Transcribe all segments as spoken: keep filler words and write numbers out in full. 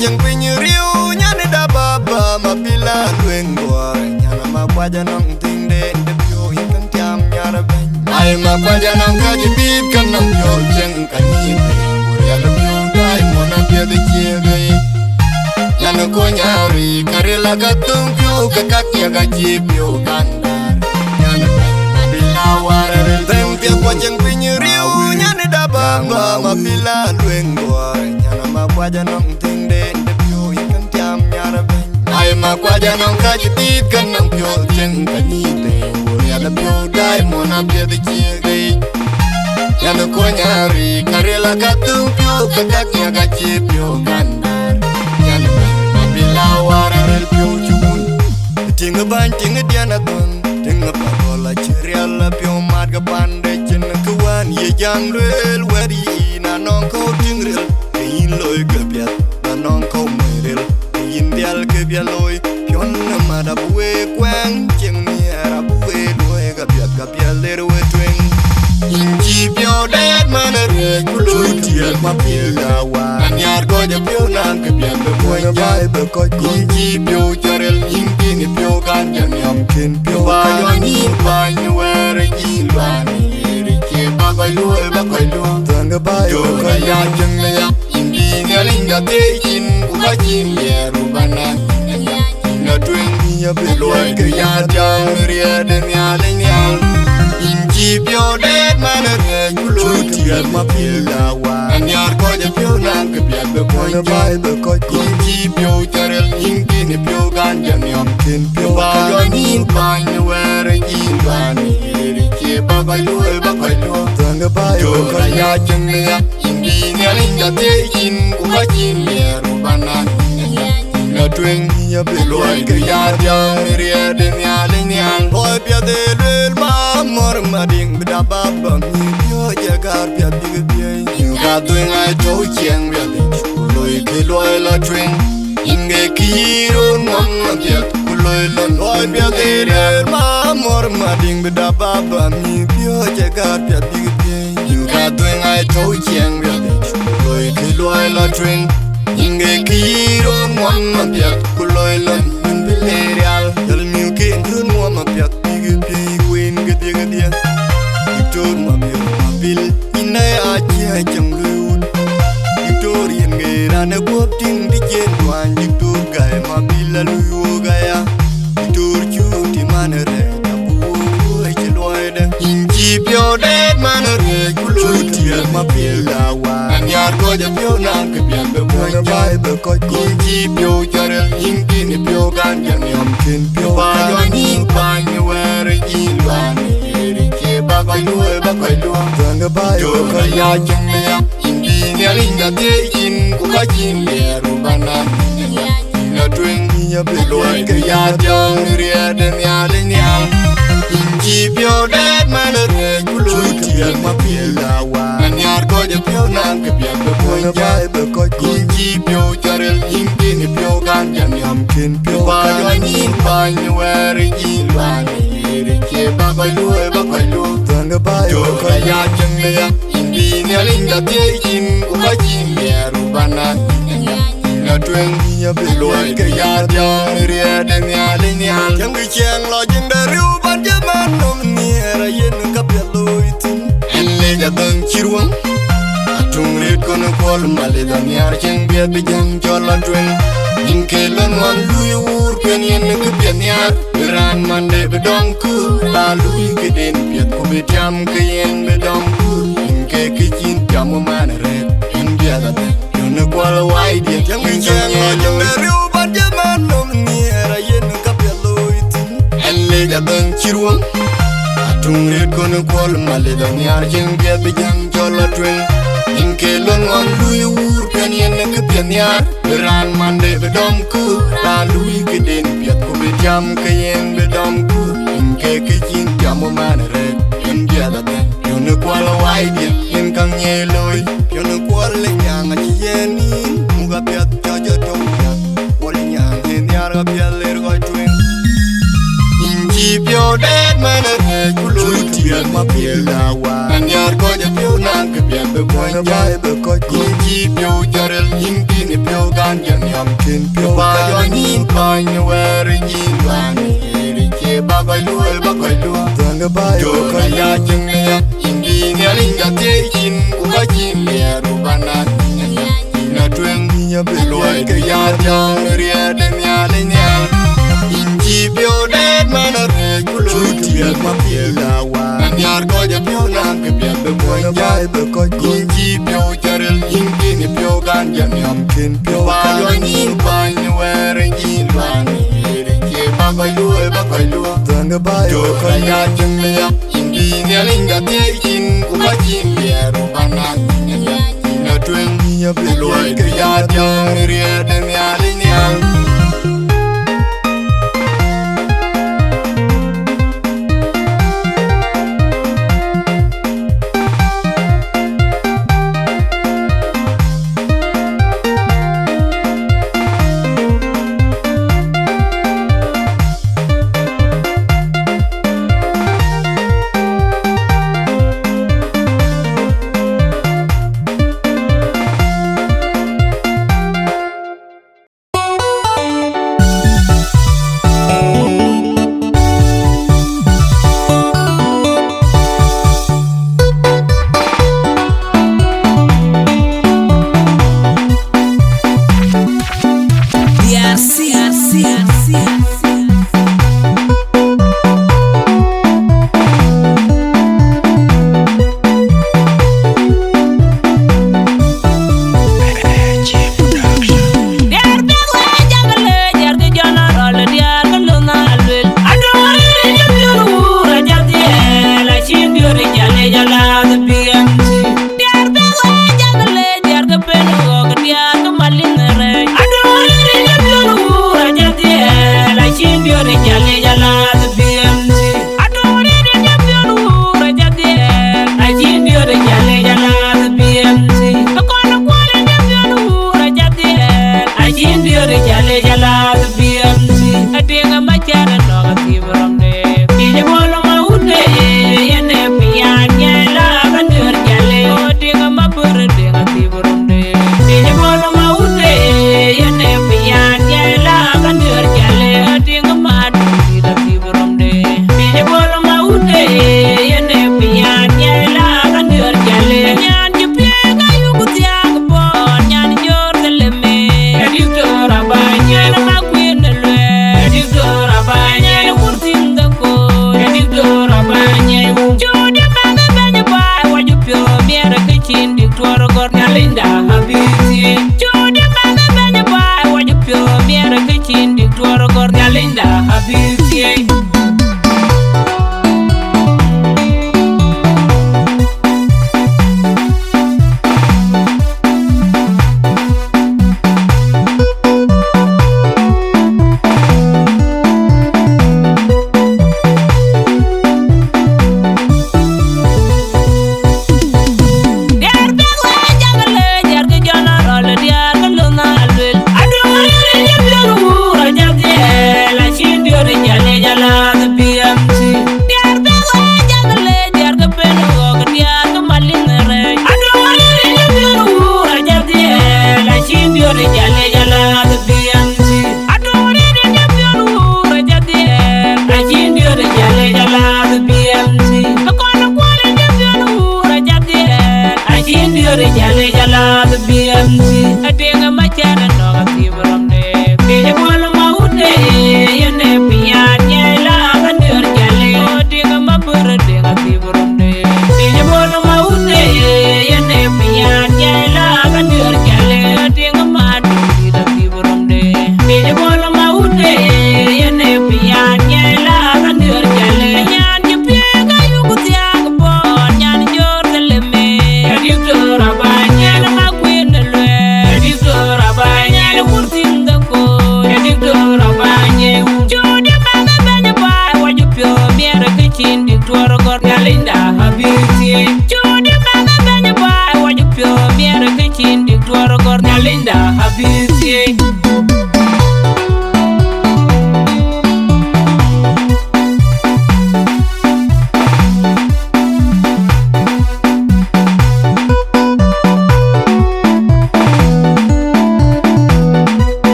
Cieŋ piny riu, nyan da baba, ma bila lueŋ duɔɔr, nyan ma kuac anɔŋ tiŋden de piu, yïn kan tiam nyar bɛ̈ny. Ai ma kuac anɔŋ ka jidit kan nɔŋ piu, cieŋ ka nyin de, rial piu, dai mona piu de cie gei. Nyan ko nyari, karila ka tung piu, ka kak ya ka ji piu kan dar. Nyan ma bila war ril tem piu, kwa cieŋ piny riu, nyan da baba, ma bila lueŋ duɔɔr, nyan ma kuac anɔŋ tiŋden de piu, yïn kan tiam nyar bɛ̈ny. Ai ma kuac anɔŋ ka jidit kan nɔŋ piu, cieŋ ka nyin de, rial piu, dai mona piu de cie gei. Nyan ko nyari, karila ka tung piu, ka kak ya ka ji piu kan dar. Nyan ma bila war ril piu cun. Tiŋ bäny, tiŋ diɛn athun, tiŋ pa gɔl acï rial piu mat ke pande cin ke wään ye jam lueel wɛ̈t yïn anɔŋ kɔ̈u tiŋ ril. Ke yïn loi ke piɛth, ba nɔŋ kɔ̈u mony ril, ke yïn dhial ke bia loi. Piɔ̈n ë mat abï wek kuɛŋ, cieŋ nhiɛɛr abï wek luɔi, ka piɛth, ka piɛth ler we tueŋ. Yïn cï piɔ̈u dɛɛt man ë rëëc, ku loi tiɛɛl ma piɛth la wa. An nhiaar kɔc ë piɔ̈u naan ke piɛth bï kuɔny jai bï kɔc. Yïn cï piɔ̈u cɔril, yïn kïn ë piɔ̈u kan jɔ niɔm kën piɔ̈u. Ba yɔn yïn bäny wɛɛr ë yïn luan, ë cie ba kɔc luɔi, ba kɔc luɔi. Thäŋ ke ba yï bï kɔc ya cieŋ ë ya. Yïn bï Nhialic ka thiëëc yïn, ku ka cïn liɛɛr, ku ba nɔn yïn aya. Yïn la tueŋ, yïn abï luɔi ke ya tiam riɛɛt de Nhialic nhial. Yïn cï piɔ̈u dɛɛt man ë rëëc, ku loi tiɛɛl ma piɛth la wa. An nhiaar kɔc ë piɔ̈u naan ke piɛth bï kuɔny jai bï kɔc. Yïn cï piɔ̈u cɔril, yïn kïn ë piɔ̈u kan jɔ niɔm kën piɔ̈u. Ba yɔn yïn bäny wɛɛr ë yïn luan, ë cie ba kɔc luɔi, ba kɔc luɔi. Thäŋ ke ba yï bï kɔc ya cieŋ ë ya. Yïn bï Nhialic ka thiëëc yïn, ku ka cïn liɛɛr, ku ba nɔn yïn aya. Yïn la tueŋ, yïn abï luɔi ke ya tiam riɛɛt de Nhialic nhial. Luɔi piɛth ë lueel ma mɔ̈r ma diŋ bï da baba mi piɔ̈ɔ̈c ë gäär piɛth bïk piëëc. Yïn ka dhuëëŋ aa tɔ̈u ciɛɛŋ riɛth yic, ku loi ke luɔi la tueŋ. Yïn ke kï röör ŋuɔm apiɛth, ku loi lon. Luɔi piɛth ë lueel ma mɔ̈r ma diŋ bï da baba mi piɔ̈ɔ̈c ë gäär piɛth bïk piëëc. Yïn ka dhuëëŋ aa tɔ̈u ciɛɛŋ riɛth yic, ku loi ke luɔi la tueŋ. Yïn ke kï röör ŋuɔm apiɛth, ku loi lon yïn bï le rial. Jɔl mïu ken röör ŋuɔm apiɛth bïk piëëc, wen kedhie kedhie. Diktor ma biöl ma bil, yïn aya cie cäŋ luui wut. Diktor yen ŋe raan ë guɔ̈p tïŋ dï cien tuany, diktor gäi ma bil alui wok aya. Diktor cuk tï man ë rɛɛc, abï wok ruɔ̈ɔ̈c cï luɔide. Yïn cï piɔ̈u dɛɛt man ë rɛɛc, ku loi tiɛɛl ma piɛth la wa. An nhiaar kɔc ë piɔ̈u naan ke piɛth bï kuɔny jai bï kɔc. Yïn cï piɔ̈u cɔril, yïn kïn ë piɔ̈u kan jɔ niɔm kën piɔ̈u. Ba yɔn yïn bäny wɛɛr ë yïn luan, ë cie ba kɔc luɔi, ba kɔc luɔi. Thäŋ ke ba yï bï kɔc ya cieŋ ë ya. Yïn bï Nhialic ka thiëëc yïn, ku ka cïn liɛɛr, ku ba nɔn yïn aya. Yïn la tueŋ, yïn abï luɔi ke ya tiam riɛɛt de Nhialic nhial. Yïn cï piɔ̈u dɛɛt man ë rɛɛc, ku loi ke piɛth ma piɛth la wa. An nhiaar kɔc ë piɔ̈u naan ke piɛth bï kuɔny jai bï kɔc. Yïn cï piɔ̈u cɔril, yïn kïn ë piɔ̈u kan jɔ niɔm kën piɔ̈u. Ba yɔn yïn bäny wɛɛr ë yïn luan, ë cie ba kɔc luɔi, ba kɔc luɔi. Thäŋ ke ba yï bï kɔc ya cieŋ ë ya. Yïn bï Nhialic ka thiëëc yïn, ku ka cïn liɛɛr, ku ba nɔn yïn aya. Yïn la tueŋ, yïn abï luɔi ke ya tiam riɛɛt de Nhialic nhial. Cäŋ kë ciɛɛŋ lɔ jiŋ de riu ban jë man nɔm nhiɛɛr, ayen ka piɛth looi thïn. Ɛn lec adhäŋ cï ruɔ̈ŋ, atuŋ rit kɔn ë kuɔl, malith anhiaar cieŋ piɛth bï jäŋ cɔl la tueŋ. Yïn ke lon wan lui wuur, kën yen kë piɛth nhiaar. Bï raan mande bï dɔm kuur, la lui këden piɛth, ku bï tiam ke yen bï dɔm kuur. Yïn ke kë cïn tiam ë man rɛɛt, yïn piɛth adhɛ̈ŋ. Yön ë kuɔl wai diɛt, yïn cïn ŋiɛc looi. Riu ban jë man nɔm nhiɛɛr, ayen ka piɛth looi thïn. Ɛn lec adhäŋ cï ruɔ̈ŋ, atuŋ rit kɔn ë kuɔl, malith anhiaar cieŋ piɛth bï jäŋ cɔl la tueŋ. Yïn ke lon wan lui wuur, kën yen kë piɛth nhiaar. Bï raan mande bï dɔm kuur, la lui këden piɛth, ku bï tiam ke yen bï dɔm kuur. Yïn ke kë cïn tiam ë man rɛɛt, yïn piɛth adhɛ̈ŋ. Yön ë kuɔl wai diɛt, yïn ka ŋiɛc looi. Yön ë kuɔl ë nyaŋ acï yen yïn, muk apiɛth cɔc ë tɔ̈u piɛth. Kuɔl ë nyaŋ ë nhiaar ka piɛth ler kɔc tueŋ. Yïn cï piɔ̈u dɛɛt man ë rɛɛc, ku loi tiɛɛl ma piɛth la wa. An nhiaar kɔc ë piɔ̈u naan ke piɛth bï kuɔny jai bï kɔc. Yïn cï piɔ̈u cɔril, yïn kïn ë piɔ̈u kan jɔ niɔm. Yen piɔ̈u ba yɔ nyin pany wɛɛr nyin bani. Cie ba kɔc luel ba kɔc luel. Dhäŋ ba yɔ kɔc ya cieŋ ya. Indi Nhialic ka thiëëc cin ku ba cin liɛɛr ku ba na nyin ya. Ina tueŋ nyin ya bi luɔi ke ya tiaŋ riɛɛt de Nhialic nhial. Yin cï piɔ̈u dɛɛt man arëëc ku luɔi ke piɛth ma piɛth la wa. Na nhiaar kɔc a piɔ̈u naŋ ke piɛth bi kuɔny jai bi kɔc ku. Yin cï piɔ̈u cä ril yin kën piɔ̈u kan jɛ miɔm kën piɔ̈u ba yɔ nyin pany wɛɛr nyin pany. Cie ba kɔc luel ba kɔc luel. Dhäŋ ba yɔ kɔc ya cieŋ ya. Indi Nhialic ka thiëëc cin ku ba cin liɛɛr ku ba na nyin ya. Ina tueŋ nyin ya bi luɔi ke ya tiaŋ riɛɛt de Nhialic nhial.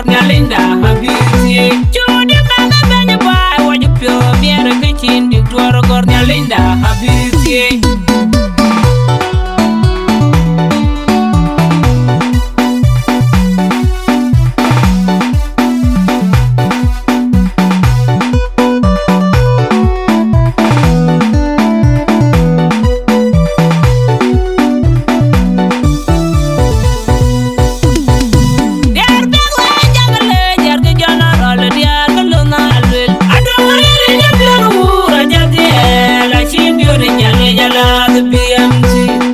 Nhialinda abï thiëëc. Cuk dï bɛ̈n ë bɛ̈ny baai, wɔ cï piɔ̈u miɛt ke cïn dïk tuɔɔr gɔ̈r. Nhialinda abï thiëëc. Diäär piɛth wek jam le, diäär ke General, diäär ke lon aluel. Aduɔŋ rïïr ë jam piɔ̈n wuur, ajäl dhiɛl, acïn diöt ë jäl, ë jäl ath B M C.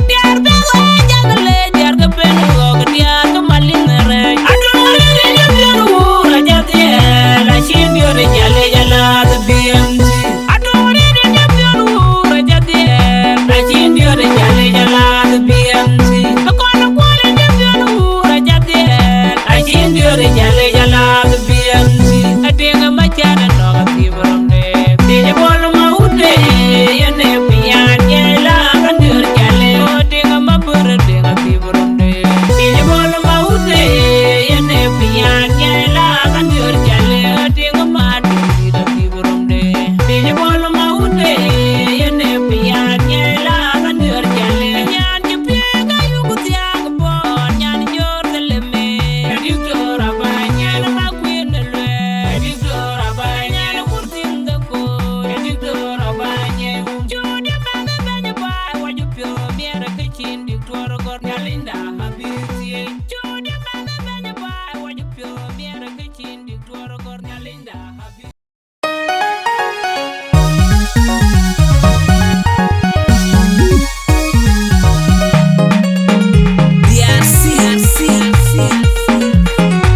Diäär piɛth wek jam le, diäär ke Pɛ̈n Ɣɔ̈k, diäär ke Malin Rɛɛc. Aduɔŋ rïïr ë jam piɔ̈n wuur, ajäl dhiɛl, acïn diöt ë jäl, ë jäl ath B M C. Aduɔŋ rïïr ë jam piɔ̈n wuur, ajäl dhiɛl, acïn diöt ë jäl, ë jäl ath B M C. Akɔn kuɔl ë jam piɔ̈n wuur, ajäl dhiɛl, acïn diöt ë jäl, ë jäl ath B M C. Adiŋ ë Macär ë nɔ̈k athiëp römde. Thiëc ë Bol Mawut de, yen ë pinyaan, yen la ka diöt jäl. Adiŋ ë Mabor, adiŋ athiëp römde. Thiëc ë Bol Mawut de, yen ë pinyaan, yen la ka diöt jäl. Adiŋ ë Madut, adiŋ athiëp römde. Thiëc ë Bol Mawut de, yen ë pinyaan, yen la ka diöt jäl. Nyan cï piëëk ayuk thiaak bɔ̈, nyan Jerusalem. Diktor Abany, nyan Makuën Luɛɛl. Diktor Abany, nyan Kurthim Dhako. Diktor Abany, nyan Wun. Cuk dï bɛ̈n ë bɛ̈ny baai, wɔ cï piɔ̈u miɛt ke cïn dïk tuɔɔr gɔ̈r. Nhialinda abï thiëëc. Cuk dï bɛ̈n ë bɛ̈ny baai, wɔ cï piɔ̈u miɛt ke cïn dïk tuɔɔr gɔ̈r. Nhialinda abï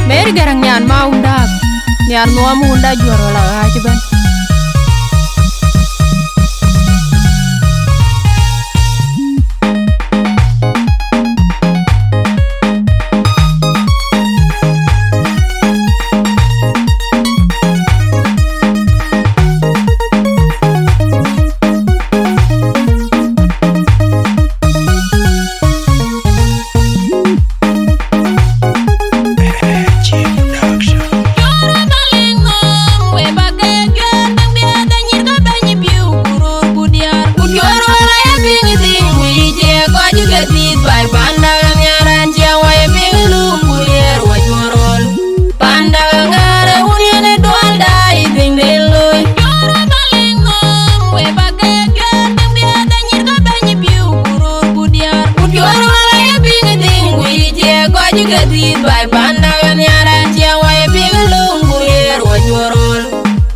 Mary Garaŋ nyan ma wunda, nyan nuɔm wunda juɔ̈r wala ɣaac ëbɛ̈n. Panda ŋäär wun yen duɔl daai piŋ den looi. Jɔɔr Malɛŋ ŋɔɔŋ, we ba ke juɛɛr, däŋ biɛɛr, däŋ nyïïr, ka bɛ̈ny biu, ku röör, ku diäär, ku jɔɔr wala ye piŋ dhiŋ, ku yï ciɛ kɔc ke dhiith baai. Panda ɣɛn nhiaar ɛn ciɛ wai piŋ löŋ, ku riɛɛr wa juɔɔr röör.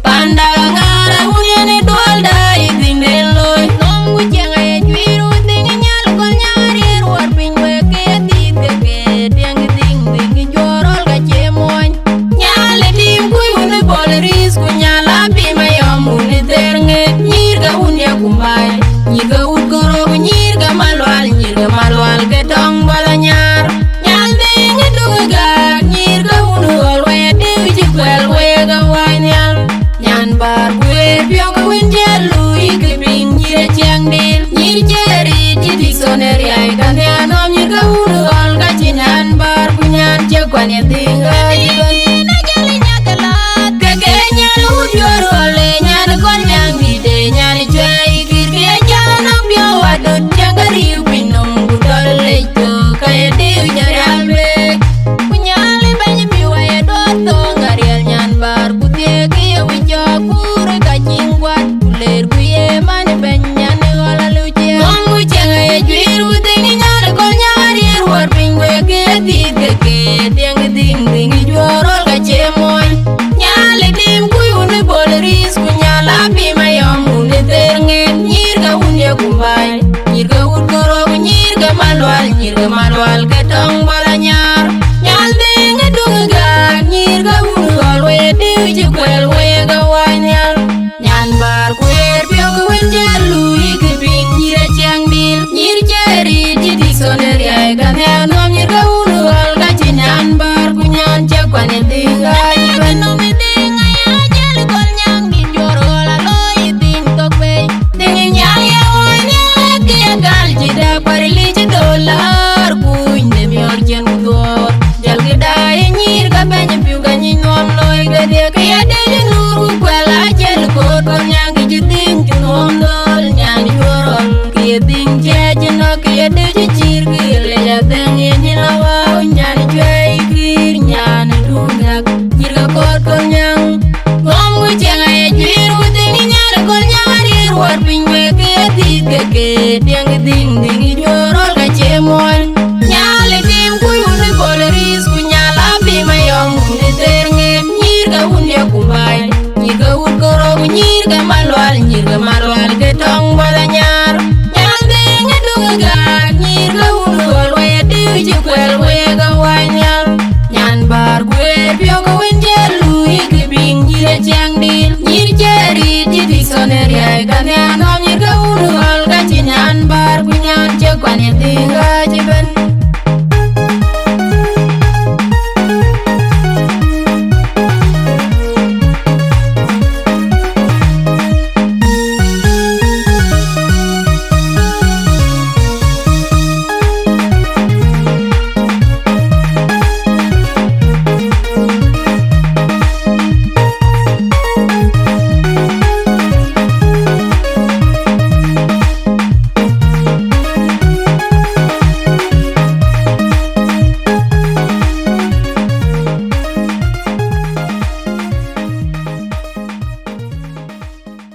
Panda ŋäär wun yen duɔl daai piŋ den looi. Nɔm ku ciɛŋ aye juiir, wun dhiŋ nyal kɔn nyaar, riɛɛr war piny, wek ke ye dhiith ke ke tiɛŋ dhiŋ, dhiŋ juɔɔr röör ka cie muɔny. Nyal ë tim kuc wun ë bol rïïth, ku nyal a pim ayɔm wun ë ther ŋet. Nyïïr ke wun ye kumbai, nyïïr ke wut koro, ku nyïïr ke malual, nyïïr ke malual ke tɔŋ bɔl anyaar. Nyal dheŋ ë duk ë gäär Nyïïr ke Malual, nyïïr ke Malual, ke tɔŋ bɔ̈ la nyar. Nyan dhëëŋ ë duŋ ë gak, nyïïr ke wun ɣɔl, wek ë tïu cï kuɛl, wek ë wanyal. Nyan bäär guëër piɔ̈u ke wën cï luui, ke piŋ nyïïr ë ciɛɛŋ dïïr. Nyïïr cï riit cï dictionary, ka nhian nɔm nyïïr ke wun ɣɔl, ka cï nyan bäär ku nyan cï kuany ë dhïŋ ɣääc ëbën.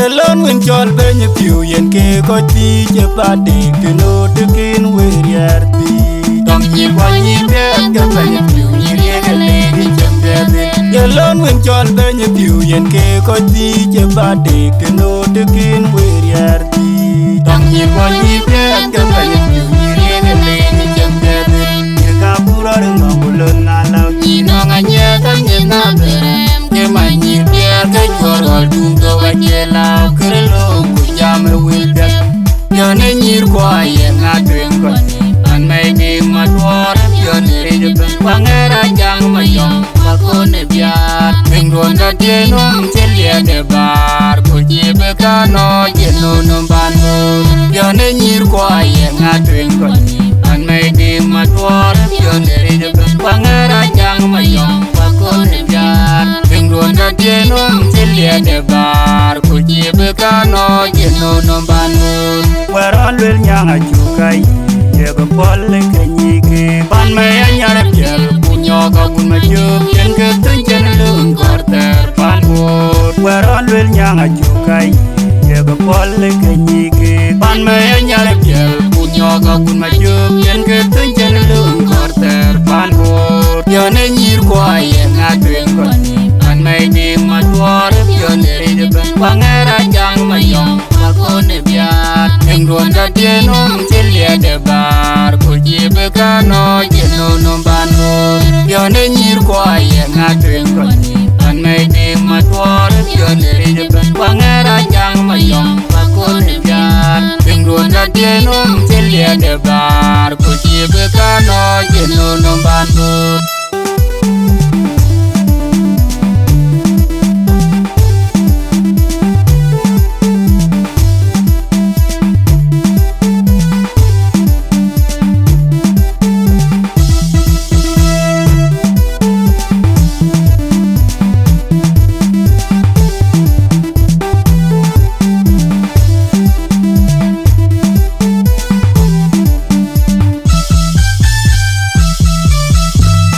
Ë lon wën cɔl bɛ̈ny ë piu yen ke kɔc thii cï ba dek të nööt të ken wëër yɛɛr thii. Dɔm nyïïr kuany nyïïr piɛth ke bɛ̈ny ë piu nyïïr riëëk ë leec ë cem piɛth. Ye lon wën cɔl bɛ̈ny ë piu yen ke kɔc thii cï ba dek të nööt të ken wëër yɛɛr thii. Dɔm nyïïr kuany nyïïr piɛth ke bɛ̈ny ë piu nyïïr riëëk ë leec ë cem piɛth. Nyïïr ka buk rɔt ë ŋɔ̈ŋ ku lon na lɔ. Nyïïr nɔŋ anyiɛth anyiɛth na bërɛm. Ke ma nyïïr piɛth ke cuɔr ɣɔl tuŋ thok acie lääu kërë lööŋ ku jam ë wël piɛth. Piɔ̈n ë nyïïr kuɔ aye ŋa tueŋ kɔc. Pan mɛi diŋ ma tuɔɔr ë piɔ̈n ë rec ëbɛ̈n. Waŋ ë rac jaŋ ma yɔŋ, wa kon ë biaar. Piŋ duɔ̈n tɔ tïë nɔm cï liɛɛt ë baar, ku cï bï ka nɔɔc ë nööm nöm ban böör. Piɔ̈n ë nyïïr kuɔ aye ŋa tueŋ kɔc. Pan mɛi diŋ ma tuɔɔr ë piɔ̈n ë rec ëbɛ̈n. Waŋ ë rac jaŋ ma yɔŋ, wa kon ë biaar. Piŋ duɔ̈n tɔ tïë nɔm cï liɛɛt ë baar, ku cï bï ka nɔɔc ë nööm nöm ban böör. Wɛ̈t rɔt luel nyaŋ acuk ka yï, yek pɔ̈l ë ke nyïïk. Pan mɛi anyar piɛl, ku nyɔɔk akun ma cök, yen ke thöny cïn lööŋ kɔɔr thɛɛr pan Bor. Wɛ̈t rɔt luel nyaŋ acuk ka yï, yek pɔ̈l ë ke nyïïk. Pan mɛi anyar piɛl, ku nyɔɔk akun ma cök, yen ke thöny cïn lööŋ kɔɔr thɛɛr pan Bor. Piɔ̈n ë nyïïr kuɔ aye ŋa tueŋ kɔc. Pan mɛi diŋ ma tuɔɔr ë piɔ̈n ë rec ëbɛ̈n. Waŋ ë rac jaŋ ma yɔŋ, wa kon ë biaar. Piŋ duɔ̈n tɔ tïë nɔm cï liɛɛt ë baar, ku cï bï ka nɔɔc ë nööm nöm ban böör. Piɔ̈n ë nyïïr kuɔ aye ŋa tueŋ kɔc. Pan mɛi diŋ ma tuɔɔr ë piɔ̈n ë rec ëbɛ̈n. Waŋ ë rac jaŋ ma yɔŋ, wa kon ë biaar. Piŋ duɔ̈n tɔ tïë nɔm cï liɛɛt ë baar, ku cï bï ka nɔɔc ë nööm nöm ban böör.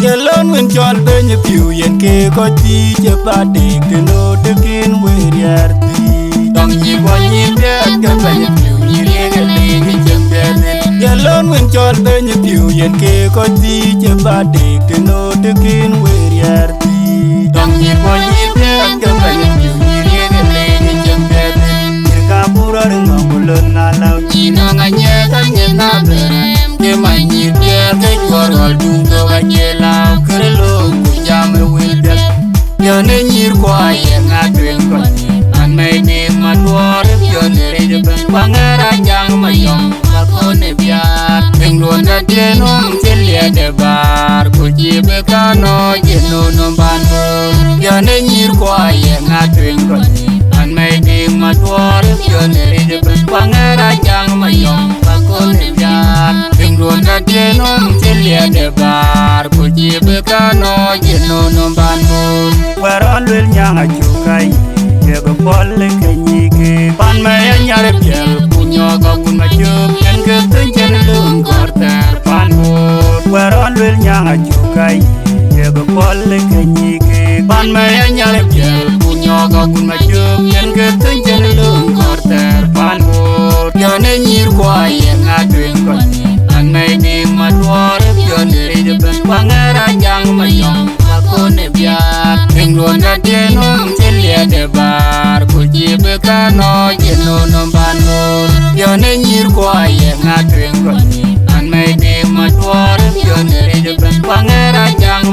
Ye lon wën cɔl bɛ̈ny ë piu yen ke kɔc thii cï ba dek të nööt të ken wëër yɛɛr thii. Dɔm nyïïr kuɔ nyïïr piɛth ke bɛ̈ny ë piu nyïïr riëëk ë leec ë cem piɛth. Ye lon wën cɔl bɛ̈ny ë piu yen ke kɔc thii cï ba dek të nööt të ken wëër yɛɛr thii. Dɔm nyïïr kuɔ nyïïr piɛth ke bɛ̈ny ë piu nyïïr riëëk ë leec ë cem piɛth. Nyïïr ka buk rɔt ë ŋɔ̈ŋ ku lon na lɔ. Nyïïr nɔŋ anyiɛth anyiɛth na bërɛm. Ke ma nyïïr piɛth ke cuɔr ɣɔl tuŋ thok acie lääu kërë lööŋ ku jam ë wël piɛth. Piɔ̈n ë nyïïr kuɔ aye ŋa tueŋ kɔc. Pan mɛi diŋ ma tuɔɔr ë piɔ̈n ë rec ëbɛ̈n. Waŋ ë rac jaŋ ma yɔŋ, wa kon ë biaar. Piŋ duɔ̈n tɔ tïë nɔm cï liɛɛt ë baar, ku cï bï ka nɔɔc ë nööm nöm ban böör. Piɔ̈n ë nyïïr kuɔ aye ŋa tueŋ kɔc. Pan mɛi diŋ ma tuɔɔr ë piɔ̈n ë rec ëbɛ̈n. Waŋ ë rac jaŋ ma yɔŋ, wa kon ë biaar. Piŋ duɔ̈n tɔ tïë nɔm cï liɛɛt ë baar, ku cï bï ka nɔɔc ë nööm nöm ban böör. Wɛ̈t rɔt luel nyaŋ acuk ka yï, yek pɔ̈l ë ke nyïïk. Pan mɛi anyar piɛl, ku nyɔɔk akun ma cök, yen ke thöny cïn lööŋ kɔɔr thɛɛr pan Bor. Wɛ̈t rɔt luel nyaŋ acuk ka yï, yek pɔ̈l ë ke nyïïk. Pan mɛi anyar piɛl, ku nyɔɔk akun ma cök, yen ke thöny cïn lööŋ kɔɔr thɛɛr pan Bor. Piɔ̈n ë nyïïr kuɔ aye ŋa tueŋ kɔc. Pan mɛi diŋ ma tuɔɔr ë piɔ̈n ë rec ëbɛ̈n. Waŋ ë rac jaŋ ma yɔŋ, wa kon ë biaar. Piŋ duɔ̈n tɔ tïë nɔm cï liɛɛt ë baar, ku cï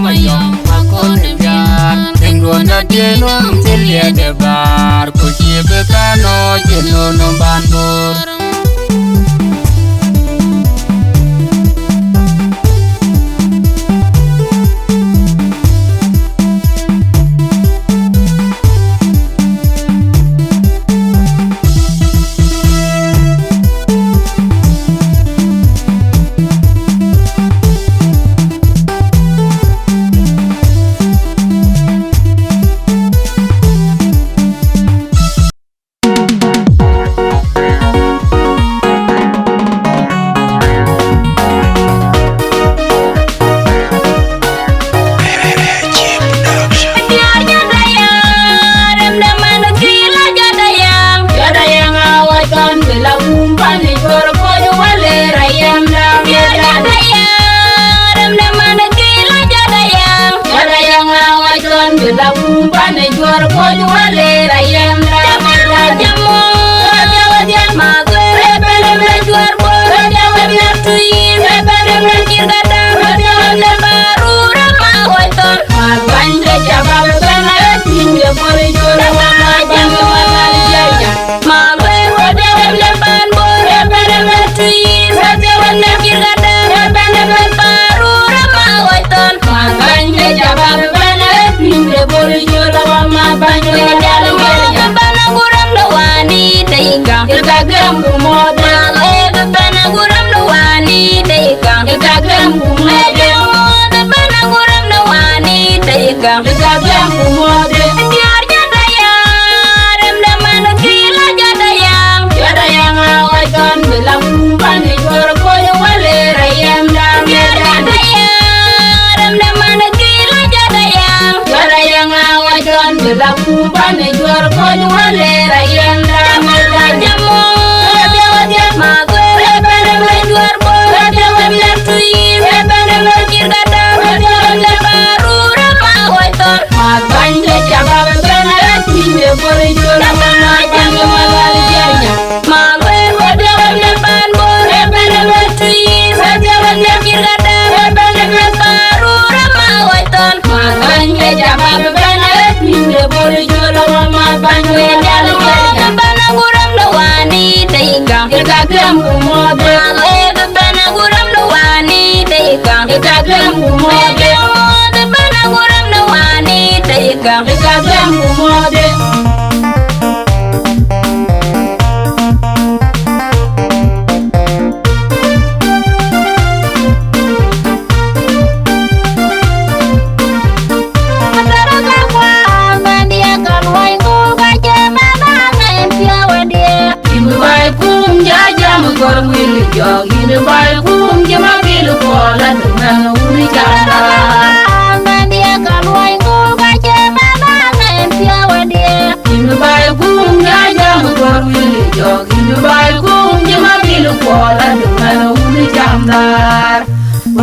Mayɔm, akɔn ë biaar, tiŋ duɔ̈n adï nɔm cï liɛɛt ë bäär, ku cï bï kan nɔ̈k cï nɔm nɔm ban bor.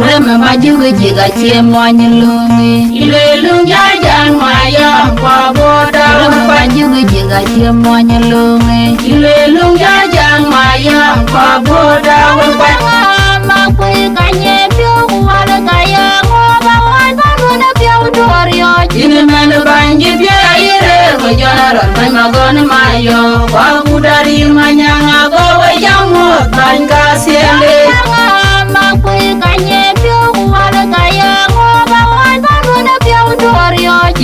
Rem ma jug jig acie mɔny luŋi. Ilwe luŋ ja jaŋ ma yɔŋ kua boda. Rem ma jug jig acie mɔny luŋi. Ilwe luŋ ja jaŋ ma yɔŋ kua boda. Wal kua. Ma kui ka nye piu wal ka yɔŋ ba wal ba run piu torioj. Ini mɛn bany ji bia ire ko jɔna rɔt bany ma gɔn ma yɔŋ. Kua buda rir ma nyaŋa go we jam muɔth bany ka siele.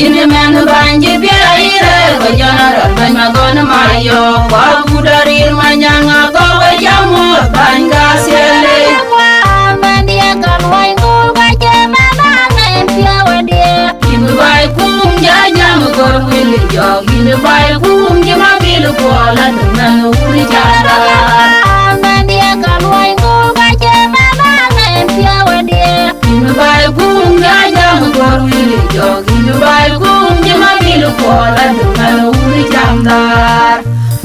Yïn mɛn bäny cï piɛth ayï rɛ̈ɛ̈r, we jɔn rɔt bɛ̈ny ma gɔn ma yɔ̈ɔ̈k, kua kut aril ma nyaŋ akɔ̈u we jam muɔ̈th bäny ka siele. Yïn bï baai kum ja jam gɔ̈r wili jɔ̈ɔ̈k, yïn bï baai kum cï ma bil kuɔl adï mɛn wun jam. Yïn bï baai kum ja jam gɔ̈r wili jɔ̈ɔ̈k, yïn bï baai kum cï ma bil kuɔl adï mɛn wun jam dhar.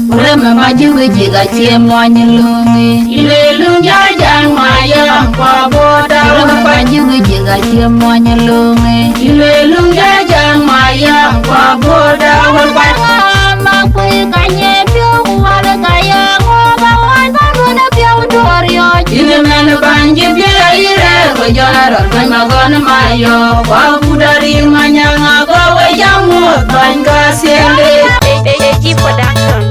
Ku rem ë ma jukï jik acie muɔny luŋi. Yïn ë luŋ ja jam ma yam kua boda. Ku rem ë ma jukï jik acie muɔny luŋi. Yïn ë luŋ ja jam ma yam kua boda. Wal kua. Ma kui ka nye piu ku wal ka yam ŋö ba wal ba run piu torioj. Yïn ë mɛn bäny cï piɛth ayï rɛ̈ɛ̈r, we jɔn Rɔt bäny Magɔn Mayɔk, wa kut Arir Manyaŋ, ago we jam muɔ̈th bäny ka thiëël. A G Production.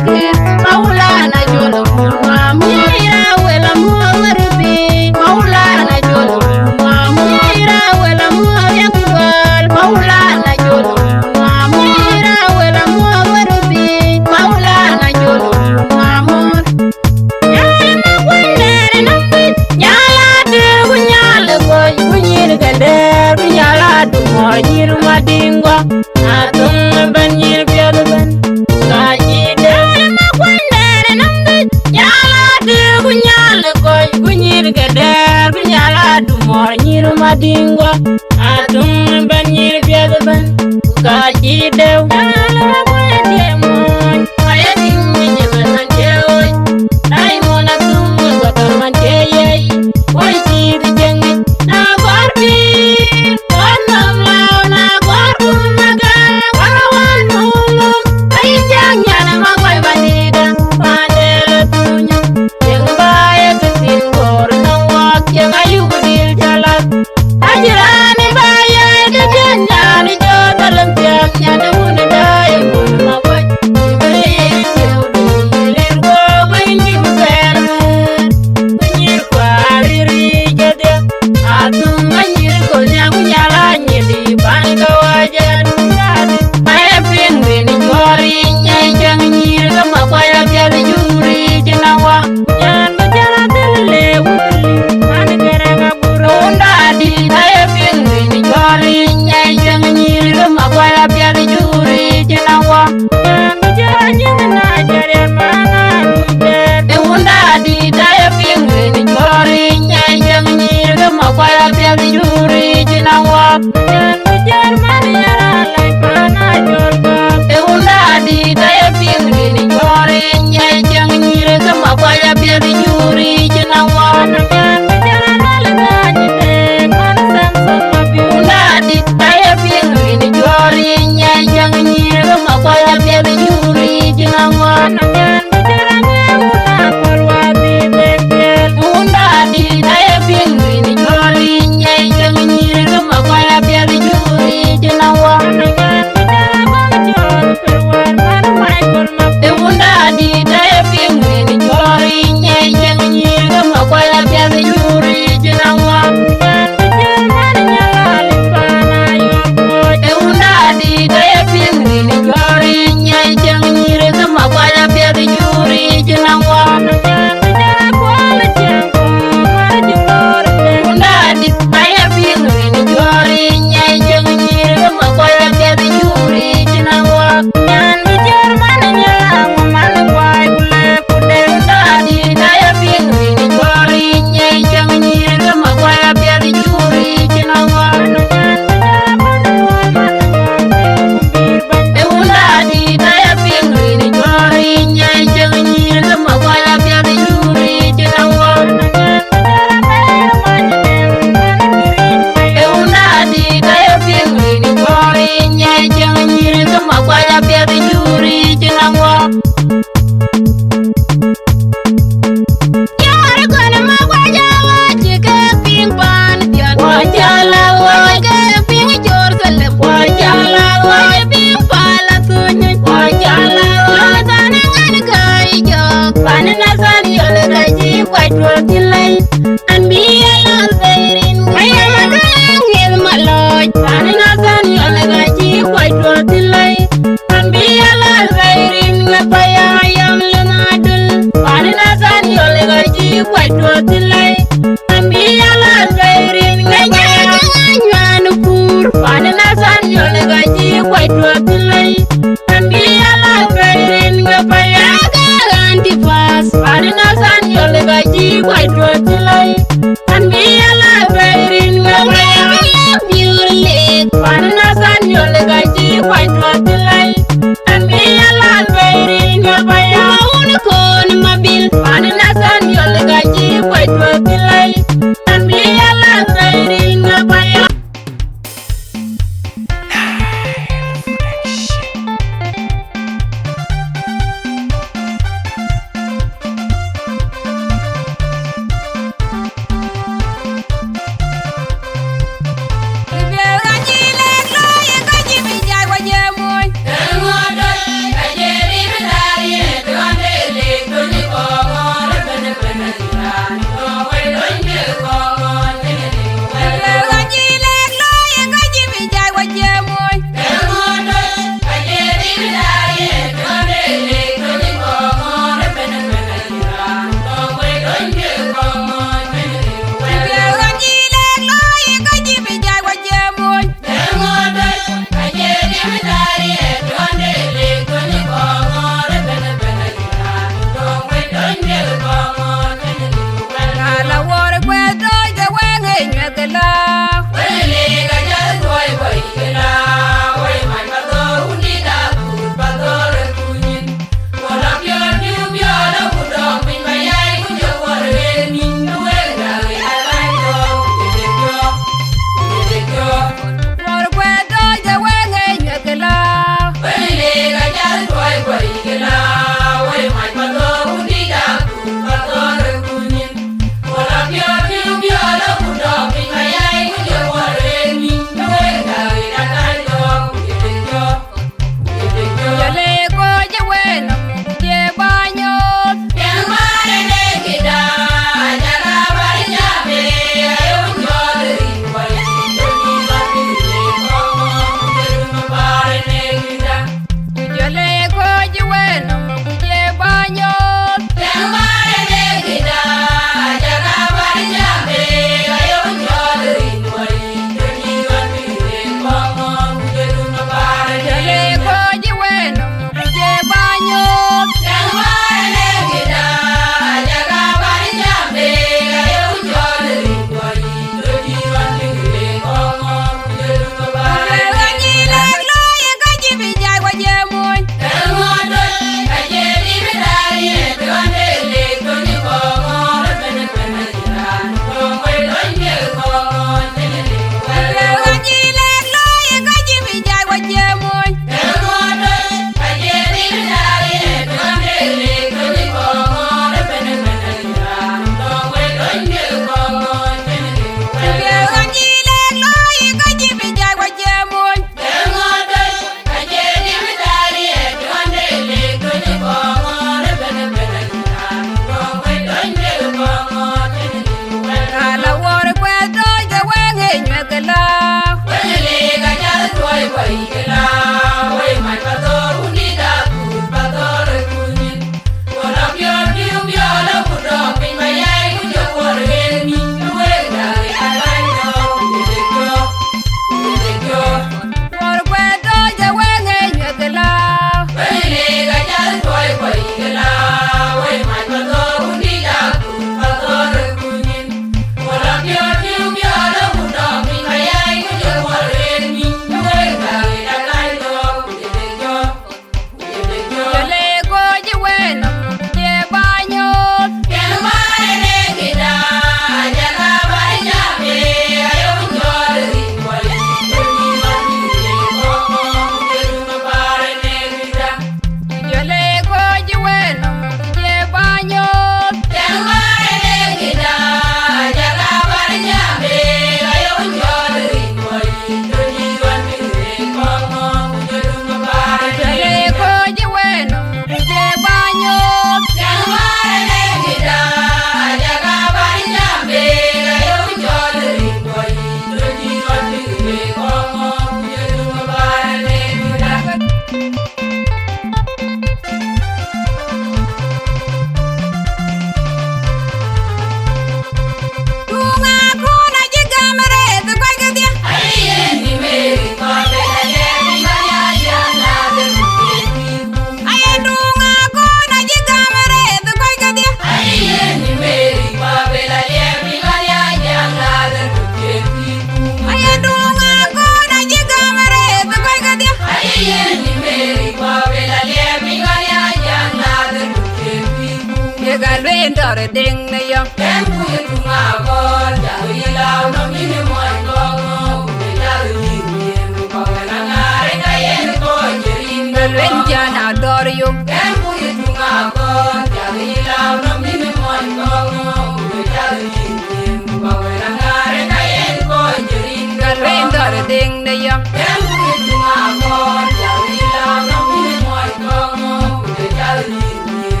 Dɔ̈ɔ̈r deŋ në yɔ̈ŋ. Dɛm ku ye tuŋ akɔɔr, jal yï lääu nɔm yïn ë mɔny kɔ̈k ŋö, ku bï jal yïn yen, ku kɔ̈k ë na ŋaar ë ka yen kɔc cï rin. Ka luel jana dɔ̈ɔ̈r yom. Dɛm ku ye tuŋ akɔɔr, jal yï lääu nɔm yïn ë mɔny kɔ̈k ŋö, ku bï jal yïn yen, ku kɔ̈k ë na ŋaar ë ka yen kɔc cï rin. Ka luel dɔ̈ɔ̈r deŋ në yɔ̈ŋ. Dɛm ku ye tuŋ akɔɔr, jal yï lääu nɔm yïn ë mɔny kɔ̈k ŋö, ku bï jal yïn yen.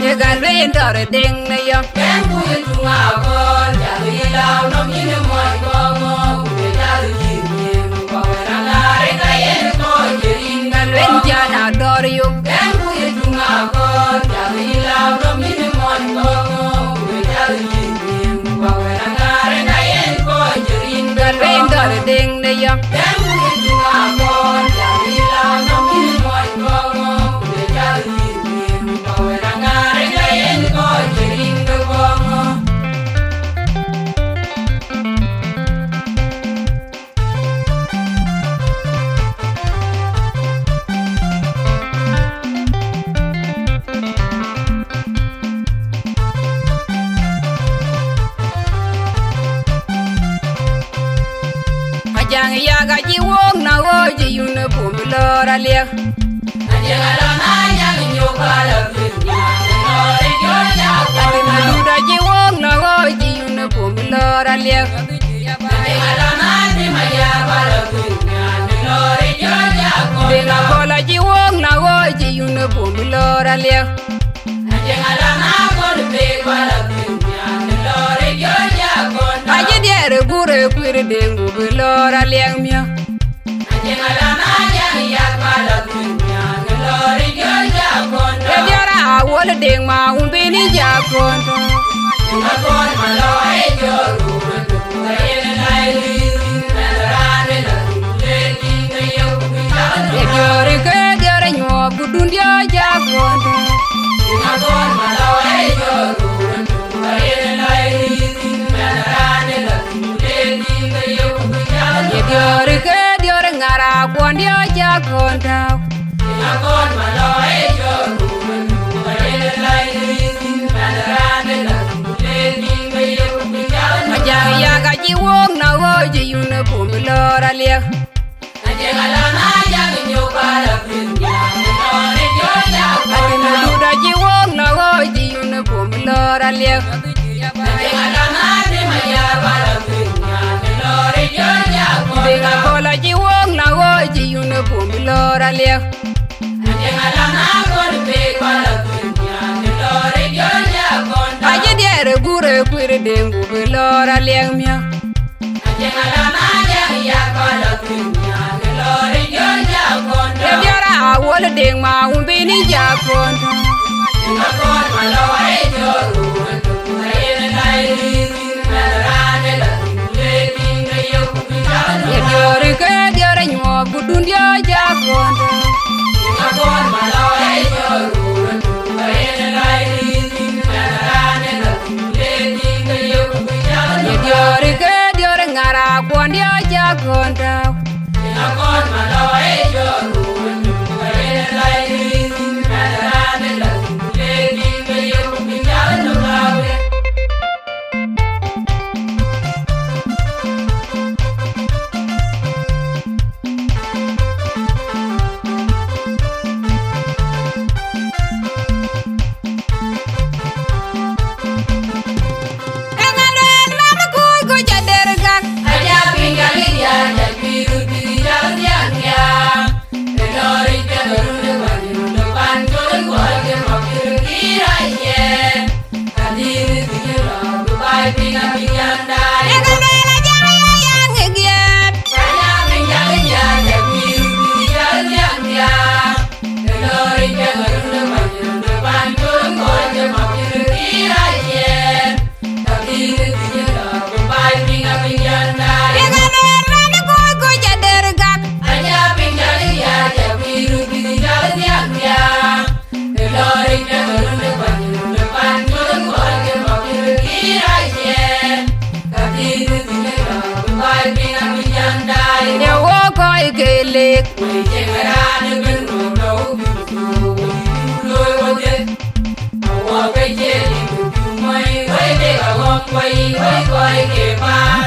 Ye ka lueel dɔ̈ɔ̈r deŋ në yɔ̈ŋ. Dɛm ku ye tuŋ akɔɔr, jal yï lääu nɔm yïn ë mɔny kɔ̈k ŋö, ku bï jal yïn yen, ku kɔ̈k ë na ŋaar ë ka yen kɔc cï rin. Ka luel jana dɔ̈ɔ̈r yom. Dɛm ku ye tuŋ akɔɔr, jal yï lääu nɔm yïn ë mɔny kɔ̈k ŋö, ku bï jal yïn yen, ku kɔ̈k ë na ŋaar ë ka yen kɔc cï rin. Ka luel dɔ̈ɔ̈r deŋ në yɔ̈ŋ. Dɛm ku ye tuŋ akɔɔr, jal yï lääu nɔm yïn ë mɔny kɔ̈k ŋö, ku bï jal yïn yen, ku kɔ̈k ë na ŋaar ë ka yen kɔc cï rin ke kɔ̈k ŋö. Ajaŋ yak acï wok na ɣööc ë yun ë bum lɔ̈ɔ̈r aliɛk. Ati Madut acï wok na ɣööc ë yun ë bum lɔ̈ɔ̈r aliɛk. Deŋ Akɔl acï wok na ɣööc ë yun ë bum lɔ̈ɔ̈r aliɛk. Acï diɛɛr ë gur ë kuir ë deŋ ku bï lɔ̈ɔ̈r aliɛk miäk. Ë diɔ̈ɔ̈r aa wol ë deŋ ma wun bï ni jak kɔn tɔ̈. Ë diɔ̈ɔ̈r ë ke diɔ̈ɔ̈r ë nyuɔɔk ku dun diɔ̈ɔ̈r jak kɔn tɔ̈. Ye diɔ̈ɔ̈r ke diɔ̈ɔ̈r ŋar akuɔn diɔ̈ɔ̈r jak kɔn tääu. Ajaŋ yak acï wok na ɣööc ë yun ë bum lɔ̈ɔ̈r aliɛk. Ati Madut acï wok na ɣööc ë yun ë bum lɔ̈ɔ̈r aliɛk. Deŋ Akɔl acï wok na ɣööc ë yun ë bum lɔ̈ɔ̈r aliɛk. Acï diɛɛr ë gur ë kuir ë deŋ ku bï lɔ̈ɔ̈r aliɛk miäk. Ë diɔ̈ɔ̈r aa wol ë deŋ ma wun bï ni jak kɔn tɔ̈. Ye diɔ̈ɔ̈r ke diɔ̈ɔ̈r ë nyuɔɔk ku dun diɔ̈ɔ̈r jak kɔn tɔ̈. Ye diɔ̈ɔ̈r ke diɔ̈ɔ̈r ë ŋar akuɔn diɔ̈ɔ̈r jak kɔn tääu.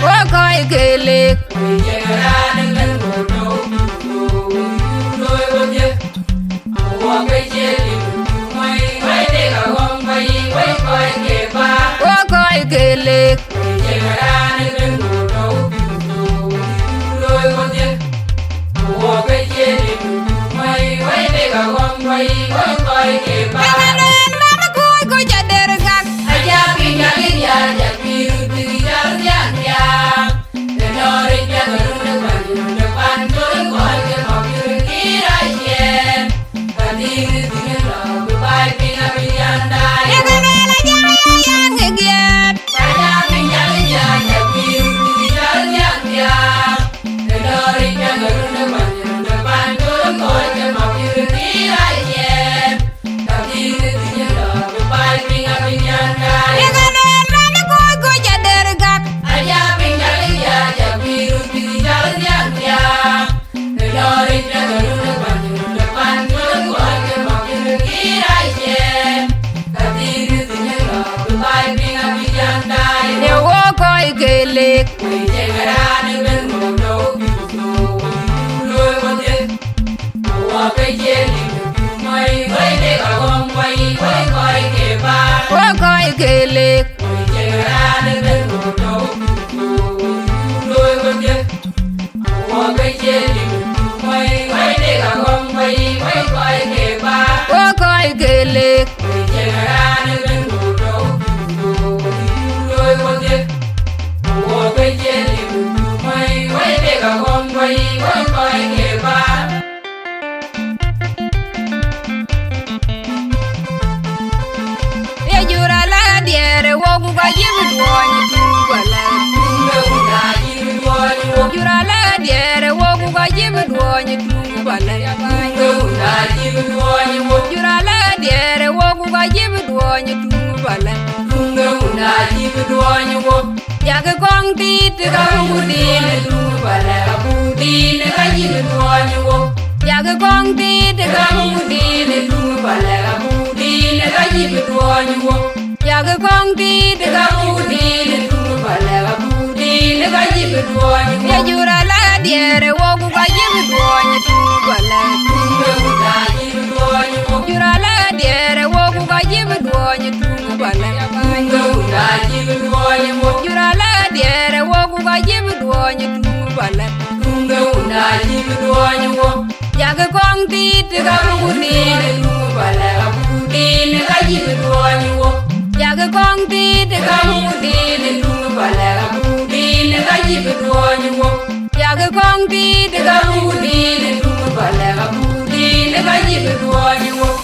Wo kɔc ke lek. Wo kɔc ke lek. Ëmɛn ëmɛn kuc kuc ader gak. Yeke lueel aja ya yaŋ ë giɛɛt. Yeke lueel man ë kuc kuc ader gak. Ye wo kɔc ke lek. Wo kɔc ke lek. Wo kɔc ke lek. Ye jur ala diɛɛr ë wok, ku ka yï bï duɔɔny ë tuŋ bala. Jur ala diɛɛr ë wok, ku ka yï bï duɔɔny ë tuŋ bala. Jur ala diɛɛr ë wok, ku ka yï bï duɔɔny ë tuŋ bala. Yakë kɔŋ tiit ka Abudin ë tuŋ bala, Abudin ka yï bï duɔɔny ë wok. Yakë kɔŋ tiit ka Abudin ë tuŋ bala, Abudin ka yï bï duɔɔny ë wok. Yakë kɔŋ tiit ka Abudin ë tuŋ bala, Abudin ka yï bï duɔɔny ë wok. Ye jur ala diɛɛr ë wok, ku ka yï bï duɔɔny ë tuŋ bala. Jur ala diɛɛr ë wok, ku ka yï bï duɔɔny ë tuŋ bala. Jur ala diɛɛr ë wok, ku ka yï bï duɔɔny ë tuŋ bala. Yakë kɔŋ tiit ka Abudin ë tuŋ bala, Abudin ka yï bï duɔɔny ë wok. Yakë kɔŋ tiit ka Abudin ë tuŋ bala, Abudin ka yï bï duɔɔny ë wok. Yakë kɔŋ tiit ka Abudin ë tuŋ bala, Abudin ka yï bï duɔɔny ë wok.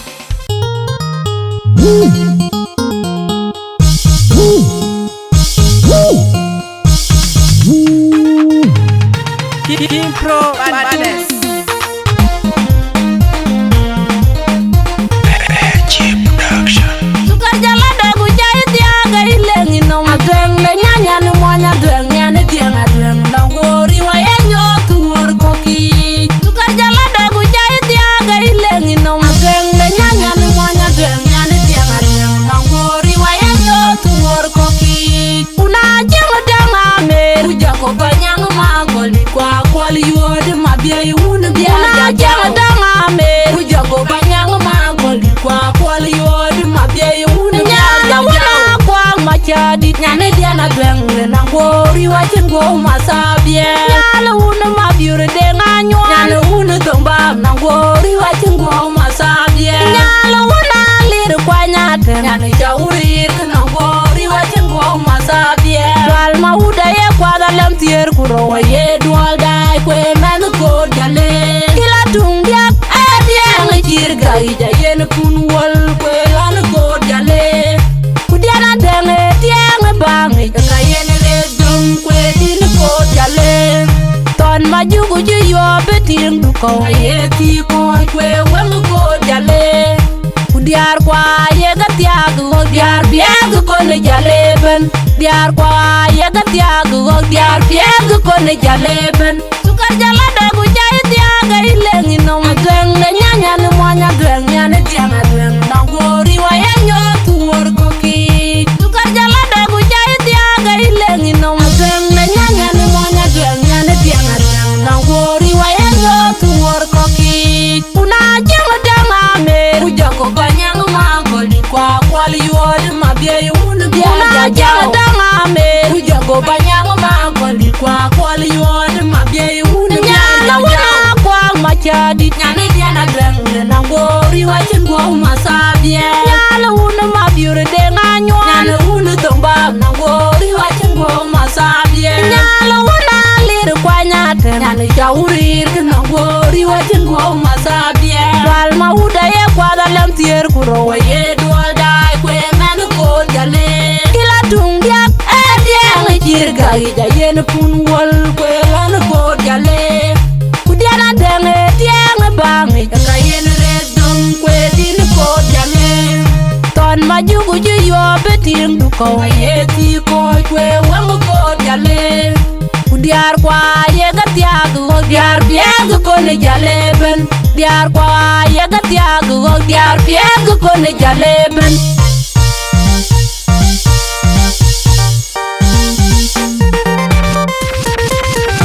King Pro Badness. Sukar jala dɔk ku jai thiaga ileng inom. Adweng de nyanya ni mɔny adweng nyani dieng adweng dɔk wori wa ye nyok wor koki. Sukar jala dɔk ku jai thiaga ileng inom. Adweng de nyanya ni mɔny adweng nyani dieng adweng dɔk wori wa ye nyok wor koki. Kuna jëŋ däŋ amer, ku Jakop Anyaŋ ma gɔl dït kua kuɔl yuööt ma biɛi wun biɛi. Kuna jëŋ däŋ amer, ku Jakop Anyaŋ ma gɔl dït kua kuɔl yuööt ma biɛi wun biɛi. Nyal wun a kuaŋ ma ca dït, nyani diɛn adwɛŋ na goori wa cïn guɔu ma thabiɛ. Nyal wun ma biur deŋ anyuɔl, nyani wun dhöŋ bam na goori wa cïn guɔu ma thabiɛ. Nyal wun a lir kuany atɛŋ, nyani ca wur yir kë na goori wa cïn guɔu ma thabiɛ. Dual ma wut aye kuath alɛm thiëër ku rou aye duɔl daai kue mɛnh koor jale. Kila tuŋ diäk ë diɛɛŋ cïr gäric ayen pun wöl kue ɣän koor jale. Ku diɛn adɛŋ ë diɛɛŋ ë baaŋic ka yen rek döŋ kue din koor jale. Thɔn ma juku cï yuɔɔp ë tiiŋ du kɔ̈u aye thii kɔɔc kue wëŋ koor jale. Ku diäär kua ye ke thiaak ɣɔ̈k diäär piɛth kɔn ë jal ëbën. Diäär kua ye ke thiaak ɣɔ̈k diäär piɛth kɔn ë jal ëbën. Sukar jala dɔk ku ca Cai thiaak ë yï leŋ yï nɔm. Atuɛŋ de nyan, nyan muɔny Atuɛŋ, nyan ë tiɛŋ Atuɛŋ. Nɔŋ goor riwa ye nyɔɔth ku wor kɔ̈kï. Thukar jɔl adɔk ku cai thiaak ë yï leŋ yï nɔm. Atuɛŋ de nyan, nyan muɔny Atuɛŋ, nyan ë tiɛŋ Atuɛŋ. Nɔŋ goor riwa ye nyɔɔth ku wor kɔ̈kï. Ku na cieŋ Atuɛŋ amer, ku jɔku Panyaŋ ma gɔl dït kua kuɔl yuɔɔt ma biɛi wun biɛi. Ku na cieŋ Atuɛŋ amer, ku jɔku Panyaŋ ma gɔl dït kua kuɔl yuɔɔt ma biɛi wun biɛi. Nyal wun akuɔk ma cä dït. Nyan ë diɛn Atuɛŋ de na goor riwa cïn guɔ̈u ma thabiɛn. Nyal wun ma biur de ŋa nyuɔɔn. Nyan wun thöŋ bam na goor riwa cïn guɔ̈u ma thabiɛn. Nyal wun alir kuany Atuɛŋ. Nyan cä wun rir kë na goor riwa cïn guɔ̈u ma thabiɛn. Dual ma wut aye kuath alɛm thiëër ku rou. Wa ye duɔl daai kue mɛn koor jale. Kila tuŋ diäk ë diɛŋ cïr ka yic ayen pun wol kue ɣän koor jale. Ku diɛn Atuɛŋ ë tiɛŋ ë baŋ yic ka yen rek döŋ kue din koor jale. Thɔn ma juku cï yuɔɔp ë tiŋ du kɔ̈u. Aye thii kɔc kue wëŋ koor jale. Ku diäär kua ye ke thiaak ɣɔ̈k diäär piɛth ke kɔn ë jal ëbën. Diäär kua ye ke thiaak ɣɔ̈k diäär piɛth ke kɔn ë jal ëbën.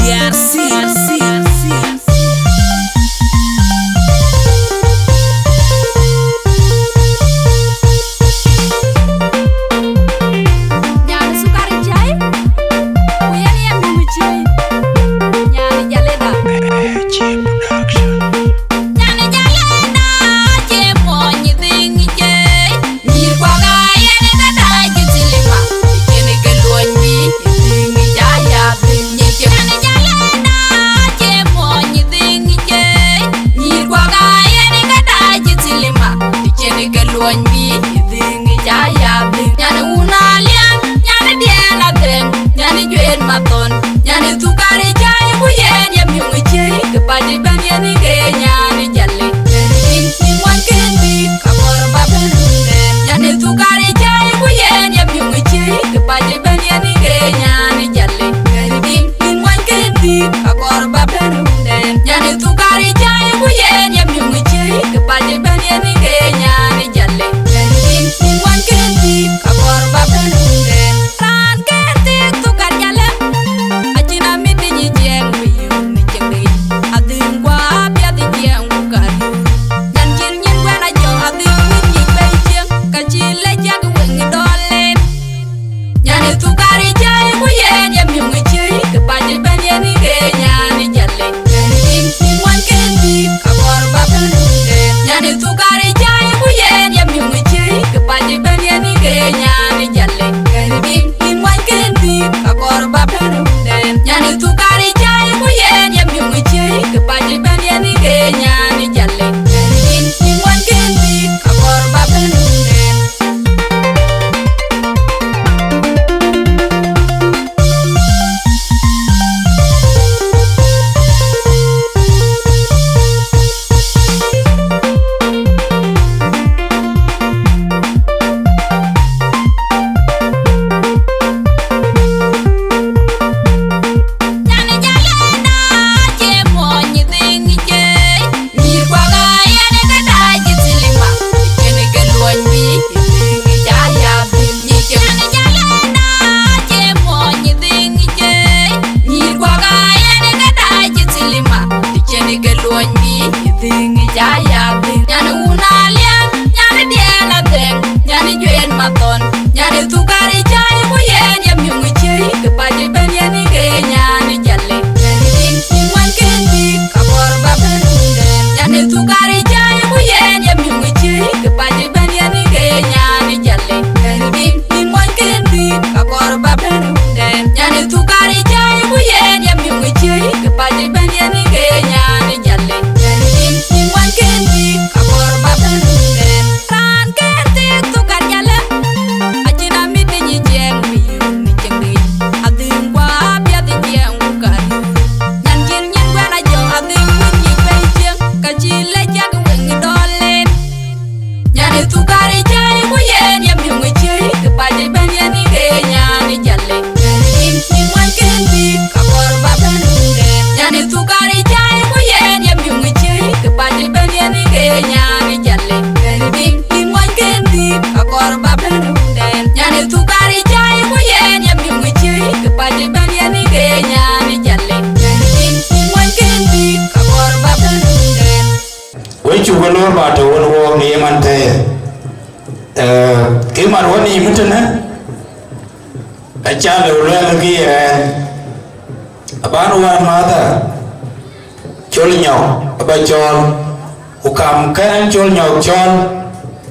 Diäär thii, thii, thii. Nyan Thukari cai, ku yen ye miŋ cai. Nyan Jaleda. Nyan Jaleda, cie mony dhiŋ cai. Nyïïr kuak aa yen ke daai cï thilima, cïn ke luɔny bï dhiŋ cai ya dhiŋ nyic. Nyan Jaleda, cie mony dhiŋ cai. Nyïïr kuak aa yen ke daai cï thilima, cïn ke luɔny bï dhiŋ cai ya dhiŋ. Nyan wun Alian, nyan diɛn Adhɛŋ, nyan Juet Mathɔn, nyan Thukari cai ku yen ye miŋ cai, ke pac ëbɛ̈n yen ke nyan Jale. Yen dhiŋ, dhiŋ wany ke dhiŋ, ka kɔɔr ba bɛ̈n rundɛn. Nyan Thukari cai ku yen ye miŋ cai, ke pac ëbɛ̈n yen ke nyan Jale. Yen dhiŋ, dhiŋ wany ke dhiŋ, ka kɔɔr ba bɛ̈n rundɛn. Nyan Thukari cai ku yen ye miŋ cai, ke pac ëbɛ̈n yen ke nyan Jale. Yen dhiŋ, dhiŋ wany ke dhiŋ, ka kɔɔr ba bɛ̈n rundɛn. Raan ke thiëk Thukar Jalë, acïn amit ë nyic jiɛɛŋ bï yök në cieŋ de yic. Adhiŋ guɔ apiɛth jiɛɛŋ ku ka röör. Nyan cïn nyin kuɛn ajɔ adhiŋ wïc nyic bei cieŋ, ka cï lec jak weŋ dɔl en. Nyan Thukari cai ku yen ye miŋ cai, ke pac ëbɛ̈n yen ke nyan Jalë. Yen dhiŋ, dhiŋ wany ke dhiŋ, ka kɔɔr ba bɛ̈n rundɛn. Nyan Thukari cai ku yen ye miŋ cai, ke pac ëbɛ̈n yen ke nyan Jalë. Yen dhiŋ, dhiŋ wany ke dhiŋ, ka kɔɔr ba bɛ̈n rundɛn. Nyan Thukari cai ku yen ye miŋ cai, ke pac ëbɛ̈n yen ke nyan Jalë. Yen dhiŋ, dhiŋ wany ke dhiŋ, ka kɔɔr ba bɛ̈n rundɛn. Nyan Jalë na cie mony dhiŋ cai. Nyïïr kuak aa yen ke daai cï thilima, cïn ke luɔny bï dhiŋ cai ya dhiŋ nyic. Nyan Jalë na cie mony dhiŋ cai. Nyïïr kuak aa yen ke daai cï thilima, cïn ke luɔny bï dhiŋ cai ya dhiŋ. Nyan wun Alian, nyan diɛn Adhɛŋ, nyan Juet Mathɔn, nyan Thukari cai ku yen ye miŋ cai, ke pac ëbɛ̈n yen ke nyan Jalë. Yen dhiŋ, dhiŋ wany ke dhiŋ, ka kɔɔr ba bɛ̈n rundɛn. Nyan Thukari cai ku yen ye miŋ cai, ke pac ëbɛ̈n yen ke nyan Jalë. Yen dhiŋ, dhiŋ wany ke dhiŋ, ka kɔɔr ba bɛ̈n rundɛn. Nyan Thukari cai ku yen ye miŋ cai, ke pac ëbɛ̈n yen ke nyan Jalë. Yen dhiŋ, dhiŋ wany ke dhiŋ, ka kɔɔr ba bɛ̈n rundɛn. Raan ke thiëk Thukar Jalë, acïn amit ë nyic jiɛɛŋ bï yök në cieŋ de yic. Adhiŋ guɔ apiɛth jiɛɛŋ ku ka röör. Nyan cïn nyin kuɛn ajɔ adhiŋ wïc nyic bei cieŋ, ka cï lec jak weŋ dɔl en. Nyan Thukari cai ku yen ye miŋ cai, ke pac ëbɛ̈n yen ke nyan Jalë. Yen dhiŋ, dhiŋ wany ke dhiŋ, ka kɔɔr ba bɛ̈n rundɛn. Nyan Thukari cai ku yen Mat wɔ nïïm tënë, aca lëu luɛɛl kë ye ɣɛn, abän wään mäthë, cɔl nyɔk aba cɔɔl, ku kam kɛn cɔl nyɔk cɔɔl,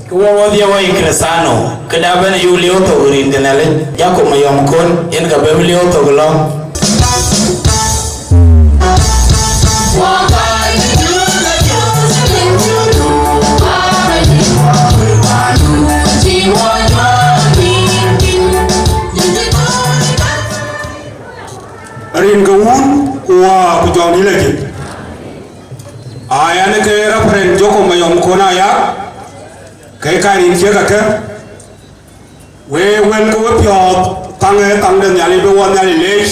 ke wɔ wɔdhie wɔ ye Kërëthäno, këda bɛ̈n yu liɔ̈u thok rin ke Nhialic, Jakop Mayɔm Kon, yen ka bï liɔ̈u thok lɔ̈ŋ. Rin ke wun, ku wä, ku jɔŋdït la jël. Aa, yɛn ke Reverend Jakop Mayɔm Kon Ayak, ke ka rin ciek akë. Wek wël ke wepiɔ̈ɔ̈th, thaŋ ë thaŋ de Nhialic bï wɔ Nhialic leec,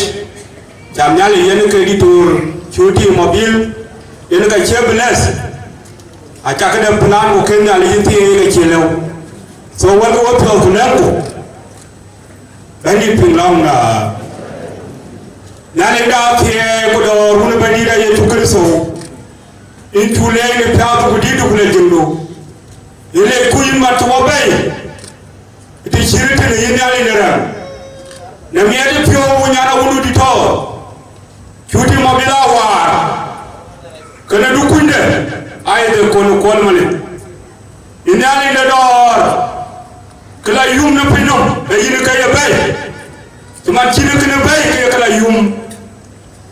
cam Nhialic yen ke dït tuur, cu tim mabil, yen ka cie bless. Acä këde plan ku kën Nhialic ë thieei ke cï lëu. So wël ke wepiɔ̈ɔ̈th ku lɛ̈ŋku, Bɛ̈nydït piŋ lɔ̈ŋda. Nhialic da thieei ku dɔ̈ɔ̈r wun ë Bɛ̈nydït a Yecu Kërtho, yïn cu leec në piäthdu ku dïtdu ku le jëŋdu. Yïn leec ku yïn mat cï wɔ bɛ̈i, të cït tënë yïn Nhialic në rɛ̈m. Në miɛt ë piɔ̈u nyan awundu dït tɔ̈, cu tim mabil a waar, kënë du kunyde, aa ye dhil kɔn ë Kuɔl Malith. Yïn Nhialic de dɔ̈ɔ̈r, kë la yum në piny nɔm, ee yïn ke ye bɛ̈i. Cï man cïn kënë bɛ̈i ke ye kë la yum.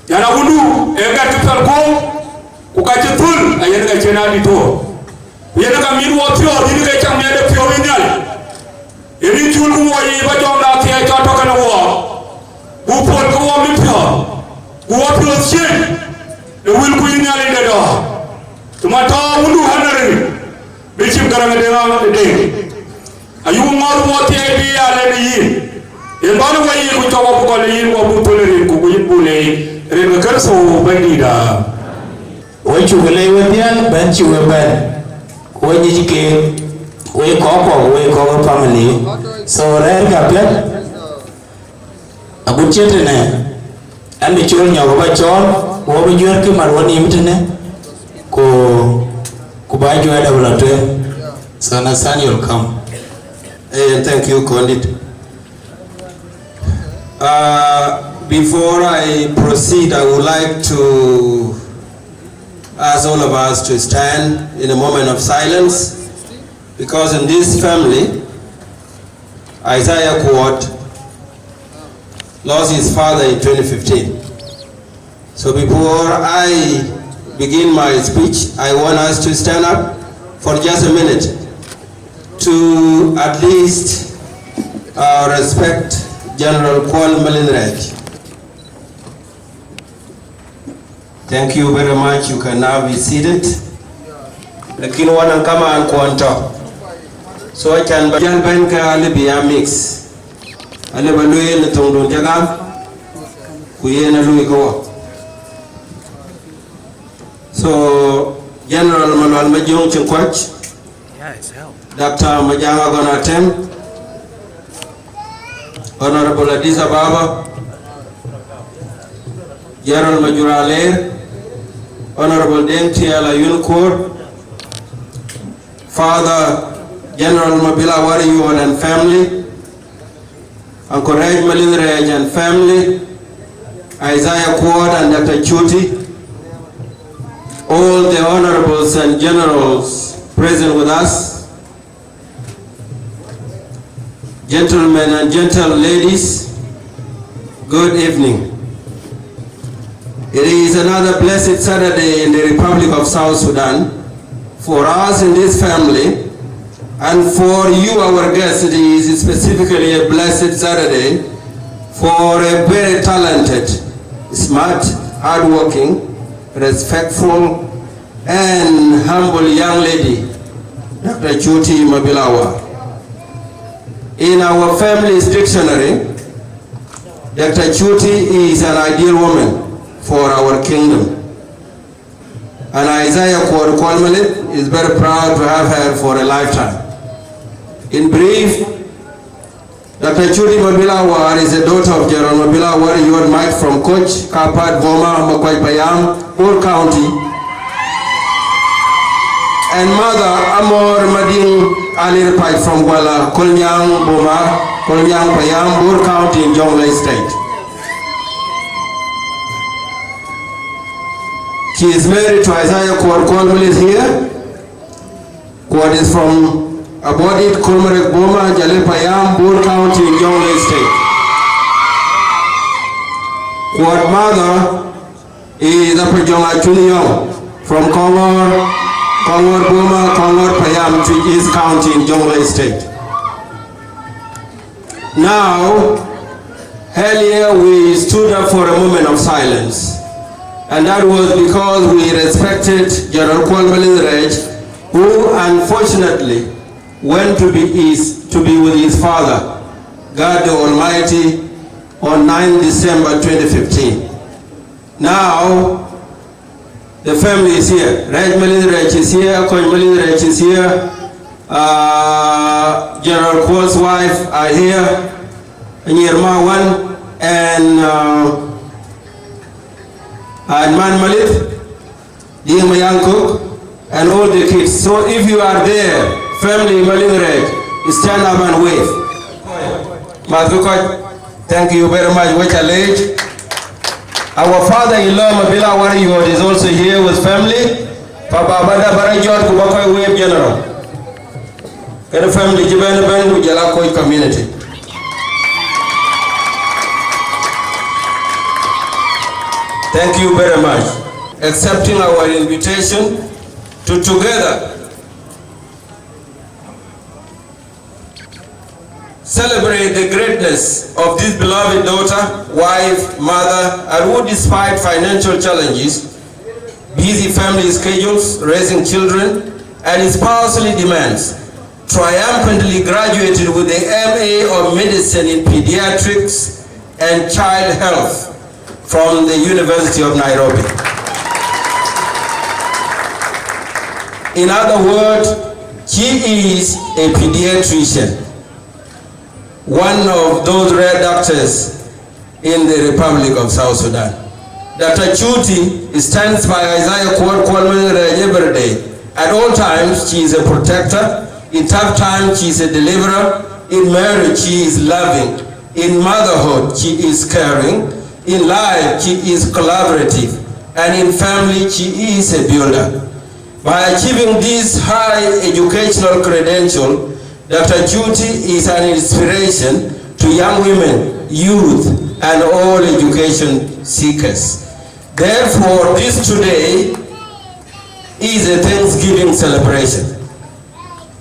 Yan awundu ee gät cï piɔl guɔ̈u, ku ka cï thöl ayen ka cïn adït tuɔɔr. Ku yen ka mit wɔ piɔ̈ɔ̈th, yïn ke cam miɛt de piɔ̈u yïn Nhialic. Yen yïn cul ku wɔ yiic ba jɔŋda thiɛɛc cɔl tɔ̈ kenë wɔ, ku pol ke wɔ mit piɔ̈ɔ̈th, ku wɔ piɔ̈ɔ̈th ciëën ë wëlku yïn Nhialic de dɔ̈ɔ̈r. Cï man tɔ̈ awundu honorary Bishop Garaŋ Deŋ Deŋ. Ayuk ŋɔ̈th wɔ thiɛɛi bï ya lɛ̈k yïn. Yen bän wɔ yic ku cɔk wɔ bï gɔl ë yïn wɔ bï thöl ë rinku ku yïn bï leec rin ke Kërtho Bɛ̈nydïïtda. Wek cuk leec wedhiɛl bɛ̈n cï we bɛ̈n. Ku we nyic keek, wek kɔ̈k kuɔ, wek kɔ̈k ë family. So rɛ̈ɛ̈rkë apiɛth. Agut cï tënë, an bï cɔl nyɔk ba cɔɔl, ku wɔ bï juɛ̈ɛ̈rkï mat wɔ nïïm tënë, ku, ku ba juɛ̈ɛ̈r dap la tueŋ. So Nathaniel, come. Hey, and thank you, Kondit. Uh, before I proceed, I would like to ask all of us to stand in a moment of silence, because in this family, Isaiah Kuot lost his father in twenty fifteen. So before I begin my speech, I want us to stand up for just a minute to at least, uh, respect General Kuɔl Malith Rɛɛc. Thank you very much. You can now be seated. Lakin wan an kaman kuɔn tɔ̈. So acan ba jal bɛ̈n ke alë bï ya mix. Alë ba lueel në thoŋdun cä gam, ku yen a luui ke wɔ. So General Malual Majöŋ Cïn Kuac, Doctor Majang Agon Atëm, Honorable Addis Ababa, General Majur Aler, Honorable Deng Tiel Ayun Kuor, Father General Mabil Awar Yuɔl and family, Uncle Rɛɛc Malith Rɛɛc and family, Isaiah Kuot and Doctor Chuti, all the honorables and generals present with us, gentlemen and gentle ladies, good evening. It is another blessed Saturday in the Republic of South Sudan. For us in this family, and for you, our guests, it is specifically a blessed Saturday for a very talented, smart, hardworking, respectful, and humble young lady, Doctor Chuti Mabil Awar. In our family's dictionary, Doctor Chuti is an ideal woman for our kingdom. And Isaiah Kuot Kuɔl Malith is very proud to have her for a lifetime. In brief, Doctor Chuti Mabil Awar is a daughter of General Mabil Awar Yuɔl Mac from Koch, Kapat, Boma, Makuac Payam, Bor County, and mother Amor Mading Alir Pac from Gwala, Kolnyang Boma, Kolnyang Payam, Bor County in Jonglei State. She is married to Isaiah Kuot. Kuot Malith here. Kuot is from Abodit, Kolmarek Boma, Jale Payam, Bor County in Jonglei State. Kuot mother is Apajong Achun Yong from Kongor, Kongor Boma, Kongor Payam, Twic East County in Jonglei State. Now, earlier we stood up for a moment of silence, and that was because we respected General Kuot Malith Rɛɛc, who unfortunately went to be his, to be with his father, God the Almighty, on ninth December twenty fifteen. Now, the family is here. Rɛɛc Malith Rɛɛc is here. Kony Malith Rɛɛc is here. Uh, General Kuot's wife are here. Nyir Mawan and, uh, and Man Malith, Dieng Mayang Kok, and all the kids. So if you are there, family Malith Rɛɛc, stand up and wave. Math kɔc, thank you very much. Wek ca leec. Our father-in-law, Mabil Awar Yuɔt, is also here with family. Pa baba da bara jɔt ku ba kɔc wave, General. Kɛn family cï bɛ̈n bɛ̈n ku jɔl a Koc community. Thank you very much. Accepting our invitation to together celebrate the greatness of this beloved daughter, wife, mother, and who, despite financial challenges, busy family schedules, raising children, and spousal demands, triumphantly graduated with the M A of Medicine in Pediatrics and Child Health from the University of Nairobi. In other words, she is a pediatrician, one of those rare doctors in the Republic of South Sudan. Doctor Chuti stands by Isaiah Kuot Kuot Malith Rɛɛc every day. At all times, she is a protector. In tough times, she is a deliverer. In marriage, she is loving. In motherhood, she is caring. In life, she is collaborative. And in family, she is a builder. By achieving this high educational credential, Doctor Chuti is an inspiration to young women, youth, and all education seekers. Therefore, this today is a Thanksgiving celebration.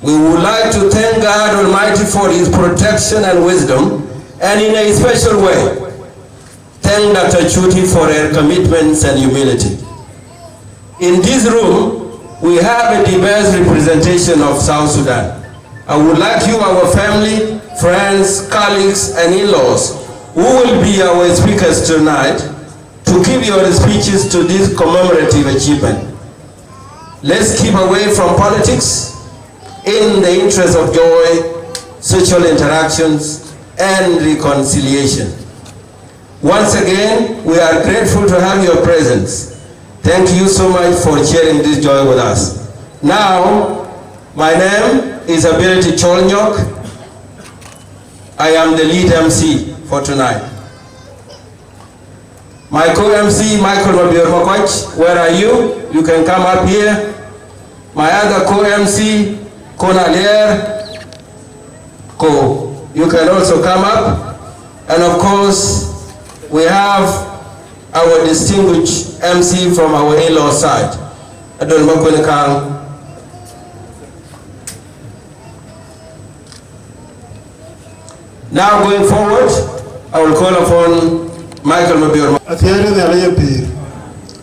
We would like to thank God Almighty for his protection and wisdom, and in a special way, thank Doctor Chuti for her commitments and humility. In this room, we have a diverse representation of South Sudan. I would like you, our family, friends, colleagues, and in-laws, who will be our speakers tonight, to keep your speeches to this commemorative achievement. Let's keep away from politics in the interest of joy, social interactions, and reconciliation. Once again, we are grateful to have your presence. Thank you so much for sharing this joy with us. Now, my name is Ability Chol Nyok. I am the lead M C for tonight. My co-M C, Michael Mabior Makwach, where are you? You can come up here. My other co-M C, Kon Alier Ko, you can also come up. And of course, we have our distinguished M C from our in-law side, Adol Makwene Kang. Now going forward, I will call upon Michael Mabior. Athiɛɛr ë Nhialic ë pïïr,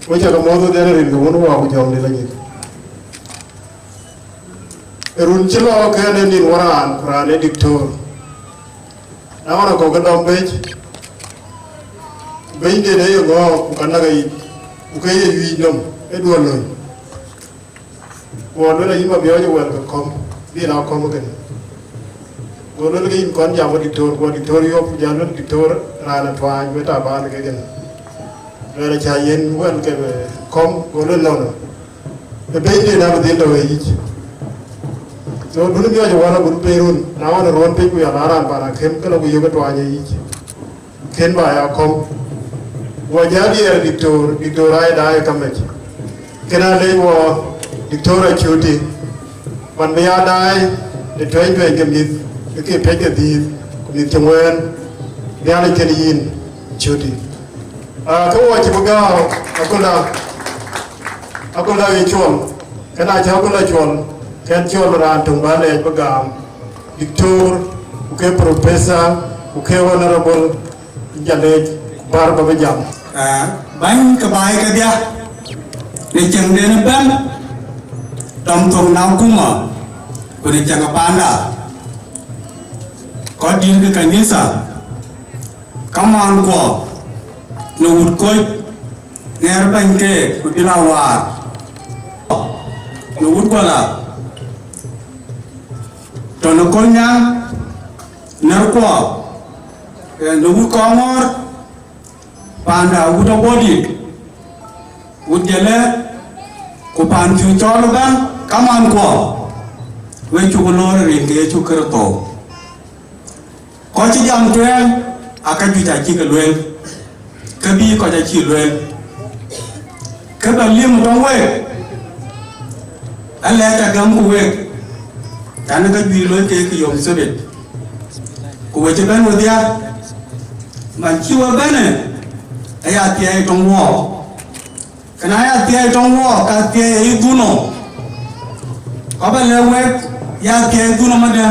wek cä ke mɔ̈ɔ̈th ë Nhialic rin ke Wun, Wä ku Jɔŋdït Lajik. Ë run cï lɔ ke ë nïn wäraan ku raan ë diktor. Na ɣɔn akɔ̈k ke dɔm bɛ̈c, bɛ̈nyden ë ye ŋɔ̈ɔ̈k ku ka näk ayic, ku ke ye yuic nɔm ë duɔ̈l löny. Ku ɣɔn luel ayï Mabiɔ̈ɔ̈c ë wɛl ke kɔ̈m, bï na kɔ̈m kënë. Go luel ke yïn kɔn jam ë diktor, ku diktor yɔ̈ɔ̈k, ku jal luel diktor raan ë tuaany, wek taban ke kënë. Luel acä yen wɛl ke kɔ̈m, go luel nɔn. Ë bɛ̈nyden abï dhil tɔ̈ ë yic. So, dunë miɔc ë wän agut piny run, na ɣɔn ë ruɔ̈n piny ku ya la raan pan akëm, ke la ku yök ë tuany ë yic. Kën ba ya kɔ̈m. Wɔ jal diɛɛr diktor, diktor ai daai ë kamec. Kën a lec wɔ diktor Acuti. Man bï ya daai, de tuɛny tuɛny ke mïth, ke ke piɛc ke dhiith, ku mïth cï ŋuɛ̈ɛ̈n, Nhialic kën yïn, Acuti. Ah, ke wɔ cï bï gääu, aköl da, aköl da ye cuɔl, kën a cä aköl da cuɔl, kën cuɔl raan töŋ ba lɛɛc bï gam, diktor, ku ke professor, ku ke honorable, ja lɛɛc, ku bär ba bï jam. Ah, bäny ke baai kedhia, në cieŋden ëbɛ̈n, dɔm thok në akuma, ku në cieŋ ë panda, kɔc dït ke kanitha, kamaan kuɔ, në wut koc, ŋɛɛr bäny keek, ku dhil a waar, në wut guala, tɔ̈ në kɔc nyaŋ, nɛ̈r kuɔ, eh, në wut kɔŋɔ̈ɔ̈r, panda wut abɔ̈ dït, wut jëlë, ku paan cï cɔɔl ëbɛ̈n, kamaan kuɔ, we cuk loor rin ke Yecu Kërtho. Kɔc cï jam tueŋ, aa ka juëc acï ke lueel, ke bï kɔc acï lueel. Ke bä liëm tɔŋ week, alɛɛc agämku week, tɛ̈n ke juëc looi keek yom thebit. Ku we cï bɛ̈n wedhia, man cï we bɛ̈në, aya thiɛɛi tɔŋ wɔɔk. Kënë aya thiɛɛi tɔŋ wɔɔk, ka thiɛɛi ë dhuno. Ka bä lɛ̈k wek, ya thiɛɛi dhuno madë.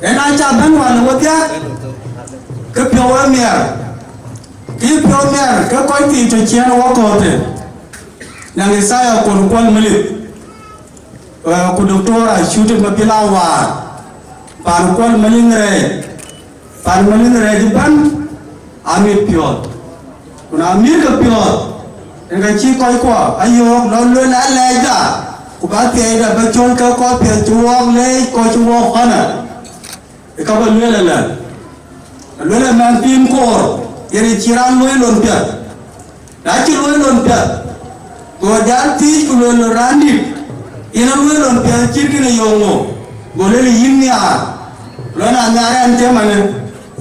Yen aca bɛ̈n wal ë wedhia, ke piɔ̈u ë miɛr. Kë piɔ̈u miɛr, ke kɔc thii tɔ̈ ciɛɛn wɔ kɔ̈ɔ̈th ë. Naŋ Isaiah Kon Kuɔl Melik, eh, ku Doctor Acuti Mabil Awar, paan Kuɔl Melik rɛɛc, paan Melik rɛɛc ëbɛ̈n, amit piɔ̈ɔ̈th. Ku na mïïtkë piɔ̈ɔ̈th, yen ka cï kɔckuɔ ayöök lɔ lueel alɛɛcda, ku bä thiɛɛcda bä cɔl ke kɔc piɛth cï wɔɔk leec, kɔc cï wɔɔk ɣɔ̈nä. Ë ka bä lueel ëlä, alueel ë mɛnh thiin koor, yen ë cï raan luöi lon piɛth. Na cï luöi lon piɛth, go jal thiëëc ku lueel lon raandït, yen aluöi lon piɛth cït kënë yöŋ ŋö? Go lueel yïn nhiaar, lon anhiaar ɛn cë manë,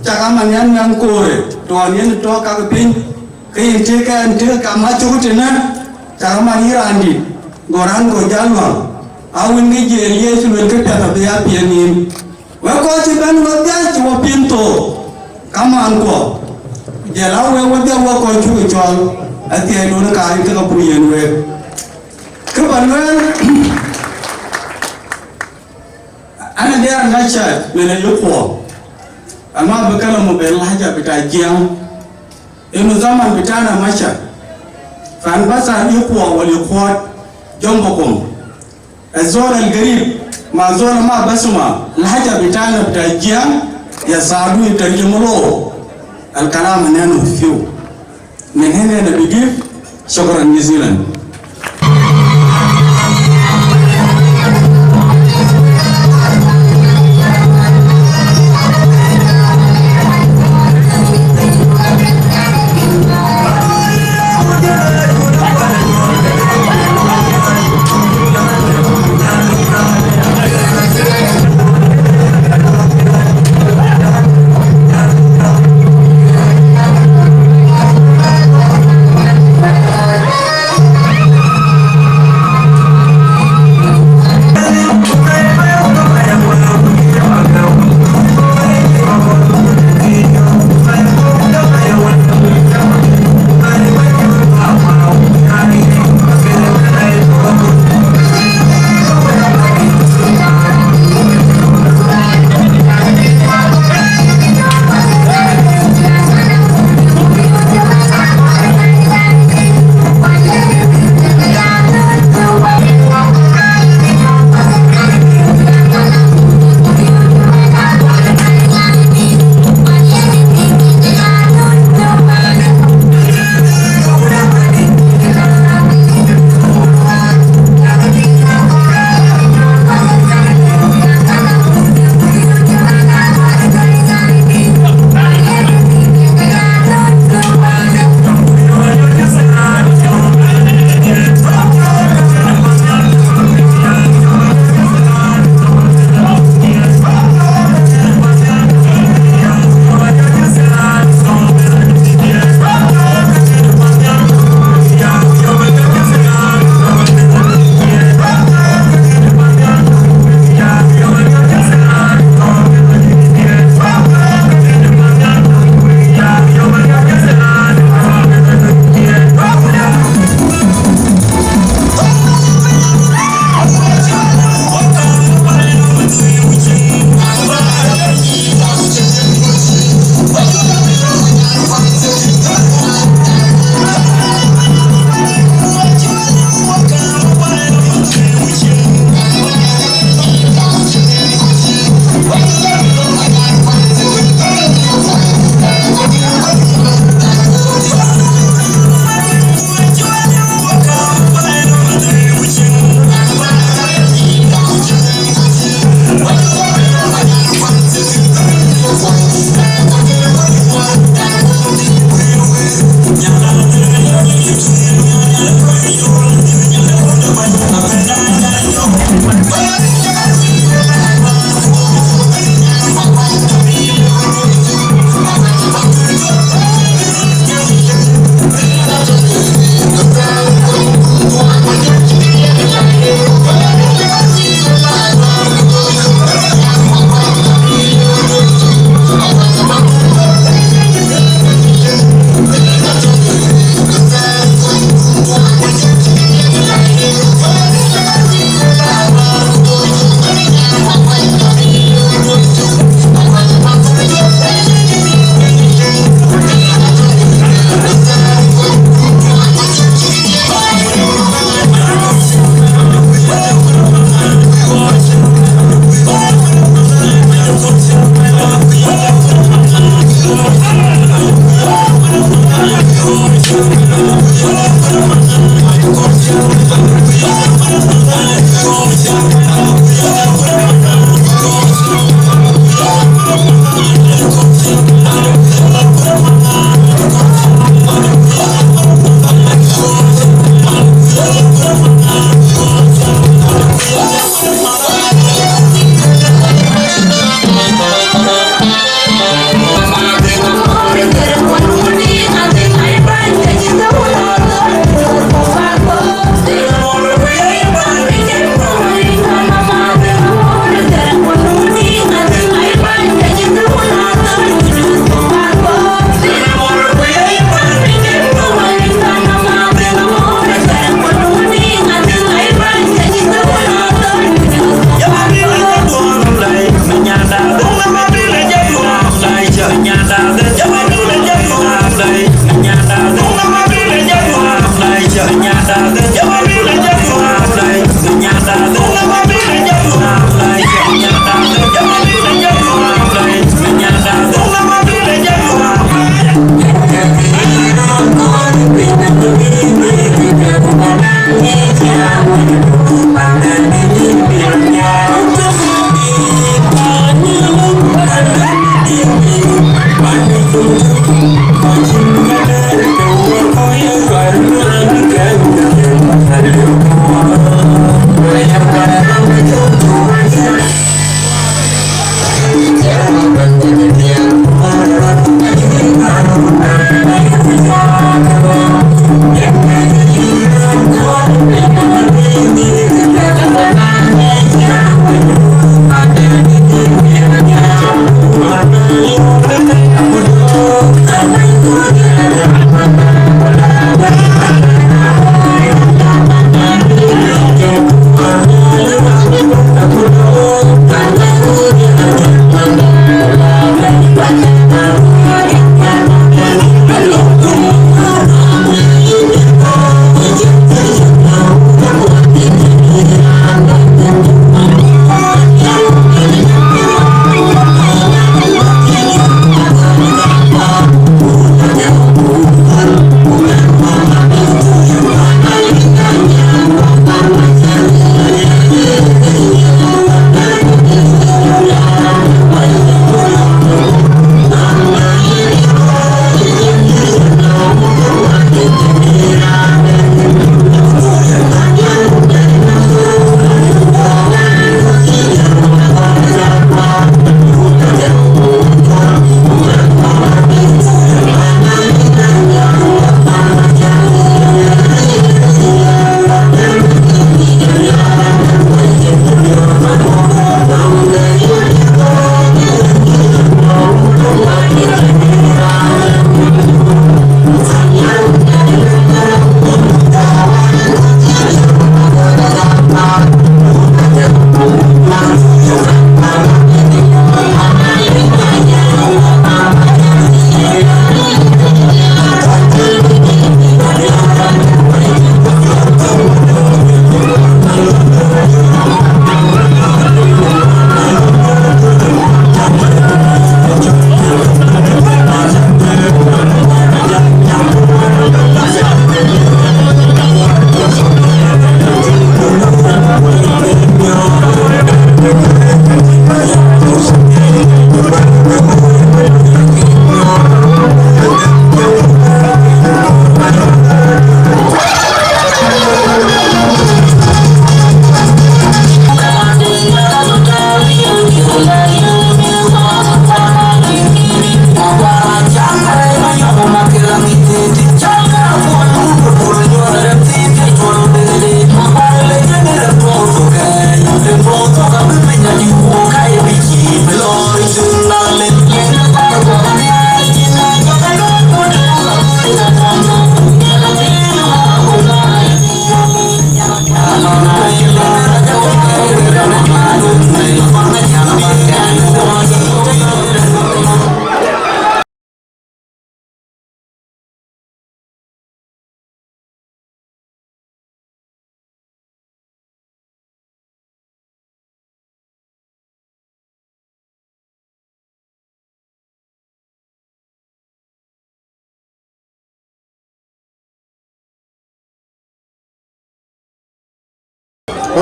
cak aman ɛn mɛnh koorë, tɔ̈ ɣɔn yen tɔ̈ kak piny, ke yïn tëëk ɛn tëëk kam acök tënë, cak aman yï raandït, go raan go jal luaŋ, a wën ke jiël Yecu lueel këpiɛth abï ya piɛth nïïm. Wek kɔc cï bɛ̈n wedhia cï wɔ piŋ thook, kamaan kuɔ, jël a wek wedhia wek kɔc cuk cɔl, athiɛɛi duɔ̈n kaar ke ka buk yen week. Kë bä lueel, ana diɛɛr na ca mɛn ë yök kuɔ, ama bï kalamu bɛ lahaja bita jiɛɛŋ, inu zaman bitana maca, fan basa yök kuɔ wal yök kuɔt, jɔmbakum. الزول القريب مع زول ما بسمع لهجة بتاعنا بتاع الجيان، يا سعدو يترجم له الكلام اللي أنا فيه. من هنا أنا بجيب، شكرا جزيلا.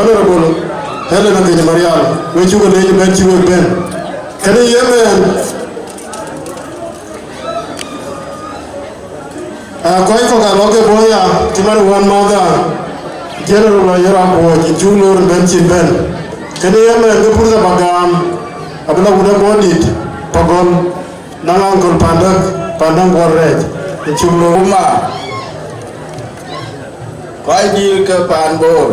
Honorable Helen Aŋeny Marial, we cuk leec bɛ̈n cï wek bɛ̈n. Kënë ye mɛn, aa, kɔc kɔ̈k aa lɔ ke bɔ̈ ya, cï man wän madha, General Ayera Kuɔc, cuk lor bɛ̈n cïn bɛ̈n. Kënë ye mɛn ke purtha ba gam, abï la wut abɔ̈ dït, pagɔl, naŋ aŋkol Pandäk, Pandäk Guɔl Rɛɛc, cuk lor. Uma, kɔc dït ke Pan Bor,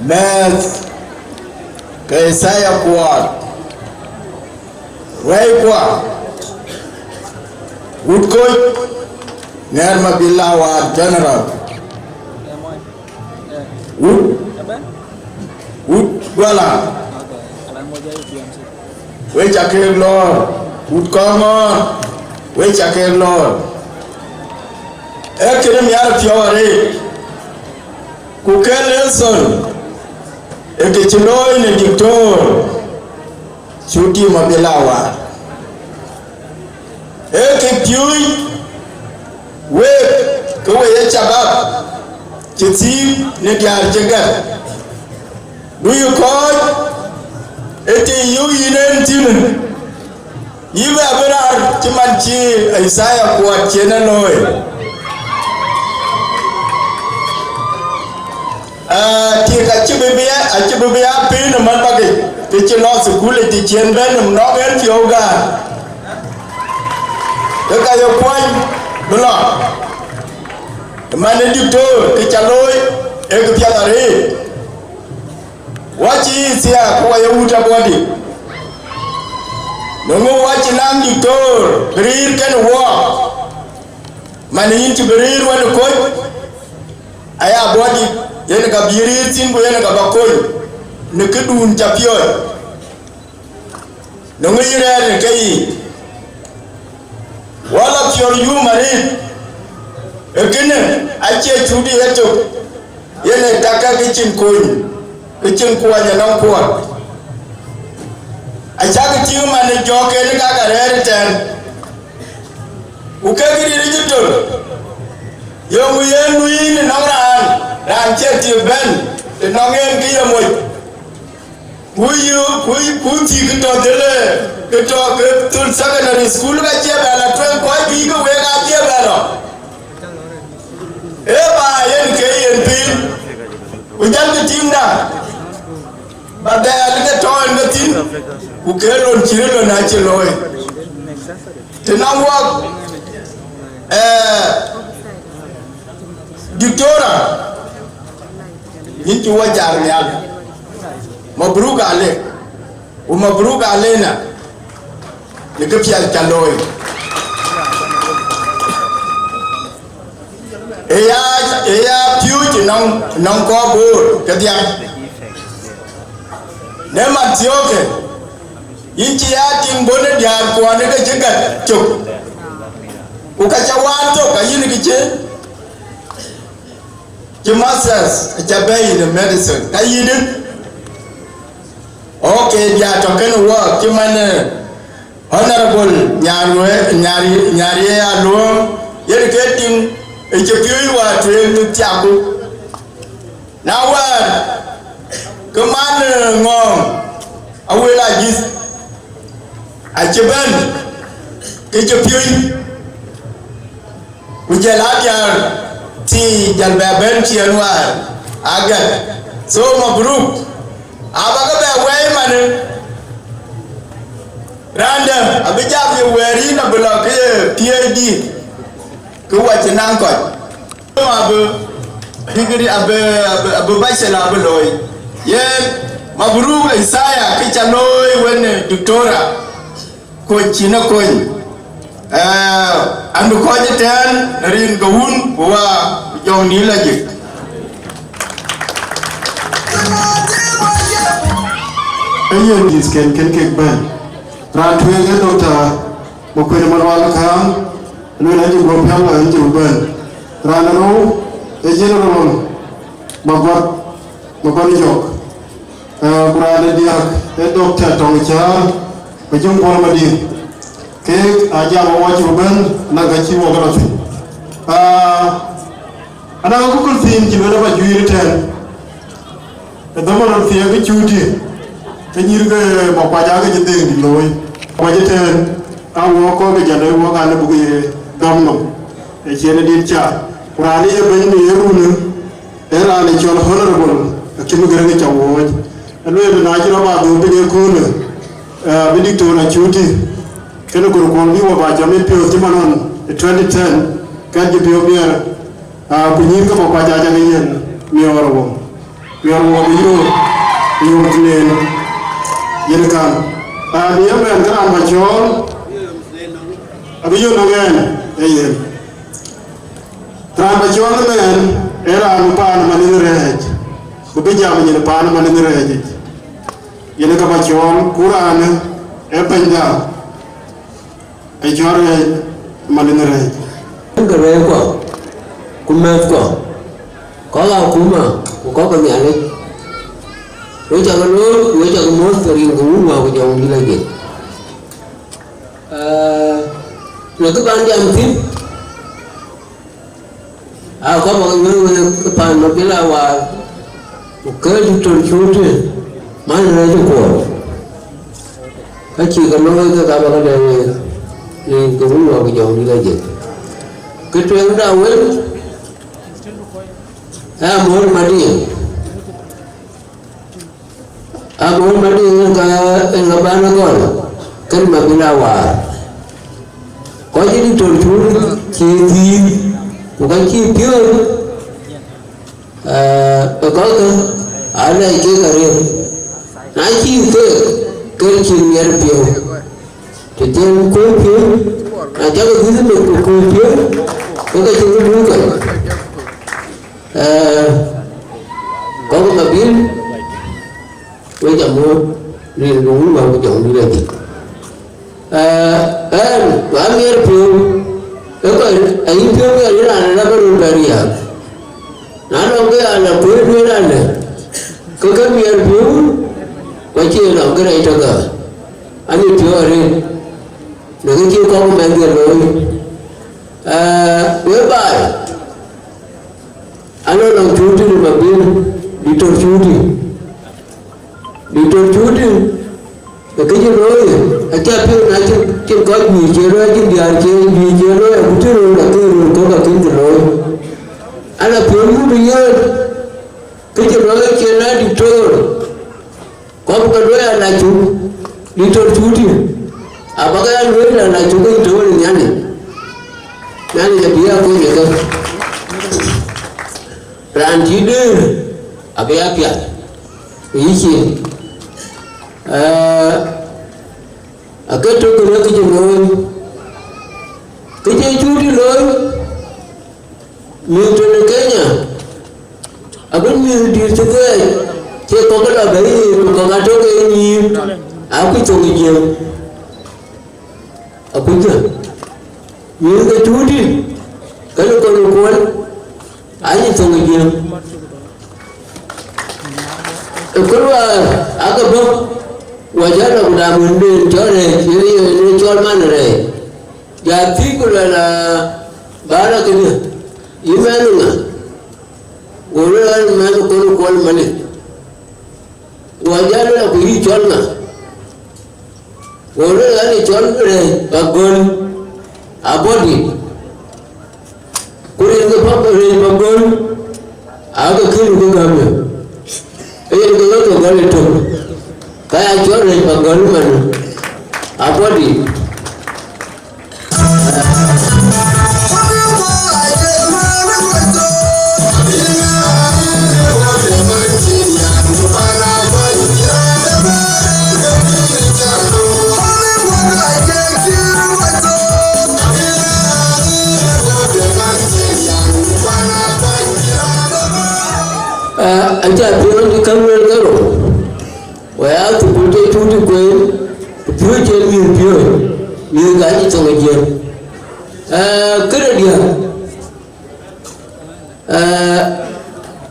mɛ̈th ke Isaiah Kuɔt, ruɛ̈ikua, wut Koc, Ŋɛɛr Mabil Awar General, wut, wut Guala, we ca kek lɔɔr, wut Kɔŋɔɔr, we ca kek lɔɔr. Ee kënë mial piɔ̈u arëët, ku ke lesson ë kë cï looi në Diktor Cuti Mabil Awar. Ee kë piööc week, ke we ye cabab cï thiik në diäär cï gät. Duökï kɔc ë të yök yïn en thïn, yï bɛ bï raar cï man cï Isaiah Kuɔt cïn ë looi. Aa, tik acï bï bï, acï bï bï a piny ë man bäk yic, të cï lɔ thukul yic, të cï en bɛ̈n nɔm nɔ̈k en piɔ̈u gäär. Ke ka ye kuany bï lɔ. Man ë Diktor, kë ca looi, ee kë piɛth arëët. Wɔ cï yï thiaak, ku wɔ ye wut abɔ̈dït. Në ŋö wɔ cï naŋ Diktor bï rëër kenë wɔ? Man yïn cï bï rëër wën ë Koc, aya abɔ̈dït, yen ka bï rëër thïn, ku yen ka ba kony në këdun ca piɔ̈ɔ̈c. Në ŋö yï rɛ̈ɛ̈r në keyiic? Wɔ la piɔ̈ɔ̈r yum arëët, ee kënë acie Cuti yetök, yen ee tak ke cïn kony, ke cïn kuɔny ë nɔm kuɔɔr. Acäkï tïŋ man ë jɔ̈ɔ̈k en ka ke rɛ̈ɛ̈r ëtɛ̈ɛ̈n, ku kek rït ë cï tol, yöŋ yen luiin ë nɔm raan, raan cie tik bɛ̈n, të nɔŋ en kë ye moc. Ku yï, ku, ku thii kë tɔ dhil, kë tɔ, kë thul secondary school ka cie bɛ la tueŋ, kɔc juëc ke wek aa cie bɛ lɔ. Ee ba yen ke yen piny, ku jal kë tïŋda, ba dhɛɛl ke tɔ en ke thïn, ku ke lon cï lon acï looi. Të na wɔk, eh, Diktora, yïn cï wɔ jar nhial. Mabruk alek. Ku mabruk alena. Në kë piɛth ca looi. Ë ya, ë ya piööc nɔŋ, nɔŋ kɔc Bor kedhia. Në man thiɔ̈kë, yïn cï ya tiŋ bɔ̈ në diäär kuɔn ke cï gät cök. Ku ka ca waan thok, ka yïn kë cï, cï masters ca bɛ̈ɛ̈i në medicine, ka yïn dï. Okay, dia tɔ kënë wɔ, cï man, eh, Honorable Nyarwe-, Nyari-, Nyarie Aluɔŋ, yen ke tiŋ, ë cï piööc wäär tueŋ thiaku. Na wäär, ke man, eh, Ŋɔɔŋ, Awel Ajïth, acï bɛ̈n, ke cï piööc. Ku jël adiäär thii jël bɛ bɛ̈n ciëën wäär agɛ̈t. So, mabruk, abäkë bɛ wɛɛi manë, raan dɛ̈ abï jam ye wɛɛr yïn abï lɔ ke ye PhD, ke wɔ cï naŋ kɔc. Abï degree, abï, abï, abï bachelor abï looi. Yen, mabruk Isaiah, kë ca looi wën, eh, doctora. Kony cïn ë kony. Eh, an bï kɔc ëtɛ̈ɛ̈n në rin ke Wun ku Wä ku Jɔŋdït lajik. Ee yen dïth kën kën kek bɛ̈n. Raan tueŋ ee Doctor Makuën Malual Kääŋ, lueel an cï guɔ pial, an cï bɛ̈n. Raan ë rou ee General Magɔt, Magɔt Jɔk. Eh, ku raan ë diäk ee Doctor Tɔŋ Cäär, ku Jɔŋ Kuɔl Madï. Keek aa jam awɔc cï bɛ̈n, na ka cï wɔ ke lɔ thïn. Ah, Anɔŋ akököl thiin cï lueel aba juiir ëtɛ̈ɛ̈n. Ë dhaman röt thiëëk ë Cuti, ke nyïïr ke Makuac aake cï dhëëŋdït looi. Makuac ëtɛ̈ɛ̈n, a wɔ kɔ̈k ke jɔl ë wɔ ŋa lë buk ye dɔm nɔm, ë cïn ë dit ca. Ku raan ë ye bɛ̈ny në ye runë, ee raan ë cɔl Honorable Akim Gërëŋ ë ca wooc. Ë lueel na cï rɔt ba dhuk piny ëköölë, eh, bï Diktor Acuti, kënë kor kuɔl bï wɔ ba jam ë piɔ̈ɔ̈th cï man ɣɔn ë twenty ten, kɛ̈t jɔ piɔ̈u miɛɛr, ah, ku nyïïr ke Makuac aca ke yen miɔɔr wɔ. Miɔɔr wɔ bï yöök, yöök tëneen. Yen kan. Ah, në ye mɛn ke raan ba cɔɔl, abï yöök nɔŋ ɛn, ee yen. Raan ba cɔɔl ëmɛn ee raan paan Maliŋ Rɛɛc, ku bï jam nyin paan Maliŋ Rɛɛc yic. Yen ka ba cɔɔl, ku raanë ee bɛ̈nyda, ee cɔl Rɛɛc Maliŋ Rɛɛc. Ke rɛɛckuɔ, ku mɛ̈thkuɔ, kɔc akuma, ku kɔc ke Nhialic, wek cak loor, ku wek cak muɔ̈th ke rin ke Wun Wä ku Jɔŋdït Lajik. Ee, në kë ban jam thïn, a kɔ̈k bä ke nyuöth wek ë paan Mabil Awar, ku kë Diktor Cuti, man rɛɛc ë kuɔɔr, ka cïï ke looi ke ka bä ke dɛ wek, rin ke Wun Wä ku Jɔŋdït Lajik. Kë tueŋda wën, ë Amɔ̈ɔ̈r Madiŋ. Abun Madiŋ ka ë ŋa ban gɔl, kën Mabil Awar. Kɔc cï Diktor Cuti cï thiëëc, ku ka cï piɔ̈ɔ̈c, eh, ë kɔckë aa lɛc kek arëët. Na cï keek, ke cïn miɛt piɔ̈u. Të cïn kuöc piɔ̈u, na cak dhïth meth ku kuöc piɔ̈u, ke ka cïn kë luui kɔc. Eh, kɔc Mabil, wek ca muɔ̈ɔ̈th, rin ke Wun Wä ku Jɔŋdït Lajik. Eh, ɛn, wa miɛt piɔ̈u, ë kɔc, ayï piɔ̈u miɛt ë raan ë rɔt bä röt bɛ riääk. Na nɔŋ ke ya la kuëër duëër alë, ke ke miɛt piɔ̈u, ku acie nɔm kërɛɛc tɔ̈ gäär. Anï piɔ̈u arëët, në kë cï kɔc mɛnhdiɛ̈ looi. Eh, wek baai, anɔŋ nɔŋ Cuti në Mabil, Diktor Cuti. Diktor Cuti, ë kë cï looi, acie piɔ̈u na cïn, cïn kɔc juëc cie looi, cïn diäär cie juëc cie looi, aku tïŋ röör, akën röör kɔ̈k akën kë looi. An, apiɔ̈u mut ë yen, kë cï looi cie na Diktor. Kɔc ke luɔi alacuk, Diktor Cuti, abäkë ya lueel alacuk ke tɔ̈u në Nhialic. Nhialic abï ya kony ë ke. Raan cï dëër abï ya piath ë yïcin. Ee, akë tök kën ë kë cï looi, kë cï Cuti looi, mïth tɔ̈ në Kenya, abï mïth dït cï thuɛɛc, cie kɔ̈k lɔ bɛ̈i ku kɔ̈k atök ë nyïïn, akuc thok ë jiëëm, akuckë. Mïth ke Cuti, kënë kɔn ë kuɔl, acï thok ë jiëëm. Ë kë luaar, ake bɔ̈, wa jɔ lɔ ku dam wënden cɔl Rɛɛc, yen ye, yen cɔl man Rɛɛc. Ja thiëc ku luɛl, aa, bä rɔt kënë, yïn mɛnh ŋa? Go lueel an, mɛnh Kon Kuɔl Malith. Go jɔ lueel, ku yï cɔl ŋa? Go lueel an, yï cɔl Rɛɛc Pagöl Abɔ̈dït. Ku rin ke Pagöl, Rɛɛc Pagöl, aake kën ke gäm ë. Yen ke ɣöt ke gɔl ë tök, ka ya cɔl Rɛɛc Pagöl man Abɔ̈dït. Aa, aca piɔ̈ɔ̈ny ë käŋ luel ke rou, wɛ̈ɛ̈r thukul ke Cuti kueen, ku piööcë mïth piööc, mïth ka cï thok ë jiël. Aa, këde diäk, aa,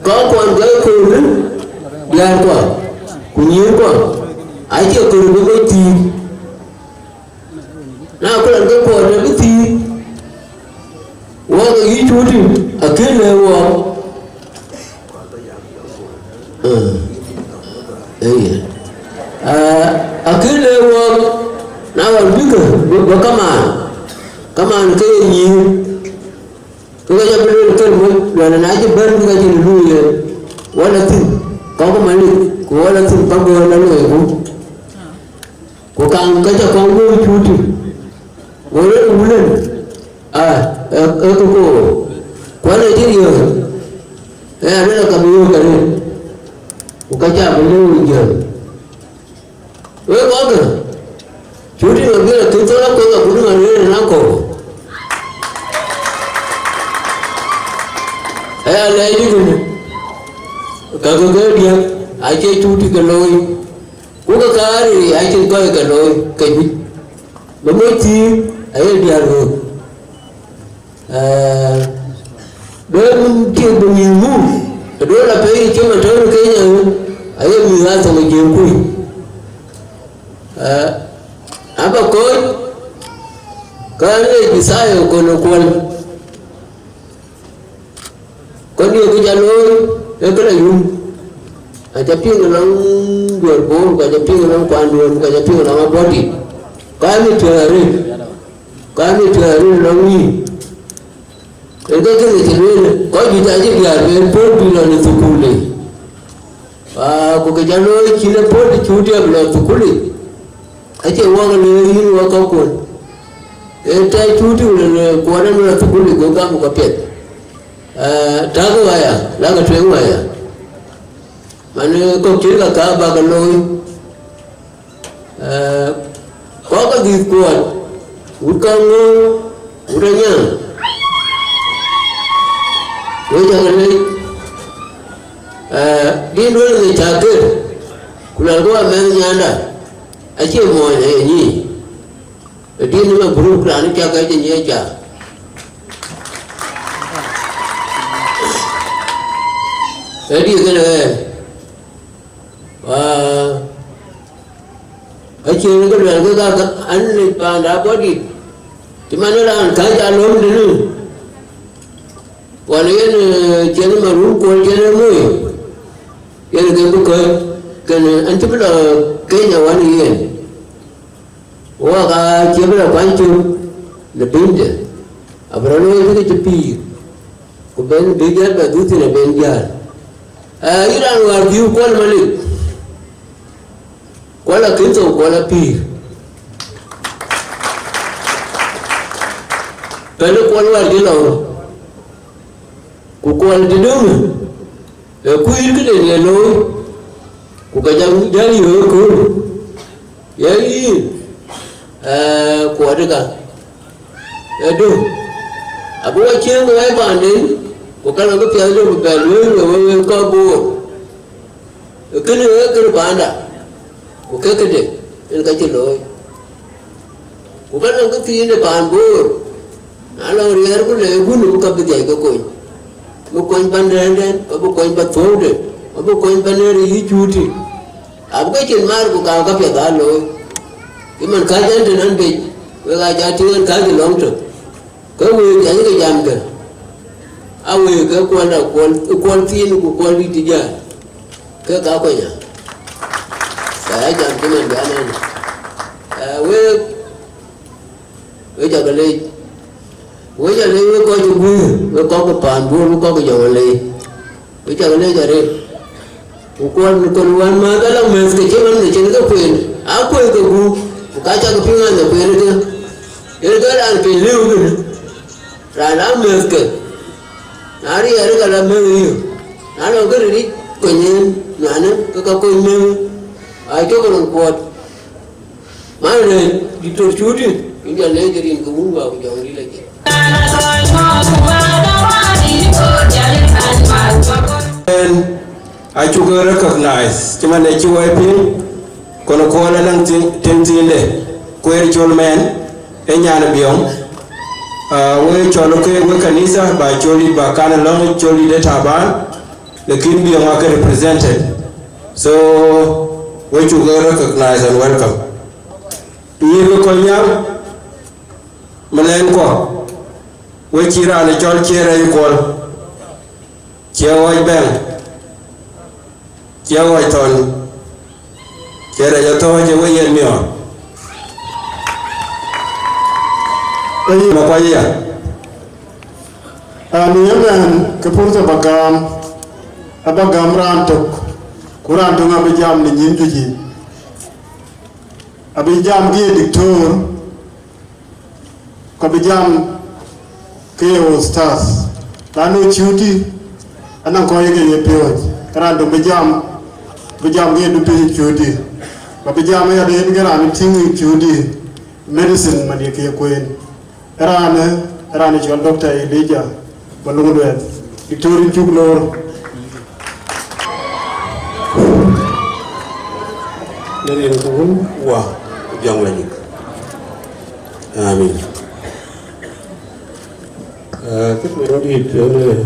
kɔckuɔn ke kööl, diäärkuɔ, ku nyïïrkuɔ, acie kööl bï ke thïïk. Na ku lan ke kuɔɔr të bï thïïk, wɔɔk ke yï Cuti, akën lëu wɔɔk, Na ɣɔn bïkë bï kamaan, kamaan ke ye nyïïr, ke ke jɔ bï lueel kër mɔc luɛl na cï bɛ̈n bï ka cïn luui yen, wala thïn, kɔk malik ku wala thïn pagöör la luɔiku. Ku kaŋ ke cä kɔŋ wëu cuuti, go rɔt wulën, a, ë këkoor, kuan ë cï riɔ̈ɔ̈c, ë alël ka bï wëu kë rëët, ku ka cä bï lëu ë jiël. Wek kɔ̈kë, cuuti ma bï la kïn thɔn akuec akuc ma rëër ë na kɔ̈u. Aya lɛɛc dï kënë, kakë ke diäk, acie cuuti ke looi, ku ke kaar ë acïn kɔc ke looi ke juëc. Bï moc thïïr aye diäär ɣöök. Aa, duëër cï bï mïth muk, ë duëër apɛi cï man tɔ̈u në Kenya, aye mïth aa thok ë jiëëŋ kui. Aa, aba kɔc, ka le Jithaya ë kɔn ë kuɔl. Kɔn ye kë ca looi, ee kë la yum. Aca piŋ ënɔŋ Juɔ̈r Bor, ku aca piŋ ënɔŋ Kuanduɔ̈n, ku aca piŋ ënɔŋ Abɔ̈dït. Ka mïth piɛth arëët, ka mïth piɛth arëët ënɔŋ yïn. Ë ke kënë cï lueel, kɔc juëc acï diäär ben puɔ̈l bï lɔ në thukul de. Aa, ku kë ca looi cïn ë puɔ̈l cï cuuti abï lɔ thukul yic. Acie wɔk ë lueel yïn wɔ kɔ̈kkuɔn. Ee tɛ̈ cuuti wël në kuɔɔr en lɔ thukul yic, go gam ka piɛth. Aa, tak waya, lakë tueŋ waya. Man, ee, kɔ̈k cït ka ka bä ke looi. Ee, kɔc ke dhïth kuɔɔt, wut ka ŋö, wut anyaŋ. Wek cä ke lec, ee, bï duëër në cä ker, ku luɛlku amɛ̈nh nyanda, acie muɔny aye nyïïn. Ë dït në ma group raan cä ke jɔ nyiëc cä. Ë dït kënë ɣɛɛr. Aa, acïn kë luɛl kë ka an, lec paanda Abɔ̈dït, cï man ë raan kääc alöm dïnë, wan yen, ee, cïn marun kuɔl cïn ë moi, yen ke bï kɔc, kën an, cï bï lɔ Kenya wan yen. Wok aa cï bï lɔ kuany cök në pinyde, abï rɔt looi bï ke cï pïïr, ku ben bï jäl bɛ dhuk thïn ë ben jäl. Aa, yïn raan wäär dhiëëu kuɔl malik, kuɔl akën thou, kuɔl apïïr. Pɛ̈lë kuɔl wäär cï lɔ, ku kuɔl cï döŋë, ee kuiir këden ye looi, ku ka jam jäl yöök ëkööl, ye yïn, ee, kuɔɔt ë ka, ee döŋ, abï wa cieŋ wɛ̈i paanden, ku ka lɔ bï piɛth döŋ bï bɛ lueel we, we, we kɔc Boor. Ee kënë ee kënë paanda, ku ke këde en ka cï looi. Ku ka nɔŋ kë thiin ë paan Boor, na lɔ riɛɛr ku le gun, bï ka bï dhiac ke kony, bï kony pan rɛ̈ɛ̈rden, ka bï kony pa thuɔ̈ude, ka bï kony pan rɛ̈ɛ̈r yï cuuti, abï ke cin maar ku kaam ka piɛth aa looi. Cï man kääc ɛn tën ɛn bec, wek aa ca tïŋ ɛn kääc ë lɔŋ tök. Ke wëëk, ayï ke jamkë, a wëëk ke kuɔl, kuɔl, kuɔl thiin ku kuɔl dït jäl, ke ka kuany aa. Ka ya jam cï man jam ɛn. Ee, wek, wek cä ke leec. Wek cä leec, wek kɔc cï guiir, wek kɔc ke paan Bor, wek kɔc ke jɔŋ leec. Wek cä ke leec arëët. Ku kuɔl në kɔn wään määth ala mɛ̈thke cï man në cïn ke kueen, aa kueen ke gup, ku ka cä ke piŋ an, ee kueen ke. Yen ke raan piny lëu kënë, raan aa mɛ̈thke. Na riɛɛr, ka la mɛ̈th yï. Na lɔ kënë ric, kony en, nuanë, ke ka kony mɛ̈th, aa cök röt kuɔɔt. Man rëër, Diktor Cuti, yïn jɔ leec rin ke wun wäär ku jɔŋdït la jël. Ɛn acuk recognize, cï man ë cï wai piŋ, kɔn kuɔl anɔŋ tiŋ, tiŋ thiinde, kueer col mɛn, ë nyan Biɔŋ. Ah, we cɔl ke we kanitha, ba col dït ba kan lɔŋ, col dït ë Taban, lakin Biɔŋ ake represented. So, we cuk recognize and welcome. Nyïïr ke kɔc nhial, malɛn kuɔ, we cï raan ë cɔl Ciɛɛr Rɛc Kuɔl, Ciɛɛr Ɣɔc Bɛ̈ŋ, Ciɛɛr Ɣɔc Thɔn, Ciɛɛr Rɛc Athɔ̈ɔ̈c ë we yen miɔɔr. Ke yïn akuac ya. An, yemɛn ke purtha ba gam, aba gam raan tök, ku raan töŋ abï jam në nyïn juëc yic. Abï jam ke ye diktor, ku abï jam ke ye ustaz. Lanu cuti, anɔŋ kɔc ke ye piööc. Raan töŋ bï jam, bï jam ke ye dupi cuti. Ku abï jam ya den ke raan tïŋ cuti, medicine man ye ke ye kueen. Raan, raan cɔl Doctor Elijah Maluk Lueth, Victorian cuk loor. Në rin ke Wun, Wä, ku Jɔŋ Lajik. Amin. Eh, kë tueŋ dït, eh,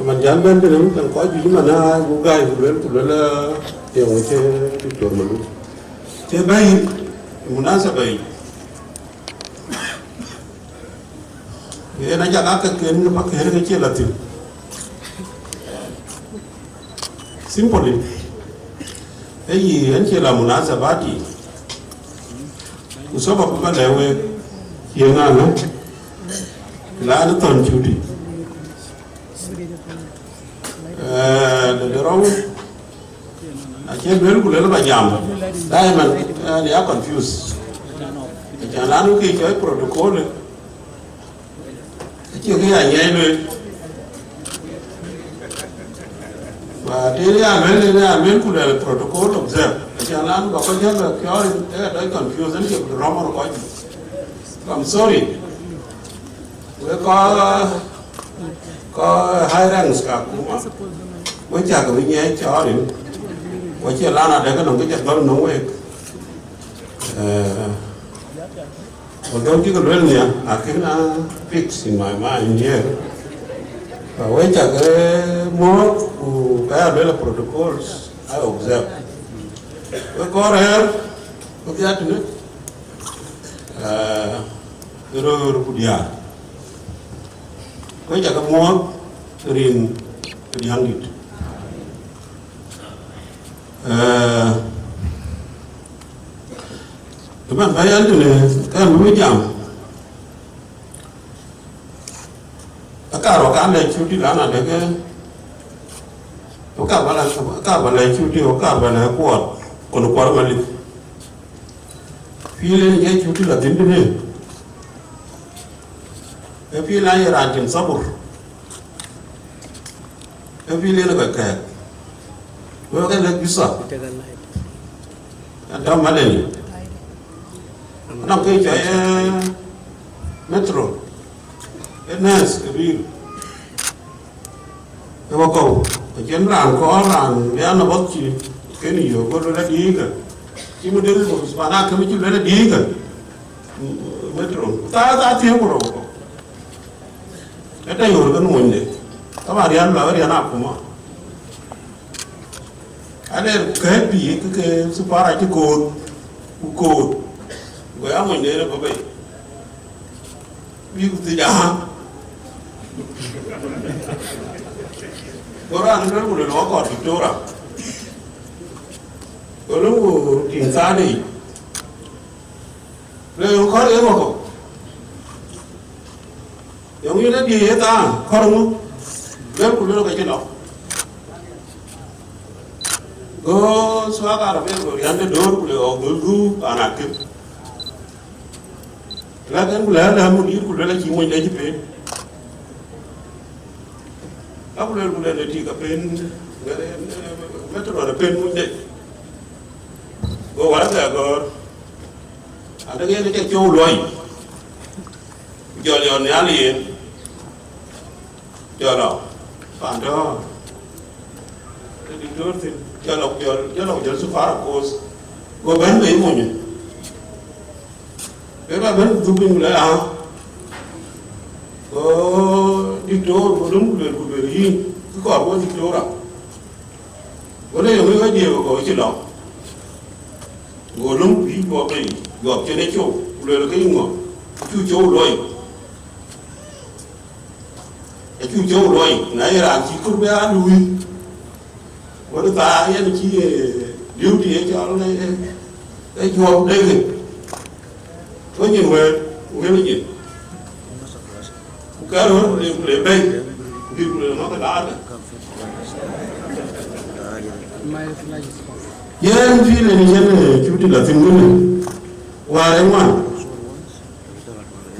man jam bɛ̈n tënë, kan kɔc juëc man aa, ku gäi, ku luel, ku luel, eh, yeŋö cï Doctor Maluk. Cï bɛ̈i, munasaba yic. Yen ajak aa ke ken ke pa kër ke cie la thïn. Simply. Ee yï, yen cie la munasabati. Ku sabab ba lɛ̈k wek, ye ŋa ŋa? La në thɔn cuti. Eh, de, de rɔu, acie luel ku luel ba jam. Daiman, eh, ya confuse. Acan lanu ke cɔl protocol, acie ke ya nyai luel. Ba tëë ya luel, ya luel ku luel protocol observe. Acan lanu ba kɔc jam ba piɔ̈ɔ̈r, eh, dɔc confuse, acie ku rɔm rɔ kɔc. I'm sorry. Wek kɔc, kɔc high ranks ka akuma, wek cak bï nyiɛc cɔɔr rin, wek cie lan adek nɔm ke jɛ dhɔl nɔm wek. Eh, although cï ke luel nia, I can, uh, fix in my mind here. But wek cak, eh, muɔ̈ɔ̈th ku ka ya luel protocols, I observe. Wek kɔc rɛ̈ɛ̈r, wek ya tënë. Eh, röör ku diäär. Ku cak muɔ̈ɔ̈th rin Diäŋdït. Eh, ëmɛn bä yɛn tënë kɛn bï jam. Akar wä kan lɛc cuti lan adeke. Akar bä lɛc, akar bä lɛc cuti, akar bä lɛc kuɔt, kun kuɔt malith. Fiil en ye cuti la dhïn tënë. Ee fiil na ye raan cïn thabur. Ee fiil en kɔc kɛɛk. Wek ke lek bisa. An tɔ madeni. Anɔŋ ke cɔl, eh, metro. Ee nɛɛth ke biir. Ë wakɔ̈u, acïn raan kɔɔr raan bï an abɔ̈th cï kën yök, go luel adiikë. Cï mudir bus pan akëmë cï luel adiikë. Metro. Thaa, thaa thiëëk ku rou wakɔ̈u. Ë tɛ̈ yöör ke nuɔnyde. Taban riän la riän akuma. Ade kɛ̈ɛ̈t bï ke, ke thupar acï koor, ku koor. Go ya monyde ë bɔ̈ bei. Bï ku thiëc, aha. Go raan luel ku luel wakɔ̈u Victoria. Go luel ku tïŋ thaade yic. Luel kɔ̈r ë wakɔ̈u. Yɔŋ yïn ë diëëc ë thaar, kɔ̈r ŋö? Luel ku luel ke cï lɔ. Go thuak Arabia go riän de döör ku le ɣɔk dhöl dhuu paan akïm. Lɛ̈k en ku lɛ̈k lɛ̈k mudir ku luel acï mony de cï pen. Ka ku luel ku luel ë tik apen, metro de pen mony de. Go wal ke agɔ̈ɔ̈r. Adek yen ke cou luɔi. Ku jɔl yɔn nhial yen. Jɔl lɔ, pan tɔ̈ ë diktor thïn, jɔl lɔ, jɔl, jɔl lɔ, jɔl thupar akoos. Go bɛ̈n bei monyë. Bɛ̈n ba bɛ̈n ku dhuk piny ku lɛ̈k, aa. Go diktor, go lom ku luel, ku luel, yïn, kë kɔɔr wɔ diktora. Go lɔ yɔŋ ë wɛ̈tdiɛ̈, go cï lɔ. Go lom ku yï juɔk bei, juɔk cïn ë cou, ku luel ke yï ŋɔ, ku cuk cou luɔi. Acuk cou luɔi, na ye raan cï kɔ̈r bï aa luui. Wën thaar yen cï, eh, duty ë cɔl, eh, eh, juɔk dek. Go nyin wëër, wëër nyin. Ku kɛ̈r röör ku le, ku le bɛ̈i, ku dït ku le ŋɔ̈k ë laarkë. Yen field en cïn, eh, cuti la thïn kënë, wäär ë ŋuan.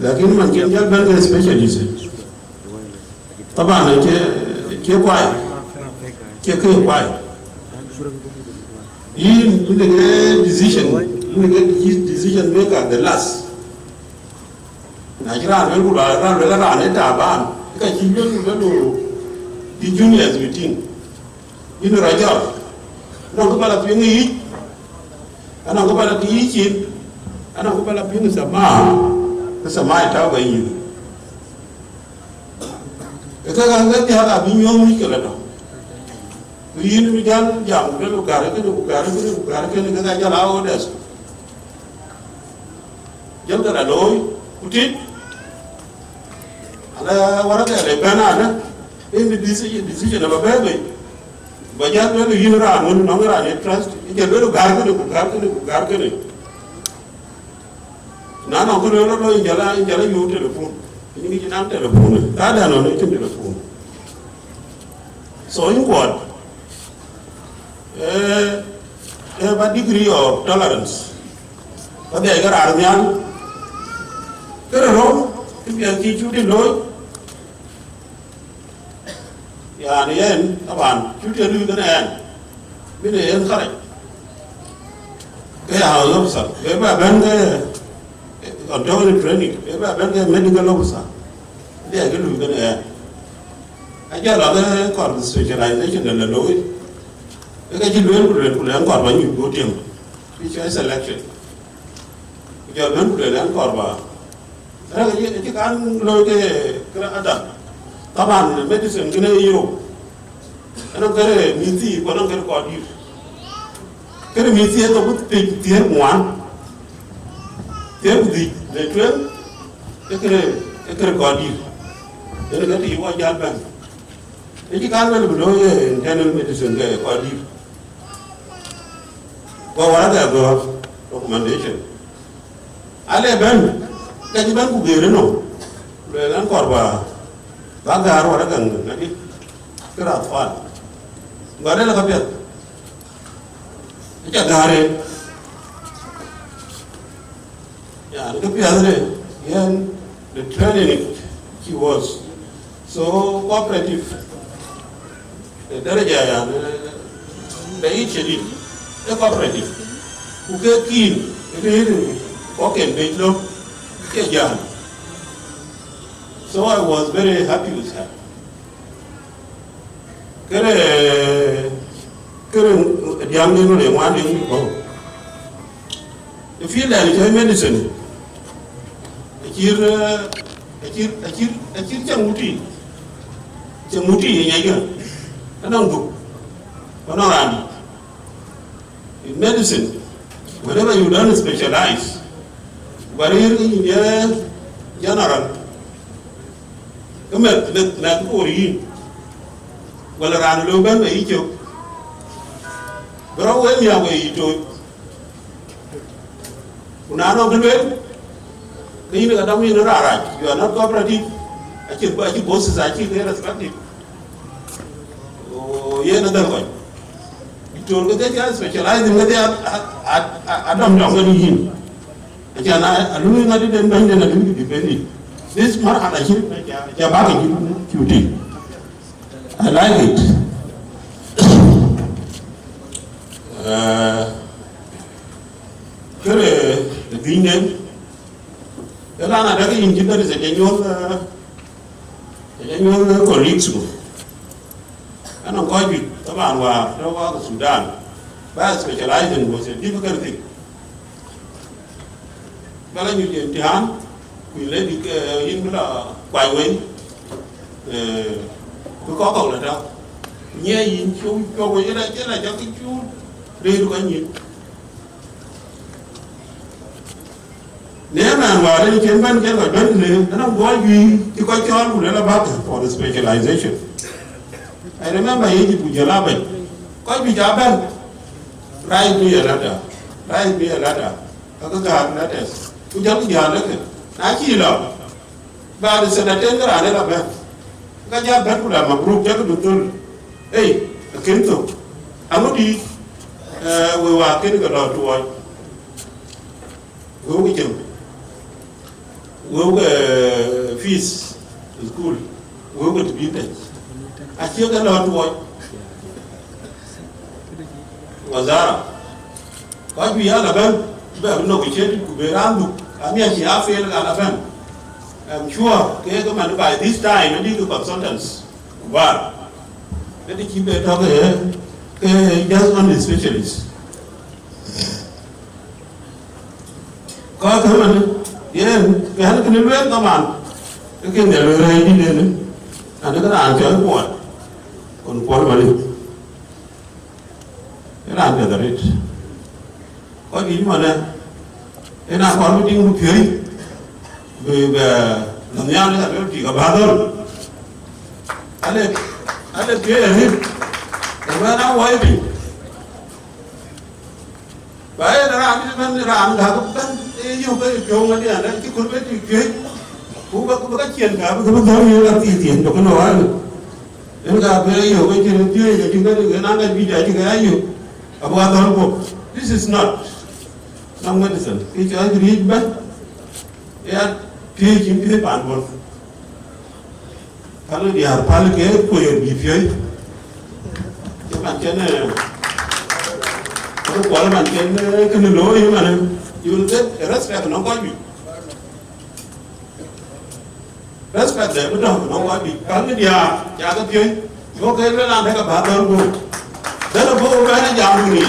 Lakin man cïn jäl bɛ̈n ke specialist. Taban, cie, cie kuai, cie kë kuai. Yïn, yïn de ke decision, yïn de ke decision maker the last. Na cï raan luel ku raan, raan luel raan ë taban, ka cï luel ku luel ku, the juniors meeting. Yïn rɔt jɔl, anɔŋ kë ba la piŋ ë yic, anɔŋ kë ba la piŋ ë cin, anɔŋ kë ba la piŋ ë thamaa, ë thamaa ë tääu ke yïn. Ë kë ka ke diäk abï nyuɔ̈th muckila tɔ̈. Ku yïn bï jäl jam ku luel ku gär kënë, ku gär kënë, ku gär kënë, ke ka jɔl aa orders. Jɔlkë la looi, ku tit, ala waraka le bɛ̈n alë, in the decision, decision aba bɛ̈ɛ̈i bei. Ba jäl luel yïn raan wën nɔŋ raan ye trust, jɔl luel gär kënë, ku gär kënë, ku gär kënë. Na nɔŋ kë luel rɔt lɔ, jɔl a, jɔl a yöök telephone. Yïn ŋic naŋ telephone, ka dɛ̈ nɔn ë cïn telephone. So in kuɔt, eh, eh, ba degree of tolerance. Ba dhiɛc ke raan nhial. Kërë rou, kë piɛth cï cuti looi. Yani yen, taban, cuti ë lui kënë ɣɛn. Bï de yen kärɛc. Ke ya house officer, ke ba bɛ̈n ke, eh, on training, ke ba bɛ̈n ke medical officer. Dhiɛc ke lui kënë ɣɛn. Ajɔl lɔ ke kɔɔr specialization de la looi. Ke ka cï lueel ku lueel ku lɛ̈ŋ kɔɔr ba nyuc go tiɛ̈ŋ. Cï choice selection. Ku jɔl bɛ̈n ku lueel ɛn kɔɔr ba. Rɛ̈k acï, acï kan looi ke, ke adap. Taban medicine kënë ye yök. Anɔŋ kërë mïthii, ku anɔŋ kërë kɔɔr dït. Kërë mïthii ë thok ku thiëër ku ŋuan. Thiëër ku dhïc le tueŋ, ë kërë, ë kërë kɔɔr dït. Yen ke të yï wɔ jäl bɛ̈n. Ë cï kan lueel bï looi ye internal medicine ke kɔɔr dït. Go waraka gɔ̈ɔ̈r, recommendation. Ale bɛ̈n, ka cï bɛ̈n ku geer ënɔm. Lueel an kɔɔr ba, ba gäär waraka ŋö, ŋadï, kë rath fal. Gɔl ëlë ka piɛth. Aca gäär en. Yani, kë piɛth de, yen, the training, she was so cooperative. Ë daraja, yani, بعيد شديد. Ë cooperative. Ku ke keen, ë ke yïn, kɔc ken bec lɔ, ke jam. So I was very happy with her. Kërë, kërë diäŋ den wën ë ŋuan den bɔ̈. Ë field ɛn cɔl medicine, acït, acït, acït, acït cä ŋuti, cä ŋuti ë nyɛckë, anɔŋ dhuk, ku anɔŋ raan dït. In medicine, whenever you don't specialize, ba rëër ke yïn ye general, ke mɛth, mɛth, mɛth koor yïn, wala raan lëu bɛ̈n ba yï cök, bï rɔt wek nhiaak wek yï tooc. Ku na nɔŋ kë lueel, ke yïn ka dɔm yïn raan rac, you are not cooperative, acï, acï bosses, acï ke respective. Oh, yen adhal kɔc. Doctor ke ke specialize in ke a, a, a, a dɔm dɔm ke yïn. Acan a, a lui ŋadï den bɛ̈ny den a lui defend it. This marhala cï, cï bak yïn cuti. I like it. Uh, kërë piny den, ëlan adɛ̈ ke yïn cï bɛ̈n ë cä nyuɔ̈th, eh, cä nyuɔ̈th, eh, colleagues ku. Anɔŋ kɔc juëc, taban wäär tɔ̈ wak Sudan, ba specializing was a difficult thing. Ba la nyuc imtihan, ku yïn le bï, eh, yïn bï la kuany wei, eh, bï kɔk kɔ̈k la tɔ̈. Nyiɛɛi yïn cï cuɔk wei, ëla, ëla jɔkï cuut, rëër kɔc nyïn. Në ëmɛn wäär en cïn bɛ̈n cïn kɔc bɛ̈n tënë, ënɔŋ guɔ juëc cï kɔc cɔɔl ku lël abäk for the specialization. I remember Egypt ku jɔl abɛ̈ny. Kɔc juëc abɛ̈n, write me a letter, write me a letter. Kakë gäär letters. Ku jɔlkï jäl ëkë. Na cïï lɔ, baad sanaten ke raan ë la bɛ̈n. Ka jäl bɛ̈n ku la mabruk, jɔlkï du thöl. Ei, akën thök. Aŋö dïït, eh, wëu akën ke lɔ tuɔɔc. Wëu ke cem. Wëu ke, eh, fees, school. Wëu ke të bï tec. Acie ke lɔ tuɔɔc. Wazara. Kɔc juëc ala bɛ̈n, bɛ negotiate ku bï raan dhuk, amiɛt cï a fail ala bɛ̈n. I'm sure ke ke man by this time, adi ke consultants kubar. Ke të cï bɛ tɔ̈ ke, ke just only specialist. Kɔc ke man, yen, ke ɣɛn kënë lueel kaman, ke kën de lueel rɛɛc dït en, an, ke raan cɔl Kuɔl, Kon Kuɔl Malik. Ë raan piɛth arëët. Kɔc juëc manë, ë na kɔn bï tiŋdu piööc, bï, bï, nɔm nhial ë ka luel tik abä dhöl. Ale, ale piööc arëët, ë wɛ̈n a woi piny. Ba yen raan bï bɛ̈n, raan gäk bɛ̈n, ë yök ke piɔ̈u ŋadï, an, cï kɔn bï tik piööc. Ku bä, ku bä ka ciɛn ka, bï, bï dhöl yen ka thithien, tök në wään. Yen ka bï yök, ke cïn piööc, ke cïn ka dï, ke na ka juëc, acï ke ya yök. Abu adhɔl guɔ̈p. This is not, not medicine. Kë cɔl këriëëc bɛ̈n, ya piëëc cïn piëëc paan buɔth. Päl diäär, päl ke kueer bï piööc. Cï man cïn, eh, ku kuɔl man cïn, eh, kënë looi man, eh, you will get respect nɔŋ kɔc juëc. Respect de bï tɔ̈ nɔŋ kɔc dït, päl diäär, ca ke piööc, go ke luel an, dek abä dhɔl guöp. Dhël abɔ̈ bɛ̈n ë jam duni.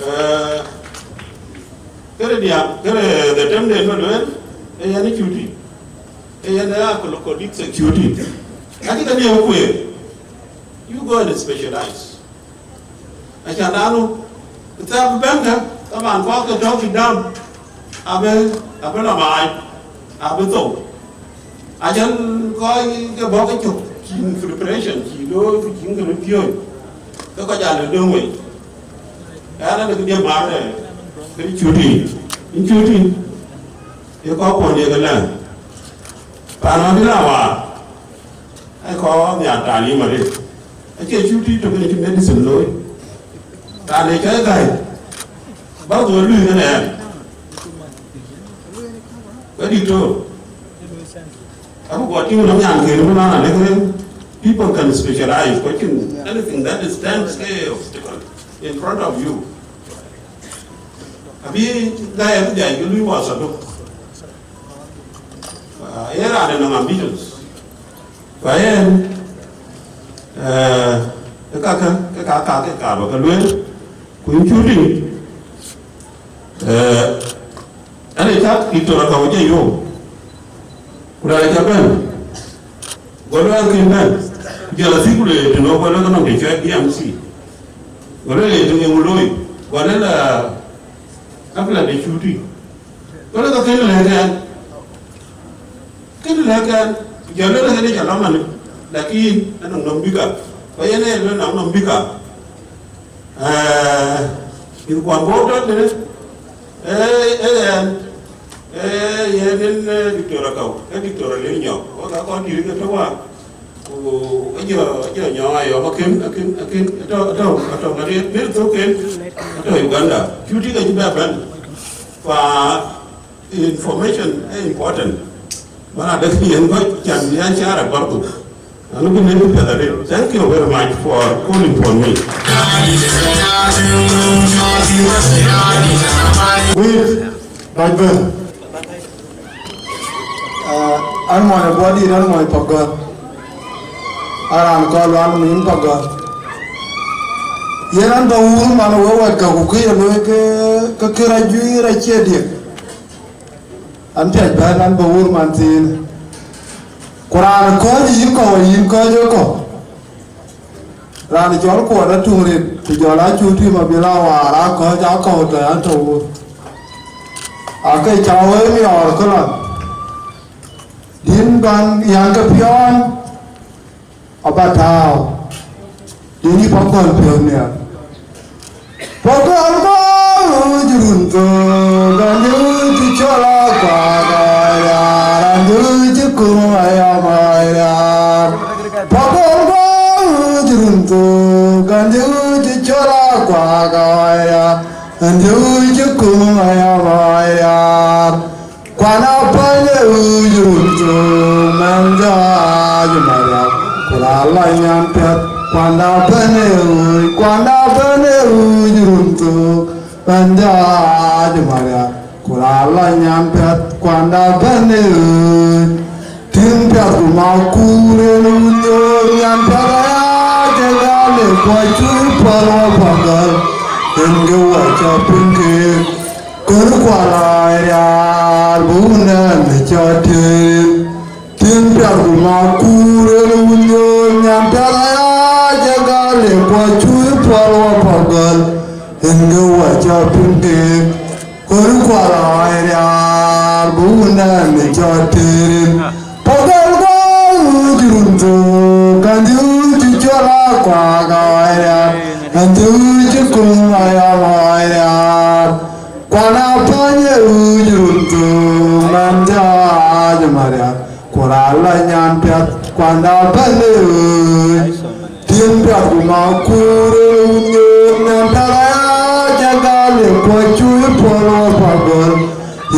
Eh, këde diäär, këde the term de bï luel, ee yen cuti. Ee yen ë akol, akol dik security. Acï ke liep kueer. You go and specialize. Acan nanu, thɛɛr bï bɛ̈n kë, taban kɔc ke tɔ̈ kï däm, abï, abï la maac, abï thou. Acan kɔc ke bɔ̈ ke cök, cïn preparation, cï looi, ku cïn kënë piööc, ke kɔc aa lɔ döŋ wei. Ɣɛn adek diɛ̈ maarde, kënë cuti, yïn cuti, ye kɔc kuɔn ye ke lɛ̈ŋ. Paan ɣɔn dï la waar, ai kɔc nhiar talim arëët. Acie cuti tök yen cï medicine looi. Raan ee cɔl gäi, bä dhöl luui kënë ɛn. Wek dït tök. Abï guɔ tïŋ nɔm nyan kën bï nɔn alek rem. People can specialize, ku acïn anything that is stands ke obstacle in front of you. Abï gäi abï dhiac ke luui was aduk. Ah, ee raan de nɔŋ ambitions. Ku yen, eh, ë kakë, ke ka, ka, ke ka bä ke lueel, ku yïn cut tïŋ, eh, ɛn ë cak Victor Akau jɛ yom, ku raan ë cä bɛ̈n, go lueel kën bɛ̈n, ku jɔl athïk ku le tënou, go lueel ke nɔm de cuɛt B M C, go lueel ye tëŋ eŋö looi, go lueel, eh, apla de cut tïŋ, go lueel ke kën lɛ̈k ɛn. Kënë lɛ̈k ɛn, jɔl lueel ɣɛn ë jɔl lɔ manë, lakin anɔŋ nɔm bï gam. Ku yen ee lueel anɔŋ nɔm bï gam. Ee, mïth kuɔn bɔ̈ tɔ̈ tënë, ee, ee ɛn, ee, yen en, ee, Victor Akau, ee Victor Alier Nyɔk. Wek aa kɔn dït ke tɔ̈ wäär. Ku ajɔ, ajɔ nyɔɔŋ ayɔm akën, akën, akën, atɔ̈, atɔ̈, atɔ̈ ŋadï, mïth thök ken, atɔ̈ Uganda. Cuti ke cï bɛ bɛ̈n. Fa Information is important. Mana dek yen kɔc can bï an cara bardu. Anu bï nen piɛth arëët. Thank you very much for calling for me. Wït, bac bɛ̈n. Ah, an mɔny Abuɔdït, an mɔny Pagɔ̈th. Aran kɔn lual mïn Pagɔ̈th. Yen an bä wur man wek wɛ̈t ka ku kë ye lueel ke, ke kë rɔt juiir acie diëk. An piac bɛ̈n an bä wur man thiin. Ku raan kɔ̈ɔ̈c yïn kɔ̈u, yïn kɔ̈ɔ̈c ë kɔ̈u. Raan cɔl Kuɔt atuŋ rit, ku jɔl a Cuti Mabil Awaar aa kɔ̈ɔ̈c aa kɔ̈u tɔ̈ an tɔ̈ wur. Akë cä wëi miɔɔr këlɔn. Dïn bän yäŋ ke piɔ̈ɔ̈ny. Aba tääu, yïn yï Pagɔ̈l piɔ̈u nhial. Pagɔ̈l kɔ̈u run thöör. la kuak ɣɔɔc riaar, ɣɛn cï wïc cï kum aya ɣɔɔc riaar. Kuan a päny ë wïc run thok, mɛn jaac mariak, ku raan la nyan piɛth. Kuan a päny ë wïc, kuan a päny ë wïc run thok, mɛn jaac mariak, ku raan la nyan piɛth. Kuan a päny ë wïc. Tïŋ piath ku makuur en wun nyoor nyan piath aya, cï gal ë kuɔc cuui puɔl wä pagäl, en ke wä cä piŋ keek. Kön kual aa riaar bï wun ɛn ë cä tëër. Tïŋ piath ku makuur en wun nyoor nyan piath aya, cï gal ë kuɔc cuui puɔl wä pagäl, en ke wä cä piŋ keek. Kön kual aa riaar bï wun ɛn ë cä tëër. Pagäl guɔ wïc run thok, ɣɛn cï wïc cï cɔl a kuak aa riaar, ɣɛn cï wïc cï kum aya ɣɔɔc riaar. Kuan a päny ë wïc run thok, mɛn jaac mariak, ku raan la nyan piath. Kuan a päny ë wïc. Tïŋ piath ku makuur ë wun nyoor nyan piath aya, cï gal ë kuɔc cuui puɔl wä pagäl,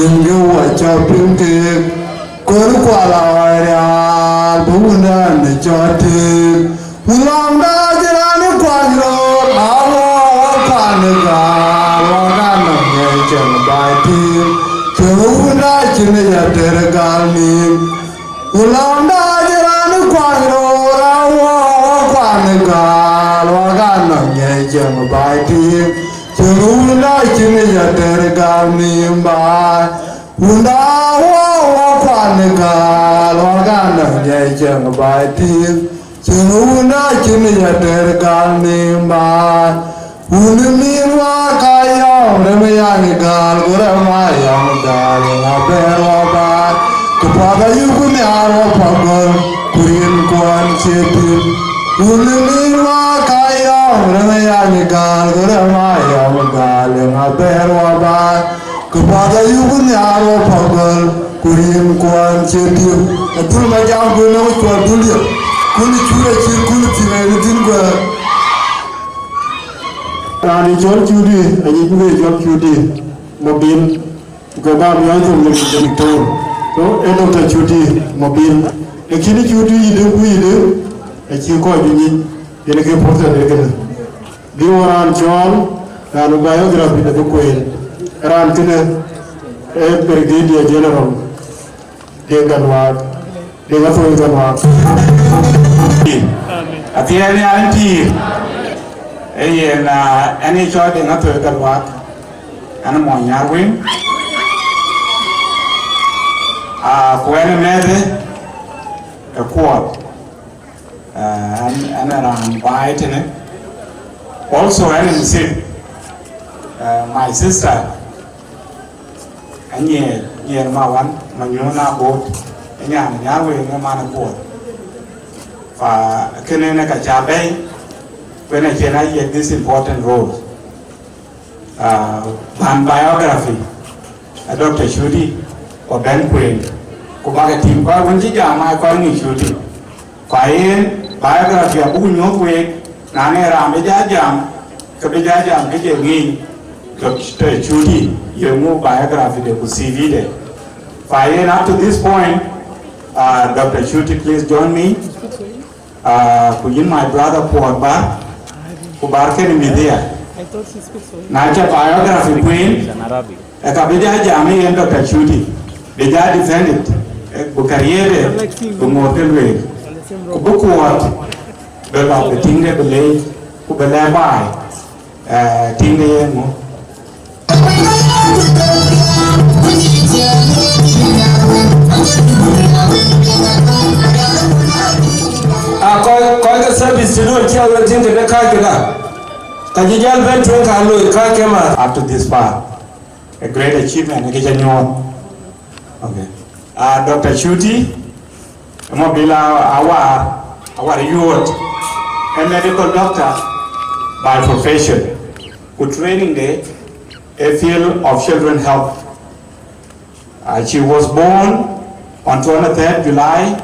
en ke wä cä piŋ keek. Kön kual aa riaar bï wun ɛn ë cä tëër. Wun lɔŋda cï raan ë kuany roor, awɔ kuan ë gaal, wä ka nɔm ŋiɛc cieŋ baai tïŋ. Cieŋ wunda cïn ë ya tëër gal nïïm. Wun lɔŋda cï raan ë kuany roor, awɔ kuan ë gaal, wä ka nɔm ŋiɛc cieŋ baai tïŋ. Cieŋ wunda cïn ë ya tëër gal nïïm baai. Wunda wä wä kuan ë gaal, wä ka nɔm ŋiɛc cieŋ baai tïŋ. Cieŋ wunda cïn ë ya tëër gal nïïm baai. Wun ë mïïr wä ka yɔm rem ë yaŋ ë gaal, ku rem aa yɔm ë gaal, ë ŋa bɛ̈ɛ̈r wä baai? Kë path ayuk nhiaar wä pagäl, ku rin kuɔn cie pïr. Wun ë mïïr wä ka yɔm rem ë yaŋ ë gaal, ku rem aa yɔm ë gaal, ë ŋa bɛ̈ɛ̈r wä baai? Kë path ayuk nhiaar wä pagäl, ku rin kuɔn cie pïr. Adhul ma jam ku nɔm cuɔl dhul ye. Kun ë cur acït kun ë thïn ë rin thïn guɛ̈ɛ̈r. Raan ë cɔl Cuti, ayic bï cɔl Cuti Mabil, ku ke bä miɔɔc thok në Victor. So, ee Doctor Cuti Mabil. Lakini Cuti yïdë ku yïdë, acï kɔc juëc nyic, yen ke puɔ̈th tëde kënë. Bï wɔ raan cɔɔl, raan ë biography de bï kueen. Raan kënë, ee Brigadier General. Deŋ Gatluak, Deŋ Athoi Gatluak. Athiɛɛn ya en tiir. Ee yen, ah, ɛn ye cɔl Deŋ Athoi Gatluak. Ɛn mony Nyarweŋ. Ah, ku ɛn mɛ̈thë ë Kuɔɔth. Ah, ɛn, ɛn raan baai tënë. Also, ɛn Musip. Ah, my sister. Anyiɛɛr, nyiɛɛr ma wan, ma nyuɔ̈n abot, ë nyan Nyarweŋ ë man ë Kuɔɔth. Fa kënë në ka ca bɛ̈i, ku ënë acïn ayiɛk this important role. Ah, ban biography, a Doctor Cuti, ku bɛ̈n kueen, ku bäk tïŋ kɔc wën cï jam aa kɔc ŋic Cuti. Fa yen biography abuk nyuɔ̈th week, na në raan bï ja jam, ke bï ja jam ke je ŋic, Doctor Cuti, yeŋö biography de ku C V de. Fa yen up to this point, uh, Doctor Cuti, please join me. Uh, ku yïn my brother Kuɔɔth Bär, ku Bär kënë mïth aya. Na ca biography kueen, ë ka bï ja jam ë yen Doctor Cuti, bï ja defend it, ë, bï career de, bï ŋoot ke lueel. Ku bï Kuɔɔth, bï lɔ bï tïŋde bï leec, ku bï lɛ̈k baai, ë, tïŋde yen ŋö. A kɔc, kɔc ke service cï duɔ̈n cï a wek tïŋ këde kääc këda, ka cï jäl bɛ̈n tueŋ ka loi kääc ke math. Up to this far. A great achievement, ë kë ca nyuɔɔth. Okay. Uh, Doctor Chuti, Mabil, our, our youth, a medical doctor by profession, ku training de a field of children health. Uh, she was born on twenty-third July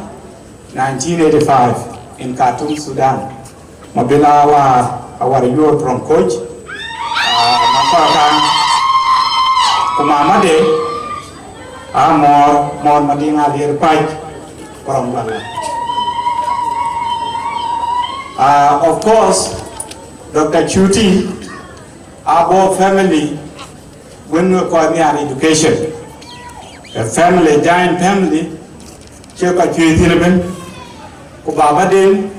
nineteen eighty-five in Khartoum, Sudan. Mabil, our Our youth from Koch, uh, Makaka, ku mama de, a Mor, Mor Mading Alier Pach, from Bala. Uh, of course, Doctor Chuti, a bɔ̈ family, wën we kɔc nhiar education. A family, giant family, cï kɔc cuëëc thïn ëbën, ku baba den,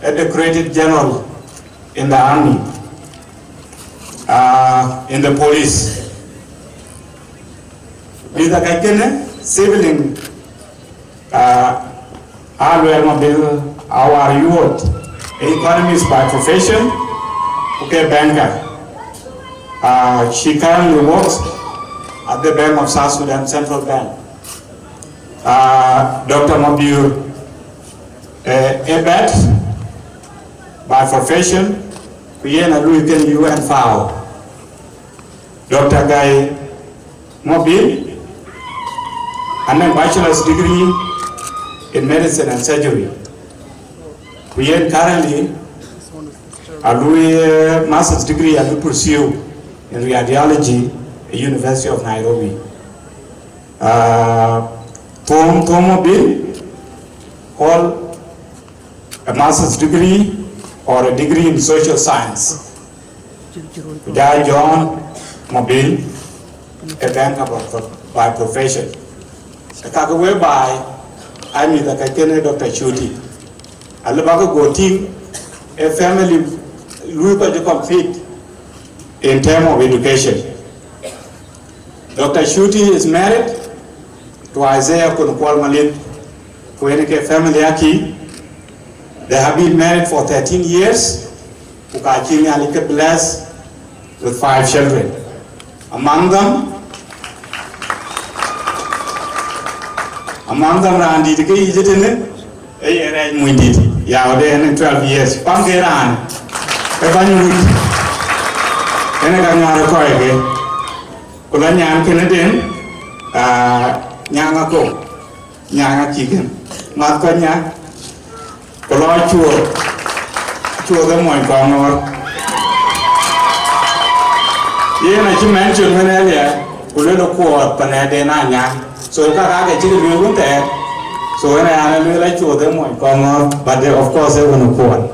a decorated general in the army, uh, in the police. Mïth ë kɔc kënë, sibling, uh, Aluel Mabil, our youth, economist by profession, ku ke banker. Uh, she currently works at the Bank of South Sudan, Central Bank. Uh, Doctor Mabior, uh, a vet by profession, ku yen a lui ken U N FAO. Doctor Gai Mabil, and a bachelor's degree in medicine and surgery. Ku yen currently a lui, uh, master's degree a lui pursue in radiology at University of Nairobi. Uh, Tom, Tom Mabil hold a master's degree or a degree in social science. Ku ja John Mabil, a banker by profession. Ka ke whereby a mïth ë kɔc kënë Doctor Chuti. Alë bä ke go tïŋ, a family lui kɔc compete in term of education. Doctor Chuti is married to Isaiah Kun Kuol Malith, ku yen ke family aki. They have been married for thirteen years, ku ka cï Nhialic ke bless with five children. Among them, among them, raan dït ke yic tënë, ee ye rɛɛc mony dït, ya wä de en twelve years. Pam ke raan, ke bäny wut, en e ka ŋaar kɔc ke. Ku la nyan kënë den, ah, nyan akok, nyan akï kën. Math kɔc nyan. Ku lɔ cuɔɔth, cuɔɔth ë mony kɔŋ ŋɔ̈ɔ̈r. Yen acï mention wën earlier, ku luel kuɔɔth panɛɛden aa nyan. So ka ka ke cï lueel wun thɛɛr. So wën ë an, lueel acuɔɔth ë mony kɔŋ ŋɔ̈ɔ̈r, but, uh, of course, ë wun kuɔɔth.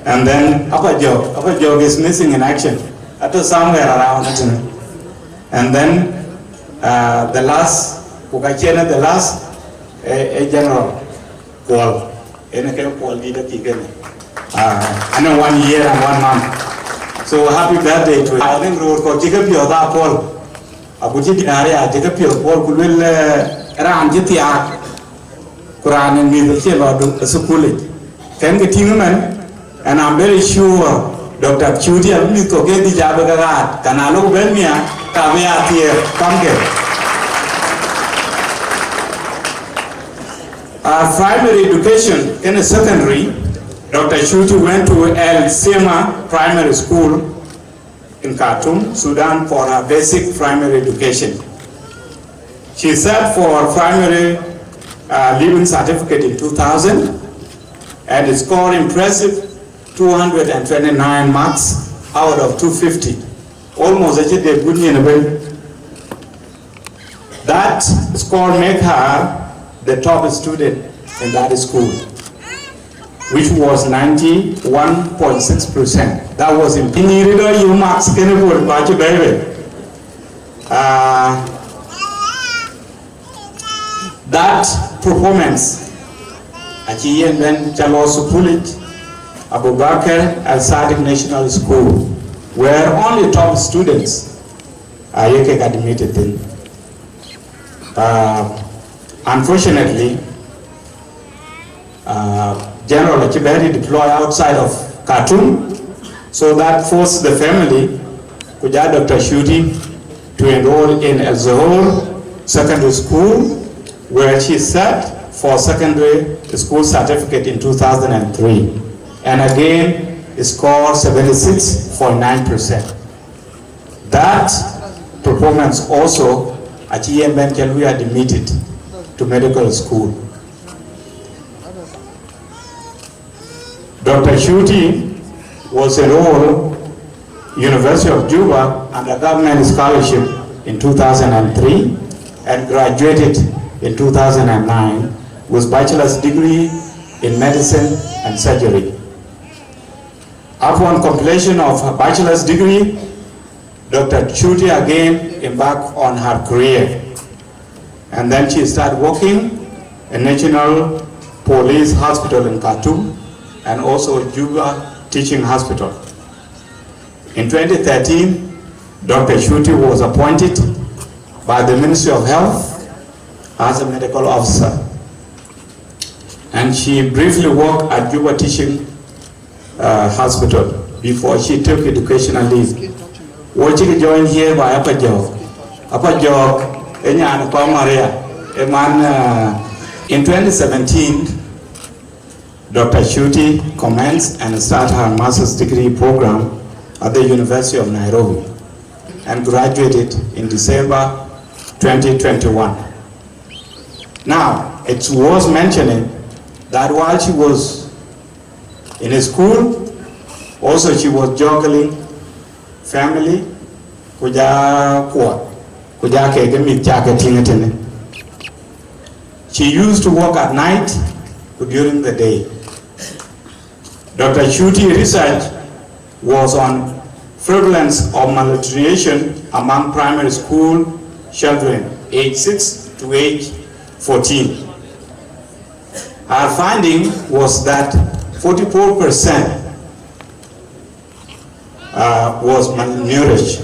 And then Apa Jok, Apa Jok is missing in action. Ato somewhere around it. And then, uh, the last, ku ka cï en the last, eh, eh, general. Kuɔl, en ke Kuɔl dït akï kënë. Ah, and one year and one month. So happy birthday to you. I think röör kɔ̈k cï ke piɔ̈ɔ̈th aa Kuɔl. Aku cï diäär ya cï ke piɔ̈ɔ̈th Kuɔl ku luel, eh, raan cï thiaak. Ku raan ë mïth acie lɔ du ë thukulic. Kën ke tïŋ ëmën, and I'm very sure Doctor Chuti abï mïth kɔ̈k ke dhïc abï ke ɣaat. Ka na lok bɛ̈n mia, ka bï ya thiëër kamke. Uh, primary education, kënë secondary, Doctor Chuti went to El Sema Primary School in Khartoum, Sudan, for her basic primary education. She sat for primary, uh, leaving certificate in two thousand and scored impressive two hundred and twenty-nine marks out of two fifty. Almost a good year. That score make her the top student in that school, which was ninety-one point six percent. That was in, in Irido, you marks can afford, but you, baby. Uh, that performance, achievement, Chalo Supulit, Abubakar Al Sadiq National School, where only top students are admitted in. Uh, unfortunately, uh, General acï bɛ̈n deploy outside of Khartoum, so that forced the family, ku ja Doctor Chuti, to enroll in El Zohor Secondary School, where she sat for secondary school certificate in two thousand and three, and again scored seventy-six point nine percent. That performance also achievement can we admitted to medical school. Doctor Chuti Was enrolled University of Juba under government scholarship in two thousand three and graduated in two thousand nine with bachelor's degree in medicine and surgery. Upon completion of her bachelor's degree, Doctor Chuti again embarked on her career, and then she started working at National Police Hospital in Khartoum and also Juba Teaching Hospital. In twenty thirteen, Doctor Chuti was appointed by the Ministry of Health as a medical officer, and she briefly worked at Juba Teaching uh, Hospital before she took educational leave. Wo cï ke join here by Apa Jok. Apa Jok, e nyan kɔŋ Maria, e man, uh, in twenty seventeen, Doctor Chuti commenced and started her master's degree program at the University of Nairobi and graduated in December twenty twenty-one. Now, it's worth mentioning that while she was in school, also she was juggling family, ku ja kuɔt, ku ja keke mïth ca ke tïŋ ëtënë. She used to work at night, ku during the day. Doctor Chuti research was on prevalence of malnutrition among primary school children aged six to age fourteen. Our finding was that forty-four percent uh, was malnourished.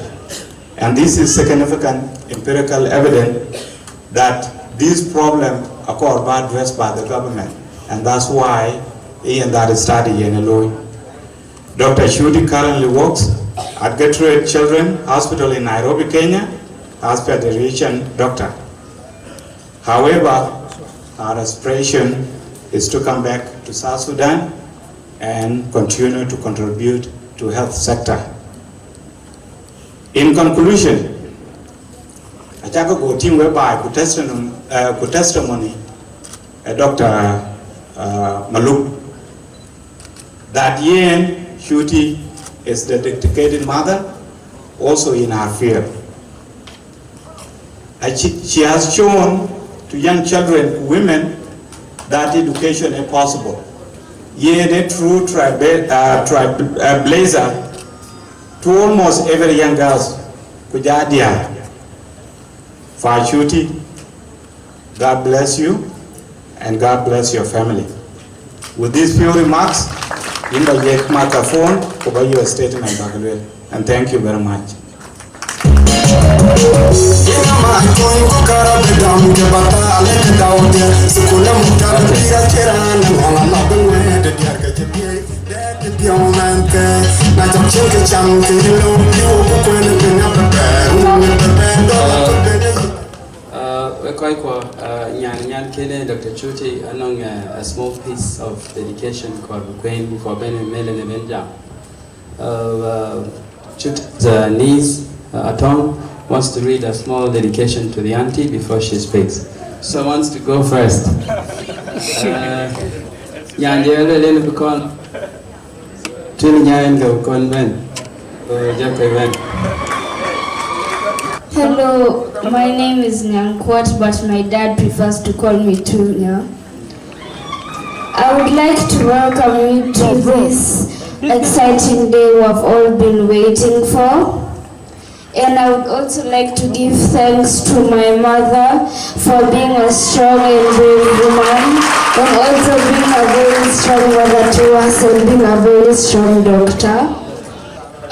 And this is significant empirical evidence that this problem are called bad addressed by the government. And that's why in that study in Eloi, Doctor Chuti currently works at Gatorade Children Hospital in Nairobi, Kenya, as pediatrician doctor. However, our aspiration is to come back to South Sudan and continue to contribute to health sector. In conclusion, acak go team whereby ku testimony, uh, ku testimony uh, Doctor uh, Maluk, that yen Chuti is the dedicated mother, also in her field. And she, she has shown to young children, women, that education is possible. Yen a true trailbla- uh, trailblazer to almost every young girl, ku ja diäär. Fa Chuti, God bless you and God bless your family. With these few remarks, yïn ba yiëk microphone ku ba your statement bäk lueel. And thank you very much. Uh, we kɔc kuɔ, uh, nyan, nyan kënë Doctor Chuti anɔŋ uh, a small piece of dedication kɔɔr bï kueen bï kɔɔr bɛ̈n ë mɛl ë ben jam. Uh, uh, Chuti's uh, niece, uh, Atong, wants to read a small dedication to the auntie before she speaks. So wants to go first. Uh, nyan diɛ̈ lɔ len bï kɔn. Tun nyan go kon ben. Go jako ben. Hello, my name is Nyankwat, but my dad prefers to call me Tunya. I would like to welcome you to this exciting day we have all been waiting for. And I would also like to give thanks to my mother for being a strong and brave woman, and also being a very strong mother to us and being a very strong doctor.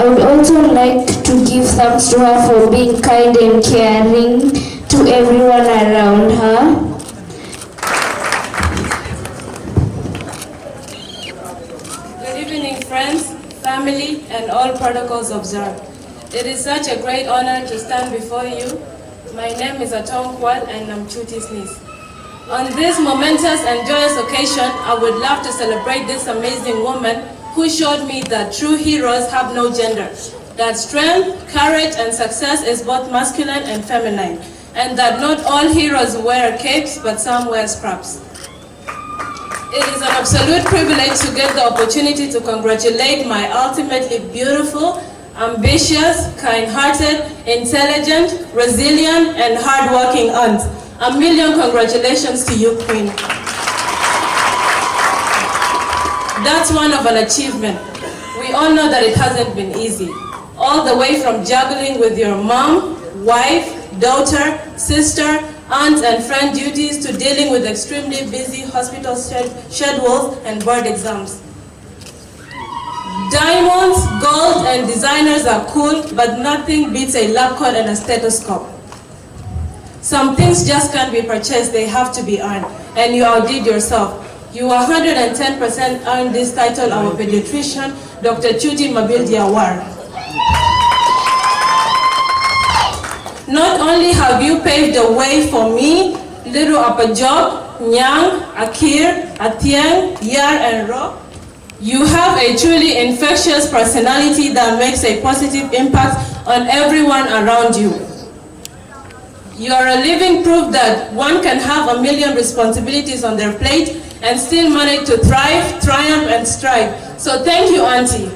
I would also like to give thanks to her for being kind and caring to everyone around her. Good evening, friends, family, and all protocols observed. It is such a great honor to stand before you. My name is Atong Kual and I'm Chuti's niece. On this momentous and joyous occasion, I would love to celebrate this amazing woman who showed me that true heroes have no gender, that strength, courage, and success is both masculine and feminine, and that not all heroes wear capes, but some wear scraps. It is an absolute privilege to get the opportunity to congratulate my ultimately beautiful, ambitious, kind-hearted, intelligent, resilient, and hard-working aunt. A million congratulations to you, Queen. That's one of an achievement. We all know that it hasn't been easy. All the way from juggling with your mom, wife, daughter, sister, aunt, and friend duties to dealing with extremely busy hospital sched- schedules and board exams. Diamonds, gold, and designers are cool, but nothing beats a lab coat and a stethoscope. Some things just can't be purchased, they have to be earned, and you outdid yourself. You one hundred ten percent earned this title, our pediatrician, Doctor Chuti Mabil Diawar. Not only have you paved the way for me, little Apajok, Nyang, Akir, Atieng, Yar, and Ro, you have a truly infectious personality that makes a positive impact on everyone around you. You are a living proof that one can have a million responsibilities on their plate and still manage to thrive, triumph, and strive. So thank you, Auntie.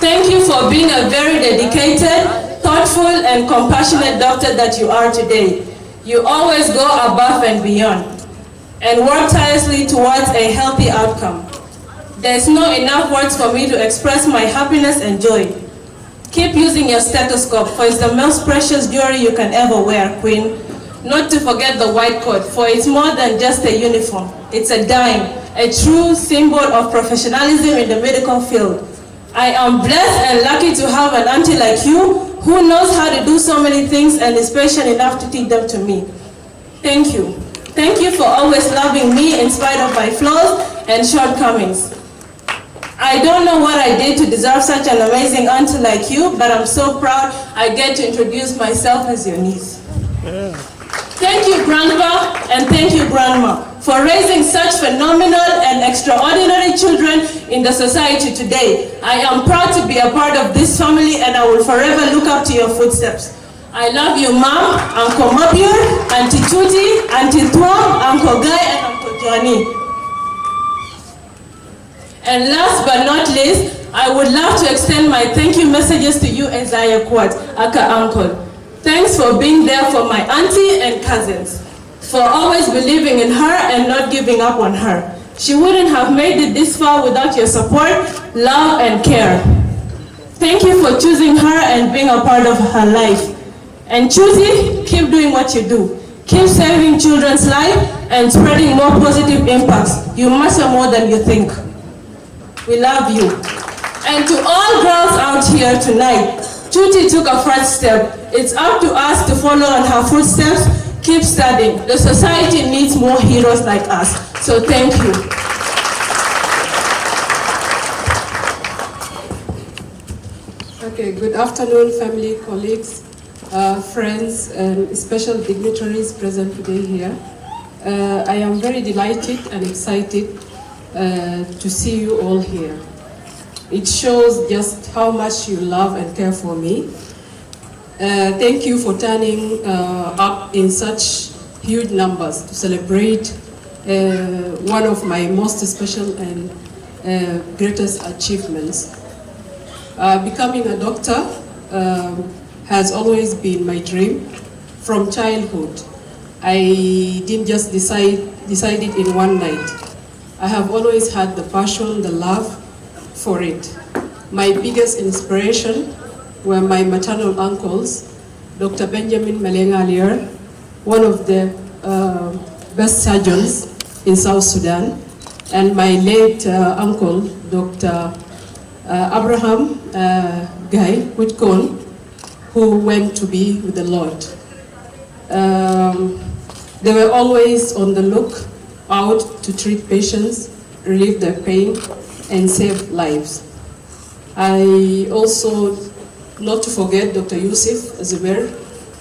Thank you for being a very dedicated, thoughtful, and compassionate doctor that you are today. You always go above and beyond and work tirelessly towards a healthy outcome. There's no enough words for me to express my happiness and joy. Keep using your stethoscope, for it's the most precious jewelry you can ever wear, Queen. Not to forget the white coat, for it's more than just a uniform. It's a dime, a true symbol of professionalism in the medical field. I am blessed and lucky to have an auntie like you who knows how to do so many things and is patient enough to teach them to me. Thank you. Thank you for always loving me in spite of my flaws and shortcomings. I don't know what I did to deserve such an amazing auntie like you, but I'm so proud I get to introduce myself as your niece. Thank you, Grandpa, and thank you, Grandma, for raising such phenomenal and extraordinary children in the society today. I am proud to be a part of this family, and I will forever look up to your footsteps. I love you, Mom, Uncle Mabior, Auntie Tuti, Auntie Tuam, Uncle Guy, and Uncle Johnny. And last but not least, I would love to extend my thank you messages to you, Isaiah Quat, aka Uncle. Thanks for being there for my auntie and cousins, for always believing in her and not giving up on her. She wouldn't have made it this far without your support, love, and care. Thank you for choosing her and being a part of her life. And Chuti, keep doing what you do. Keep saving children's life and spreading more positive impacts. You matter more than you think. We love you. And to all girls out here tonight, Chuti took a first step. It's up to us to follow on her footsteps. Keep studying. The society needs more heroes like us. So thank you. Okay, good afternoon, family, colleagues, uh, friends, and special dignitaries present today here. Uh, I am very delighted and excited uh, to see you all here. It shows just how much you love and care for me. Uh, thank you for turning uh, up in such huge numbers to celebrate uh, one of my most special and uh, greatest achievements. Uh, becoming a doctor um, has always been my dream from childhood. I didn't just decide decide it in one night. I have always had the passion, the love for it. My biggest inspiration were my maternal uncles, Doctor Benjamin Maleng Alier, one of the uh, best surgeons in South Sudan, and my late uh, uncle, Doctor uh, Abraham uh, Guy Witkon, who went to be with the Lord. Um, they were always on the look out to treat patients, relieve their pain, and save lives. I also, not to forget Doctor Yusuf Zubair.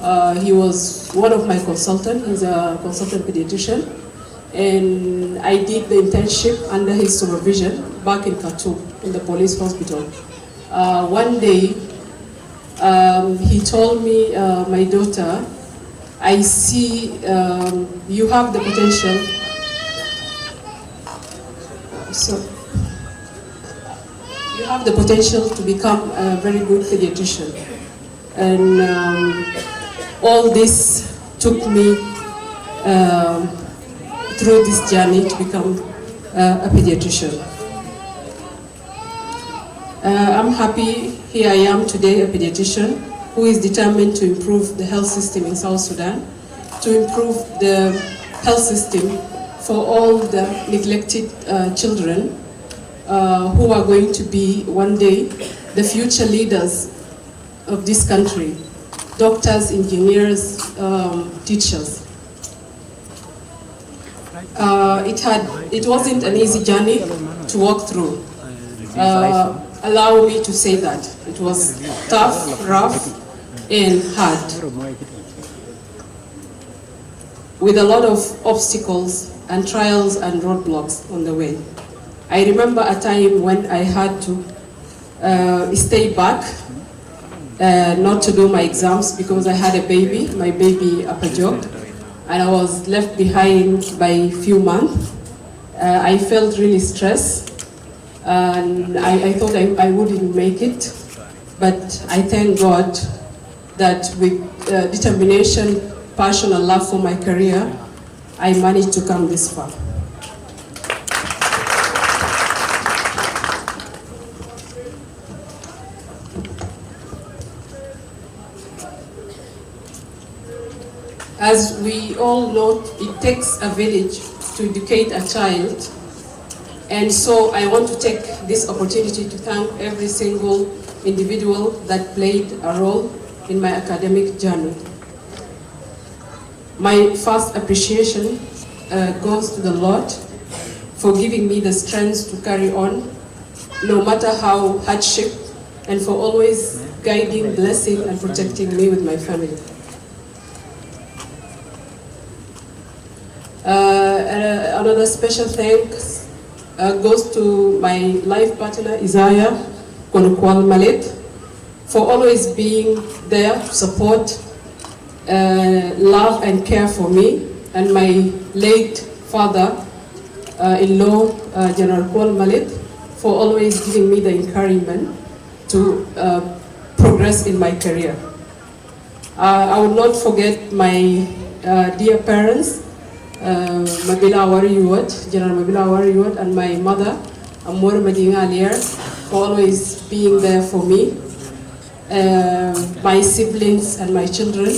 Uh, he was one of my consultants. He's a consultant pediatrician. And I did the internship under his supervision back in Khartoum in the police hospital. Uh, one day, um, he told me, uh, my daughter, I see, um, you have the potential. So, you have the potential to become a very good pediatrician. And, um, all this took me, um, through this journey to become, uh, a pediatrician. Uh, I'm happy here I am today, a pediatrician who is determined to improve the health system in South Sudan, to improve the health system for all the neglected, uh, children, uh, who are going to be one day the future leaders of this country, doctors, engineers, um, teachers. Uh, it had, it wasn't an easy journey to walk through. Uh, allow me to say that it was tough, rough, and hard, with a lot of obstacles and trials and roadblocks on the way. I remember a time when I had to, uh, stay back, uh, not to do my exams because I had a baby, my baby Apajok, and I was left behind by a few months. Uh, I felt really stressed, and I, I thought I, I wouldn't make it, but I thank God that with, uh, determination, passion, and love for my career, I managed to come this far. As we all know, it takes a village to educate a child, and so I want to take this opportunity to thank every single individual that played a role in my academic journey. My first appreciation, uh, goes to the Lord for giving me the strength to carry on, no matter how hardship, and for always guiding, blessing, and protecting me with my family. Uh, uh, another special thanks, uh, goes to my life partner, Isaiah Konukwal Malet, for always being there to support, uh, love and care for me, and my late father, uh, in law, uh, General Paul Malit, for always giving me the encouragement to, uh, progress in my career. Uh, I will not forget my, uh, dear parents, uh, Mabila Awar Yuot, General Mabila Awar Yuot, and my mother, Amor Madinga Alier, for always being there for me, uh, my siblings and my children.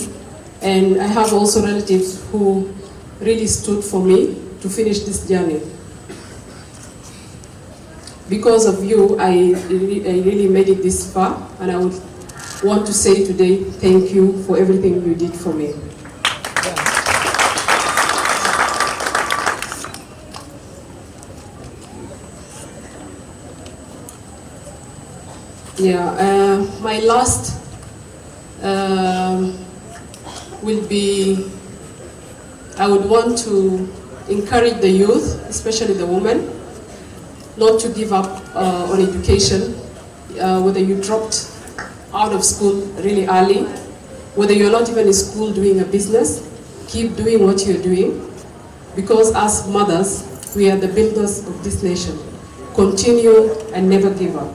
And I have also relatives who really stood for me to finish this journey. Because of you, I, I really made it this far, and I would want to say today, thank you for everything you did for me. Yeah, uh, my last, um, will be, I would want to encourage the youth, especially the women, not to give up, uh, on education, uh, whether you dropped out of school really early, whether you're not even in school doing a business, keep doing what you're doing, because as mothers, we are the builders of this nation. Continue and never give up.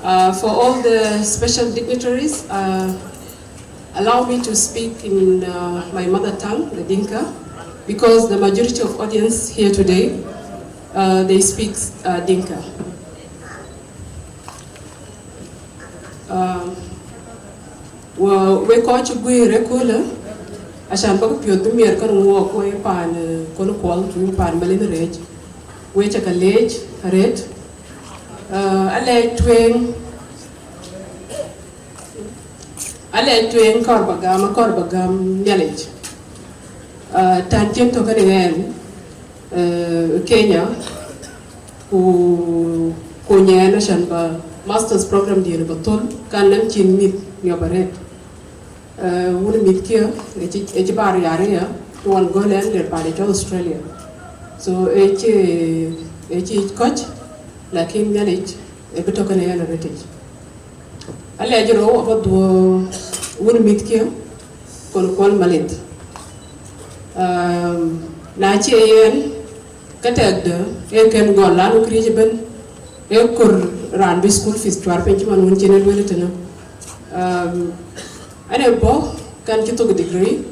Uh, for all the special dignitaries, uh, allow me to speak in, uh, my mother tongue, the Dinka, because the majority of audience here today, uh, they speak, uh, Dinka. Um, wek kɔc cï guiir ëköölë, acan bäk piɔ̈th bï miɛt kën wɔɔk, wek paan, eh, Konukwal, ku paan Malin Rɛɛc, wek cä ke leec arëët. Eh, alɛɛc tueŋ, alɛɛc tueŋ kɔɔr ba gam, akɔɔr ba gam Nhialic. Eh, tän cïn tök kën ɣɛn, eh, Kenya, ku, ku nyɛɛn acan ba masters program diɛn ba thöl, kan nɛm cin mïth niɔp arëët. Eh, wun mïth kiɛ, ëcï, ëcï bar yaria, tuɔn gɔl ɛn der paan ëcɔl Australia. So, ëcï, ëcï kɔc, lakin Nhialic, ë bï tök kën ɣɛn arëët. Alɛɛc rou aba dhuɔ̈k wun mïthkiɛ̈, kɔn kuɔl malith. Um, na cie yen, ke tɛ̈kdë ee kën gɔl, lanu këriëëc ëbën ee kɔɔr raan bï school fees cuar piny cïman wën cïn ë lueel tënë. Um, ane bɔ̈ kan cï thok degree,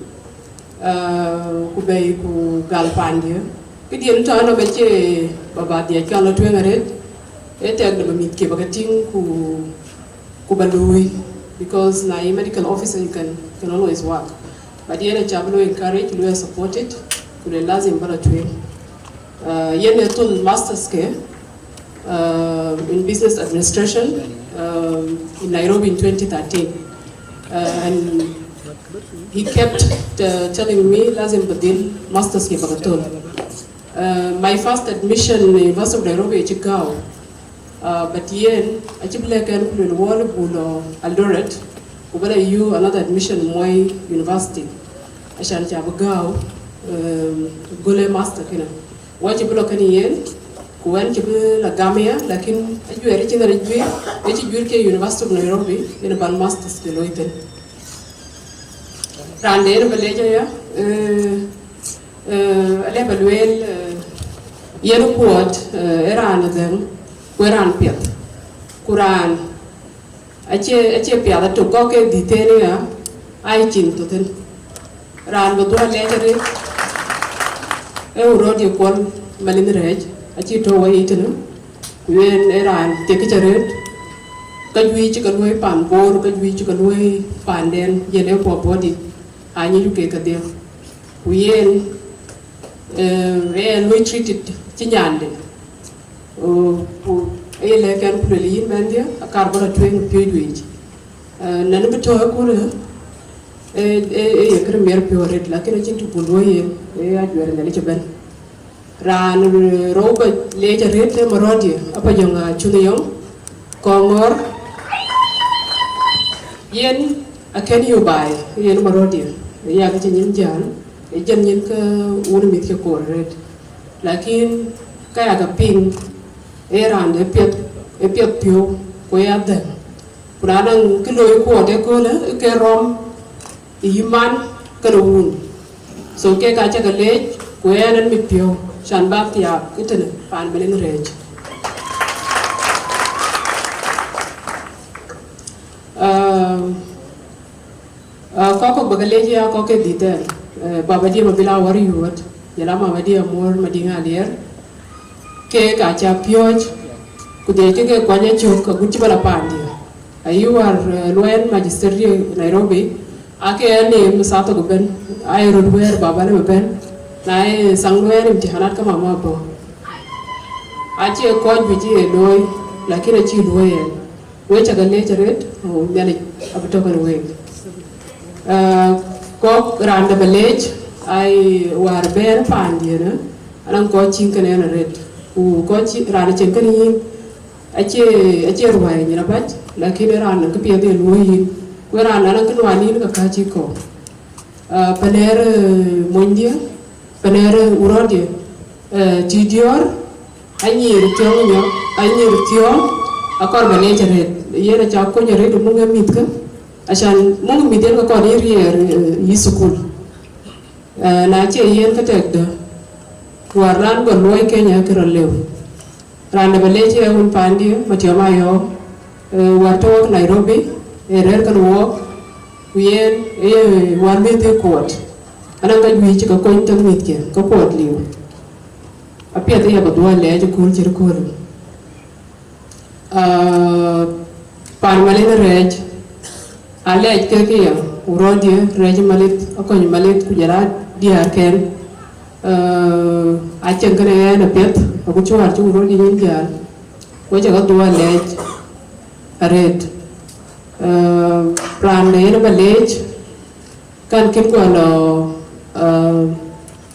uh, ku bɛ̈i ku gal pandiɛ̈. Këdiɛ̈n tɔ̈ ënɔɔnë acie ba ba dhiɛl cɔl lɔ tueŋ arëët, ee tɛ̈kdë ba mïthkiɛ̈ ba ke tïŋ ku, ku ba luui, because na ye medical officer you can, can always work. But yen aca bï luɔi encourage, luɔi supported, ku le lazim ba lɔ tueŋ. Uh, yen ë thol masters ke, uh, in business administration, um, in Nairobi in twenty thirteen. Uh, and he kept, uh, telling me, "Lazim ba dhil masters ke ba ke thol." Uh, my first admission in University of Nairobi acï gäu. Uh, but yen acï bï lɛ̈k ɛn ku lueel, "Wɔ lë buk lɔ Eldoret, ku ba lɔ yiëk another admission Moi University, ashan ca bï gäu, um, gɔl ë master kënë." Wɔ cï bï lɔ kënë yen, ku ɛn cï bï lɔ gam aya, lakin ajuɛɛr cïn rɛc juiir, ë cï juiir ke University of Nairobi, yen ban masters ke looi thïn. Raan de yen ba leec aya, eh, eh, alë ba lueel, eh, yen Kuɔt, eh, ee raan adhëŋ, ku ee raan piɛth. Ku raan acie, acie piath atök, kɔ̈k ke dhïth thëën aya, aa ye ciin thok thïn. Raan ba dhuɔ̈k leec arëët, ee Wurɔ̈ɔ̈t ye Kuɔl Malith Rɛɛc, acï tɔ̈u wɔ yic tënë, ku yen ee raan thiekic arëët, ka juëc cï ke luɔ̈i pan Bor, ka juëc cï ke luɔ̈i panden, yen ee kuɔ bɔ̈ dït, aa nyic ku keek kedhie. Ku yen, eh, ee luɔi treated cï nyande. Oh, ku ee lɛ̈k ɛn ku lueel, yïn mɛnhdiɛ̈, akɔɔr ba lɔ tueŋ piööc wec. Eh, nɛn bï tɔ̈ ëköölë, eh, eh, eh, ye kërë miɛt piɔ̈u arëët, lakin acïn të buk luɔ̈i yen, ee ajuɛɛr Nhialic ëbɛ̈n. Raan, eh, rou ba leec arëët ee Marɔ̈ɔ̈tdiɛ̈, Apajɔŋ Acunh Yɔŋ, Kɔŋɔ̈ɔ̈r. Yen akën yök baai, yen Marɔ̈ɔ̈tdiɛ̈, ë yak cï nyin jäl, ë jɛn nyin ke wun mïthkiɛ̈ koor arëët. Lakin ka yak piŋ, ee raan de piɛth, ee piɛth piɔ̈u, ku ee adhëŋ. Ku na nɔŋ kë looi Kuɔt ëköölë, ke rɔm ë yï man kënë wun. So kek aca ke leec, ku ɣɛn ɛn mit piɔ̈u, can bä thiaak ëtënë paan Malith Rɛɛc. Um, uh, kɔc kɔ̈k ba ke leec ya kɔc ke dhïth ɛn, uh, babadiɛ̈ Mabil Awär Yuɔ̈t, jɔl a mamadiɛ̈ Amuɔ̈r Madiŋ Aliɛr. Keek aca piɔ̈ɔ̈c, ku dhiɛc ke ke kuany acök agut cï bä lɔ paandiɛ̈. Ayï wäär, eh, luɔi ɛn magistrate Nairobi, ake ɛn neem ë thaa thok ëbɛ̈n, aye röt wɛ̈ɛ̈r baba lem ëbɛ̈n, na ye thaŋ luɔi ɛn imtihanat ke mama bɔ̈. Acie kɔc juëc ye looi, lakin acï luɔi ɛn. Wek ca ke leec arëët, ku Nhialic abï tɔ̈ kenë week. Ah, kɔ̈k raan de ba leec, aye wäär bɛ̈ɛ̈r paandiɛ̈n, anɔŋ kɔc cïn kenë ɛn arëët. Ku kɔc cï, raan cïn kenë yïn, acie, acie ruääi nyin abac, lakin ë raan nɔŋ këpiɛth ye luɔ̈i yïn. Ku ë raan anɔŋ kë nuan yïn ke kääc yï kɔ̈u. Ah, Panɛɛr, eh, monydiɛ̈, Panɛɛr, eh, Wurɔ̈ɔ̈tdiɛ̈, eh, Tidiɔ̈ɔ̈r, Anyiir Thiɔ̈ŋ nyɔk, Anyiir Thiɔ̈ŋ, akɔɔr ba leec arëët. Yen aca kony arëët ë muk ë mïthkë, acan muk ë mïth yen ke kɔɔr yï riɛɛr, eh, yï thukul. Eh, na cie yen ke tɛkdë, wäär raan bä luɔi Kenya ke rɔt lëu. Raan de ba leec ë wun paandiɛ̈, Matiɔm Ayɔ̈ɔ̈m, eh, wäär tɔ̈ wok Nairobi, ee rɛ̈ɛ̈r kenë wok, ku yen ee wäär mïth ë Kuɔt. Anɔŋ ka juëc cï ke kony tëk mïthkiɛ̈, ke Kuɔt liu. Apiɛth ë ya ba dhuɔ̈k leec ë kööl cït kööl. Ah, paan Malith Rɛɛc, alɛɛc kek ë ya, Wurɔ̈ɔ̈tdiɛ̈, Rɛɛc Malith, Akɔny Malith, ku jɔl a diäärken. Ah, acïn kënë ɛn apiɛth, agut cï wäär cï Wurɔ̈ɔ̈tdiɛ̈ nyin jäl. Wek ca ke dhuɔ̈k leec arëët. Ah, raan de yen ba leec, kan kën guɔ lɔ, ah,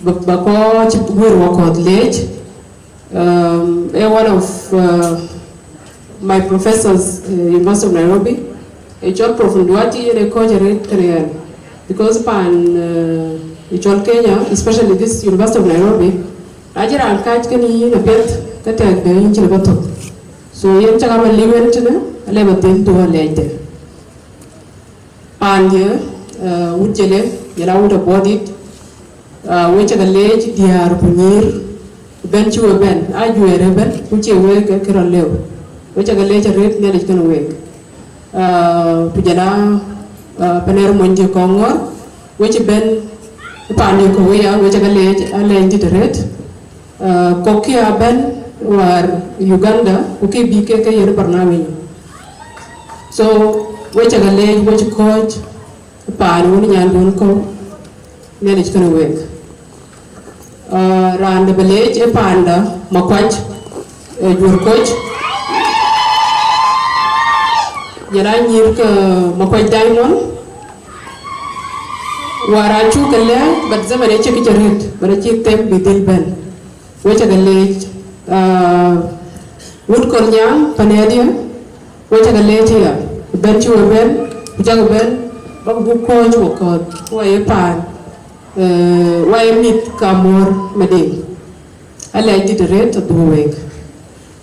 ba, ba kɔc guiir wakɔ̈th leec. Um, ee one of, uh, my professors, uh, University of Nairobi. Ee cɔl Prof Nduati, yen ee kɔc arëët kenë ɛn. Because paan, uh, ee cɔl Kenya, especially this University of Nairobi, na cï raan kääc kenë yïn apiɛth, ke tɛkdë yïn cïn ë ba thök. So yen ca ke ba liu ɛn tënë, alë ba dhil dhuɔ̈k leecde. Paandië, eh, wut Jele, jɔl a wut Abuɔdhit, eh, we cä ke leec diäär ku nyïïr, bɛ̈n cï we bɛ̈n, ajuɛɛr ëbɛ̈n, ku cie wek ke rɔt lëu. We cä ke leec arëët, Nhialic kenë week. Eh, ku jɔl a, eh, Panɛɛr Monydië Kɔŋɔ̈ɔ̈r, we cï bɛ̈n paandië ku we ya, we cä ke leec alɛɛny dït arëët. Eh, kɔ̈k kï abɛ̈n wäär Uganda, ku kë bï kek ke yen barnamij. So, we cä ke leec, we cï kɔ̈ɔ̈c paan wun nyandun kɔ̈u, Nhialic kenë week. Ah, raan de bï leec ë paanda Makuac, ë Juɔ̈r Koc. Jɔl a nyïïr ke Makuac Diamond. Wäär acuk ke lɛ̈k, but zaman ë cï këc arëët, but acï them bï dhil bɛ̈n. We cä ke leec, ah, wut Kolnyaŋ Panɛɛrdië, we cä ke leec aya, bɛ̈n cï we bɛ̈n, ku cä ke bɛ̈n, bäk buk kɔ̈ɔ̈c we kɔ̈ɔ̈th, ku wa ye paan, eh, wa ye mïth ke Amuɔ̈r Madiŋ. Alɛɛc dït arëët adhuk week.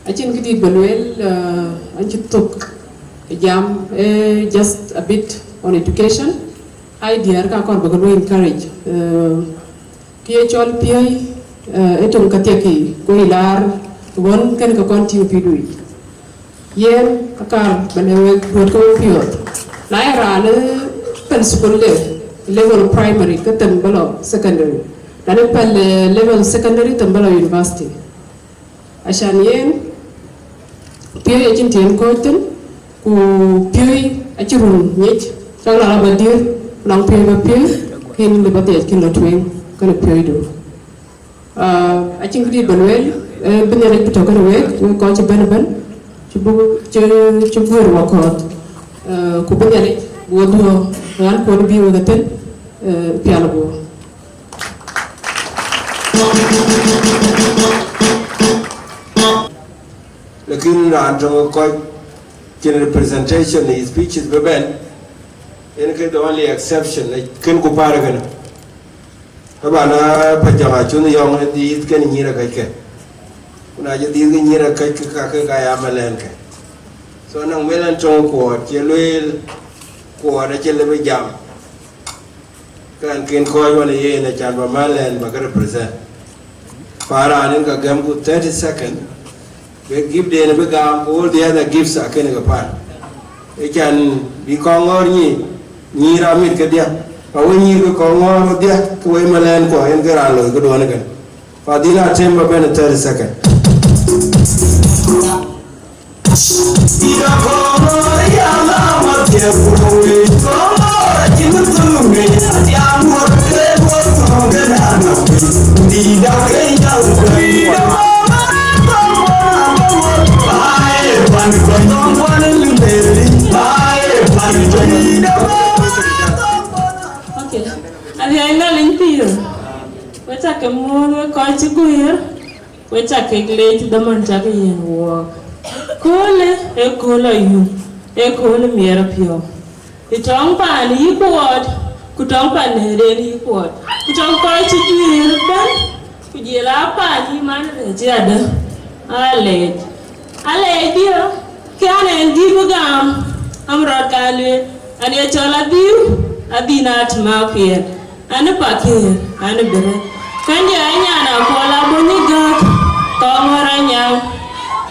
Acïn këdït ba lueel, eh, an cï thök ë jam, eh, just a bit on education. Ai diäär ka kɔɔr ba ke lu encourage. Eh, kë ye cɔl piööc, eh, ë töŋ ka thiek yic, ku ë laar ɣɔn kën ke kɔn tïŋ pïïrdu yic. Yen akar ba lɛ̈k wek duɔ̈t ke we piɔ̈ɔ̈th. Na ye raan ë pɛ̈l school de, level primary, ke them ba lɔ secondary. Na ye pɛ̈l, eh, level secondary, them ba lɔ university. Acan yen, piööc acïn të yen kɔ̈ɔ̈c thïn, ku piööc acï run nyic, cak lɔ rɔt ba diëër, ku nɔŋ piööc ba piööc, kën lëu ba dhiɛc kën lɔ tueŋ, kënë piööcdu. Ah, acïn këdït ba lueel, eh, bï Nhialic bï tɔ̈ kenë week, wek kɔc cï bɛ̈n ëbɛ̈n, cï buk, cï, cï guëër wakɔ̈ɔ̈th, eh, ku bï Nhialic bï we dhuɔ̈k ɣän kuɔ̈n bï wek ë thïn, eh, pial guɔ. Lakin raan tɔ̈ kɔc cïn representation në speeches bï bɛ̈n, yen ke the only exception, kën ku pär kënë. Taban, a Pajɔŋ acun yɔŋ ë dhiith kenë nyïïr akëckë. Ku na cï dhiith ke nyïïr akëckë, ka ke ka ya malɛnkë. So, nɔŋ malɛn töŋ Kuɔɔt, cï lueel Kuɔɔt acï lëu bï jam. Kɛn kën kɔc wën ë yen acan ba malɛn ba ke represent. Pa raan en ka gɛm ku thirty second, bï gift den bï gam, ku all the other gifts akënë ke pan. Ë can bï Kɔŋɔ̈ɔ̈r nyi, nyïïr amit kedhie, pa we nyïïr ke Kɔŋɔ̈ɔ̈r kedhie, ke we malɛn kuɔ, en ke raan loi këduɔ̈n ëkën. Pa dhil atem ba bɛ̈n ë thirty second. Okay. Abiɛc Nhialic pïïr. We cä ke muɔ̈ɔ̈th, we kɔc cï guiir, we cä kek leec dhaman cä ke yiën wook. Köölë ee kööl ayum, ee kööl miɛɛr piɔ̈u. Ë tɔŋ paan yï Kuɔɔt, ku tɔŋ paan nɛ̈ɛ̈den yï Kuɔɔt, ku tɔŋ kɔc cï guiir ëbɛ̈n, ku jël aa paan yï man rɛ̈c adë, aa leec. Aa leec dië, kë an, en gïï bï gam, am rɔt ka lueel, an, ye cɔl adhiu, adhin atïm apiɛth, an, ë pakëër, an, ë bërë. Kën jɔ anyan akuɔl abɔny gäk, kɔŋ ŋɔ̈r anyan.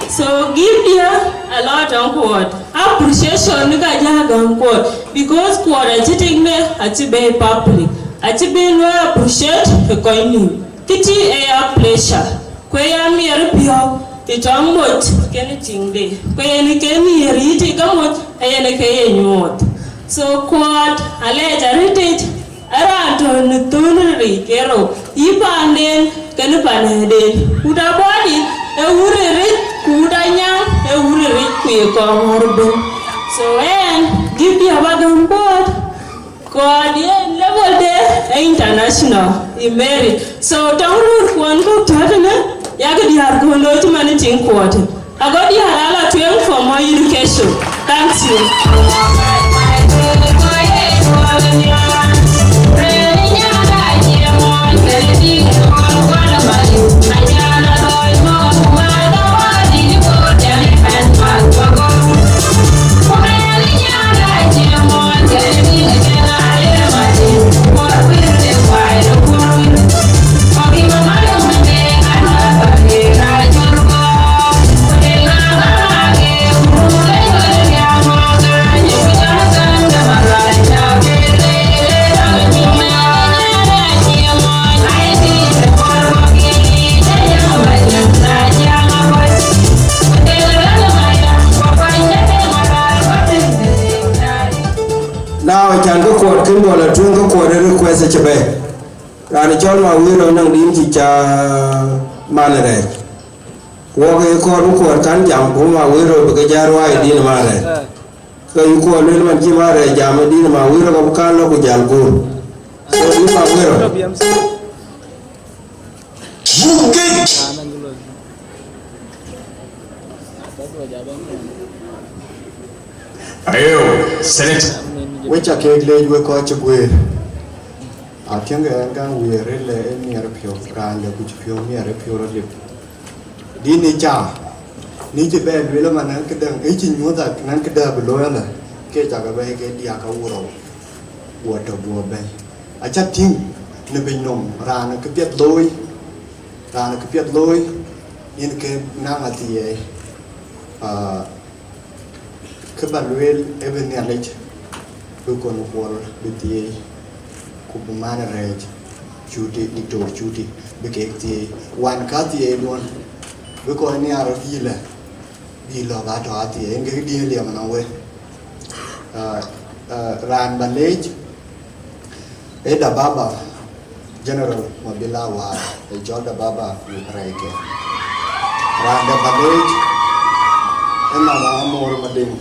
So, gift dië, a lot on Kuɔɔt. Appreciation ni ka jä gäm Kuɔɔt, because Kuɔɔt acï tik me, acï be public, acï be luɔi appreciate ë kɔc nïïm. Kë tï ë ya pleasure, ku ë ya miɛɛr piɔ̈u, ë tɔŋ moc kenë tiŋde, ku yen ke miɛɛr yï tik ke moc, ë yen ke ye nyuɔɔth. So Kuɔɔt, alɛɛc arëtic, ë raan tɔ̈ në thön riric ke rou, yï paanden kenë panëëden. Wut Abɔ̈dït ë wut riric, ku wut Anyaŋ ë wut riric, ku ye kɔŋ ŋɔ̈r ëbën. So ɣɛn, gift dië ba gäm Kuɔɔt, Kuɔɔt yen level de ë international, ë merit. So tɔŋ röör kuɔn kɔ̈k tɔ̈ tënë, yak diäär kuɔn looi cï man ë tiŋ Kuɔɔt. Ago diäär ala tueŋ for more education. Thank you. Acï bɛ̈ɛ̈i. Raan cɔl Mawiro nɔŋ din cï ca man rɛɛc. Wok ë kɔɔr bï kuɔɔr kan jam ku Mawiro bï ke jal ruai din man rɛɛc. Ke yï kuɔɔr luel man cï man rɛɛc jam ë din Mawiro ka bï kan lɔ ku jal guur. So yï Mawiro. Ayo, Senator. Wek ca keek leec wek kɔc cï guëër. Atiëŋkë ɛn gäŋ wiëër rël ë miɛr piɔ̈u, raan de ku cï piɔ̈u miɛr ë piɔ̈u rɔt lip. Dïn ë ca, ni cï bɛ lueel ëmën këdäŋ, ë cï nyuɔ̈th ak nɛn këdäŋ bï looi ëlä, ke cakë bɛ̈ɛ̈i ke diäk awurou, guɔ tɔ̈ guɔ bɛ̈ɛ̈i. Aca tïŋ në piny nɔm, raan ë këpiɛth looi, raan ë këpiɛth looi, yen ke naŋ athiɛɛi. Ah, Kë ba lueel ë bï Nhialic bï Kon Kuɔl bï thieei, ku bï man rɛɛc Cuti, Diktor Cuti, bï keek thieei. Wan ka thieei duɔ̈n, bï kɔc nhiaar bï lɛ, bï lɔ̈k atɔ̈ athiɛɛi, yen kek diëën liɛm nɔm wek. Ah, ah, raan ba leec, ee Dababa General Mabila War, ee cɔl Dababa Raike. Raan de ba leec, ee mama Amor Madiŋ.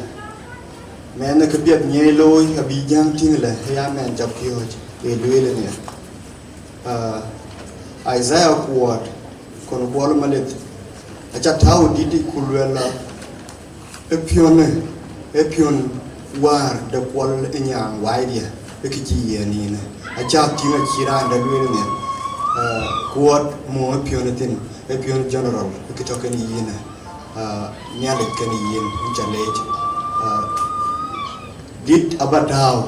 Mɛn ë këpiɛth nyiɛɛi looi, abï jäŋ tïŋ lɛ, ee ya mɛn ca piɔ̈ɔ̈c, ee lueel ënë. Ah, Isaiah Kuɔt, Kon Kuɔl Malith, aca tääu dït ku lueel la, ë piɔ̈në, ë piɔ̈n wäär de Kuɔl ë nyaaŋ waaidiɛ, ë kë cï yiɛ̈n yïnë. Aca tïŋ acï raan dɛ̈ lueel ënë, ah, Kuɔt muk ë piɔ̈në thïn, ë piɔ̈n general, ë kë tɔ̈ kenë yïnë, ah, Nhialic kenë yïn, yïn ca leec. Ah, dït aba tääu.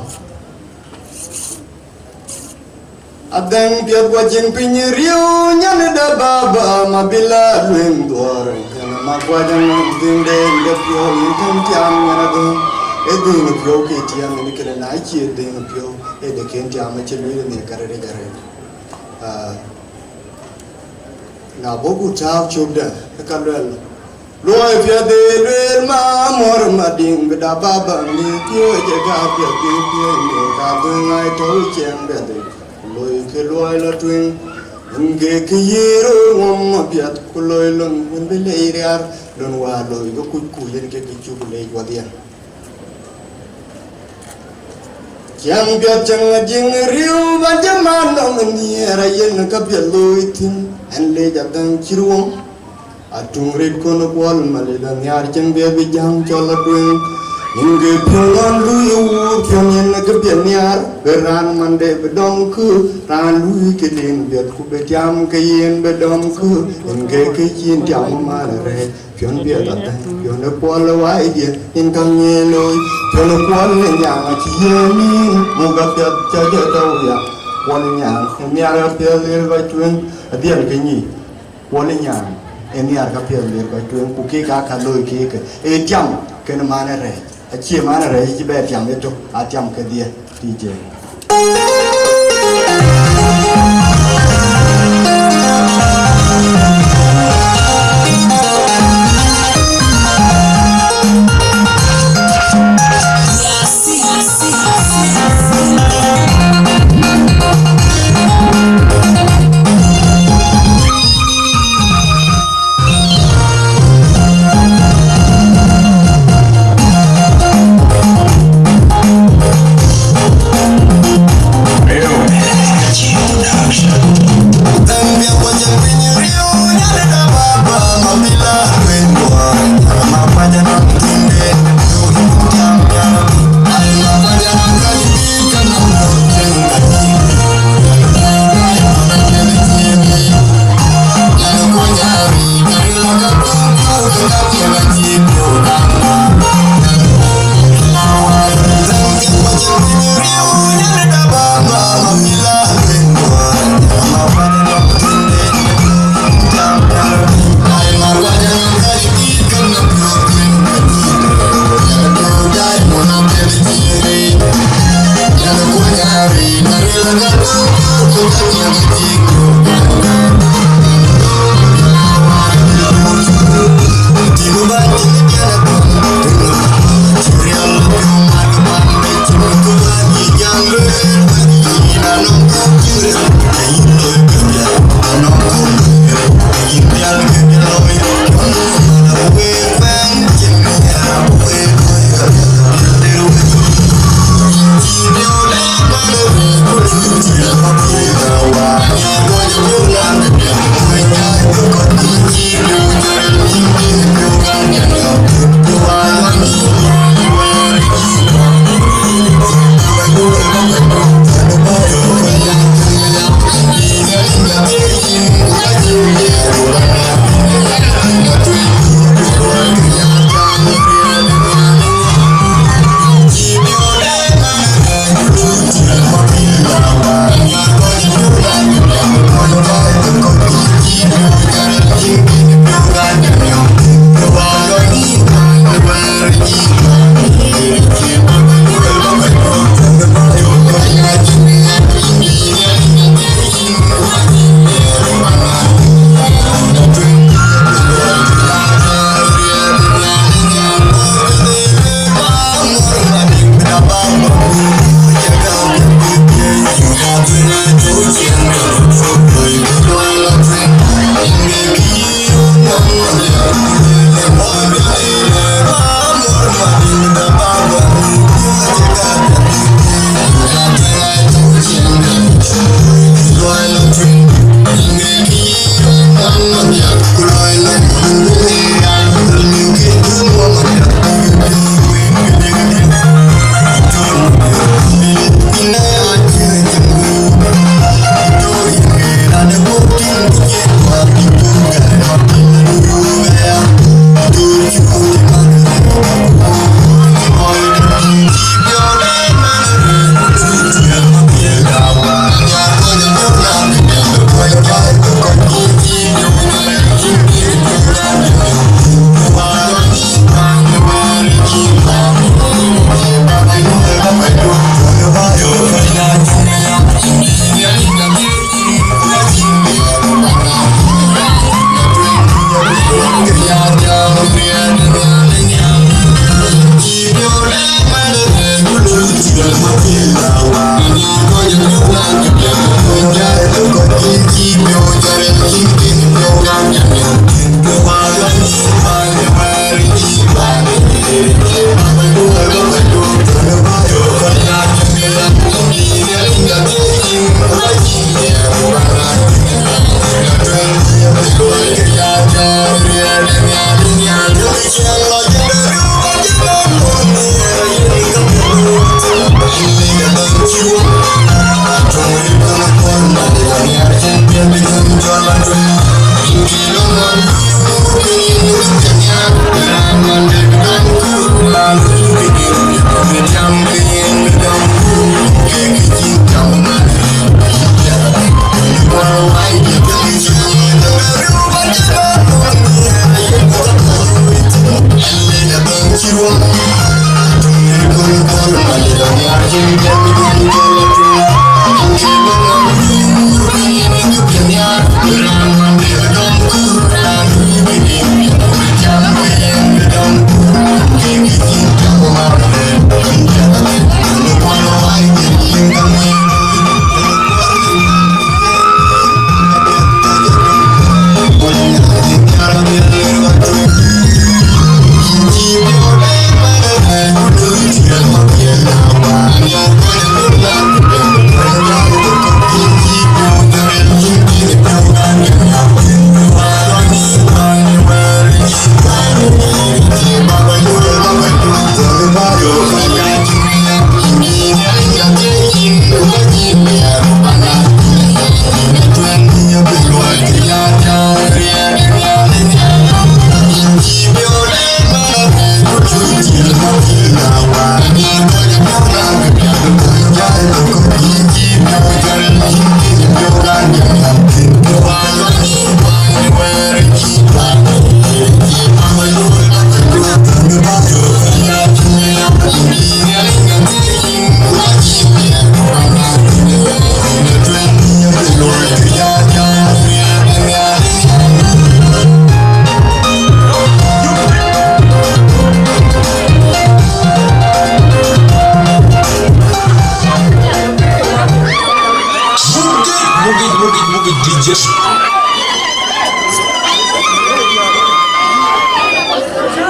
Adhɛŋ piɛth guɔ cieŋ piny riëëu, nyan ë Dababa Mabila lueŋ dhuɔɔr, yɛn ama guac anɔŋ dhïn de piɔ̈u, yïn kën tiam nyan adhɛŋ, ee dhïn piɔ̈u ke tiam, yïn kënë na cie dhïn piɔ̈u, ee de kën tiam acï lueel në kärɛc arëët. Ah, na bɔ̈ ku tääu cökdä, ë ka luɛl, luɔi piɛth ë lueel ma Amor Madiŋ, bï Dababa mïth piööc ë ka piɛth bï piööc në ka dhöŋ ŋaai tɔ̈u ciɛɛŋ piɛth ë, ku loi kë luɔi lɔ tueŋ, yen ke kë yï röör ŋuɔm apiɛth, ku loi lon wën bï lec riaar, lon wäär loi ke kuc ku yen ke kë cuk lec wadhiɛ. Ciɛɛŋ piɛth cieŋ ajiŋ riëëu, ban cï man nɔm nhiɛɛr, ayen ka piɛth looi thïn, ɛn lec adhäŋ cï ruɔm. Atuŋ rit Kon Kuɔl Malith anhiaar cieŋ piɛth bï jäŋ cɔl atueŋ. Yen ke piɔ̈n ɣɔn lui wuur piɔ̈n yen ke piɛth nhiaar, bï raan mande bï dɔm kë, raan lui këden piɛth ku bï tiam ke yen bï dɔm kë, yen ke kë cïn tiam man rɛɛc. Piɔ̈n piɛth adhäŋ, piɔ̈n ë puɔl ë waai diɛ̈, yen käŋ ŋiɛc looi. Piɔ̈n ë Kuɔl ë Nyaaŋ acï yiëën yïn, muk apiɛth cä jɔ tɔ̈u ya. Kuɔl ë Nyaaŋ ë nhiaar apiɛth lir kɔc tueŋ, adhiɛl ke nyic. Kuɔl ë Nyaaŋ ë nhiaar ka piɛth lir kɔc tueŋ, ku keek aa ka looi keek, ee tiam kenë man ë rɛɛc. Acie man ë rɛɛc cï bɛ tiam ëtök, aa tiam kedhie. D J.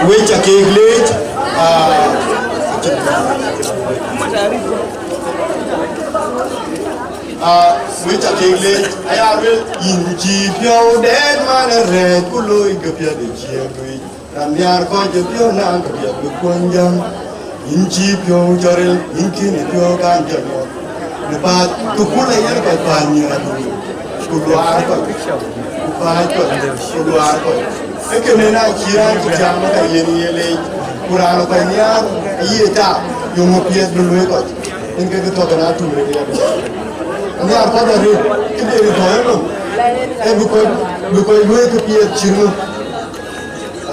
Wek ca kek leec, aa, aa, wek ca kek leec, aya luel, yïn cï piɔ̈u dɛɛt man arɛɛc, ku looi ke piɛth ë ciëën wec. Raan nhiaar kɔc ë piɔ̈u naan ke piɛth bï kuɔny jäŋ. Yïn cï piɔ̈u cɔl ril, yïn kën ë piɔ̈u kan jɔ nyuɔɔth. Në pääth, thukul aye kɔc pääny nhiaar, ku luaar kɔc, ku pääc kɔc, ku luaar kɔc. Ee kënë na cï raan cï tiam ka yen ye leec, ku raan ë kɔc nhiaar aye taak, yeŋö piɛth bï luöi kɔc? Yen ke kë tɔ̈ kën atum rëër yadë. Nhiaar kɔc arëët, këde rin tɔ̈ ënɔm, ee bï kɔc, bï kɔc luöi kë piɛth cït ŋö?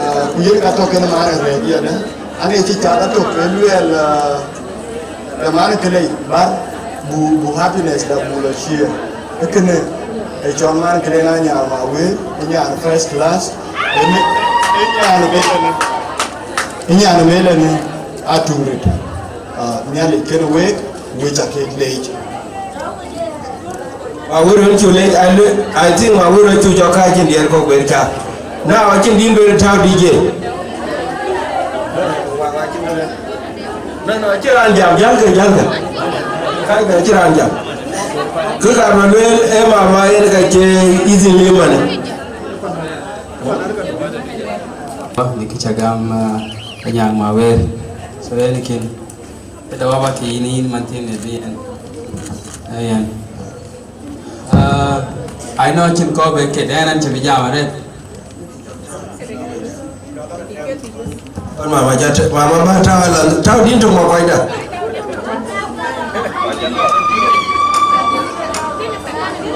Ah, ku yen ka tɔ̈ kën man arëët yadë. An, ee cï cath atök, ee luɛɛl, ah, Dhamana këlei, bär, bu, bu happiness da bu lɔ ciëër. Ee kënë, ee cɔl man këlei na nyan ma wëër, ee nyan first class, ee mi, ee nyan meleni, ee nyan meleni, atum rëët. Ah, Nhialic kënë week, wek ca kek leec. Ma wëër wën cu leec, I, I think ma wëër wën cu jɔ ka cïn diɛɛr kɔ̈k ber ca. Na, acïn din ber tau D J. No, no, acïn raan jam, jalkë, jalkë. Kai bɛ acïn raan jam. Kë ka rɔ lueel, ee mama yen ka cie easy limane. Ni kë ca gam, ah, ka nyan ma wëër. So, yen kën. Këda waba ke yïn, yïn man thiin ë bï yen. Ee yen. Ah, I know cïn kɔ̈u bɛ ke dɛn an cï bï jam arëët. Kon mama jat, mama ba tau la, tau din tök ma kɔcda.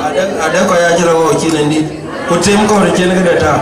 Ade, ade kɔc acï rɔ wɔ cin en dit. Ku tim kɔ̈r cin këde tau.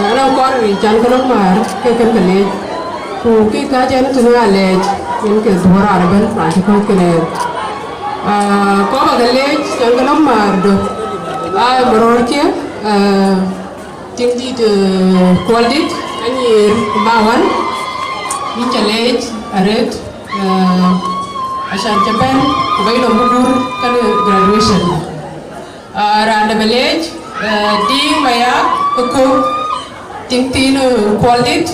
Ënɔɔnë kɔɔr ric can ke lok määr ke kën ke leec, ku kï kääc ɛn tënë alɛɛc, yen ke dhuɔ̈r raan ëbɛ̈n raan cï kɔ̈ɔ̈c kënë. Ah, kɔɔr ba ke leec can ke lok määr dö, aa, märöörkiɛ̈, ah, tiŋdït, eh, Kuɔldït, Anyiir, Bawän. Yïn ca leec arëët, eh, acan ca bɛ̈n ku bɛ̈i lɔ mugur kënë graduation. Ah, raan de bï leec, eh, Diŋ Mayak ë Kök, tiŋ thiin, eh, Kuɔldït,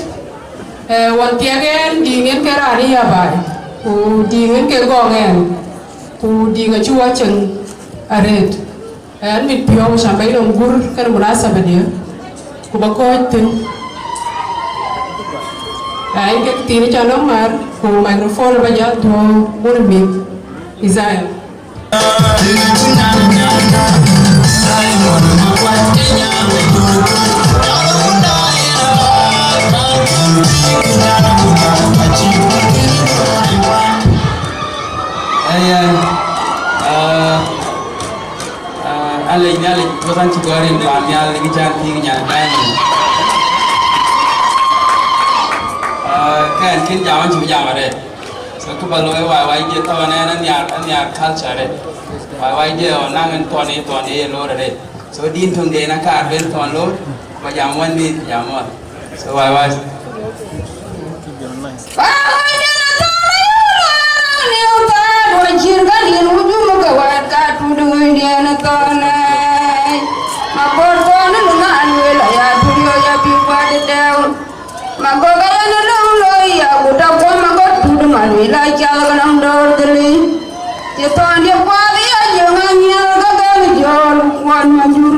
eh, wën thiɛk ɛn Diŋ en ke raan ë ya baai, ku Diŋ en ke gɔŋ ɛn, ku Diŋ acï wɔ cieŋ arëët. Ɛn mit piɔ̈u can bɛ̈i lɔ mugur kënë munasaba dië, ku ba kɔ̈ɔ̈c thïn. Ɛn ke thiin ca nɔm ŋär, ku microphone ba jal dhuɔ̈ɔ̈u wun mïth Isaiah. Ayen, ah, ah, alec Nhialic, bï kan cï gɔ̈ɔ̈r rin paan nhial në kë can thiëëk nyan Diamond. Ah, kɛn kën jam an cï bï jam arëët. So kë ba looi wai wai jë thɔn ɛn anhiar, anhiar culture arëët. Wai wai jë ɣɔn naŋ en thɔn ë thɔn ë ye loor arëët. So din töŋ den akaar ben thɔn loor, ba jam wën mïth jam wën. So wai wai. Magok ayen löŋ loi ya ku ta kuɔm magok tut man wi la cal ke nɔm dɔɔr dhili. Cï thɔn diɛ kuath ya jöŋ anyiɛl ke gɛl jɔɔl kuɔn majur.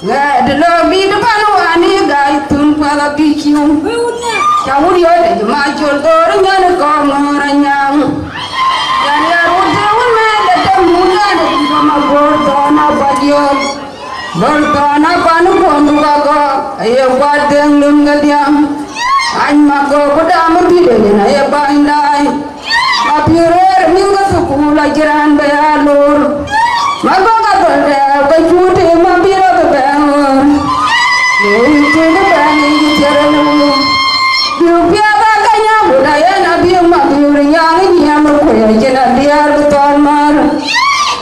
Ɣɛɛt lɔ bït pan wani gai thun kuɛth abï ciu. Ca wut yɔt ëc ma col dhor nyan kɔŋ ŋɔ̈ɔ̈r anyaŋ. Yan ya rut të wun mɛɛn de tem wun yan de bï ma gor thɔn apac yɔt. Gor thɔn apan kuɔn du ka gɔ aye kuat dheŋ lum ke dhiam. Any ma gɔ ku dam bï de yen aye bany daai. Ma bï rëër mïth ke thukul acï raan bɛ ya loor. Ma gɔ̈k adhɔl dɛɛu ke cu tim ma bï rɔt bɛ ɣöör. Yï tik bɛ̈n yï thiëër ë luui. Bï piɛth aa ke nyaŋ ku na yen abï ma bï rinyaŋ ë nyiɛm ë kuëë acïn adiäär bï thɔn määr.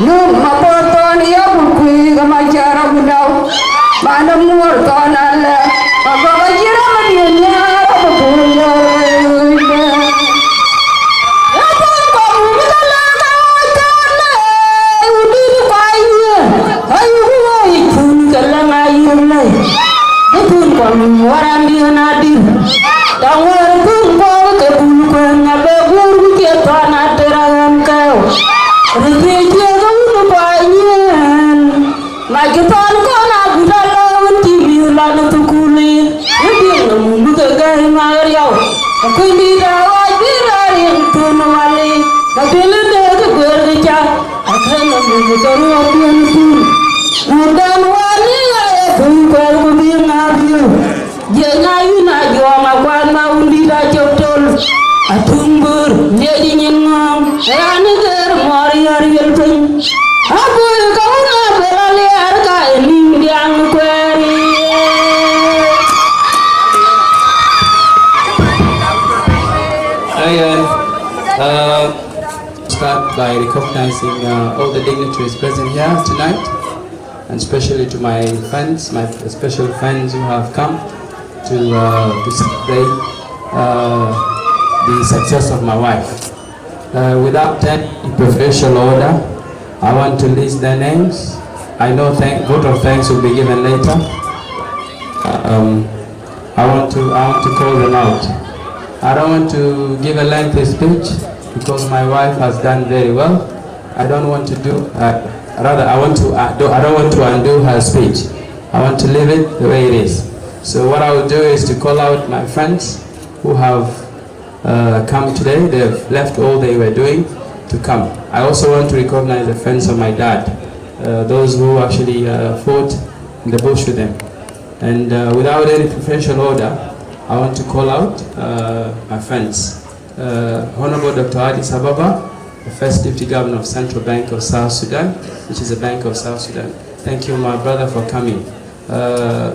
Luk ma bɔ̈ thɔn ë yakul kuiik ë ma cä rɔt ku dau. Man ë muɔɔr thɔn alɛ. Ma gɔ̈k acï rɔt bï diën nhiaar abï pur yɔ̈ɔ̈r ë luui bɛ̈n. Ë thɔn kɔm bï ke lɛ̈k aa thɔn ë udït kuany. Ayï ku wɔ yic thun ke lɛ̈ŋ ayï lɛ̈i. Bï thun kɔm wär andiën adït. Dɔŋ wär thun kɔm ke bul kuɛ̈ŋ abë guur ku ciɛ thɔn atër aɣɛn kɛ̈u. Rëthiëc ciëk wun kuany yen. Mac kë thɔn kɔn agut alɔ wën cï mïth lɔ në thukul yic, wën diëŋ në mum bï ke gäi ŋaar yɔu. Akuënydït aɣɔc bï rɔt riŋ thun wal yic, ka dhil ë dee kë guëër kë ca, akën në mum bï ke ruɔ̈ɔ̈k piɔ̈n thun. Murdan wani ɣa ye thun kuɛl ku bï ŋaar yɔu. Jiëc na yïn a juɔɔŋ akuan ma wundït a cök tol. Atuŋ bïr, nhiëc nyin ŋɔ̈ɔ̈ŋ, raan ë gëër mɔ̈r yär wiël piny. Abui ka wun a bel aliɛɛr ka ë nïn diaŋ kuɛɛr. Ayen, uh, start by recognizing, uh, all the dignitaries present here tonight. And especially to my fans, my special fans who have come to, uh, to celebrate, uh, the success of my wife. Uh, without any preferential order, I want to list their names. I know thank, vote of thanks will be given later. Um, I want to, I want to call them out. I don't want to give a lengthy speech because my wife has done very well. I don't want to do, uh, rather, I want to, uh, do, I don't want to undo her speech. I want to leave it the way it is. So what I will do is to call out my friends who have, uh, come today. They've left all they were doing to come. I also want to recognize the friends of my dad, uh, those who actually, uh, fought in the bush with him. And, uh, without any preferential order, I want to call out, uh, my friends. Uh, Honorable Doctor Addis Ababa, the first Deputy Governor of Central Bank of South Sudan, which is the Bank of South Sudan. Thank you, my brother, for coming. Uh,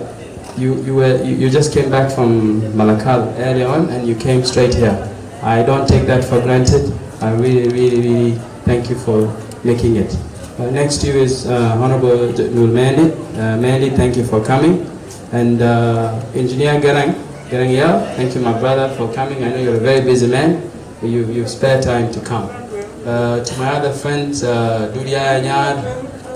you, you were, you, you just came back from Malakal earlier on, and you came straight here. I don't take that for granted. I really, really, really thank you for making it. Uh, next to you is, uh, Honorable J-, Nul Mehndi. Uh, Mehndi, thank you for coming. And, uh, Engineer Garang, Garaŋ Yau, thank you, my brother, for coming. I know you're a very busy man, but you, you spare time to come. Uh, to my other friends, uh, Dudia Anyar,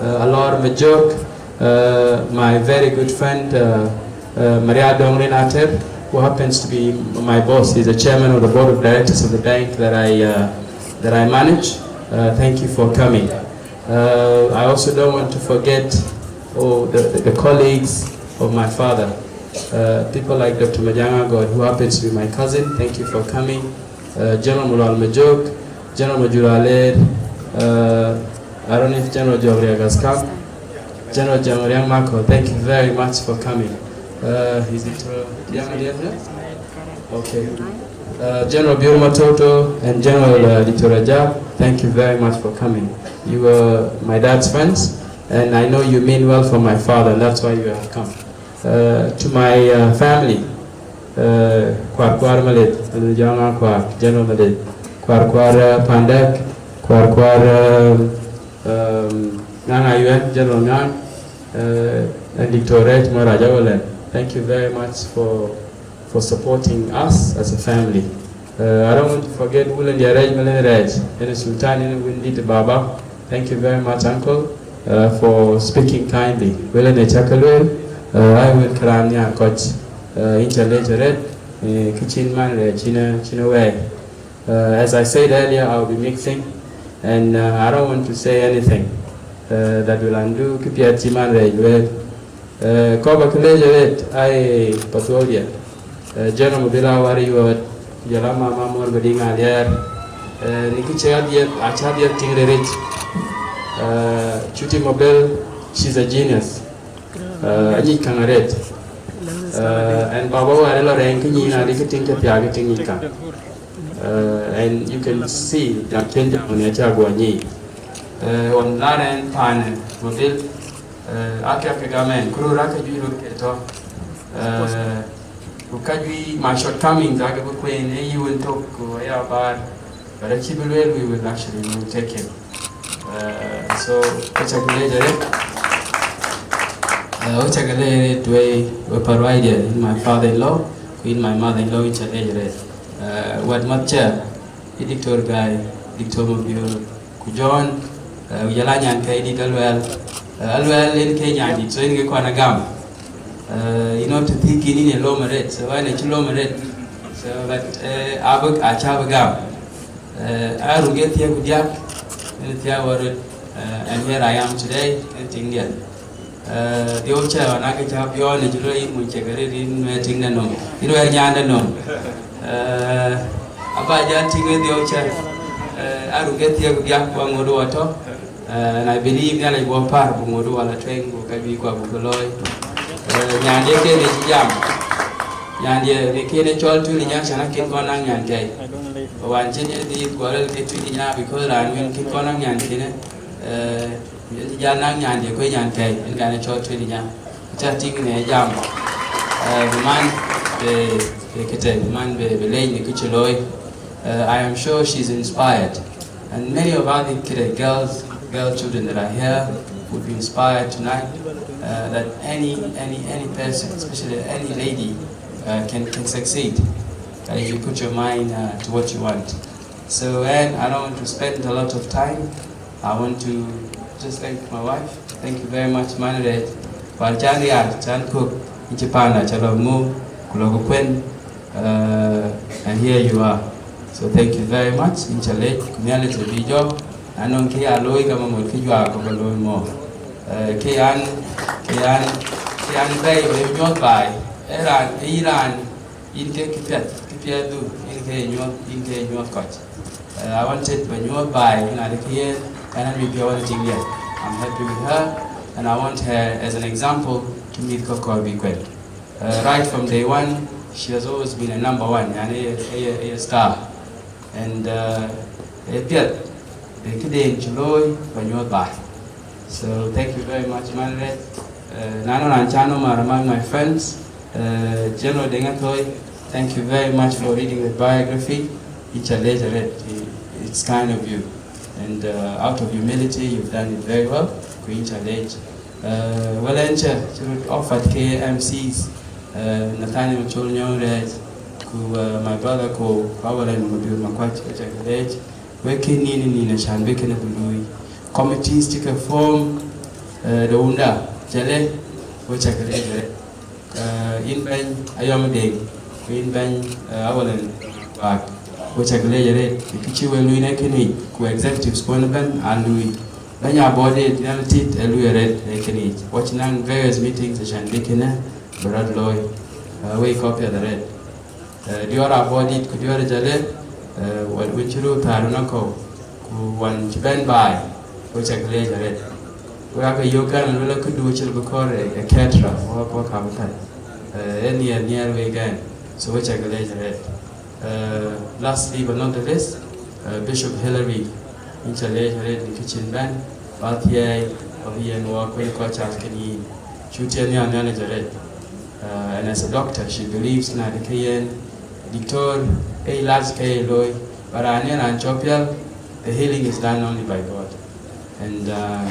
uh, Alor Majok, uh, my very good friend, uh, uh, Maria Dongrin Ater, who happens to be my boss. He's the chairman of the board of directors of the bank that I, uh, that I manage. Uh, thank you for coming. Uh, I also don't want to forget all the, the colleagues of my father, uh, people like Doctor Majanga God, who happens to be my cousin. Thank you for coming. Uh, General Mulal Majok, General Majura Ler, uh, I don't know if General Jogriag has come. General Jogriag Mako, thank you very much for coming. Uh, is it uh, Diang Diang here? Okay. Uh, General Biur Matoto and General uh, Dictor Ajak, thank you very much for coming. You were my dad's friends, and I know you mean well for my father, and that's why you have come. Uh, to my uh, family, uh, Kuar Kuar Malit, Malit Janga Kuar, General Malit, Kuar Kuar uh, Pandek, Kuar Kuar um, um, Ngang Ayuen, General Ngang, uh, and Dictor Rech Moraja Olen. Thank you very much for for supporting us as a family. Uh, I don't want to forget Wulen Yaraj Malen Raj, and Sultan and Windit Baba. Thank you very much, Uncle, uh, for speaking kindly. Wulen Echakalwel, uh, I will Karania Koch, uh, Inchalejaret, uh, Kitchen Man, China, China way. Uh, as I said earlier, I'll be mixing, and uh, I don't want to say anything uh, that will undo Kipiat Chiman Raj Well. Uh, kɔc ba kë leec arëët, ai Pathuɔ̈ɔ̈c, uh, General Mabila Wari Yuɔɔt, jɔl a mama Mor Madiŋ Aliɛɛr, uh, në kë cï adhiɛth, acï adhiɛth tïŋ riric. Uh, Cuti Mabel, she's a genius. Uh, anyic käŋ arëët. Uh, ɛn baba wäär ë lɔ rɛɛŋ kë nyin adï kë tïŋ cä thiaak kë tïŋ nyic käŋ. Uh, and you can see that change on your chago nyic. Uh, on la rɛɛŋ paan Mabel, uh, apiath ke gam ɛn, ku röör aake juëc röt ke tɔ̈. Uh, ku ka juëc my shortcomings aake bï kueen, ee yï wën tök ku aya baar, but acï bï lueel, we will actually, we will take him. Uh, so, wacak leec arëët. Uh, wacak leec arëët wei, wei Parwaide, in my father-in-law, ku in my mother-in-law, in ca leec arëët. Uh, wɛ̈t math cä, i Diktor Gai, Diktor Mabior, ku John, uh, ku jɔl a nyankɛi dït Aluɛl. Uh, Aluɛl en ke nyan dït, so en ke kɔn agam. Uh, you know, të thïk yïn, yïn ë lom arëët, so ɛn acï lom arëët. So, but, uh, abï, acä bï gam. Uh, arun ke thiëëk ku diäk, en thiëëk wär röt, uh, and here I am today, en tiŋdiɛn. Uh, dhiɔu cä ɣɔn akë cä biɔɔn ë cï rɔt yïn mun cek arëët yïn wɛ̈ɛ̈r tiŋ de nɔm, yïn wɛ̈ɛ̈r nyan de nɔm. Uh, aba jal tïŋ ë dhiɔu cä, uh, arun ke thiëëk ku diäk ku aŋot wɔ tɔ̈. Uh, and I believe Nhialic bɔ̈ päär bï ŋot wala tueŋ, ku ka juëc kua buk looi. Uh, nyandï ken ë cï jam. Nyandï në ken ë cɔl Tuïn Nya, cän akën kɔn naŋ nyankɛi. Wään cïn ë dhiëth guɔ rɛl ke Tuïn Nya, because raan wën kën kɔn naŋ nyankënë, uh, yen cï jal naŋ nyandï kuec nyankɛi, en kan ë cɔl Tuïn Nya. Cä tïŋ në jam, uh, bï man bë, bë këtɛ, bï man bë, bë leec në kë cï looi. Uh, I am sure she's inspired. And many of other kid, girls, girl children that are here would be inspired tonight, uh, that any, any, any person, especially any lady, uh, can, can succeed, uh, if you put your mind, uh, to what you want. So, and I don't want to spend a lot of time. I want to just thank my wife. Thank you very much, Manred. Wal chan rial, chan cook, inchi panda, chalom mo, kulogo kwen. Uh, and here you are. So thank you very much. In challenge, kunyali to be job. Anong ke aloi kama mo ke jwa ko baloi mo. Uh, ke an, ke an, ke an bay we nyot bay. Eran, iran, in ke kipiat, kipiat du, in ke nyot, in ke nyot koch. Uh, I wanted to nyot bay, in a ke, and I be one thing yet. I'm happy with her, and I want her as an example to meet Koko Bikwen. Uh, right from day one, she has always been a number one, yani a, a, a star. And uh, a piɛth, bï këden cï looi ba nyuɔɔth baai. So thank you very much, Manred. Uh, na nɔn raan can nɔm are among my friends, uh, General Deng Athoi, thank you very much for reading the biography. It's a leisure, it's kind of you. And uh, out of humility, you've done it very well. Ku yïn ca leec. Uh, well, ɛn cä cï röt offered ke M Cs, Eh, Nathaniel Chol Nyɔŋ Rɛɛc, ku, eh, my brother Ko, ku Awalen Mabior Makuac, wek cä ke leec, wek kën nïn nïn acän bï kënë bï luui. Committees cï ke form, eh, de wunda, Jale, wek cä ke leec arëët. Eh, yïn bɛ̈ny Ayɔm Deŋ, ku yïn bɛ̈ny, eh, Awalen Baak, wek cä ke leec arëët, kë cï wek luui në kënë yic, ku executives kuɔn ëbɛ̈n aa luui. Bɛ̈ny Abɔ̈ Deet Nhial Tit ë luui arëët në kënë yic. Wek cï naŋ various meetings acän bï kënë bï rɔt looi, eh, wek kɔ̈k piɛth arëët. Eh, diɔ̈ɔ̈r Abɔ̈ Dït ku diɔ̈ɔ̈r Jale, eh, wën, wën cï röt thäär ënɔɔnë kɔ̈u, ku wën cï bɛ̈n baai, wek cä ke leec arëët. Wek aake yök ɛn luel, këdu acï bï kɔɔr ë, ë caterer, wek, wek ka bï thäl. Eh, ë nhiɛɛr, nhiɛɛr wek ɛn, so wek cä ke leec arëët. Eh, lastly but not the least, eh, Bishop Hilary, yïn cä leec arëët në kë cïn bɛ̈n, ba thiɛɛi, ba bï yen wɔ kuëny kɔc cath kën yïn. Cu tiɛɛl nhial Nhialic arëët. Uh, and as a doctor, she believes na de ke yen diktor, ke ilac ke ye looi, but raan yen raan cɔk piɛl, the healing is done only by God. And, uh,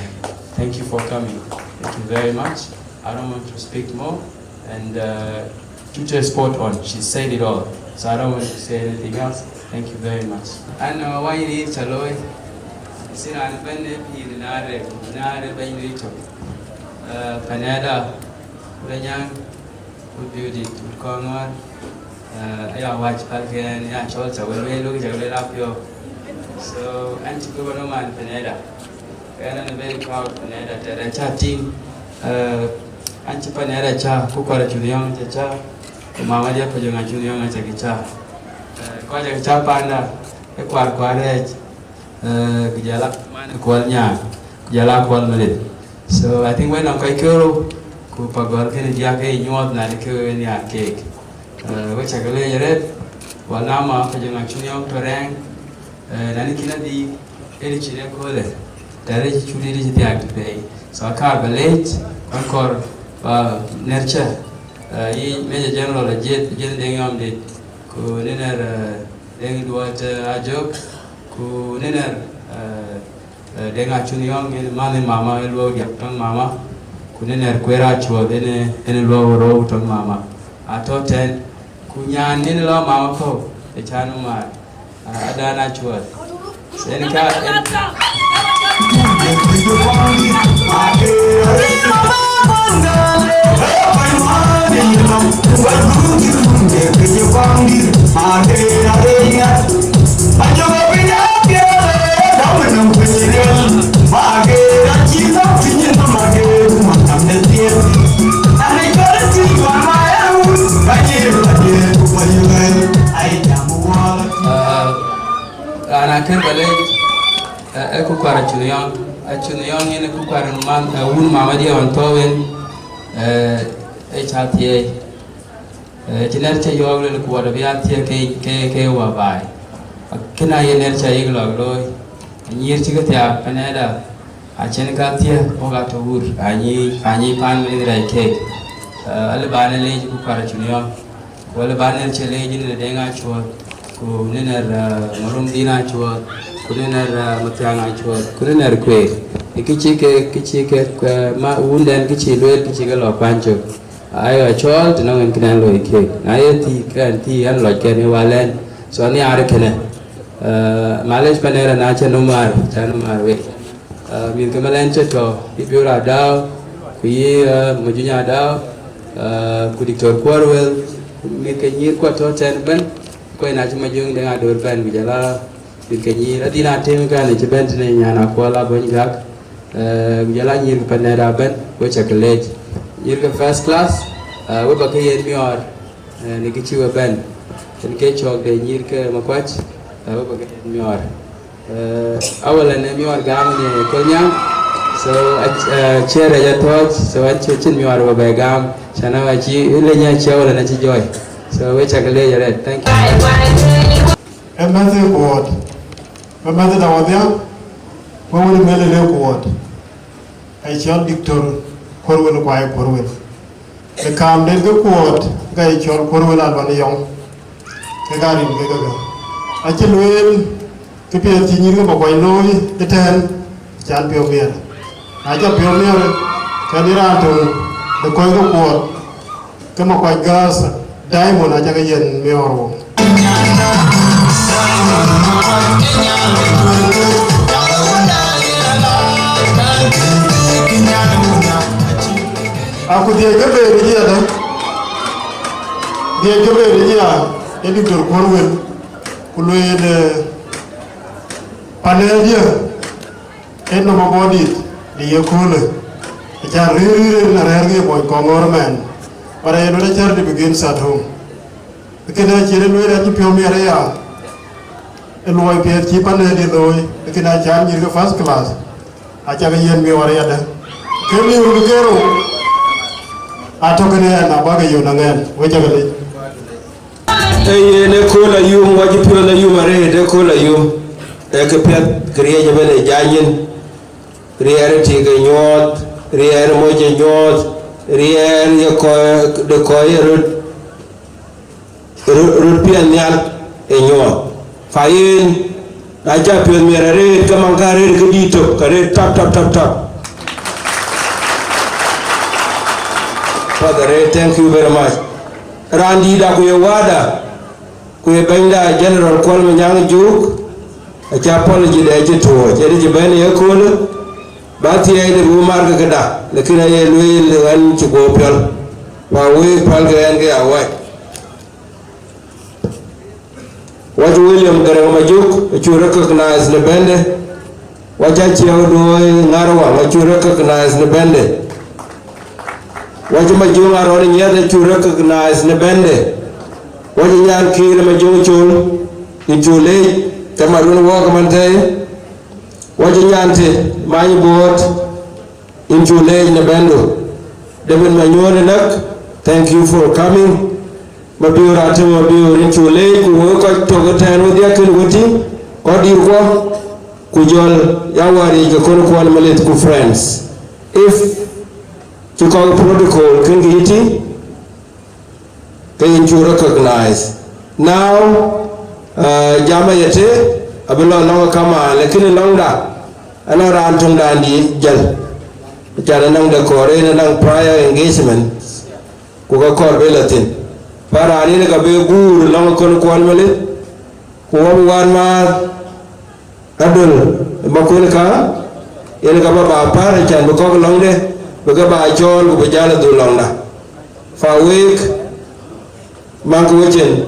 thank you for coming. Thank you very much. I don't want to speak more. And, uh, Tutu is spot on. She said it all. So I don't want to say anything else. Thank you very much. An, uh, wany riir cä looi, sï raan ëbɛ̈n ë pïïr naarë, naarë bɛ̈ny riir tök. Uh, Panɛda, Wulanyang, Wul Biöödït, Wul Kɔŋɔ̈ɔ̈r, uh, aya wäc pälkë ɛn, ya cɔl cä wël wël, wël cä wël apiɔ̈u. So, an cï bï bä nɔm an Panɛda. Ɣɛn, I'm very proud Panɛda tɛ̈dɛ̈ cä tïŋ, eh, an cï Panɛda cä, ku Kuar Acuny Yɔŋ cä cä, ku mama diɛ̈ Pajɔŋ Acuny Yɔŋ acä kï cä. Eh, kɔc acä kï cä panda, ë Kuar Kuar Rɛɛc, eh, ku jɔl a man ë Kuɔl Nyaar, ku jɔl a Kuɔl Malith. So I think wek nɔŋ kɔc kerou, ku pagɔl kënë diäk ke nyuɔɔth na de ke wek nhiaar keek. Eh, wek cä ke leec arëët, wal nama Pajɔŋ Acuny Yɔŋ tɔ rɛɛŋ, Eh, na ni kïn adhil, en cïn ëköölë, tɛ̈ rɛc cï cut dït cï thiaak tëpɛi. So akaar bä leec, an kɔɔr bä nɛ̈r cä, eh, yï Major General Ajiëth, Ajiëth Deŋ Yɔm Dït, ku ni nɛ̈r, eh, Deŋ Duɔt, eh, Ajök, ku ni nɛ̈r, eh, eh, Deŋ Acuny Yɔŋ, en man ë mama, ë luɔu diäk tɔŋ mama, ku ni nɛ̈r Kueer Acuɔth, en, en luɔu rou tɔŋ mama. Atɔ̈ tɛ̈n, ku nyan en lɔ mama kɔ̈u, ë cän ë maar. Ah, adan Acuɔth. En ka, en Ah, raan akën bä leec, eh, ë ku Kuar Acuny Yɔŋ. Acuny Yɔŋ yen ë ku Kuar man, eh, wun mama diɛ̈ ɣɔn thɔ̈u en, eh, ë cä thiëëc. Eh, cï nɛ̈r cä yɔɔk luel ku wɔ dɔ bï a thiëëc ke, ke, ke wä baai. Kënë aye nɛ̈r cä yek lɔk looi. Anyïïr cï ke thiaak Panɛda, acïn ka thiëëc, wok atɔ wur, anyïï, anyïï paan Malith rɛɛc keek. Eh, alë bä në leec ku Kuar Acuny Yɔŋ. Ku wël bä nɛ̈r cä leec, ni nɛ̈r Deŋ Acuɔth, ku ni nɛ̈r, eh, Marum Dïn Acuɔth, ku ni nɛ̈r, eh, Mathiaŋ Acuɔth, ku ni nɛ̈r Kueer. Ë kë cï ke, kë cï ke, eh, ma, wundɛn kë cï lueel, kë cï ke lɔ kuany cök. Ayɔ cɔɔl të nɔŋ en këdɛn looi keek. Na ye thii, kɛn thii, ɛn lɔc kɛn ë wal ɛn. So nhiaar kënë. Eh, malec Panɛda na cä nöm maar, cä nöm maar wek. Ah, mïth ke Malɛn cä tɔ, yï Biöör Adau, ku yï, ah, Majuny Adau, ah, ku Diktor Kuɔr Wël, ku mïth ke nyïïr ku atɔ tɛ̈n ëbɛ̈n, ku ë na cï Majuny Deŋ Ador bɛ̈n, ku jɔl a mïth ke nyïïr. Adhil Atem Gani cï bɛ̈n tënë, nyan Akuɔl Abony Gak, ah, ku jɔl a nyïïr ke Panɛda ëbɛ̈n, wek cä ke leec. Nyïïr ke first class, ah, wek bä ke yen miɔɔr, ah, në kë cï we bɛ̈n. Yen ke cɔɔk de nyïïr ke Makuac, ah, wek bä ke yen miɔɔr. Eh, awal ane miɔɔr gam në Kolnyaŋ. So, ac-, eh, cï rɛc athɔ̈ɔ̈c, so, an cï cïn miɔɔr bä bɛ gam. Cän awä cï, leny acï awal ane cï jɔɔc. So, wek cä ke leec arɛt. Thank you. Ë mɛ̈th ë kuɔɔt, ë mɛ̈th ë dawadiäk, wek wën ë mɛ̈th ë lëk kuɔɔt. Ai cɔl Diktor Kuɔr Wël Kuai Kuɔr Wël. Ë kaam den ke kuɔɔt, ke ye cɔl Kuɔr Wël Aluɔn Yɔŋ, ke ka rin ke ke ke. Acï lueel, kë piɛth cï nyïïr ke bä kuany looi ëtɛ̈ɛ̈n, can piɔ̈u miɛt. Na cä piɔ̈u miɛt, ke ni raan töŋ de kɔc ke kuɔɔt, Ke Makuac Gas Diamond acä ke yiën miɔɔr wok. Aku dhiëc ke ber ë nyiɛɛdë, dhiëc ke ber ë nyiɛɛr, ee Doctor Kuɔl Wel, ku lueel, eh, panel dië, ee nɔm abɔ̈ dït de ye köölë, acan rëër rëër en arɛ̈ɛ̈r ke ye muɔny kɔŋ ɣɔ̈r mɛn, but aye lueel a charity begins at home. Kënë acïn ë lueel an cï piɔ̈u miɛt aya, ë luɔi piɛth cï panel dië looi, kënë acan nyïïr ke first class, acä ke yiën miɔɔr ayadë. Ke miɔɔr ke kerou, atɔ̈ kënë ɛn abäk ke yön aŋɛn, wek cä ke lec. Ee yen ë kööl ayum, wacï piɔ̈n ayum arëët ë kööl ayum. Ee këpiɛth kë riëëc ëbën ë jany nyin, riɛɛr ë tik ë nyuɔɔth, riɛɛr ë moc ë nyuɔɔth, riɛɛr ye kɔc de kɔc ye röt, röt, röt piɛth nhial ë nyuɔɔth. Fa yen, na cä piɔ̈th miɛt arëët, ke maŋ ka rëët ke dïït tök, ka rëët tap, tap, tap, tap. Father, eh, thank you very much. Raan dïït aku ye wada, ku ye bɛ̈nyda General Kuɔl Manyaŋ Juk, acä apology de acï tuɔɔc, ënë cï bɛ̈n ye köölë, ba thiɛɛi de bï markë këda, lakin aye lueel ɣɛn cï guɔ piɔl, ba wek pälkë ɣɛn ke awai. Wac William Garang Majuk, acu recognize në bɛ̈nde. Wac Aciëk Duɔɔi Ŋarwaŋ, acu recognize në bɛ̈nde. Wac Majuk Arɔn Nyiɛth, acu recognize në bɛ̈nde. Wac Nyan Kiir Majuk Col, yïn cu leec, ke mat wën wɔɔk ëmën thɛɛi. Wac Nyan Tit Many Buɔɔt, yïn cu leec në bɛ̈ndu. David Manyuɔ̈ɔ̈n Näk, thank you for coming. Mabiöör Atem Mabiöör, yïn cu leec, ku wek kɔc tök ëtɛ̈ɛ̈n wedhie kën we tïŋ, kɔc dïïrkuɔ, ku jɔl ya wäär yic ke kɔn kuɔn Malith ku friends. If cï kɔc protocol kën kë yï tïŋ, ke yïn cu recognize. Now, uh, jam aye tëë, abï lɔ lɔ̈ŋ kamaan, lakini lɔ̈ŋda, anɔŋ raan töŋdan dï jäl. Acan anɔŋ de kɔɔr en anɔŋ prior engagement, ku ka kɔɔr bï lɔ thïn. Pa raan yen ka bï guur lɔ̈ŋ kɔn kuɔn Malith, ku wä bï wään maath, Adöl ë Makuën Kaŋ, yen ka ba ba päl acan bï kɔ̈k lɔ̈ŋde, bï ke ba cɔɔl ku bï jäl ë dhul lɔ̈ŋda. Fa week, maŋkë wecin,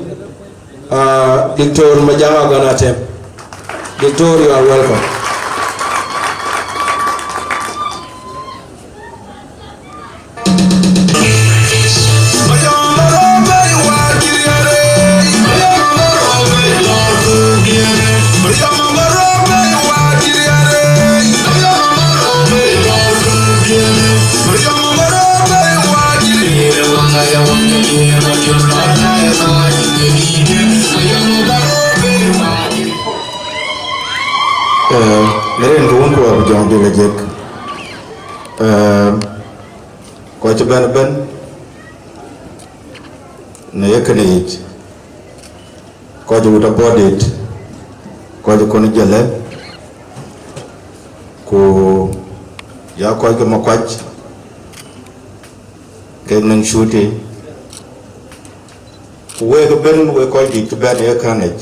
uh, Doctor Majaŋ Agɔn Atem. Doctor, you are welcome. Eh, në rin ke wun ku abï jɔŋ dhil ajek. Eh, kɔc cï bɛ̈n ëbɛ̈n në ye kënë yic, kɔc wut abɔ̈ dït, kɔc kɔn jëlë, ku ya kɔc ke Makuac, kek nɔŋ Cuti, ku wek ëbɛ̈n wek kɔc dït cï bɛ̈n ye kän yic,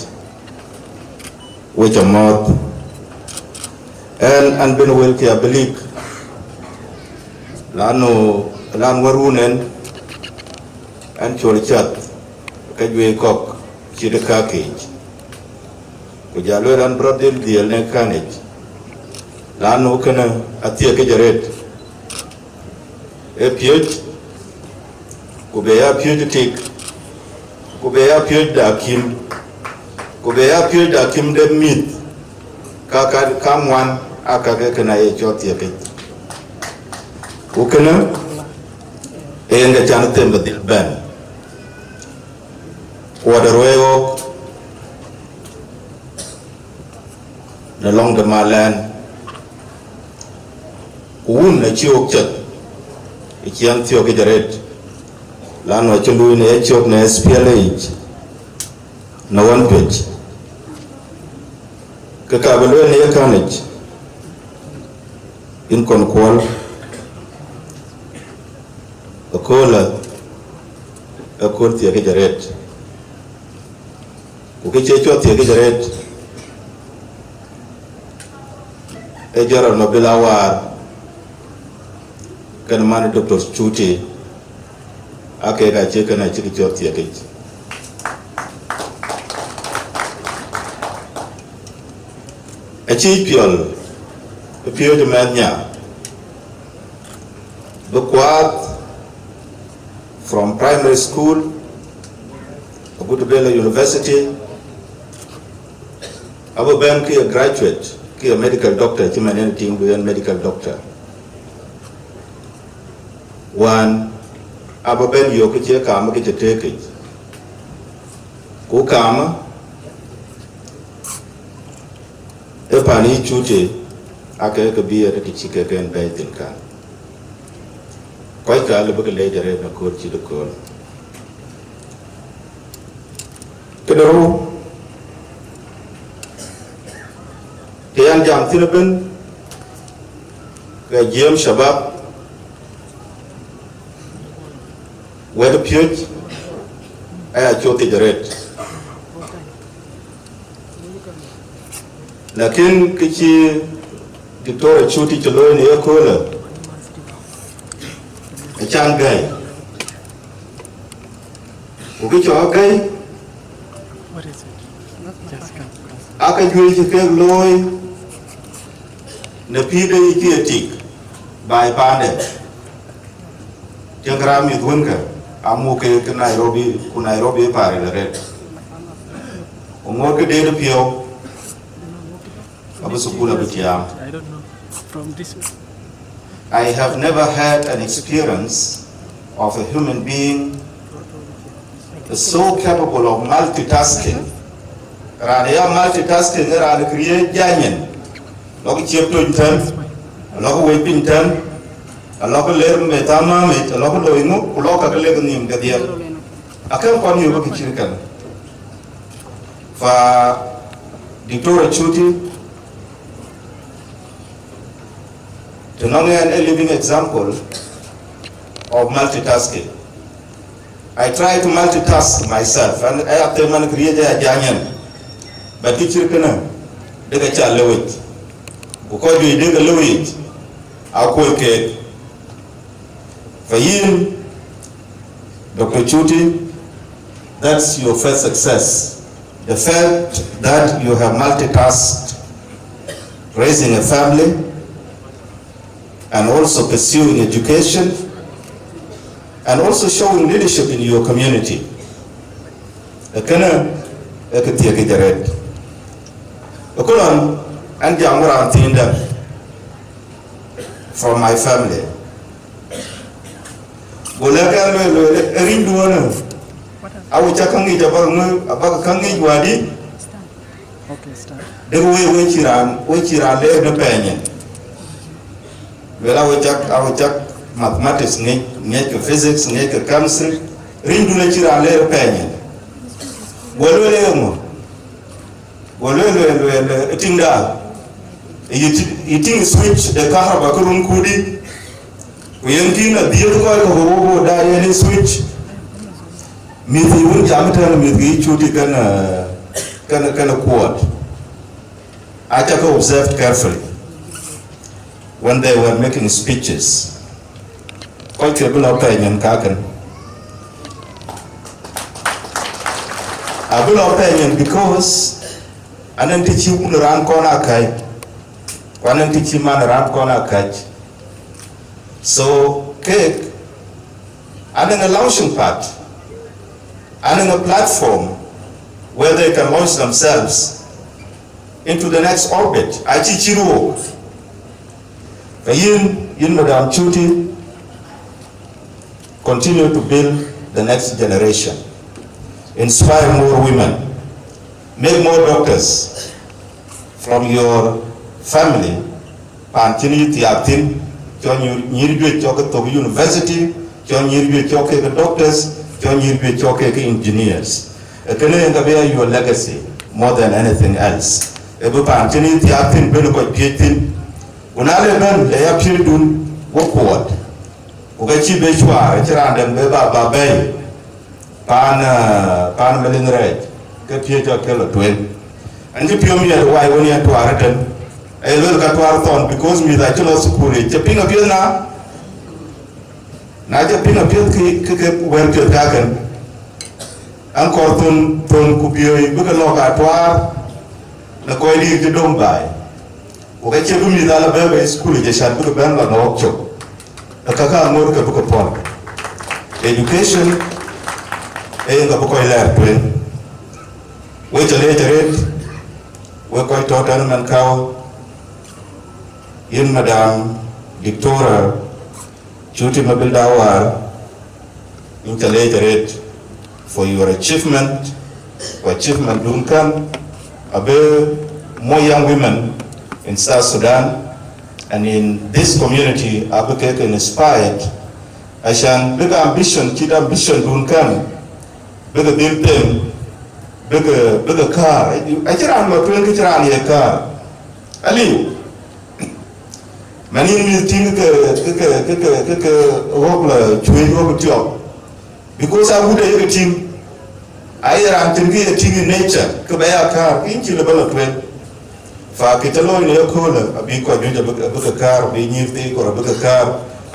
we cä mɔ̈ɔ̈th. Ɛn, an bɛ̈n wëlkï abï lik, lanu, lan wärun ɛn, ɛn col cath ke juëc kɔ̈k cït ë kakiic, ku jɔ lueel an, bï rɔt dhil dhiël në kän yic, lanu kënë athiek këc arëët. Ë piöc, ku be ya piöc tik, ku be ya piöc de akïm, ku be ya piöc de akïm de mïth, ka, ka, ka ŋuan aa ka ke kënë aye cɔl thiëkic. Ku kënë, ee yen ke can them bï dhil bɛ̈n. Ku wɔ de ruɛɛi ɣɔ̈k në lɔŋ de malɛn, ku wun acï ɣok cɔt ë ciɛɛŋ thiɔ̈k yic arëët, lanu acï luui në yecök në S P L A yic në ɣɔn juëc. Ke ka bï lueel në ye kän yic, yïn kɔn kuɔl, aköölë, Kɔɔr thiëkic arëët. Ku kë cie cuɔt thiëkic arëët, ee General Mabil Awar kën man Doctor Chuti, aa kek acï kën acïk cuɔt thiëkic. Acï piɔl ë piööcë mɛnh nya, bï kuaath from primary school agut bï lɔ university, abï bɛ̈n ke ye graduate, ke ye medical doctor, cï man en tiŋ bï en medical doctor. Wään abï bɛ̈n yök ke cie kaam ke cï tëëkic, ku kaam ë pan yï Chuti, ake ke bï ë të cï kek en bɛ̈ɛ̈i thïn kan. Kɔc ka lë bï ke leec arëët në kööl cït ëkööl. Këde rou, të yan jam thïn ëbën, ke jiëm shabab, wɛ̈t piöc aya cuɔt thiëc arëët. Lakin kë cï Diktor Acuti cï looi në ye köölë, acan gäi. Ku kë cɔk gäi, aka juëc cï kek looi në pïïrde yic cï ye tik baai paande. Tiɛ̈ŋkë raan mïth wënkë, amuk ke ke Nairobi, ku Nairobi ë paaril arëët. Ku ŋoot ke deet piɔ̈u, abï thukul abï tiaam. I have never had an experience of a human being so capable of multitasking. Raan ya multitasking, raan create janyen. Lɔk ciep tony tɛ̈n, lɔk wec piny tɛ̈n, alɔk ler me thamamic, alɔk loi ŋö, ku lɔk ka ke lek nhïïm kedhie. Akën kɔn yök ke cït kën. Fa Diktor Acuti, të nɔŋ ɛn a living example of multitasking. I try to multitask myself, and I have to man create a janyen. But kë cït kënë, dek aca lëu yic. Ku kɔc juëc dek lëu yic, akuɔl keek. Fa yïn, Doctor Chuti, that's your first success. The fact that you have multitasked, raising a family, and also pursuing education, and also showing leadership in your community. Kënë, ë kë thiëkic arëët. Ëkölɔn, an jam raan thiin dɛ̈ from my family. Go lɛ̈k ɛn lueel, lueel, ë rinyduɔ̈n, awe cak käŋ yic abak ŋö, abak käŋ yic wädï. Dek we, we cï raan, we cï raan leer në pɛɛny en. Lueel awe cak, awe cak mathematics ŋic, ŋic ke physics, ŋic ke chemistry. Rinyduɔ̈n acï raan leer pɛɛny en. Go lueel ë ŋö? Go lueel, lueel, lueel, ë tiŋda. Yï ti-, yï tiŋ switch de kahraba ke run kudi. Ku yen kïn adhiëth kɔc ke wo wo da yen ë switch. Mïth yï wun jam tɛ̈n mïth ke yï Chuti kën, eh, kën, kën kuɔt. Aca ke observed carefully when they were making speeches. Kɔc ke bï lɔ pɛɛny en kakën. Abï lɔ pɛɛny en because anɛn të cï wun raan kɔn a käc, ku anɛn të cï man raan kɔn a käc. So, kek, anɛn a launching pad, anɛn a platform where they can launch themselves into the next orbit. Acï cï ruɔ̈k. Ka yïn, yïn Madam Chuti, continue to build the next generation. Inspire more women. Make more doctors from your family. Pan cïn yï thiaak thïn, cɔl nyïïr, nyïïr juëc cɔk ke thök university, cɔl nyïïr juëc cɔk ke doctors, cɔl nyïïr juëc cɔk ke engineers. Ee kënë yen ka bï ya your legacy more than anything else. Ee bï pan cïn yï thiaak thïn bën kɔc piëc thïn. Ku na le bɛ̈n le ya piëcdun wok kuɔɔt, ku ka cï be cuaar, acï raan dɛm be ba, ba bɛ̈ɛ̈i. Paan, ah, paan Malith Rɛɛc, ke piööc cɔk ke lɔ tueŋ. An cï piɔ̈u miɛt wai wën yen tuaar ëtën. Ee luel ka tuaar thɔn, because mïth acï lɔ thukul yic, cï piŋ apiɛth na. Na cï piŋ apiɛth kï, kï ke wɛ̈ɛ̈r piɛth kakën. An kɔɔr thon, thon ku piööc bï ke lɔ ka tuaar në kɔc dïïr cï döŋ baai. Ku ka cie bï mïth ala bɛ̈ɛ̈i bei thukul yic ë cat bï ke bɛ̈n lɔ në ɣɔ̈k cök. Ee ka ka aŋoot ke bï ke pɔ̈l. Education, ee yen ka bï kɔc lɛɛr tueŋ. Wek cä leec arëët, wek kɔc tɔ̈ tɛ̈n ëmɛn käu, yïn Madam Diktora Cuti Mabil Dawar, yïn cä leec arëët for your achievement, ku achievement dun kän abï more young women in South Sudan and in this community abï kek inspired, acan bïk ambition, cït ambition dun kän, bïk dhil them, bïk, bïk kaar. Acïn raan lɔ tueŋ kë cïn raan ye kaar. Aliu. Man yïn mïth tïŋ ke, ke, ke, ke, ke, ke ɣɔ̈k la cuëëc ɣɔ̈k tiɔp. Because agut ayek tïŋ, aye raan tïŋ kë ye tïŋ in nature, ke bɛ ya kaar, ke yïn cï lë bä lɔ tueŋ. Fa kë cä looi në ëköölë, abï kɔc juëc abï, abï ke kaar, abï nyïïr thii kɔ̈r abï ke kaar,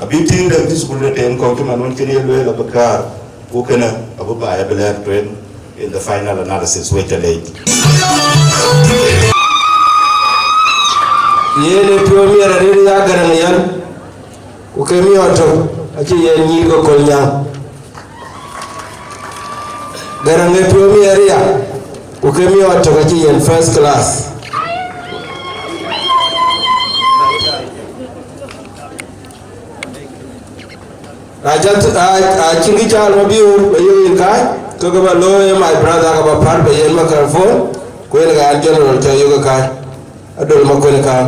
abï tïŋ dɛ̈ŋ cï thukul de tem kɔ̈u cï man wën cïn ye lueel abï kaar. Ku kënë abï baai abï lɛɛr tueŋ in the final analysis, wek cä leec. Yen ë piɔ̈u miɛt arëët ya Gäräŋ Yɛn, ku ke miɔɔr tök acï yen nyïïr ke Kolnyaŋ. Gäräŋ ë piɔ̈u miɛt ria, ku ke miɔɔr tök acï yen first class. Acïn kë cä lɔ biöör, bä yök yen kääc, ke ke bä looi, my brother, ke bä päl, bä yen microphone, ku yen ke an General cä yök ë kääc, Adol Makuën ë kääc.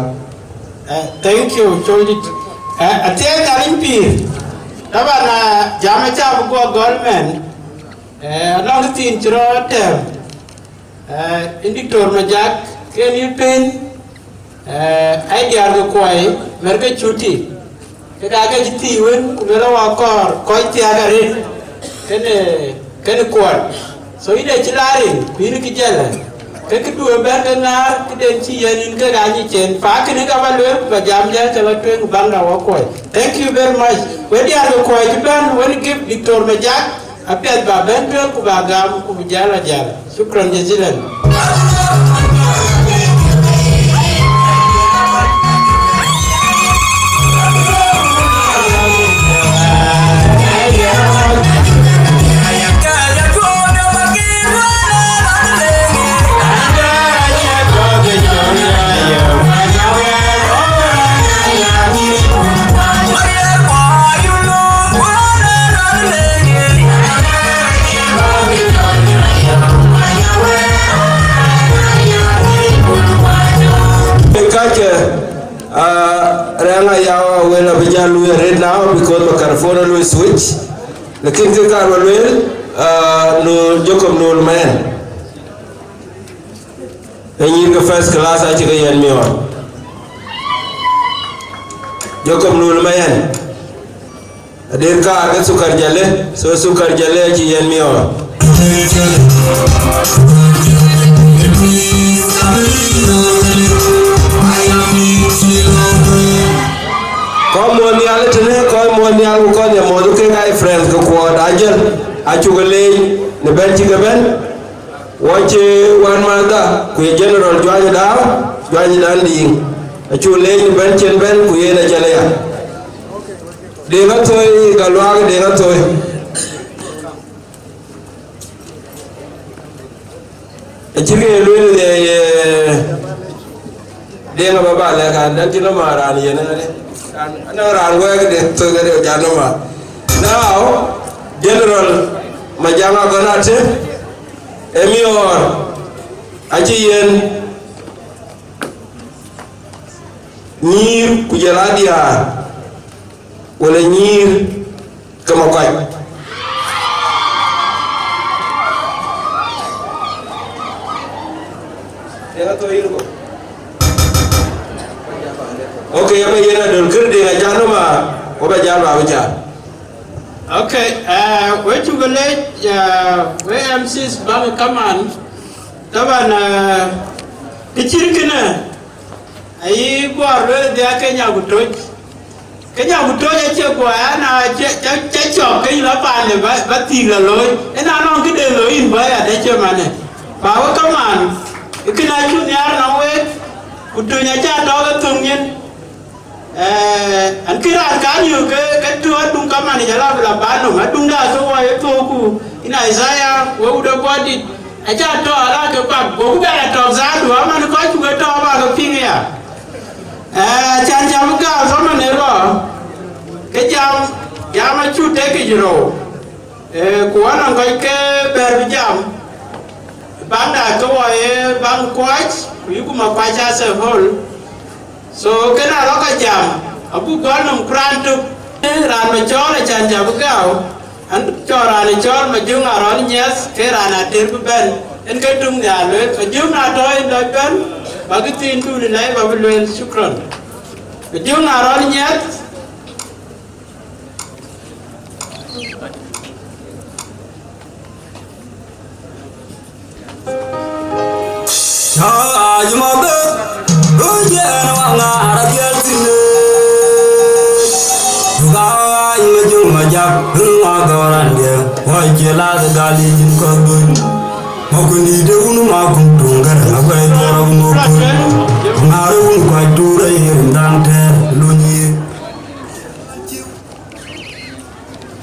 Eh, thank you, Coldit. Eh, athiɛɛi Nhialic pïïr. Taban, ah, jam acä bï guɔ gɔl mɛn. Eh, anɔŋ kë thiin cï rɔt tɛ̈m. Eh, yïn Diktor Majak, ken yï pën, eh, ai diäär ke kuɔi, mɛr ke Cuti. Ke ka ke cï thii wën, ku luel awä kɔɔr, kɔc thiaak arëët, kenë, kenë kuɔt. So yïn ë cï la rin, ku yïn kï jëlë. Ke këdu ëbɛ̈n ke ŋaar, këden cï yɛn yïn ke ka nyic en. Pa kënë ka bä lueel, ku bä jam jɛl cä lɔ tueŋ, ku baŋda wä kuɔi. Thank you very much. Wek diäär ke kuɔi cï bɛ̈n, wën gift Diktor Majak, apiɛth bä bɛ̈n tueŋ ku bä gam ku bï jäl a jäl. Shukran jazilan. Kacke, ah, rɛŋ aya wël abï jal lueel right now because microphone always switch. Lakin kë kaar ba lueel, ah, nu Jacob Nul Mayen. Ee nyïïr ke first class acï ke yɛn miɔɔr. Jacob Nul Mayen. Ader kaar ke Sukar Jale, so Sukar Jale acï yɛn miɔɔr. Kɔc muɔ̈th nhial tënë, kɔc muɔ̈th nhial ku kɔc ye muɔ̈th ke ka friends ke kuɔɔt ajël, acuk leec në bɛ̈n cï ke bɛ̈n. Wɔ cï wänmääthda, ku ye General Juany Daau, Juany Dan Diiŋ, acuk leec në bɛ̈n cïn bɛ̈n, ku yen acï lë ya. Deŋ Athoi, ka luaak Deŋ Athoi. Acï ke lueel ye, ye, Deŋ aba ba lɛ̈k an, dan cï nɔm a raan yen ade. An, anɔŋ raan wɛɛk de thok ade, ja nɔm a. Now, General Majak Agɔn Atëp, ë miɔɔr, acï yen nyïïr ku jɔl a diäär, wala nyïïr ke Makuac. Okay, aba yen Adol kër Deŋ acan nɔm a, ku ba jal ba bï jal. Okay, eh, we cuk leec, Ya, we M Cs bäk kaman, taban, eh, kë cït kënë, ayï guɔ lueel dhia ke nya ku toc. Ke nya ku toc acie guɔ ya na cä, cä, cä cɔk ke yïn la paande ba, ba thiik la looi. Ëna nɔŋ këde looi yïn ba ya dɛ cï manë. Pa we kaman, kënë acuk nhiaar nɔŋ week, ku töny acä tɔ̈ ke thöŋ nyin. Eh, an kï raan kan yök ke, ke tɔ̈ aduŋ kaman jɔl a bï la ba nɔm, aduŋda ke wɔ ye thok ku in Isaiah, we wut ë guɔ̈t dït, acä tɔ̈ ala ke bak, goku bɛ la tɔ̈k zaadu, aman kɔc cuk ë tɔ̈ ba ke piŋ ya. Eh, can jam gääu zaman ë lɔ, ke jam, jam acuk tek yic rou. Eh, ku anɔŋ kɔc ke bɛ̈ɛ̈r bï jam, baŋda ke wɔ ye baŋ kuac, ku yï ku ma kuac as a whole. So, kënë arɔ̈k a jam, abuk gɔl nɔm ku raan tök. Eh, raan ma cɔɔl acan jam gääu, an cɔl raan ë cɔɔl Majöŋ Arɔn Nyiɛth, ke raan ater bï bɛ̈n, en ke tum nhial lueel, Majöŋ na tɔ̈ en dɔc bɛ̈n, ba kë thiin tuun ë lɛi ba bï lueel, shukran. Majöŋ Arɔn Nyiɛth. Cɔɔc mɔ̈thë, röt yɛn waŋ ŋaar adhiɛl thïn. Duka waany me jöŋ ma jak, röt ŋɔak gɔ̈ɔ̈r andiɛ, wɔc cie lath gal yic in kɔ̈th böny. Mɔ̈kkun dïït de wun ŋɔak kum tuŋ gär, aguɛc dhɔr abï ŋɔ̈k köl. Ŋaar wun kuac tuur aye rin dhaŋ tɛ̈ɛ̈r, luny yic.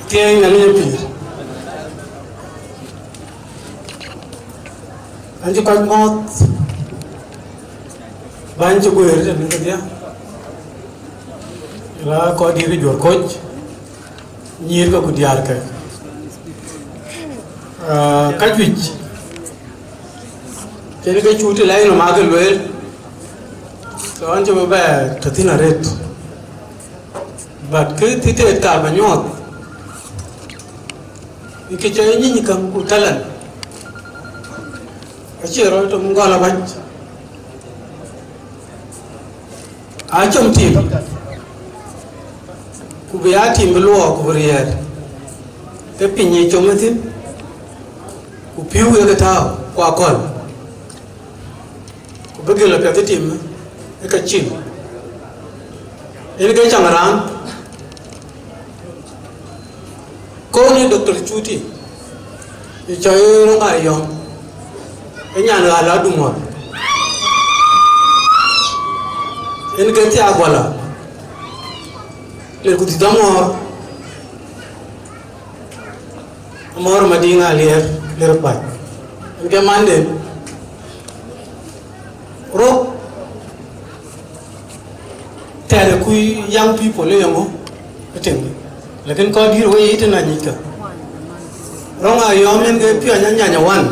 Tiɛɛny Nhialic ë pïïr. An cï kɔc mɔ̈ɔ̈th, bäny cï guëër tënë kedhie, la kɔc dït ë juɔ̈r kɔc, nyïïr ke ku diäär ke. Ah, ka juëc, cïn ke cut ë lɛc nɔm aake lueel, so an cï bï bɛ tɔ̈ thïn arëët. But kë thitet ka ba nyuɔɔth, ë kë cɔl nyic käŋ ku talent, acie rɔt tom gɔl abac, aa com tim, ku bï aa tim bï luɔɔk ku bï riɛɛr, ke piny ye com ëthïn, ku pïu ye ke tääu ku akɔ̈l. Ku bï gël apiɛth ë tim ë ka cil. Yen ke caŋ raan. Kony ë Doctor Cuti, ë cɔl Roŋ Ayɔm, ë nyan ɣa la Dumɔ̈r. Yen ke thiaak wala, le ku dhïth amɔ̈ɔ̈r. Amɔ̈ɔ̈r Madiŋ Aliɛɛr Lërpac. Yen ke manden. Rok tɛ̈ɛ̈r ku young people ë yeŋö ëtëŋ. Lakin kɔc dïïr wei yic tënë anyickë. Roŋ Ayɔm yen ke piɔ̈ny anyanya wan.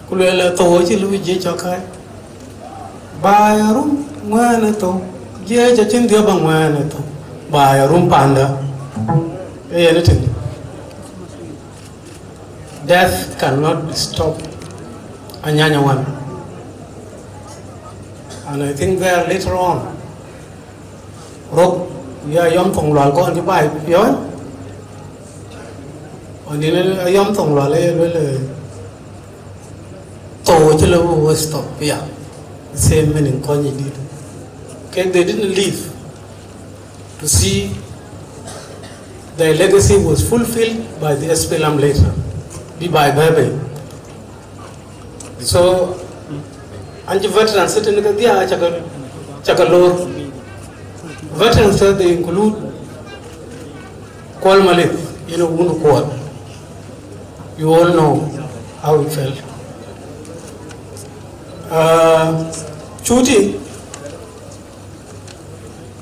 Ku lueel ë thou acï luui jiëc cɔk kääc. Baai arum ŋuɛ̈ɛ̈n ë thou, jiëc acïn dhiɔp aŋuɛ̈ɛ̈n ë thou. Baai arum panda. Ee yen ëtëŋ. Death cannot stop anyanya wan. And I think there later on, Rok, ya Ayɔm Thoŋ Lual kɔn cï baai piɔ̈ɔ̈ny. Ɣɔn yen Ayɔm Thoŋ Lual ë luel, eh, thou acï lëu bï we stop, yeah. Same meaning kɔc nyic dït. Kek they didn't live to see their legacy was fulfilled by the S P L M later. Bï baai bɛ̈ɛ̈i bei. So, an cï veterans tënë kedhie, cakë, cakë lor. Veterans, they include Kuɔl Malith, yen wun Kuɔl. You all know how he felt. Uh, Cuti,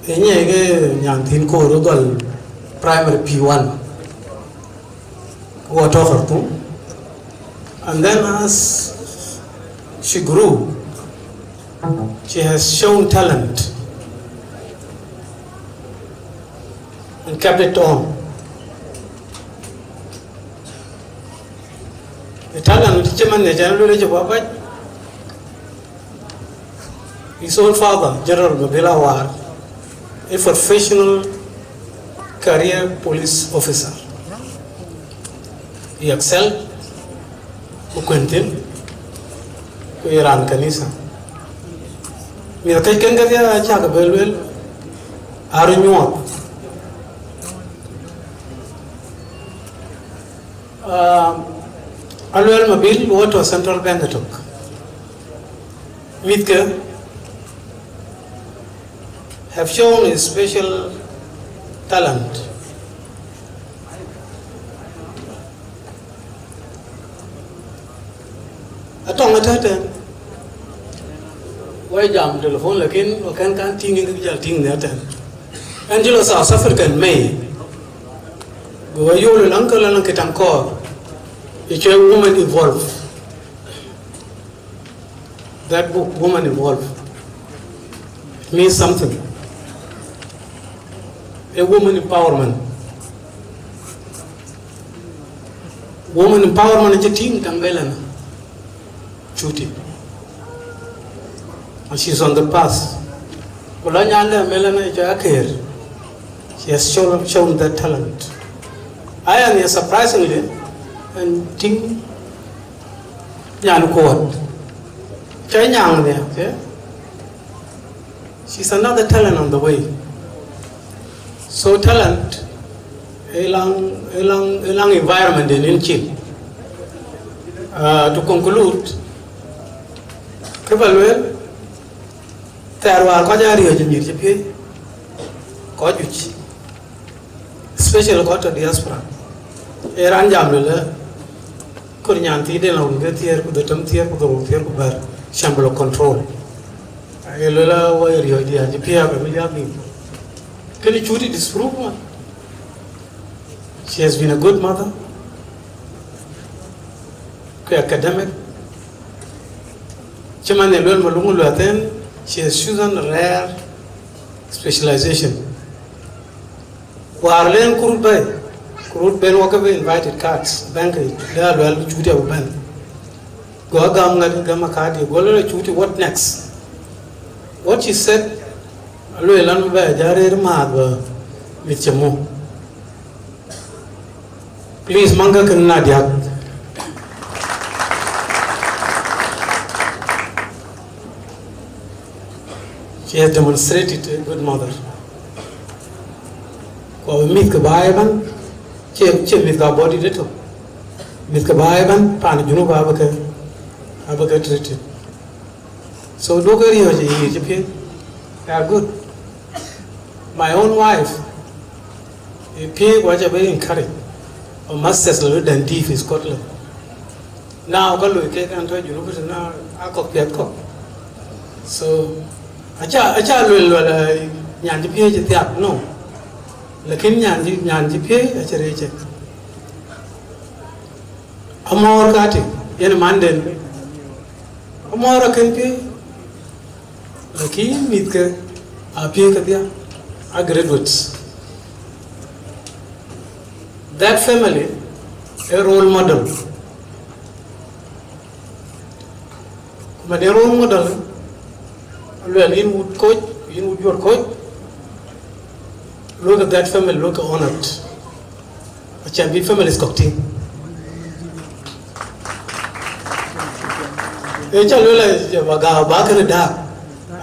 ë nyɛɛi ke nyan thïn koor ë gɔl primary P one. Wɔ tɔ̈ Khartoum. And then as she grew, she has shown talent and kept it on. The talent cï man ne jana lule cï bɔ̈ bac. His own father, General Mabela War, a professional career police officer. Ye excel, ku kuen thïn, ku ye raan kanitha. Mïth kɔcken kedhie acäk bï lueel, aa röt nyuɔɔth. Ah, Aluel Mabil, wo tɔ̈ Central Bank ëtök. Mïthke have shown a special talent. Atɔŋ ëtɛ̈tɛ̈n, wɔ jam telephone, lakin wɔ kën kan tïŋ, yen kë jäl tïŋ në ëtɛ̈n. Ɣɛn cï lɔ South African May, go wɔ yol ë laŋ kë, laŋ kë taŋ kɔɔr, ë cï Woman Evolve. That book, Woman Evolve, it means something. A woman empowerment. Woman empowerment, it's a thing, Tambelana. Chuti. And she's on the path. Ku la nyande Melana, it's a care. She has shown, shown that talent. I am here surprisingly, and think nyan kuɔt. Cä nyaŋ nhial, okay? She's another talent on the way. So talent, ë laŋ, ë laŋ, ë laŋ environment den yen cin. Uh, to conclude, kë ba lueel, thɛɛr wäär kɔc aa riɔ̈ɔ̈c ë mïth cï piëëc, kɔc juëc. Especially kɔc tɔ̈ diaspora. Ee raan jam lëlë, kɔɔr nyan thiin de la wun ke thiëër ku dhetem, thiëër ku dhorou, thiëër ku bɛ̈t, shambolo control. Aye lëlë wɔ ye riɔ̈ɔ̈c diäär cï piɛɛk abï liääp nïïm. Kënë Chuti disprove man. She has been a good mother. Ke academic. Cï man ye luel Maluŋ Luɛth en, she has chosen a rare specialization. Wäär len kurut bɛ̈i, kurut ben wɔ ke bï invited cards, bɛ̈n ke de Aluel Chuti abï bɛ̈n. Go agam ŋät, gam akadi, go lɔ Chuti, "What next?" What she said, Aluel an bï bɛ jal rëër määth bä mïth cï mu. Please, maŋ ke kën na diäk. She has demonstrated a good mother. Ku mïth ke baai ëbɛ̈n, cie, cie mïth ke body de tök. Mïth ke baai ëbɛ̈n, pan Junub abï ke, abï ke treated. So duɔ̈kkë riɔ̈ɔ̈c ë yic cï piŋ. They are good. My own wife, ë piëëc ku aca bï encourage. A masters lɔ Dundee fi Scotland. Now ka loi kek an tɔ̈ Junub tënë akɔ̈k piɛth kɔ̈k. So aca, aca luel luel, eh, nyan cï piëëc cï thiak, no. Lakin nyan cï, nyan cï piëëc acï rëëc cek. Amɔ̈ɔ̈r ka tïŋ, yen manden. Amɔ̈ɔ̈r akën piëëc. Lakin mïthke apiëëk kedhie, a graduates. That family, a role model. Ku man a role model, luel yïn wut Koc, yïn wut Juɔ̈r Koc, look at that family, look honored. Acän bï families kɔ̈k tïŋ. Ee, ca luel, eh, ba gääu ba kënë dääk.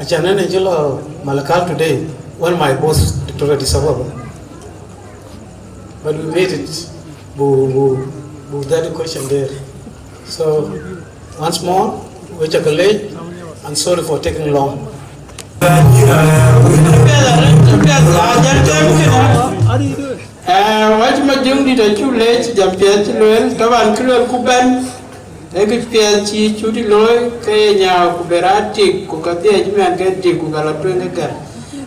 Acän ënë cï lɔ Malakal today, when my boss, Doctor Addis Ababa. But we made it. Bu, bu, bu that question there. So, once more, we cak leec, and sorry for taking long. Eh, wɛ̈t Majöŋdït acuk leec jam piɛth cï lueel, taban kë lueel ku bɛ̈n, ee kë piɛth cï Cuti looi, ke ye nyääk ku bï raan tik, ku ka dhiëc mɛn ke tik, ku ka lɔ tueŋ ke gɛ̈r.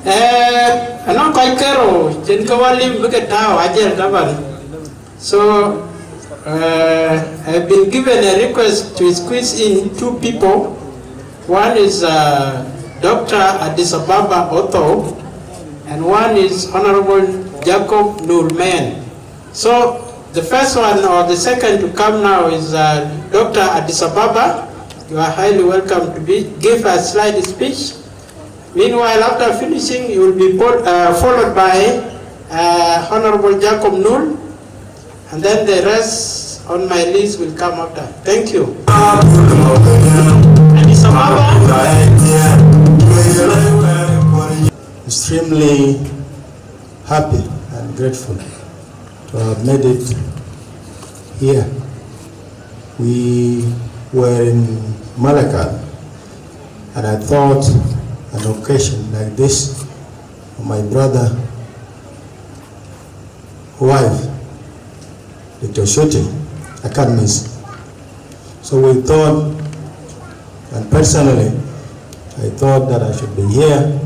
Eh, anɔŋ kɔc kerou, cïn ke wä lim bï ke tääu, ajël taban. So, uh, I've been given a request to squeeze in two people. One is, uh, Doctor Addis Ababa Otho, and one is Honorable Jacob Nurman. So, the first one or the second to come now is, uh, Doctor Addis Ababa. You are highly welcome to be, give a slight speech. Meanwhile, after finishing, you will be fol-, uh, followed by Uh, Honorable Jacob Nur, and then the rest on my list will come after. Thank you. Addis Ababa. Extremely happy and grateful to have made it here. We were in Malakal, and I thought an occasion like this for my brother wife, Doctor Shuti, I can't miss. So we thought, and personally, I thought that I should be here,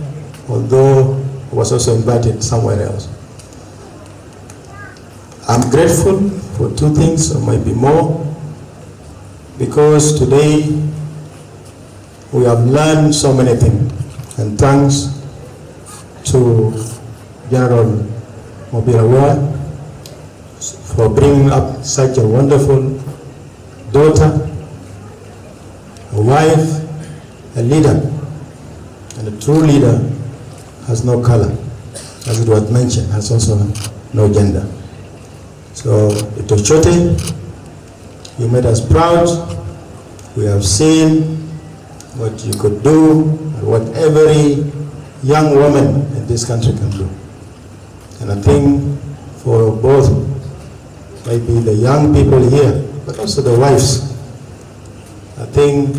although I was also invited somewhere else. I'm grateful for two things, or maybe more, because today we have learned so many things, and thanks to General Mobir Awar for bringing up such a wonderful daughter, a wife, a leader, and a true leader has no color, as it was mentioned, has also no gender. So, Doctor Chote, you made us proud. We have seen what you could do and what every young woman in this country can do. And I think for both, maybe the young people here, but also the wives, I think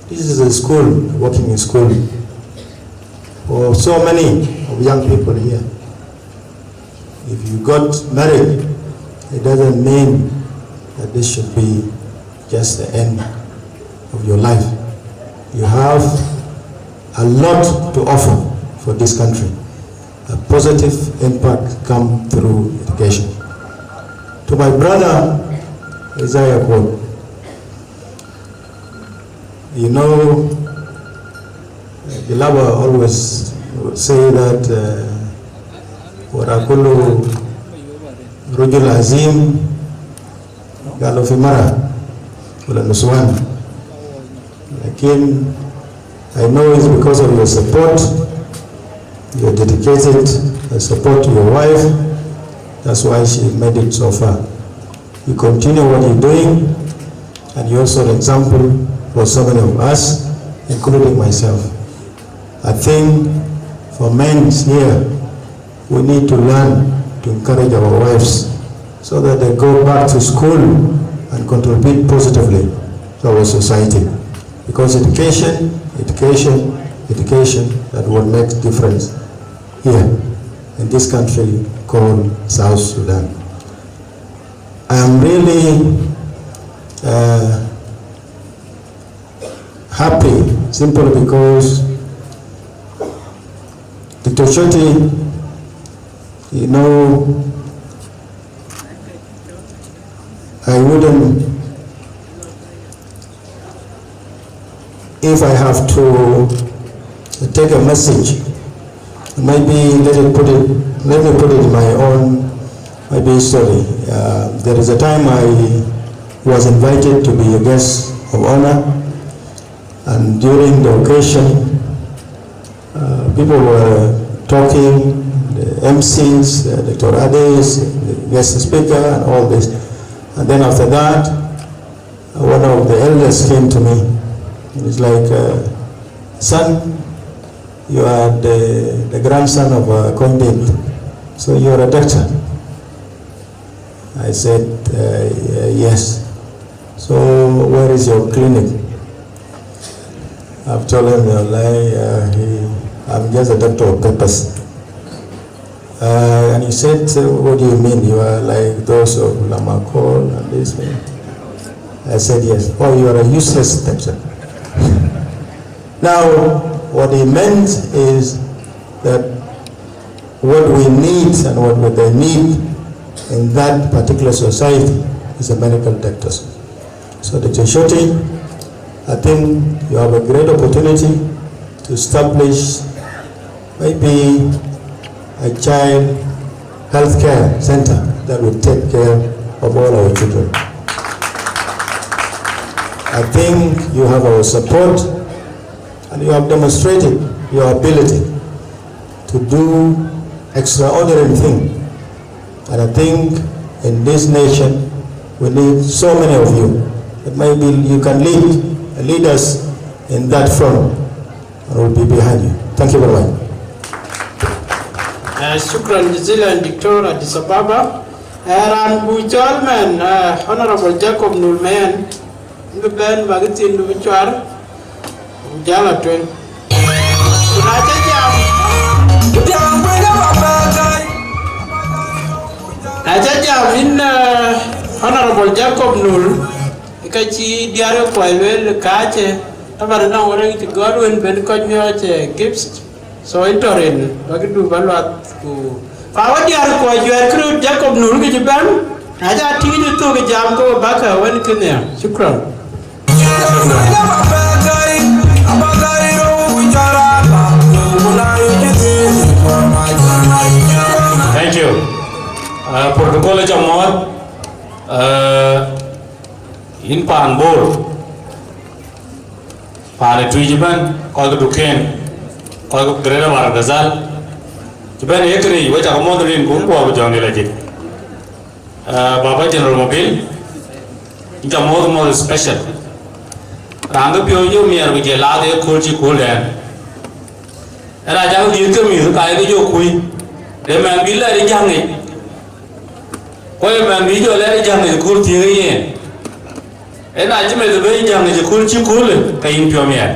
this is a school, a working school for so many of young people here. If you got married, it doesn't mean that this should be just the end of your life. You have a lot to offer for this country. A positive impact come through education. To my brother, Isaiah Kwok, you know, Jalaba always say that, uh, ورا كل رجل عظيم قالوا في مرأة ولا نسوان. لكن I know it's because of your support, your dedicated uh, support to your wife. That's why she made it so far. You continue what you're doing, and you're also an example for so many of us, including myself. I think for men here, we need to learn to encourage our wives so that they go back to school and contribute positively to our society. Because education, education, education, that will make difference here in this country called South Sudan. I am really uh, happy simply because Doctor Shoti, you know, I wouldn't, if I have to take a message, maybe let it put it, let me put it in my own, maybe, story. Uh, there is a time I was invited to be a guest of honor, and during the occasion, uh, people were talking, the M Cs, uh, Doctor Ades, the guest speaker, and all this. And then after that, one of the elders came to me. He's like, uh, "Son, you are the, the grandson of uh, Kony Deng, so you are a doctor." I said, uh, "Yes." "So where is your clinic?" I've told him, "Wallahi, uh, he, I'm just a doctor of papers." Uh, and he said, "So what do you mean? You are like those of Lamakol and this thing?" I said, "Yes." "Oh, you are a useless doctor." Now, what he meant is that what we need and what they need in that particular society is a medical doctor. So, Doctor Shoti, I think you have a great opportunity to establish maybe a child healthcare center that will take care of all our children. I think you have our support, and you have demonstrated your ability to do extraordinary thing. And I think in this nation, we need so many of you. That maybe you can lead, lead us in that front. And we'll be behind you. Thank you very much. Eh, shukran jazilan, Doctor Addis Ababa. Eh, raan bu cɔl mɛn, eh, Honorable Jacob Nul Mɛn, bï bɛ̈n bäk thiin du bï cuar, ku jal a tueŋ. Ku na ca jam, na ca jam yïn, eh, Honorable Jacob Nul, ka cï diäär ke kuɔi lueel kacë, taban nɔŋ wërëŋ cï gɔ̈t wën ben kɔc miɔɔc, eh, gifts. So, yïn tɔ̈ rin, bäk du bä luath ku, ku awä diäär kuɔi juɛ̈ɛ̈r këröt Jacob Nul kë cï bɛ̈n, na ca tïŋ cï thök jam ke we bäk wën kënë. Shukran. Thank you. Uh, protocol ca muɔ̈ɔ̈th, uh, yïn paan Bor, paan ë Tuic ëbɛ̈n, kɔc ke Duken, kɔc ke Greater Bahr el Ghazal, cï bɛ̈n ë këric, wek cä ke muɔ̈th rin ku kuɔɔr bï jɔŋdït la jik. Uh, Baba General Mabil, yïn ca muɔ̈th muɔ̈th special. Raan ke piɔ̈u jɔ miɛɛr ku jɛ laath ë kööl cï kööl dɛn. Ë raan cak dhiëth ke mïth ka ye ke jɔ kuc, de mɛn bï lɛɛr ë jäŋ ŋic. Ku ye mɛn bï jɔ lɛɛr ë jäŋ ŋic ë kööl thiëëk ë yen. Ë na cï meth ë bɛ̈ny jäŋ ŋic ë kööl cï kööl, ke yïn piɔ̈u miɛt.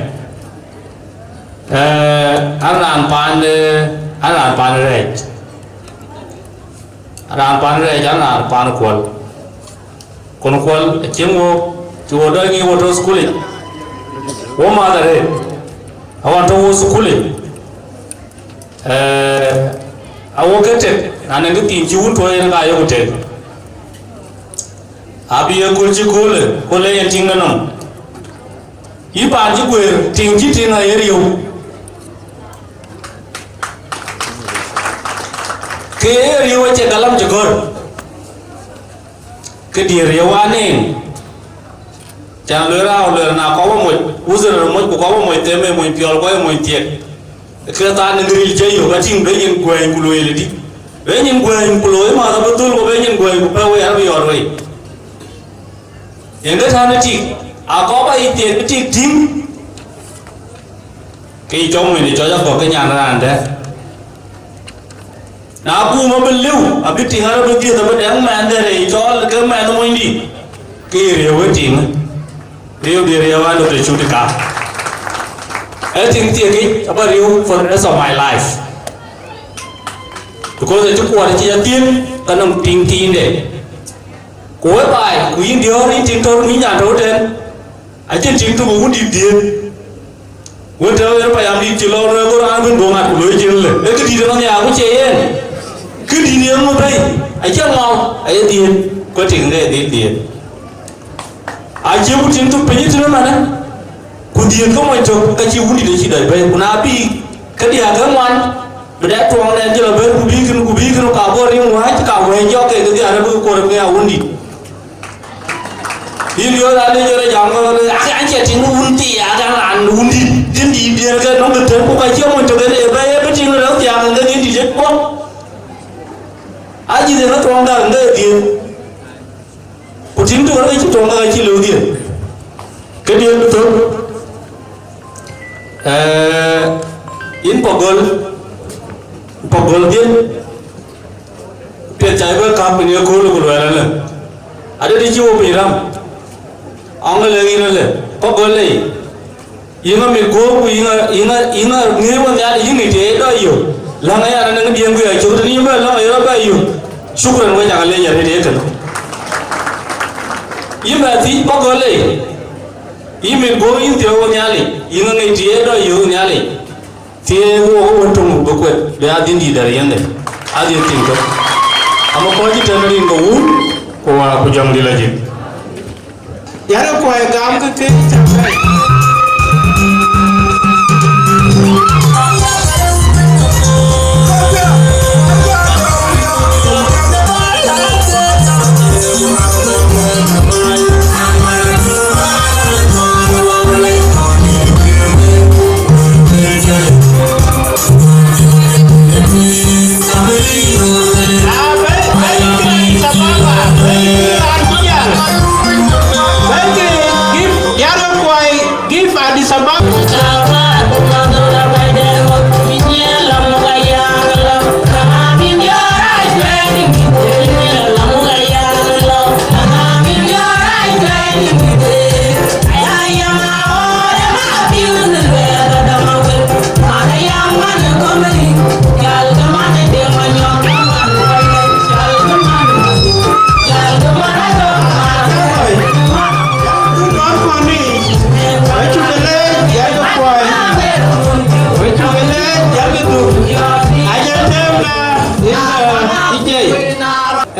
Eh, an raan paan, eh, an raan paan rɛɛc. Raan paan rɛɛc, an raan paan kuɔl. Kun kuɔl acieŋ wok, cï wo dɔc ŋic wo tɔ̈ thukul yic. Wo math arëët, awan tɔ̈ wo thukul yic. Eh, awo ke tek, na nɛn kë thiin cï wun tuɔɔc yen ka yok tek. Abï ye kööl cï köölë, ku le yen tiŋ de nɔm. Yï paan cï guëër, tiŋ cï tiŋ aye riëëu. Ke ye riëëu acie galam cï gɔ̈r. Ke diëër riëëu aneŋ. Can lueel raan lueel na kɔp amoc, wudhër moc ku kɔp amoc them ë mony piɔl ku ë mony thiek. Ke thaar në dhil cä yök, atïŋ bë nyin guɛɛny ku lueel ëdï. Bë nyin guɛɛny ku looi math abï dhul ku bë nyin guɛɛny ku pɛ̈u wei abï yɔɔt wei. Yen ke tän ë tik, akɔp ayic thiek bï tik tïŋ. Ke yï cɔk mony de cɔc akɔ̈k ke nyan raan dɛ̈. Na kuum abï liu, abï tiŋ arë bï dhiëth abï dɛŋ mɛn dhɛ̈r ë cɔɔl ke mɛn monydït, ke yï riëëu ë tiŋ. Riëëu de riëëu an, de cut ka. Ë tiŋ thiekic abä riëëu for the rest of my life. Because acï kuɔɔr cï ya thiëëk ka nɔŋ tiŋ tiiŋde. Ku wek baai, ku yïn diɔ̈ɔ̈r yïn tiŋ tɔ̈u yïn nyan tɔ̈u tɛ̈n. Acïn tiŋ tök ë wundït dhiëëth. Wën tëë ɣer payam dït cï lɔ rɛ̈k ɣöt raan bï duɔ̈ŋ ŋat ku looi cïn lë. Ee këdït ënɔŋ nhiaar ku cie yen. Këdït yen ŋö bɛ̈i? Acie ŋɔu, aye dhiëëth. Ku tiŋ ke dhil dhiëëth. Acie ku tiŋ tök piny tënë manë. Ku dhiëëth ke mony tök, ka cï wundït acï dɔc bɛ̈i. Ku na bï, ke diäk ke ŋuan, bï dɛ tuɔɔŋ nɛn cï lɔ bɛ̈n, ku bï kën, ku bï kën, ka bɔ̈ riŋ wääc, ka wɛ̈ɛ̈c jɔk ke, ke dhiaar abï kor ke ya wundït. Yïn yöör ade jɔt ë jam kɔ̈k, ake an, cie tiŋ wun thii, ake an, raan wundït, dhiëndït diëër ke nɔm ke tën, ku ka cie mony tök en ë bɛ ye bï tiŋ rɛ̈u thiaak ke dhiëndït ë kuɔ̈k. Ajïth en atuɔŋ gäk ke dhiëër. Ku tiŋ tök ke cï tuɔŋ gäk acï lëu dhiëër. Ke dhiëër bï thök. Ee, yïn Pagöl, Pagöl dhiëth. Piɛth ca bï bɛ käk piny ëköölë ku luɛɛl ëlë, adï cï wo piny ram, ɣɔn ëlë yïn ëlë, Pagöl lei, yïn amit guöök ku yïn a, yïn a, yïn a ŋiëc wo Nhialic, yïn ŋic të ye dɔc yök, läŋ aya në ŋic diëŋ guiir acök tënë yïn bɛ läŋ aye rɔt bɛ yök. Shukran, we cak leec arëët ë kënë. Yïn bɛ thiëc Pagöl lei, yïn mit guöök yïn thiëëu wo Nhialic, yïn a ŋic të ye dɔc yök Nhialic. Thiëëk wok ë wën töŋ bï kuet, bï aa dhiëndït dɛ̈t yiëndë, aa dhiëth tiŋ tök. Amë kɔc cï tɛ̈n rin ke wun, ku waa ku jɔŋdït la jik. Yɛn ë kuɔi gam ke kek cä bɛ̈i.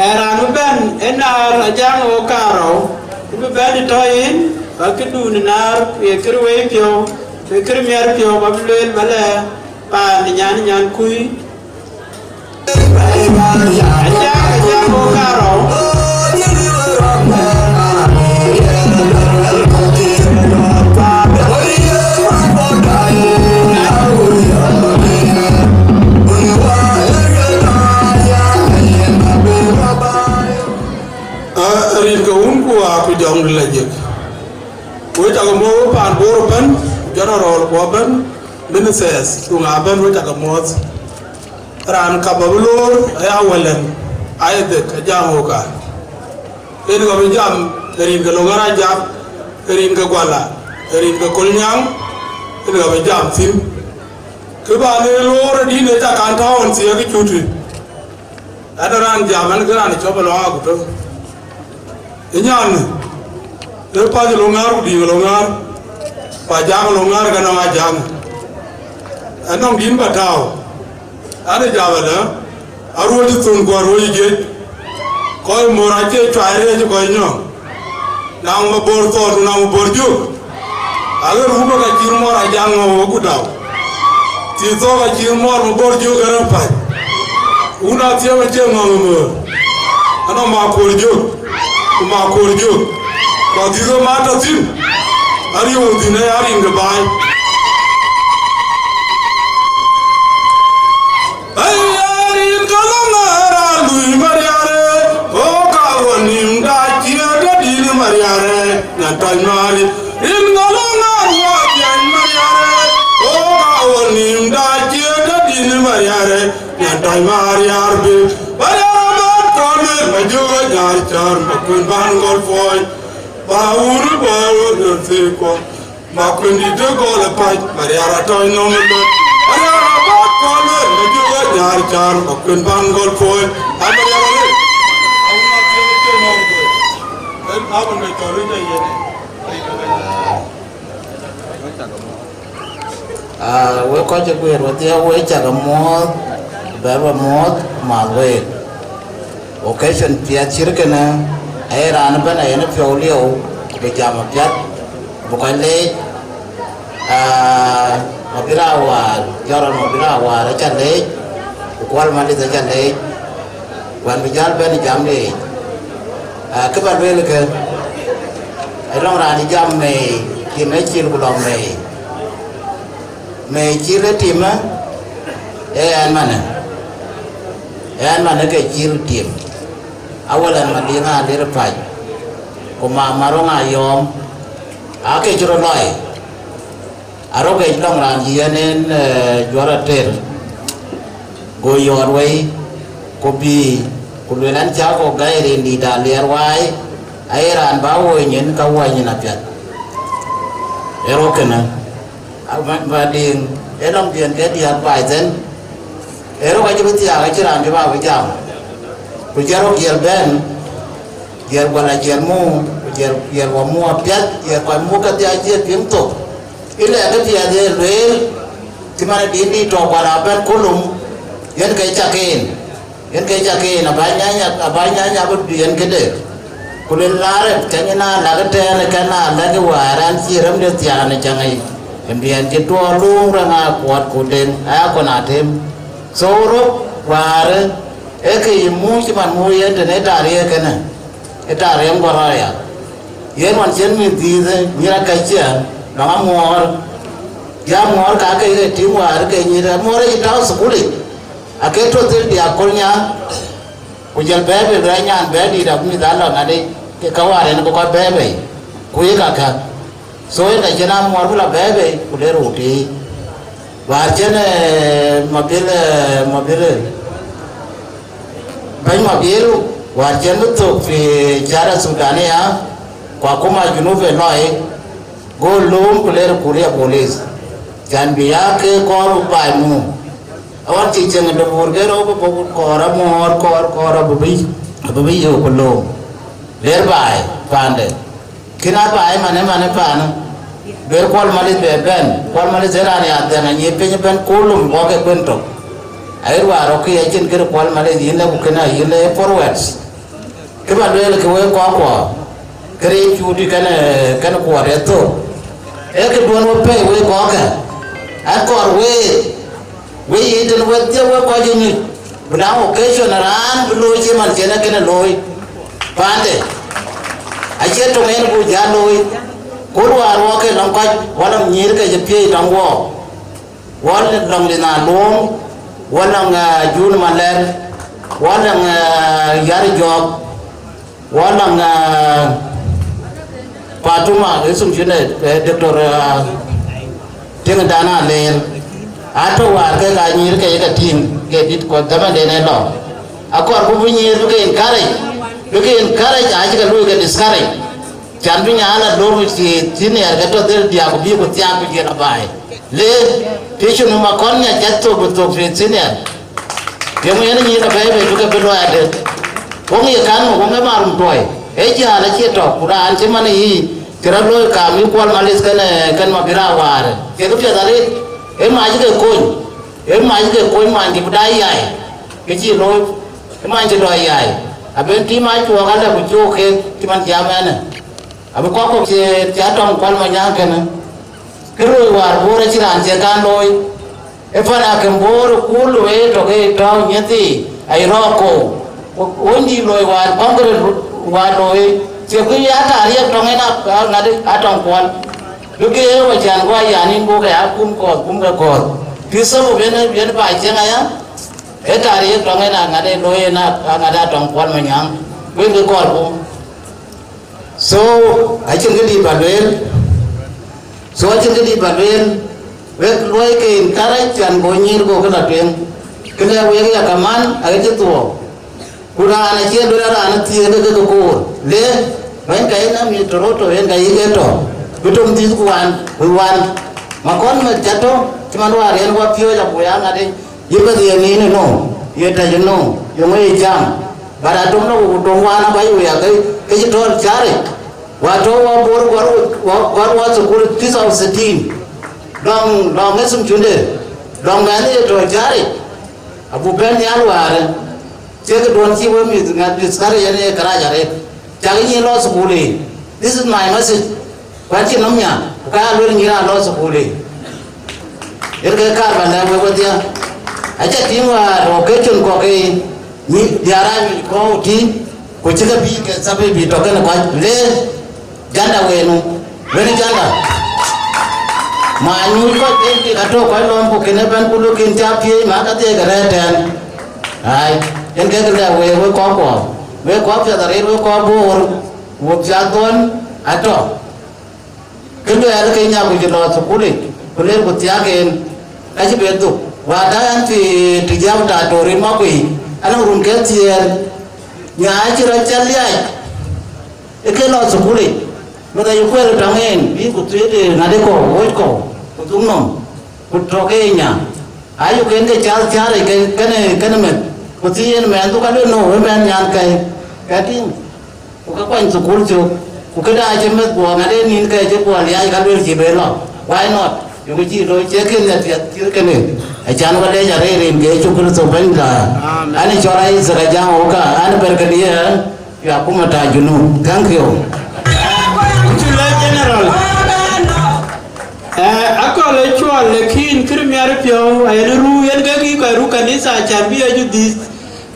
Ee raan bï bɛ̈n ë naar Ajaŋ ɣok karou, ku bï bɛ̈n ë tɔ̈ yïn, ba këdun ë naar, ku ye kër wei piɔ̈u, ku ye kër miɛt piɔ̈u, ba bï lueel ba lɛ paan ë nyan, nyan kui. Ajaŋ, Ajaŋ ɣok karou. Rin ke wun ku waa ku jɔŋdï la jek. Wek cakë muɔ̈th wek paan Bor ëbɛ̈n, general ku ëbɛ̈n, ministers ku ŋa ëbɛ̈n, wek cakë muɔ̈th. Raan ka ba bï loor aya wëlɛn, Isaac Ajaŋ ɣok ka. Yen ka bï jam ë rin ke Loŋar Ajak, ë rin ke Guala, ë rin ke Kolnyaŋ, yen ka bï jam thïn. Kë ba në loor ë dïn ë cak kan tɔ̈u ɣɔn thiëëk ë cuti. Ade raan jam ɛn ke raan cɔp ë lɔŋ akutë. Ë nyan ë pac ë Loŋar ku diŋ ë Loŋar, ku Ajaŋ ë Loŋar ke nɔŋ Ajaŋ. Anɔŋ dïn ba tääu. Ade jam ëlë, aruöc ë thun ku aruöc ë jiëc. Kɔc mor acie cuai rëëc ë kɔc nyɔ̈ŋ. Naŋ Mabor thɔɔr ku naŋ Mabor jök. Aɣer wupë ka cïr mɔr Ajaŋ ŋɔ̈u wek ku dau. Thii thɔɔk acïr mɔr Mabor jök ë rɛ̈m päc. Wun athiëm acie ŋɔ̈ŋ ë möör. Anɔŋ Makuɔ̈r jök, ku Makuɔ̈r jök. Ku adhith ë mat tɔ̈ thïn. Ariëu thïn ë arin ke baai. Aya rin ka lɔ ŋäär a lui mariare, o ka wɔ nim da cie ka dil mariare, nyan tɔc mari. Rin ka lɔ ŋäär wɔ jiɛny mariare, o ka wɔ nim da cie ka dil mariare, nyan tɔc mariar bi. Mariar amat kɔn ma juk a nyar car ma kun ban gɔl puɔny. Ba wur ba wur dor thii kuɔ. Ma kuëndït ë gɔl ë pac, Mariar atɔ̈ nɔm ë lɔt. Mariar abɔ̈ kɔn ë, ma juk ë nyar car, ma kuën ban gɔl puɔ̈l. A Mariar arëët. Awun athiëëk ë cï nɔm ë gɔl. Ën abun bɛ cɔl ë jɔ yen. Ah, wek kɔc ë guiëër wedhie, wek cak muɔ̈ɔ̈th, bɛ̈ɛ̈r ba muɔ̈ɔ̈th, math week. Occasion piɛth cït kënë, aye raan ëbɛ̈n ayen ë piɔ̈u lieu, ku bï jam apiɛth, ku bï kɔc leec. Ah, Mabir Awar, Jɔrɔn Mabir Awar aca leec, ku Kuɔl Malith aca leec, wën bï jäl bɛ̈n ë jam de yic. Ah, kë ba lueel ke, ë lɔŋ raan ë jam mei, tim ë cil ku lɔŋ mei. Mei cil ë tim ë, ee ɛn manë, ee ɛn manë ke cil tim. Awël ɛn Madiŋ Alir Pac, ku Mama Roŋ Ayɔɔm, aa ke cï rɔt lɔi. Arɔ̈k ëc lɔŋ raan cï yen en, eh, juɔ̈r ater, go yɔɔt wei, ku bï, ku lueel an, cä kɔk gäi rin dït Aliɛr Wai, aye raan bä woi nyin, ka woi nyin apiɛth. Ë rɔ̈k kënë, a Madiŋ, ë lɔŋ dhiën ke diäk baai thën, ë rɔ̈k acï bï thiaak, acï raan cï bä bï jam. Ku cï rɔ̈k jiël bɛ̈n, jiël gual ajiël mu, ku jiël, jiël wä mu apiɛth, jiël kɔc mu kedhie acie piŋ thok. Ë lɛ̈k kë piɛth ye lueel, cï man adït dït tɔ̈ kuan abɛ̈n kulum, yen ke cak en, yen ke cak en, abä nyanya, abä nyanya bï yen këde. Ku luel la rɛp, cä nyin aa lak ëtɛ̈ɛ̈n, kɛn aa lɛ̈k ë wäär, an, cï rɛmde thiaan ë cäŋ yic, ë biɛn cï tuɔɔr luuŋ rɛŋ aa kuɔt ku deŋ, aa kɔn aa tem. So, röt wäär, ee kë yï mu cï man mu yen tënë ë taariëk kënë, ë taariëk ŋuɔt rɔɔya. Yen wan cïn mïth dhiith, nyïïr akëc ciɛɛŋ, nɔŋ amuɔɔr. Jam muɔɔr ka ke ke tïŋ wäär ke nyïïr, amuɔɔr ë cï tääu thukulic, ake tɔ thil diäk kol nyaŋ, ku jël bɛ̈ɛ̈i bei, bï rɛ̈c nyan bɛ̈ɛ̈i dït, abï mïth alɔ ŋadï, ke ka wäär en bï kɔc bɛ̈ɛ̈i bei, ku ye kakä. So yen ka cïn amuɔɔr bï la bɛ̈ɛ̈i bei, ku le röör tei. Wäär cïn, eh, Mabil, eh, Mabil, eh, bɛ̈ny Mabil, wäär cïn bï thök fi Jara Sudania, ku akuma Junub ë lɔi, go lööm ku le röör kuria police. Can bï ya ke kɔɔr baai mum. Awär cï cieŋ de buur ke rou bï bɔ̈ kɔɔr amuɔɔr, kɔɔr, kɔɔr abï bï, abï bï yök ku lööm. Ler baai, paande. Kën a baai manë, manë paanë. Ber Kuɔl Malith bɛ bɛ̈n, Kuɔl Malith ë raan ya dhɛn anyiëë piny ëbɛ̈n, ku lum bɔ̈ ke kuën tök. Ayï ruaar rɔ̈k kë acïn kërë Kuɔl Malith yïn lë ku kënë ayï lë forward. Kë ba lueel ke wek kɔckuɔ, kërë ye cuuti kënë, kënë kuɔɔt ë thok. Ee këduön we pɛ̈i wek kɔckë, akɔɔr week, we yic tën wedhie wek kɔc ë nyuc, bï daŋ occasion raan bï looi cï man cïn ee kënë looi. Paande, acie töŋ en buk jäl looi, ku luaar wɔ ke lɔŋ kɔc, wala nyïïr ke cï piëëc tɔŋ wɔ, wala lɔŋ Lina Luɔŋ, wala, ah, Jun Malɛr, wala, ah, Yar Jɔk, wala, ah, Patuma, isum cïnë, eh, Doctor, ah, Tiŋ Dan Alel. Atɔ̈ wäär ke ka nyïïr ke ye ke tïŋ, ke dït kɔc dhamanden ë lɔ. Akɔɔr ku bï nyïïr bï ke encourage, bï ke encourage, acï ke luöi ke discourage. Can bï nyan la dor senior ke tɔ̈ dhil diäk ku bï ku thiaak ku jiël abaai. Le, pïï cï nɔm akɔn nya cä thok bï thok fi senior. Yeŋö yen nyin abɛ̈ɛ̈i bei bï ke bï luɔi adï? Wok ye kan ŋö, wok ë marum tuɔi. Ee jäl acie tɔ̈, ku raan cï man ë yiic, cï rɔt looi kam yï Kuɔl Malith kënë, kënë Mabir Awaar. Kek piɛth arëët, ë mac ke kony, ë mac ke kony man cï bï daai yai, ke cï looi, ë man cï dɔɔc yai. Aben tim acuɔɔk alë ku cöök keek cï man jam ɛnë. Abï kɔc kɔ̈k cï, cï Atɔŋ Kuɔl Manyaŋ kënë. Kë looi wäär Bor acïn raan cï kan looi. Ë pan akëm Bor ë kuur looi ë tök ë tɔ̈u nyethii, aye rɔɔk kou. Wëndï looi wäär kɔŋ kërë wäär looi. Thiëkku ya taariëk tɔŋ en a, a ŋadï Atɔŋ Kuɔl. Bï ke ë wä can guɔ ya nin buk ya kum kɔɔth, kum ke kɔɔth. Pï thok yen, yen ba cieŋ aya. Ë taariëk tɔŋ en a ŋadï looi en a, a ŋadï Atɔŋ Kuɔl Manyaŋ. Wek ke kɔɔr kum. So, acïn kë dït ba lueel. So, acïn kë dït ba lueel. Wek luɔi ke encourage can go nyïïr go kë la tueŋ. Kë lɛ wek ya kaman, aɣet cï thuɔɔu. Ku raan acie lueel raan thiëëk ke ke koor. Le, bɛ̈ny ka yen ami Toronto, yen ka yïk ë tɔ̈. Bï tom thith ku wan, ku wan. Ma kɔn meth ca tɔ̈, cï man wäär yen wa piööc apuɔi aŋadï. Yï bɛ̈th ye nin ënɔɔnë, ye tɛ̈c ënɔɔnë, ye ŋö ye cam? But atom lɔ ku dom wään aba yï wia ke, ke cï tɔ̈ɔ̈r cääric. Wa tɔ̈u wa Bor gɔl, wa, gɔl wa thukul tisa u sitin. Lɔŋ, lɔŋ ë thum cunde, lɔŋ mɛnh ye tɔ̈ɔ̈r cääric. Abuk bɛ̈n nhial wäärë, cï këduɔ̈n cï we mïth ŋa discourage yen ye kërac arëët. Cak nyin lɔ thukul yiic. This is my message. Ku acïn nɔm nya, ku ka ya luel nyïïr an lɔ thukul yic. Yen ke kaar ba lɛ̈k wek wedhie. Aca tïŋ wäär occasion kɔ̈k ke nyïïr diäär aa nyuc kɔ̈u tïŋ, ku cï ke bï ke thabi bï tɔ̈ kenë kɔc le janda wenu, wen janda. Ma nyuc kɔc ke bï ka tɔ̈ kɔc lɔ̈ɔ̈m ku kën ëbɛ̈n ku lukin ca piëëc ma ka dhiëëk arɛ̈ɛ̈r tɛ̈ɛ̈n. Ai, yen ke lɛ̈k wek, wek kɔckuɔ, wek kɔc piɛth arëët, wek kɔc Bor, wok ca dhɔ̈n atɔ̈. Kë luɛɛl ke nya ku cï lɔ thukulic, ku ler ku thiaak en, ka cï ben dhuk. Wa da ɛn fi tijiap ta torin ma kui, anɔŋ run ke thiëër, nya acï rɔt cä liac, ë ke lɔ thukulic, meth ayï kuɛɛr tɔŋ en, bï ku thuëëc ë ŋadï kɔ̈u, wööc kɔ̈u, ku dhuk nɔm, ku tɔ̈ ke nya. Ayuk en ke cath caar ke, kenë, kenë meth, ku thii en mɛɛn dhuk alë no, ë mɛɛn nyan kɛi, kɛ tïŋ. Ku ke kuany thukul cök, ku këda acï meth guɔ ŋadë nïn ke cï guɔ liaac ka luel cï ben lɔ. Why not? Yökë cï looi cie kën nhial piɛth cït kënë. Acan wä leec arëër rin ke Yecu Kërtho Bɛ̈nyda. Amen. An cɔl a Isaac Ajaŋ Oka, an ber këdië, ya kuma ta Junub. Thank you. Cula General. Eh, akɔl ë cuɔl, lakin kër miɛt piɔ̈u, ayen ru, yen ke kï kɔc ru kanitha, acan bï Yecu dhïth.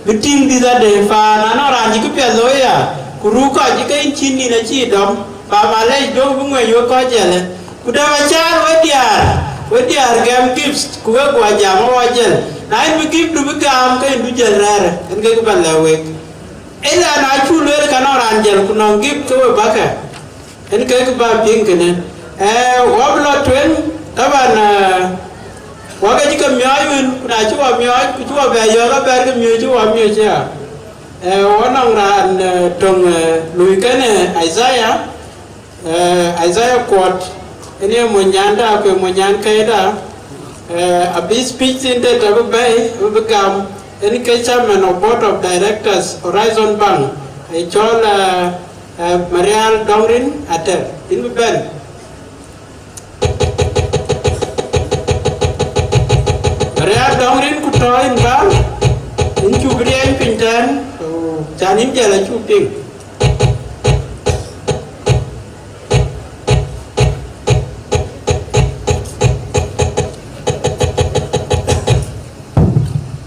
Bï tïŋ dhïth adë, paan anɔŋ raan cï këpiɛth looi ya, ku ruu kɔc cï ke yïn cïn nïn acïï dɔm, ba malec duɔ̈k bï ŋuɛ̈ny wek kɔc jɛlë. Ku dap acaar we diäär, we diäär gɛm gifts, ku wek guɔ jam wɔ jɛl. Na yïn bï gift du bï gam, ke yïn du jɛl rɛ̈ɛ̈rë, yen kek bä lɛ̈k wek. Ëla na cuk lueel ka nɔŋ raan jɛl, ku nɔŋ gift ke we bäkë. Yen kek bä piŋ kënë. Eh, wɔ bï lɔ tueŋ, taban, eh, wɔ ke cï ke miɔɔc wën, ku na cï wɔ miɔɔc, ku cï wɔ bɛ yɔ̈ɔ̈k abɛ̈r ke miɔɔc cï wɔ miɔɔc ya. Eh, wɔ nɔŋ raan, eh, töŋ, eh, lui kënë Isaiah, eh, Isaiah Kuɔt, ënë ye mony nyanda, ku ye mony nyan këda, eh, abï speech thïn tëtë abï bɛ̈i, abï gam, ënë ke chairman of board of directors Horizon Bank, ë cɔl, eh, eh, Marial Dɔŋrin Ater, yïn bï bɛ̈n. Marial Dɔŋrin ku tɔ̈ yïn bäär, yïn cuk riɛny piny tɛ̈n, ku can yïn jɛl acuk piŋ.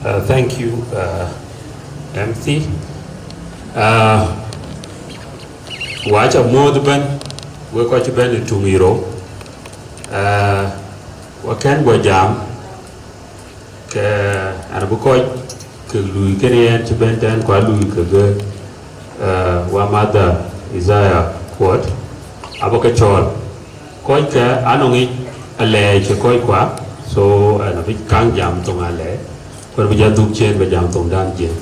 Uh, thank you, uh, M C. Uh, wɔ aca muɔ̈ɔ̈th ëbɛ̈n, wek kɔc cï bɛ̈n ë tuŋ yic rou. Uh, wɔ kɛ̈n guɔ jam, ke an abï kɔc ke lui kënë yen cï bɛ̈n tɛ̈n, ku alui kekë, uh, wämäthda Isaiah Kuɔt, abï ke cɔɔl. Kɔckë anɔŋ yic alɛɛc ë kɔckua, so, an abï kaŋ jam thoŋ alɛɛc, ku an bï jɔ dhuk ciëën bï jam thoŋdan jiëën.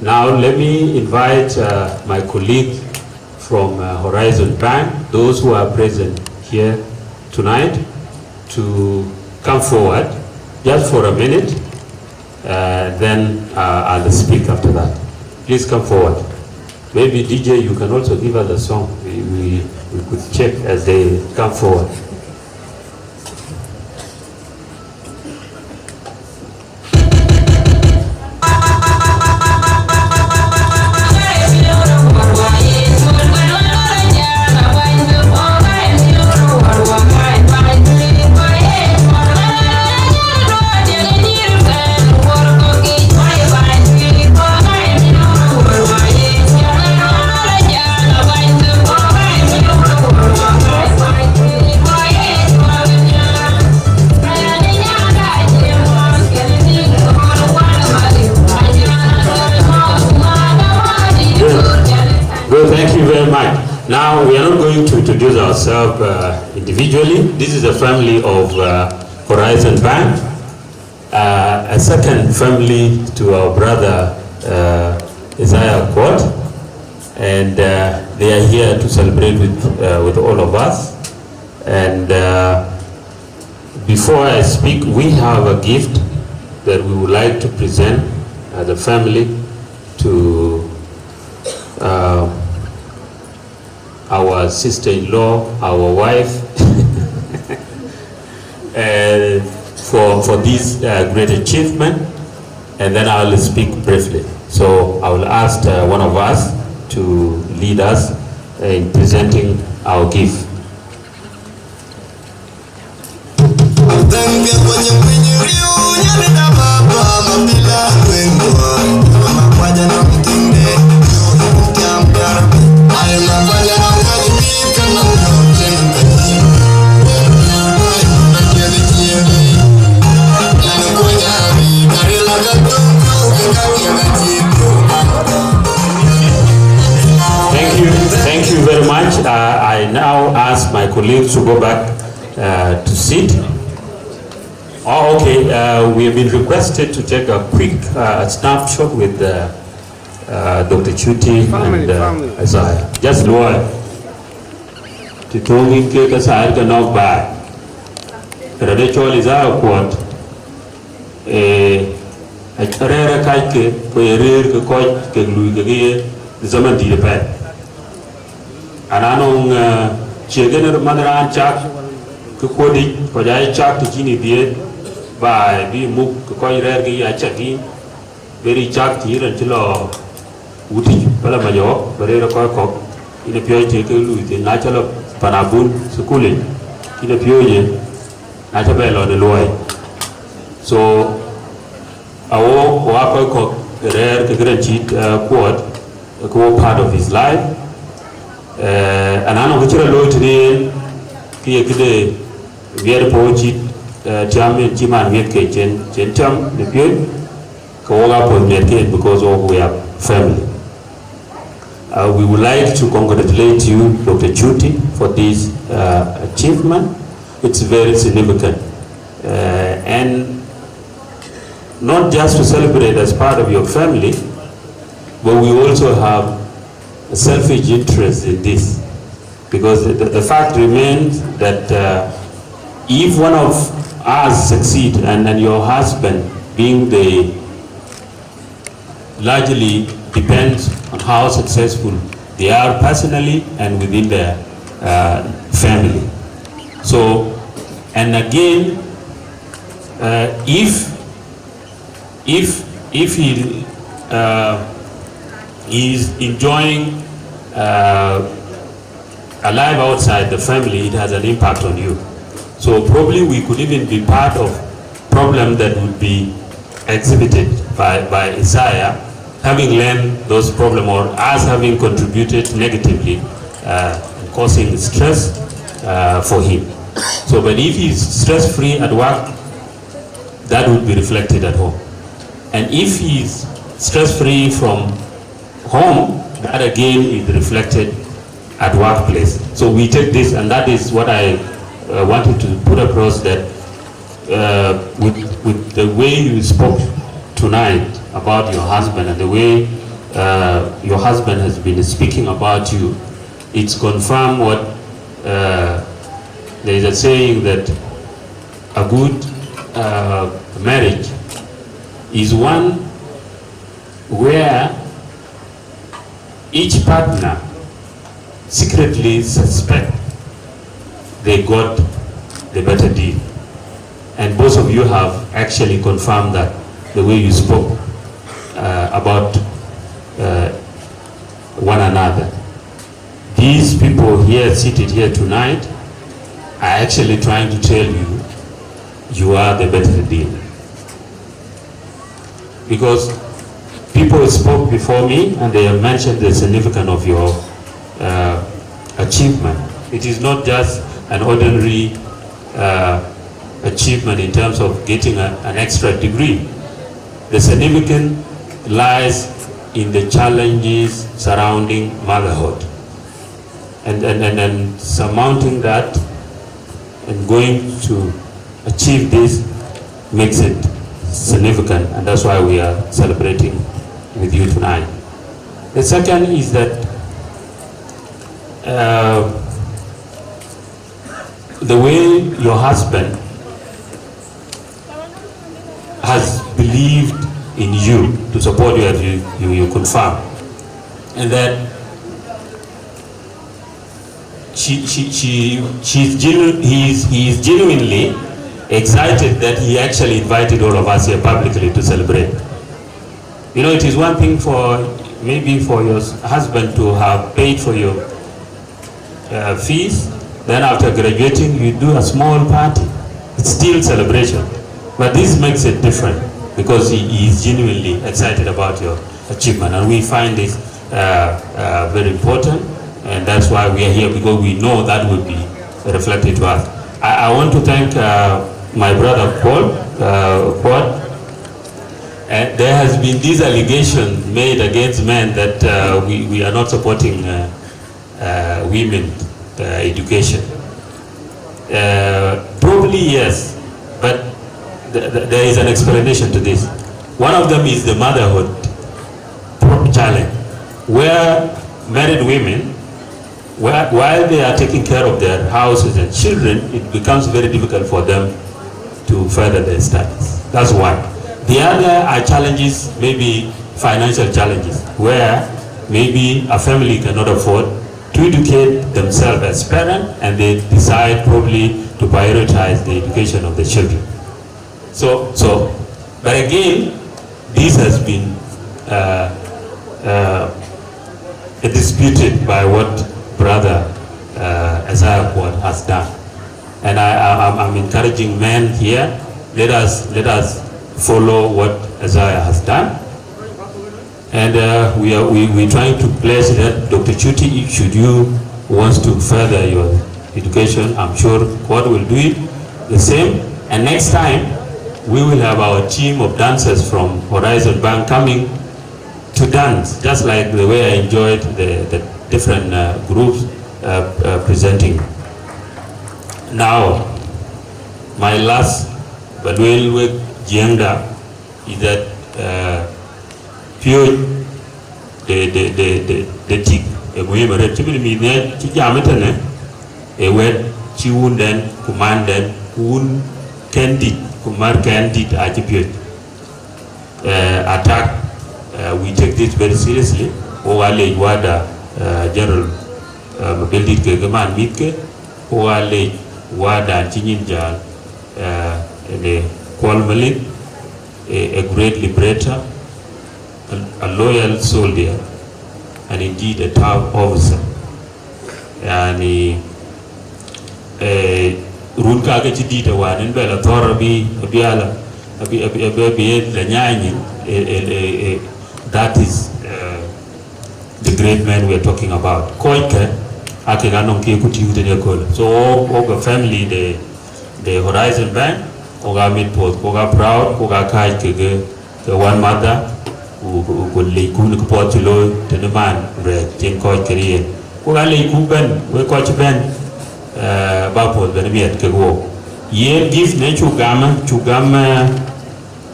Now, let me invite, uh, my colleague from, uh, Horizon Bank, those who are present here tonight, to come forward just for a minute, uh, then, uh, I'll speak after that. Please come forward. Maybe D J, you can also give us a song. We, we, we could check as they come forward. Good. Good, thank you very much. Now, we are not going to introduce ourselves, uh, individually. This is a family of, uh, Horizon Bank, uh, a second family to our brother, uh, Isaiah Kuɔt, and, uh, they are here to celebrate with, uh, with all of us. And, uh, before I speak, we have a gift that we would like to present as a family to, uh, our sister-in-law, our wife, uh, for, for this, uh, great achievement. And then I will speak briefly. So I will ask, uh, one of us to lead us in presenting our gift. Thank you. Thank you very much. Uh, I now ask my colleagues to go back, uh, to sit. Oh, okay. Uh, we have been requested to take a quick, uh, snapshot with, uh, uh, Doctor Chuti and, uh, Isaiah. Just one. Të tɔ̈ŋ yïn ke ka thaar ke nɔ̈k baai. Rɛ̈t ë cɔl Isaiah Kuɔt, ee, rɛ̈ɛ̈r ë kacke, ku ye rëër ke kɔc kek lui kek ye zaman dït ëpɛ̈n. An anɔŋ, ee, ciëk en man raan cak ke kuɔ̈t yic, kɔc aa cak të cïn ë dhiëëth, baai bï muk ke kɔc rɛ̈ɛ̈r ke ye acak yïn. Bï rï cak të yïn raan cï lɔ wutic, bä lɔ mac ɣɔ̈k, bä rëër ë kɔc kɔ̈k, yïn ë piɔ̈ɔ̈c të ke luui thïn, na cä lɔ pan abun thukul yic, yïn ë piööcë, na cä bɛ lɔ në luɔi. So, awo, wo aa kɔc kɔ̈k rɛ̈ɛ̈r ke këdäŋ cït, eh, Kuɔt, ke wo part of his life. Eh, anɔŋ kë cï rɔt looi tënë yen, kë ye këde miɛt puɔ̈u cït, eh, tiam en cï man miɛt ke cen, cen tiam në piööc, ke wok aa puɔ̈th miɛt ke, because wok we are family. Uh, we would like to congratulate you, Doctor Chuti, for this, uh, achievement, it's very significant. Uh, and not just to celebrate as part of your family, but we also have a selfish interest in this. Because the, the fact remains that, uh, if one of us succeed and, and your husband being the largely depends on how successful they are personally and within their, uh, family. So, and again, uh, if if if he, uh, is enjoying, uh, a life outside the family, it has an impact on you. So probably we could even be part of problem that would be exhibited by, by Isaiah having learned those problems or us having contributed negatively, uh, causing stress, uh, for him. So, but if he's stress-free at work, that would be reflected at home. And if he's stress-free from home, that again is reflected at workplace. So we take this, and that is what I, uh, wanted to put across, that, uh, with, with the way you spoke tonight about your husband and the way, uh, your husband has been speaking about you, it's confirmed what, uh, there is a saying that a good, uh, marriage is one where each partner secretly suspect they got the better deal. And both of you have actually confirmed that the way you spoke, uh, about, uh, one another. These people here seated here tonight are actually trying to tell you, you are the better deal. Because people spoke before me and they have mentioned the significance of your, uh, achievement. It is not just an ordinary, uh, achievement in terms of getting a, an extra degree. The significance lies in the challenges surrounding motherhood. And, and, and, and surmounting that and going to achieve this makes it significant, and that's why we are celebrating with you tonight. The second is that, uh, the way your husband has believed in you to support you, as you, you, you confirm, and that she, she, she, she's genu- he, is, he is genuinely excited that he actually invited all of us here publicly to celebrate. You know, it is one thing for maybe for your husband to have paid for your, uh, fees, then after graduating, you do a small party. It's still celebration. But this makes it different because he, he is genuinely excited about your achievement. And we find this, uh, uh, very important. And that's why we are here, because we know that will be reflected to us. I, I want to thank, uh, my brother Paul, uh, Paul. Uh, there has been this allegation made against men that, uh, we, we are not supporting, uh, uh, women, uh, education. Uh, probably yes, but th- th- there is an explanation to this. One of them is the motherhood pro- challenge, where married women, where, while they are taking care of their houses and children, it becomes very difficult for them to further their studies. That's one. The other are challenges, maybe financial challenges, where maybe a family cannot afford to educate themselves as parents, and they decide probably to prioritize the education of the children. So, so, but again, this has been, uh, uh, disputed by what brother, uh, Isaiah Quad has done. And I, I, I'm, I'm encouraging men here, let us, let us follow what Isaiah has done. And, uh, we are, we, we're trying to pledge that Doctor Chuti, if should you wants to further your education, I'm sure God will do it the same. And next time, we will have our team of dancers from Horizon Bank coming to dance, just like the way I enjoyed the, the different, uh, groups, uh, uh, presenting. Now, my last, ba lueel wek Jiëŋda, is that, uh, piööc de, de, de, de, de tik, e muhiim arët. Cïmën mïth ŋiɛc cï jam ëtënë, e wɛ̈t cï wundɛn ku mandɛn ku wun kɛn dït ku mär kɛn dït acï piööc. Uh, attack, uh, we take this very seriously. Wok aa leec wada, uh, General, uh, Mabel dït kekë man mïthke, wok aa leec wadan cï nyin jäl, uh, në Kuɔl Malith, a, a great liberator, a, a loyal soldier, and indeed a tough officer. Yani, eh, run ka ke cï dït awän en bɛ la thɔ̈r abï, abï ala, abï, abï, abï, abï la nyaai nyin, eh, eh, eh, eh, that is, eh, the great man we are talking about. Kɔckë, ake ka nɔŋ ke ku tïu tëde köl. So, all, all the family, the, the Horizon Bank, wok aa mit puɔth, wok aa proud, wok aa kääc kekë, ke wan mother, ku, ku, ku leec ku në këpuɔth cï looi tënë man rɛɛc cïn kɔc kën yen. Ku ka leec ku bɛ̈n, wek kɔc cï bɛ̈n, eh, ba puɔth bɛ̈n miɛt kek wok. Yen gift në cuk gam, cuk gam, eh,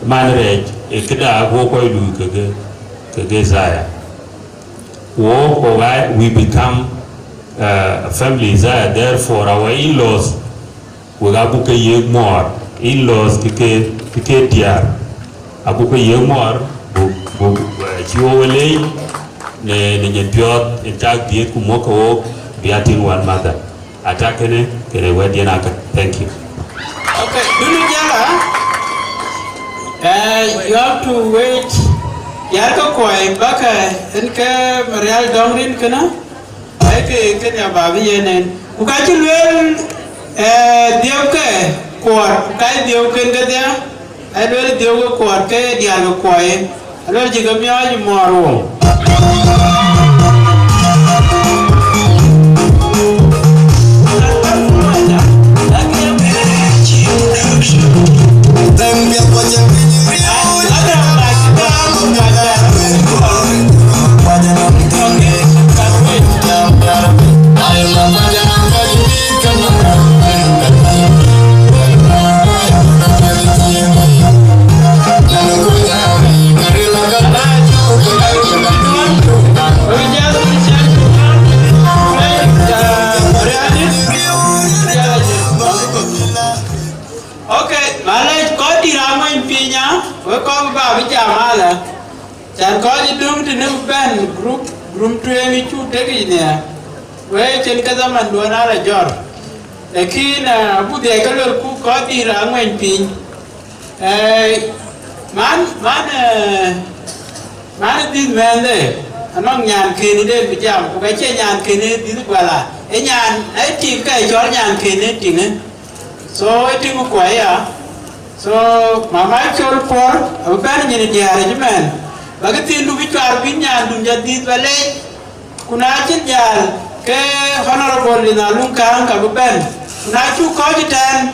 man rɛɛc, e këda wok kɔc lui kekë, kekë Zaya. Wok, wok aa, we become, eh, a family Zaya, therefore our in-laws, wek abuk ke yiëk mɔɔr, in-laws ke ke, ke ke diäär, abuk ke yiëk mɔɔr, buk, buk, eh, cï wok we leec në, në nyin piɔ̈ɔ̈th en cak dhiëëth ku muk ke wok bï a tïŋ wan mother. Attack kënë, kënë wɛ̈tdiɛn akä. Thank you. Okay, dulu jala. Eh, you have to wait. Yar ka kuɔi bäkë, en ke Marial dɔŋ rin kënë. Ai ke, ke nya ba bï yen en. Ku ka cï lueel, eh, dhiëëu ke kuɔɔr, ku ka cï dhiëëu ken kedhie, ai lueel dhiëëu ke kuɔɔr ke diäär ke kuɔɔr yen. Ai lueel cï ke miɔɔc muɔɔr woŋ. Okay, malec kɔc dït aŋuɛny piny a, wek kɔc bï ba bï jam alë. Can kɔc ë döŋ tënë bï bɛ̈n group, group tueŋ ë cuk tek yic nhiaar. Wek cïn ke dhamanduɔn ala jɔr. Lakin, eh, abuk dhiɛc ke luelku kɔc dït aŋuɛny piny. Eh, man, man, eh, man ë dhïth mɛnhde, anɔŋ nyan kënë den bï jam, ku ka cie nyan kënë dhïth guala. Ë nyan, ë tiŋ ka ë cɔl nyan kënë tiŋë. So, ë tiŋ kuɔi ya. So, mama col puɔr, abï bɛ̈n nyin diäär ëcï mɛn. Ba kë thiin du bï cuar bï nyandun jɔ dhïth ba leec. Ku na cïn jäl, ke Honorable Lina Luŋ Kääŋ ka bï bɛ̈n. Ku na cuk kɔc ëtɛ̈ɛ̈n,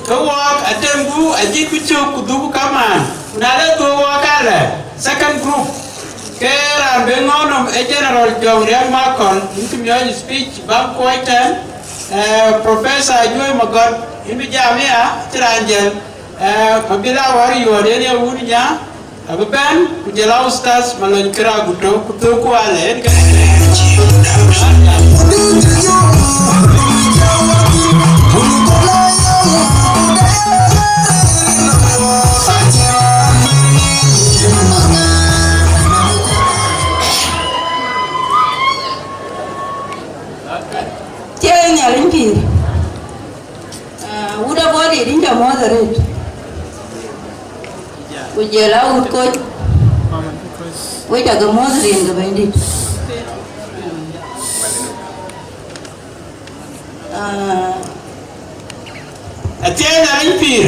ke wɔɔk atemku acïk bï cök ku dhuk kamaan. Ku na le dhuök wɔɔk alɛ, second group, ke raan bï ŋɔ̈ɔ̈r nɔm ee General Jɔŋ Riɛk Makɔl, yïn cï miɔɔc speech baŋ kuɔc tɛ̈ɛ̈n. Eh, Professor Ajuɔ̈i Magɔt, yïn bï jam ya, cï raan jël. Eh, Mabila War Yuɔɔt, yen ye wun nya, abï bɛ̈n, ku jɔl a Ustaz Malony Kër Aguto, ku thök ku alɛ, yen ke. Cie Nhialic pïïr. Ah, wut abɔ̈ dït, yïn ca mɔ̈ɔ̈th arëët. Ku jɔl a wut koc, wek ca ke mɔ̈ɔ̈th rin ke Bɛ̈nydït. Ah, athiɛɛi Nhialic pïïr,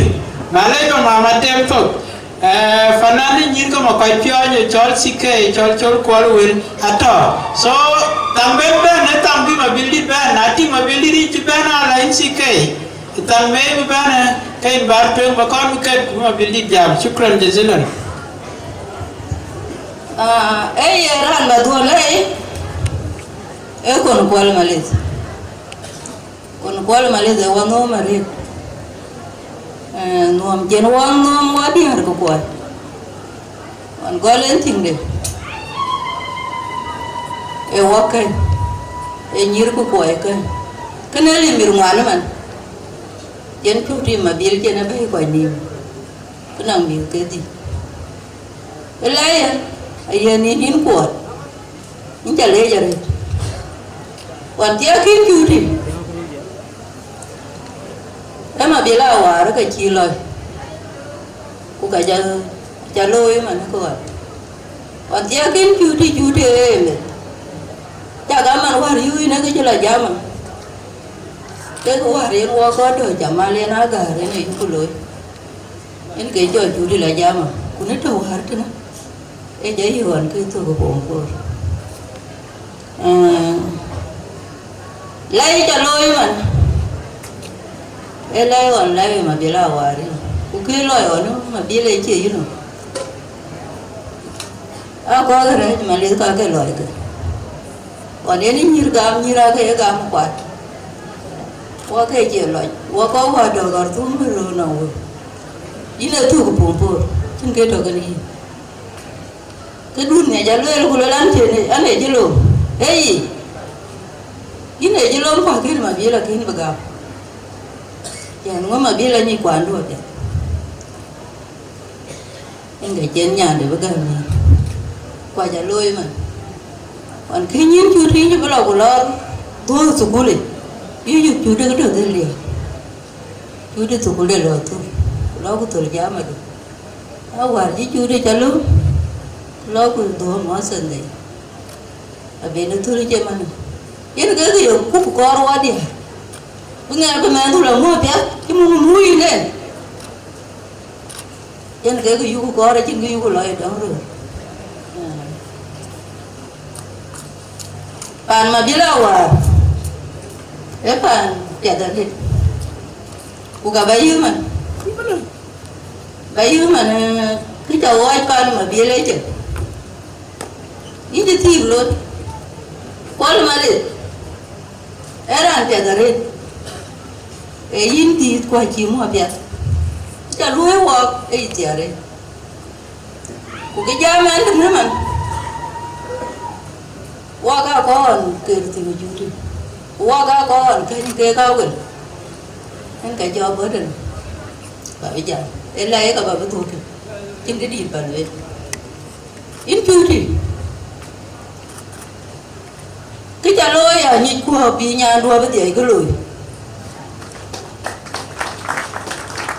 malec ba mama tem thok. Eh, fanan ë nyïïr ke ma kɔc piɔ̈ɔ̈c ë cɔl C K, cɔl Col Kuɔl Wël, atɔ̈. So, thaŋ ben bɛ̈n, ë thaŋ bï Mabildït bɛ̈n, na tïŋ Mabildït yïn cï bɛ̈n ala yïn C K, ë thaŋ mei bï bɛ̈n, ë, ke yïn bär tueŋ ba kɔn bï ket, ku bï Mabildït jam. Shukran jazilan. Ah, ee ye raan ba dhuɔl lɛi, ee Kon Kuɔl Malith. Wën Kuɔl Malith ë wä nhööm arëët. Eh, nhööm cïn wä nhööm wä diäär ke Kuɔl. Wën gɔl en tiŋde. Ë wä kën. Ë nyïïr ke Kuɔl kën. Kënë lim mir ŋuan ëmën. Cïn cuk tim Mabil cïn ë bɛ̈i kɔc nïïm. Kë nɔŋ mïth ke dhïc. Ëlɛ̈i, aye nïn yïn Kuɔl. Yïn ca leec arëët. Wan thiëëk kïn cuuti. Ë Mabil Awar ke cï lɔc. Ku ka ca, ca looi man ë Kuɔl. Wan thiëëk kïn cuuti, cuuti ë meth. Cak aman wäär yui në kë cï lɔ jama. Kek wäär yen wɔ kɔn tɔ̈ ca mal yen agäär yen ë yïn ku looi. Yen ke cɔl cuuti lɔ jama. Ku në tɔ̈ wäär tënë. Ë jɔ yï ɣɔn ke thök ë pom koor. Eh, lɛ̈i ca looi man. Ë lɛ̈i ɣɔn lɛ̈i Mabil Awar. Ku kë lɔi ɣɔn Mabil ë cie yïnɔ. Akɔɔr rɛ̈ɛ̈c Malith ka ke lɔi ke. Ɣɔn yen nyïïr gam nyïïr ake ye gam kuat. Wɔ ke cie lɔc. Wɔ kɔc wä tɔ̈ Khartoum röör nɔm wëu. Yïn ë thök ë pom poor. Cïn ke tɔ̈ kën yïn. Këdun ŋiɛc alueel ku lueel an, cïn an, ë cï lom. Ee yic. Yïn ë cï lom ku akën Mabil akën bï gam. Yɛn ŋö Mabil anyic kuandu apiɛth. Yen ke cïn nyande bï gäm nïïm. Kuac alooi man. Ɣɔn kë nyïïn cut yïn cï bï lɔ ku lɔ dhuööth thukulic. Yï yuk cut dek tɔ̈ dhil diäär. Cut ë thukulde lɔ thuk. Ku lɔ ku thöl jam adï. Awär cï cut ë ca lum. Ku lɔ ku dhuööm mɔ̈th Sunday. Abï në thöl cï man. Yen ke kë yök kuk kɔɔr wɔ diäär. Bï ŋɛk bï mɛnhdu lɔ muɔ̈th piath. Cï muk muk yïn en. Yen kek yuku kɔɔr acïn kë yuku lɔ ë dɔ̈ŋ röör. Pan Mabil Awar, ee pan piɛth adï. Ku ka ba yïk man. Ba yïk man, eh, kë ca ɣɔɔc pan Mabil ecë. Yïn cï thiik looi. Kuɔl Malith. Ee raan piɛth arëët, ee yïn dhiëëth ku acïï muɔ̈u apiɛth. Ca luɔ̈i wɔɔk ë yï thiëëk arëët. Ku kë jam ɛn tënë man, wɔɔk aa kɔn ker thïn ë juuti, ku wɔɔk aa kɔn kɛ̈ny keek aa wël. Ɛn ka jɔ bɔ̈ tënë, ba bï jam, ee la ye ka ba bï dhuökï, cïn kë dïït ba lueel. Yïn cuuti, kë ca looi anyic ku abï nyandu abï dhiɛc kë looi.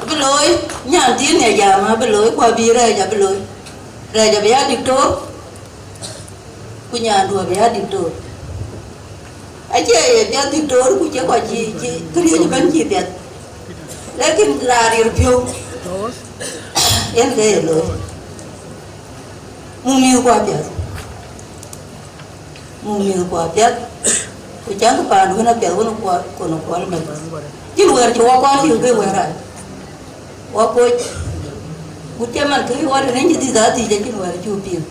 Abï looi, nyan thiin ŋiɛc jam abï looi, ku abï rɛɛc abï looi. Rɛɛc abï ya diktor, ku nyandu abï ya diktor. Acie ye piɛth diktor ku cie kɔc cï, cï këriëëc ëbɛ̈n cï piɛth. Lakin raan riɛr piɔ̈u, yen ke ye looi. Muk mïthku apiɛth. Muk mïthku apiɛth. Ku cäŋkï paandu wën apiɛth wën kuɔl, ku në kuɔl meth. Cïn wɛ̈ɛ̈r cï wɔ kɔn liu ke wɛ̈ɛ̈r rac. Wɔ koc. Ku cï man kë wɔ tënë cï dhïth athic acïn wɛ̈ɛ̈r cuk piŋ.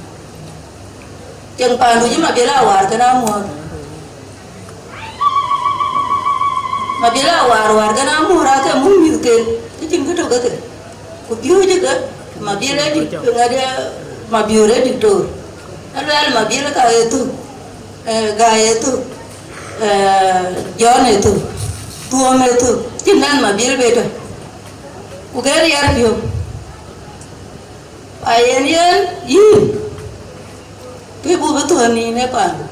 Cieŋ paandu cï Mabil Awar kën amuɔ̈ɔ̈r. Mabil Awar, Awar kën amuɔ̈ɔ̈r aake muk mïthken, kë cïn kë tök ke ke. Ku piööcë ke, Mabil ë dik-, ŋadï, Mabiöör ë diktor. Aluɛɛl Mabil ka ë thök, eh, Gai ë thök, eh, Jɔn ë thök, Thuɔm ë thök, cïn nɛn Mabil be tɔ. Ku ke riɛɛr piɔ̈u. Ayen yen yïn, kë buk bï thɔ̈n nïn ë paandu.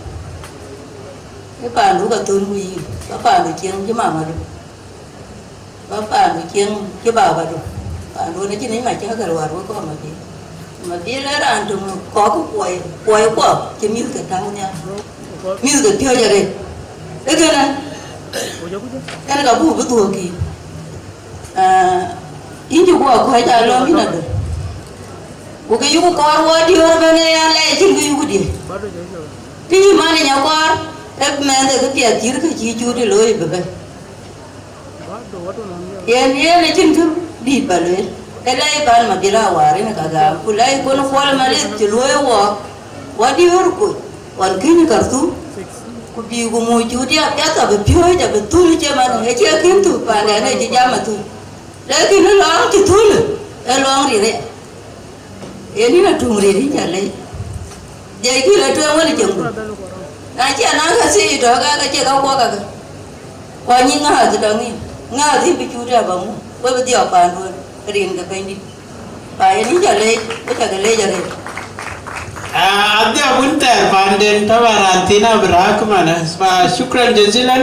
Ë paandu ka thöl ku yïn, ba paandu cieŋ cï mamadu. Ba paandu cieŋ cï babadu. Paandu në cïn yic mac cä kɛ̈l wäär wek kɔ̈k Mabil. Mabil ë raan töŋ kɔ̈k kuɔi, kuɔi kuɔ cï mïthke täu nhial. Mïthke piööc arëët. Ë kënë, yen ka buk bï dhuökï. Ah, yïn cï guɔ kɔc aa lɔ̈ŋ yïn adöŋ. Ku kë yuku kɔɔr wɔ diöör ëbɛ̈n ë ya lɛc cïn kë yuku diëc. Kë yï man ë nya kɔɔr, ë mɛnhde kë piɛth cït kë cï cut ë looi bï bɛ̈n. Yen, yen acïn kë dït ba lueel. Ë lɛc pan Mabil Awar yen ka gam. Ku lɛc kɔn Kuɔl Malith cï luöi wɔ, wɔ diöör kuc, ɣɔn kïny Karthum. Ku Bï ku muc cuk diäk piath abï piööc abï thul cï man ë cie kën thuk paanden ë cï jam athul. Lakin ë lɔ̈ɔ̈ŋ cï thul ë lɔ̈ɔ̈ŋ rin ë. Yen yïn atuŋ rin yïn ca lec. Jai kï la tueŋ wën ë cieŋ ku. Na cï anaŋ ka thii tɔ̈ ka ke cie ka kuɔk kakë. Ku anyï ŋääth tɔ̈ ŋïn. Ŋääth yïn bï cuk diäk abï muk. We bï dhiɔp paanduön rin ke Bɛ̈nydït. Ba yen yïn ca leec, we ca ke leec arëët. Adhiɔp wën thɛɛr paanden tɔ̈ ba raan thïn abï rääk manë. Fa shukran jazilan.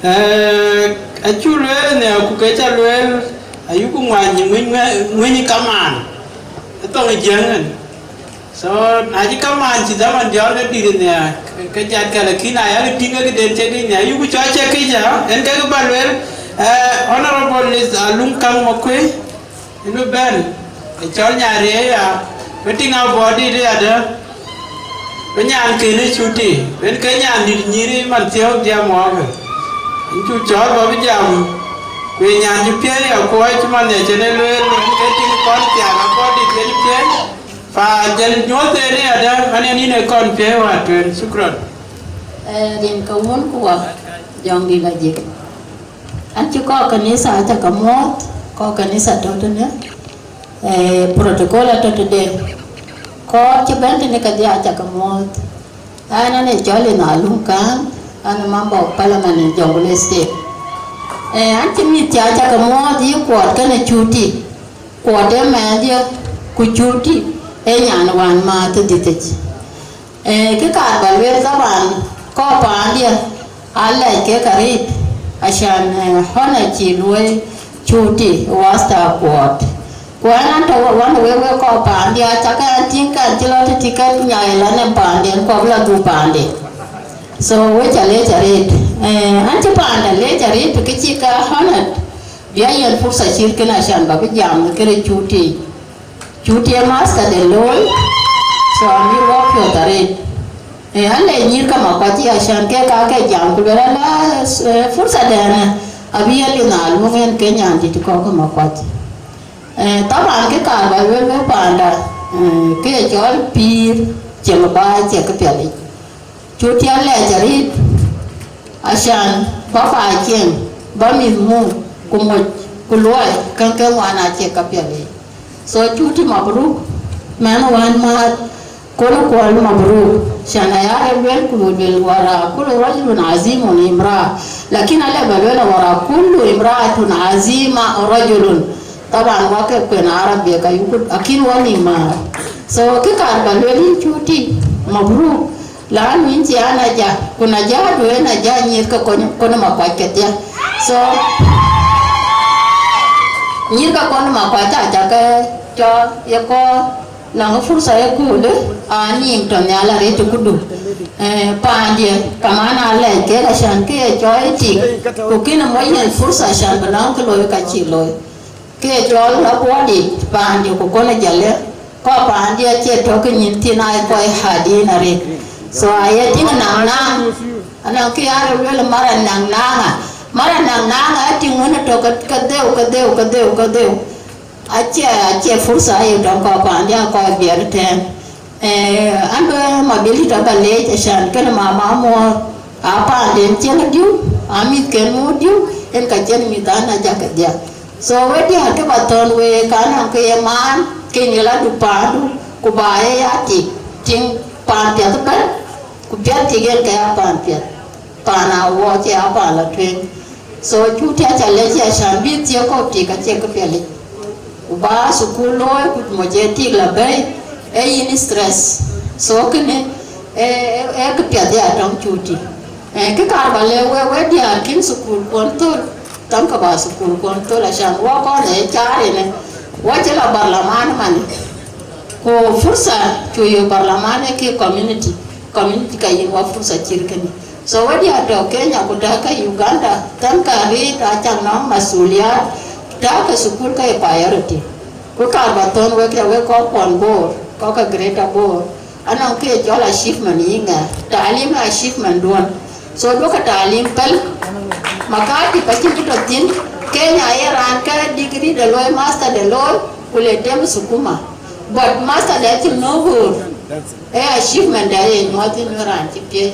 Eh, acu lueel nhiaar ku ke ca lueel, ayuku ŋuany ŋuny, ŋuny kamaan. Ë thoŋ ë Jiëŋ ën. So, na cï kamaan cï dhaman jɔl ke dït nhiaar, ke jat ka, lakin aya ke tïŋ ke den cek nhiaar. Ayuku cɔl cek kic ya, en ke ba lueel, eh, Honorable is Aluŋ Kaŋ Makuei. Yïn bï bɛ̈n, ë cɔl Nyariëëc ya, bï tïŋ abɔ̈ dït ëyadɛ̈, bï nyan kënë Cuti, bï ke nyan dït nyïïr man thiɔ̈k diɛ̈ muɔɔkë. Yïn cu cɔɔl bä bï jam, ku ye nyan cï piɛ̈i akuɔc cï man nhiac cïn ë lueel, bï ke tïŋ kɔn thiaak abɔ̈ dït ke cï piɛ̈i, pa jël nyuɔ̈th en ëyadɛ̈, man en yïn ë kɔn piɛ̈i wäär tueŋ. Shukran. Eh, rin ke wun ku wa, Jɔŋdït Ajik. An cï kɔc kanitha aca ke muɔ̈ɔ̈th, kɔc kanitha tɔ̈ tënë, eh, protocol atɔ̈ tëde. Kɔc cï bɛ̈n tënë kedhie aca ke muɔ̈ɔ̈th. An, an ë cɔl Yïn Aluŋ Kaŋ, an ë Member of Parliament in Jonglei State. Eh, an cï mïth cï aca ke muɔ̈ɔ̈th yï Kuɔt kenë Cuti. Kuɔt ë mɛnhdiɛ̈, ku Cuti ë nyan wään määth ë dhiëthic. Eh, kë kaar bä lueel, taban, kɔc paandiɛ̈ aa lɛc kek arëët, acan, eh, ɣɔn acï luɔi Cuti wasta Kuɔt. Ku ɛn an, tɔ̈ wä-, wan wek, wek kɔc paandiɛ̈, aca ke ɛn tïŋ, ke ɛn cï lɔ tëtï ke nyai lɔ në paanden, kɔc bï lɔ dhuk paanden. So, we ca leec arëët. Eh, an cï paanda leec arëët, kë cï ke ɣɔn bï a yiɛ̈n fursa cït kënë, acan bä bï jam në këde Cuti. Cuti ë master de looi, so amï wɔ piɔ̈ɔ̈th arëët. Ee, an le nyïïr ke Makuac ya can ke ka ke jam, ku luel ala, eh, fursa dɛn, abï yen Yïn Aluŋ en ke nyan dït kɔ̈k ke Makuac. Eh, taban kë kaar bä luel wek paanda, eh, ke ye cɔl pïïr cieŋ baai cie këpiɛth yic. Cuti alɛɛc arëët, acan bä baai cieŋ, bä mïth muk, ku moc, ku luɔi, käŋ ke ŋuan acie käpiɛth yic. So Cuti mabruk, mɛnh wään määth, kɔn kuɔl mabruk, can aya rɔt luel ku luel wara kullu rajulun azimun imraa, lakin alɛ bä luel wara kullu imraatun azima rajulun. Taban wake kuen Arabi ka yuku, akin wani ma. So kë kaar bä luel yïn Cuti, mabruk. Lanu yïn cï a najah, ku najah du ë najah nyïïr ke kɔn, kɔn Makuac kedhie. So, nyïïr ke kɔn Makuac aca ke cɔɔl ye kɔɔr, nɔŋ fursa ye köölë, a nïïm tɔ̈ nhial arëët ë kudu. Eh, paandiɛ̈, kaman a lɛc kek acan ke ye cɔɔl ë tik, ku kën ë mɔc yen fursa acan bï nɔŋ kë looi ka cï looi. Ke cɔl abuɔdït paandiɛ̈ ku kɔn ë jalë, kɔc paandiɛ̈ acie tɔ̈ ke nyin thïn, aa kɔc hadin arëët. So aye tïŋ naŋ naŋ, anɔŋ kë aa rɔt luel mara naŋ naŋ, a mara naŋ naŋ, a tïŋ wën ë tɔ̈ ke, ke dheu, ke dheu, ke dheu, ke dheu. Acie, acie fursa aye tɔ̈ kɔc paandiɛ̈, aa kɔc biɛt ëtɛ̈ɛ̈n. Eh, an bï Mabilit aba leec, acan kënë mama muɔɔr, a paanden cieŋ diu, a mïthken muɔɔr diu, en ka cïn mïth an ajak kedhie. So we diäär kë bä thɔ̈n week, ka nɔŋ ke ye maan, ke ŋiɛl adu paandu, ku ba ye ya tik, tiŋ paan piɛth ëbɛ̈n, ku piɛth tik en ke ya paan piɛth. Paan a wɔ cie a paan la tueŋ. So Cuti aca lɛc ë acan bï thiëëk kɔ̈k tik acie këpiɛth yic. Ku ba thukul looi, ku mɔc ë tik la bɛ̈i, ee yïn stress. So kënë, ee, ee, ee këpiɛth ya tɔŋ Cuti. Ee, kë kaar bä lɛ̈k wek, wek diäär kïn thukul kuɔn thöl, tɔŋ ke ba thukul kuɔn thöl, acan wɔ kɔn ee caar ënë, wɔ cï la barlaman manë. Ku fursa cu yök barlaman ë ke community, community ka yïn wɔ fursa cït kënë. So we diäär tɔ̈ Kenya ku tɔ̈ ke Uganda, tɔ̈ŋ ka rëët acak nɔŋ masuliat, tɔ̈ ke thukul ke priority. Ku kaar bä thɔ̈n wek ya wek kɔc kuɔn Bor, kɔc ke Greater Bor, anɔŋ kë ye cɔl achievement yï ŋɛ̈ɛ̈r, taalim ë achievement duɔ̈n. So duɔ̈kkë taalim päl, makati ka cïn kë tɔ̈ thïn, Kenya ye raan ke degree de looi, master de looi, ku le tem thukuma. But master de acïn no goal. Ee achievement da ye nyuɔɔth yïn raan cï piëëc.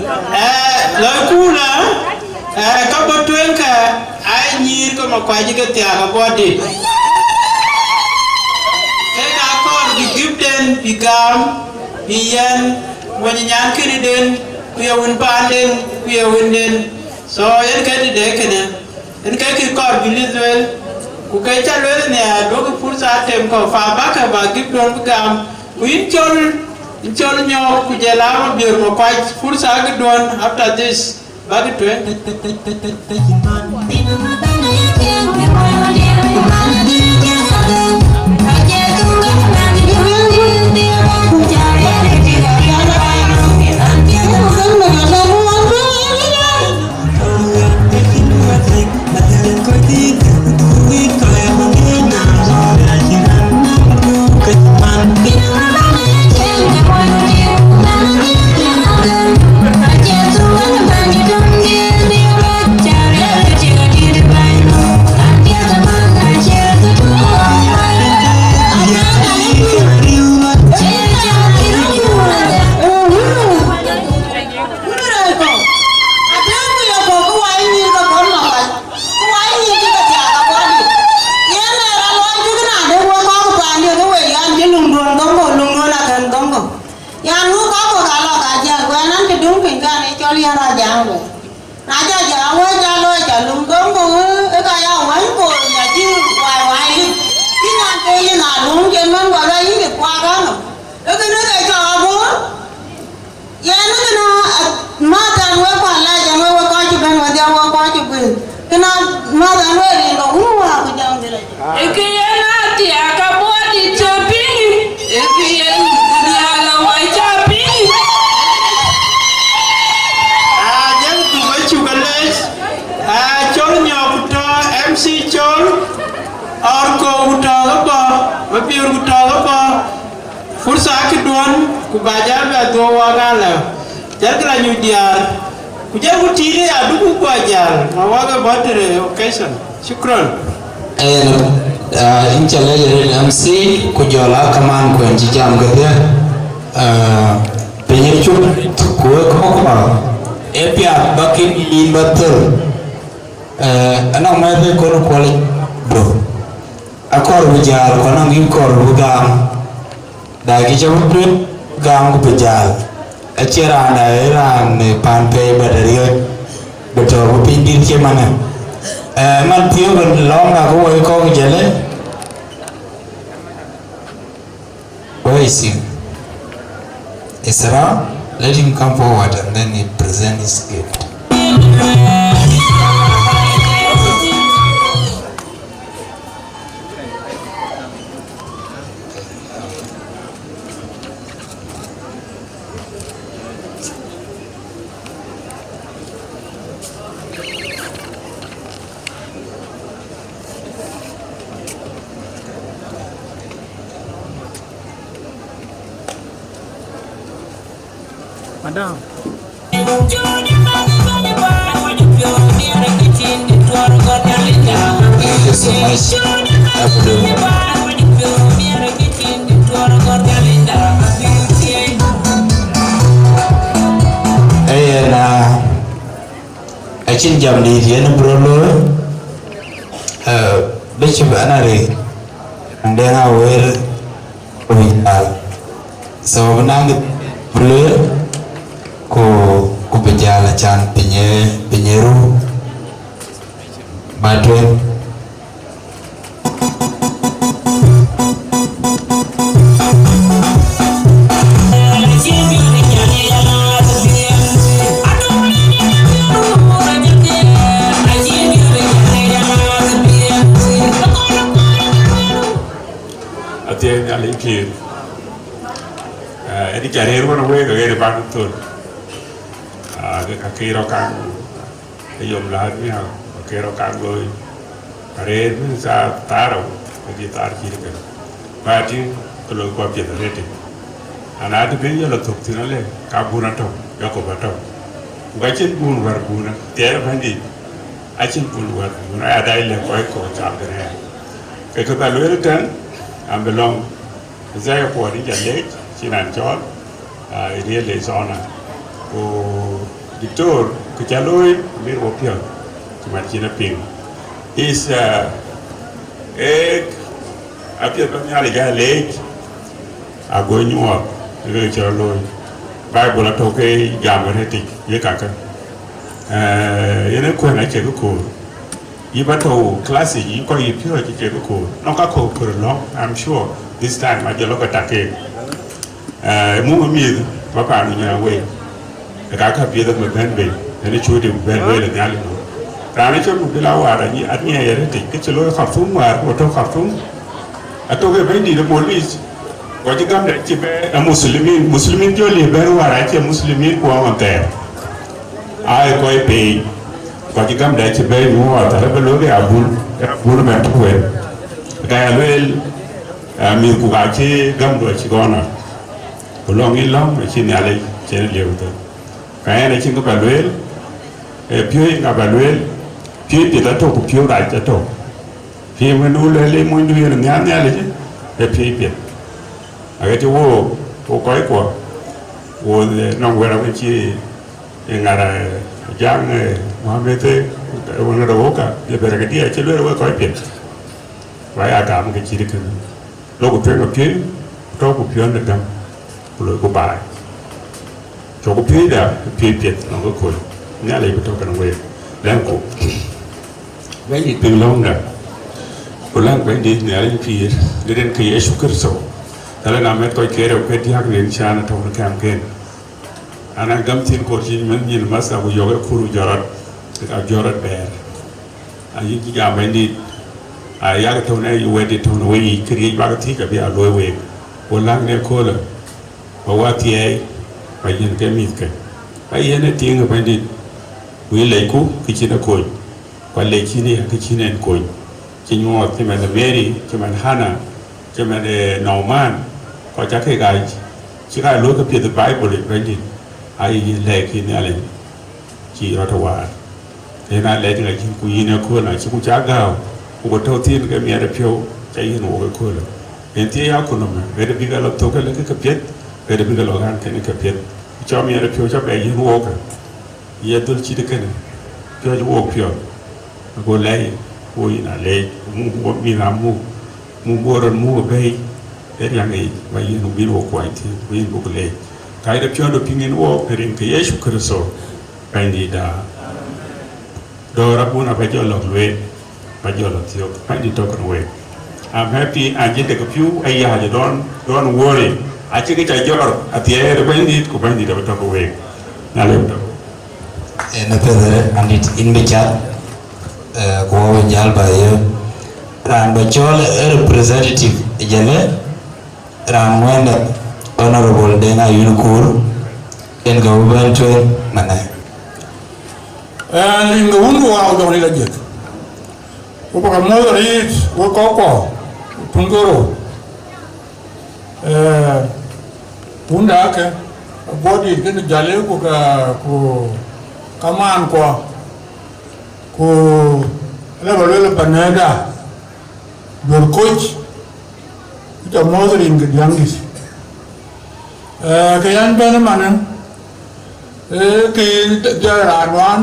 Eh, lɔi kuna, eh, ka bɔ̈ tueŋ kë, ai nyïïr ke Makuac ke thiaak abɔ̈ dït. Kek akɔɔr bï gïpden, bï gam, bï yɛn, mony nyan kënëden, ku ye wën paanden, ku ye wënden. So, yen ke tëde kënë. Yen ke kë kɔɔr bï lith lueel, ku ke cä lueel nhiaar, duɔ̈kï fursa tem kɔ̈u, fa bäkë ba gïpduɔ̈n bï gam, ku yïn cɔl, yïn cɔl nyɔɔk, ku jɔl a Mabiör Makuac, fursa gïpduɔ̈n after this, bäkï tueŋ. Wun rɛɛc kɔ̈u, atëëk ku ye kɔ̈u, ku wai nyïïr ke kɔn Makuac, ku wai nyïïr cï ke thiaak apuɔ̈u dït. Yen ee rɔt luɔi cïk naan de wek kɔ̈k paandiɛ̈, ke we yɔn cï luŋduön dhɔ̈ŋ kɔ̈u, luŋduön akën dhɔ̈ŋ kɔ̈u. Yan wek kɔ̈k kɔ̈k aa lɔ ka jiël, ku ɛn an, cï döŋ piny, ke an, ee cɔl yɛn rɔt jam wek. Na ca jɔ awäc ca looi, ca luŋ dhɔ̈ŋ kɔ̈u, ee ka ya wäny koor, ya cï wai wai lik. Cï nyan ke yïn a luŋ cen mɛn, wala yïn ë kuak ɣɔn nɔm. Ee kënë ke cɔk abɔ̈. Yen kënë, mäthɛn wek kuan lɛc, yen wek, wek kɔc cï bɛ̈n wedhie, wek kɔc cï guëër. Kënë mäthɛn wek rin ke wun wäär ku jam dhil acï. Ee kë yen athiaak abɔ̈ dït cä piŋ. Ee kë yen diäär awai cä piŋ. Aa, jam dhuk acuk alɛc. Aa, cɔl nyɔk ku tɔ̈ M C cɔl. Ɔr ko ku tɔ̈ ke bɔ̈. Mabiör ku tɔ̈ ke bɔ̈. Fursa akï duɔ̈n, ku ba jäl bɛ dhuɔ̈k wak alë. Jälkï la nyuc diäär. Ku jälku tiit ë ya duk ku guɔ jäl, ma wak ë bɔ̈ tëde occasion. Shukran. Ëë, ah, yïn ca lɛc arëët M C, ku jɔl a kaman kuɛn cï jam kedhie. Ah, piny ë cuk, ku wek kɔ̈k kɔ̈k, ee piath ba kïn yïn ba thöl. Eh, anɔŋ mɛ̈th ë kɔn kuɔl do. Akɔɔr bï jäl, ku anɔŋ yïn kɔɔr bï gam. Daai kë cä bï tueŋ gam ku bï jäl. Acie raan daai, ee raan ë pan pɛɛi bɛ dɛ riɔ̈c, bï tɔ̈ bï piny dït cï manë. Eh, man thiëëk lɔ̈ŋda ke woi kɔ̈k jëlë. Where is he? Is around? Let him come forward and then he present his gift. Madam. Thank you so much, Abdul. Cïn jam dït yen bï rɔt looi, eh, Bishop Henry Deŋ Awer ku bï jäl. So, bï naŋ bï lueel, ku, ku bï jäl acan piny ë, piny ë ru ba tueŋ. Athiɛɛi Nhialic pïïr. Eh, ënë ca rëër wën wek aɣet ë baŋ thol. Ah, ke ka kë rɔt kaŋ, ke yom laat miäk, ke rɔt kaŋ looi. Arëër bï thaa, thaa rou, ke bï thaar cït kën. Ba tïŋ, ke loi kua piɛth arëët tïŋ. Ana të bï yɔl ë thök thïn alë, ka bun atɔ̈u, Jakop atɔ̈u. Ku ka cïn bun wär bun, thiɛɛr ë Bɛ̈nydït, acïn bun wär bun, aya dai lɛ̈k kɔc kɔ̈k cam kën aya. Ke kë ba lueel tɛ̈n, an bï lɔ̈ŋ. Isaiah Kuɔt, yïn ca leec, cïn raan cɔɔl, ah, yïn ye leec thɔɔna. Ku Diktor, kë ca looi, amir wo piɔ̈ɔ̈th, cï man cïn apiŋ. Is, ah, ee, apiɛth ba Nhialic aa leec, ago nyuɔɔth, ë kë cï rɔt looi. Bible atɔ̈u ke jam arëtic, ye kakë. Eh, yen ë kuɛ̈n acie kë koor. Yï ba tɔ̈u class yic, yï kɔc yï piɔ̈ɔ̈c cï kek koor. Nɔŋ ka kɔ̈k kör lɔ̈ŋ, I'm sure this time ajɔl lɔ ke tak keek. Eh, muk ë mïth ba paan ë nyuɛɛn wei. Ë ka ka piɛth ë bɛ̈n bei, ënë cuutë bɛ̈n lueel ë Nhialic muk. Raan ë cɔl Muk Dïl Awar anyi-, anyiɛɛi arëtic, kë cï looi Khartoum wäär ku tɔ̈u Khartoum. Atök ë bɛ̈nydït ë police, kɔc cï gämde cï bɛ ë Muslimin, Muslimin jɔl ye bɛ̈n wäär acie Muslimin ku aɣɔn thɛɛr. Aa, ë kɔc pei, kɔc cï gämde cï bɛ nyuɔɔth, arë bɛ looi ke abun, ke abun ëbɛ̈n tök wën. Ka ya lueel, ë, mïthku ka cï gämdu acï gɔ̈ɔ̈r nɔn. Ku lɔ̈ŋ yïn lɔ̈ŋ acï Nhialic cïn lieu thïn. Ka ɣɛn acïn kë ba lueel, ë piööc ŋa ba lueel, piööc piɛth atök ku piööc rac atök. Piööc wën du lueel ë monydu yen nhiaar Nhialic, ë piööc piɛth. Aɣet cï wook, wo kɔckuɔ, wo, eh, nɔŋ wɛ̈t awën cï, eh, ŋar, eh, Jaŋ, eh, Mohamed, eh, wën ŋar wook ka, ye bɛ̈ɛ̈r ke diɛɛr cï lueel wek kɔc piɛth. Wa ya gam ke cït kënë. Lok ku tueŋ apiööc, ku tɔ̈u ku piɔ̈n de gäm, ku loiku baai. Cɔk piööcda, piööc piɛth nɔŋ ke kööl, Nhialic bï tɔ̈u kenë week. Lɛ̈ŋku. Bɛ̈nydït piŋ lɔ̈ŋda, ku läŋ Bɛ̈nydït Nhialic pïïr, në rin ke Yecu Kërtho. Dhal ë na mɛt kɔc ke rou ke diäk rin cän ë tɔ̈u në kɛmken. Ana gäm thïn koor cï mɛnh nyin Matha ku yök ë kur jɔt rɔt, ke ka jɔt rɔt bɛ̈ɛ̈r. Ayï cï jam Bɛ̈nydït, a yak tɔ̈u në wɛ̈tdït tɔ̈u në weyiic, këriëëc bäk thiëc abï a luɔi week. Ku läŋ në köölë, ba wäthiɛɛi, ba yiɛ̈n ke mïthke. Ba yiɛ̈n ë tiiŋ ë Bɛ̈nydït, ku yï lecku kë cïn ë kony, ku alec cïn ë kë cïn en kony. Cï nyuɔɔth cï mɛn ë Mary, cï mɛn Hana, cï mɛn ë Naaman, kɔc ca kek aa cï ka luɔ̈i ke piɛth ë Baibul yic Bɛ̈nydït, ayï yïn lɛɛc yïn Nhialic. Cï rɔt ë waar. Yen aa lɛc ŋa yïn, ku yïn ëkööl, na cï ku ca gääu, ku ku tɔ̈u thïn ke miɛt ë piɔ̈u, ca yïn wok ëköölë. Yen thiëëc akutnɔm, ɣet bï ke lɔ thök ke lëk ke piɛth, ɣet bï ke lɔ ɣän kënë ke piɛth. Cɔ miɛt ë piɔ̈u ca bɛ yïn wok. Ye dhöl cït kënë, piɔ̈ɔ̈c wok piɔ̈ɔ̈th. Ago lɛ̈i, wo yïn aa leec, muk, wo mïth aa muk, muk wo rɔt muk ë bɛ̈i, ë riäŋ yic, ba yïn bï wo kuany thïn, ku yïn buk leec. Ka yïn ë piɔ̈ndu piŋ yïn wook në rin ke Yecu Kërtho, Bɛ̈nydïtda. Dɔ̈ɔ̈r abun aba jɔ lɔ̈k lueel, ba jɔ lɔ thiɔ̈k, Bɛ̈nydït tɔ̈ kenë week. I'm happy, and jël dek piu, aya, don't, don't worry. Acï kë ca jɔr, athiɛɛr Bɛ̈nydït, ku Bɛ̈nydït aba tɔ̈ ke week. Nhialic aba tɔ̈. Ënë piɛth arëët, andït yïn bï cath, eh, ku wɔ bï jäl ba yöök. Raan ba cɔɔl ë representative ë jëlë, raan wënde Honorable Deŋ Ayuen Kur, yen ke bï bɛ̈n tueŋ manë. Ɛn rin ke wun ku wau jɔŋ ril ajiëk. Ku bä ke muɔ̈th arëët wek kɔckuɔ, tuŋ ke rou. Eh, wunda ke, aguɔ dït kënë jäl, ku ka, ku kamaan kuɔ, ku lë bä luel panëda, duɔ̈r koc, ku ca muɔ̈th rin ke diäŋdït. Eh, ke yɛn bɛ̈n ëmanë, eh, ke jɔ raan wään,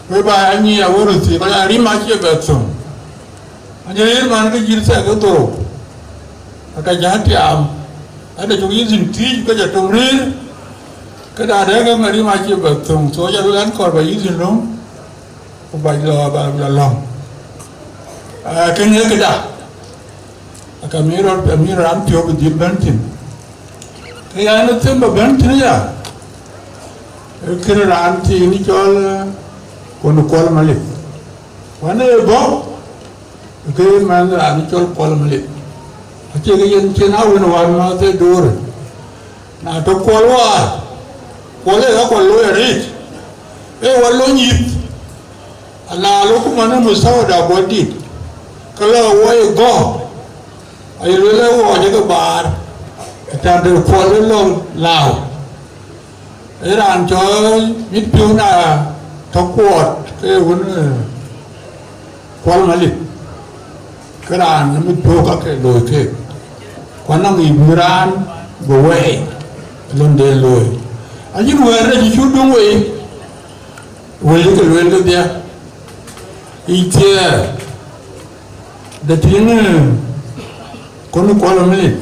Wek ba ya nyic awär thii, kɔc a rim acie bɛ thöŋ. Acie yen man ke jït thɛk ke dhorou. Aka ja tiaam. Ade cuk yï thïn thiic ke ja tom rëër. Ke da dɛ ke ŋa rim acie bɛ thöŋ. So ja luel an kɔɔr ba yï thïn löŋ. Ku ba lɔ, ba lɔ lɔ̈ŋ. Ah, kënë këda. Aka mi rɔt, mi raan piɔ̈u bï dhil bɛ̈n thïn. Ke yan ë them ba bɛ̈n thïn ya. Ee kënë raan thiin cɔl, eh, Kon Kuɔl Malith. Wën ee bɔ̈, ke mɛnh raan cɔl Kuɔl Malith. Acie ke yen cïn a wën wään mäth ë doorë. Na tɔ Kuɔl waar, Kuɔl ee ka Kuɔl looi arëët. Ee wä lony yith. Ana lok man ë mustawada bɔ̈ dït. Ke lɔ wɔ ye gɔ̈k. Aye lueel ë ɣɔɔc ke baar. Acan de Kuɔl ë lɔ lääu. Ee raan cɔl mit piɔ̈u na tɔ kuɔɔt ke wën, eh, Kuɔl Malith. Ke raan ë mit piɔ̈u ka ke looi keek. Ku anɔŋ yic bï raan bï wɛɛi lon de looi. Ayïn wɛ̈ɛ̈r de cï cuk döŋ wei. Wël ke lueel kedhie. Yic thiëër de thiin, eh, Kon Kuɔl Malith.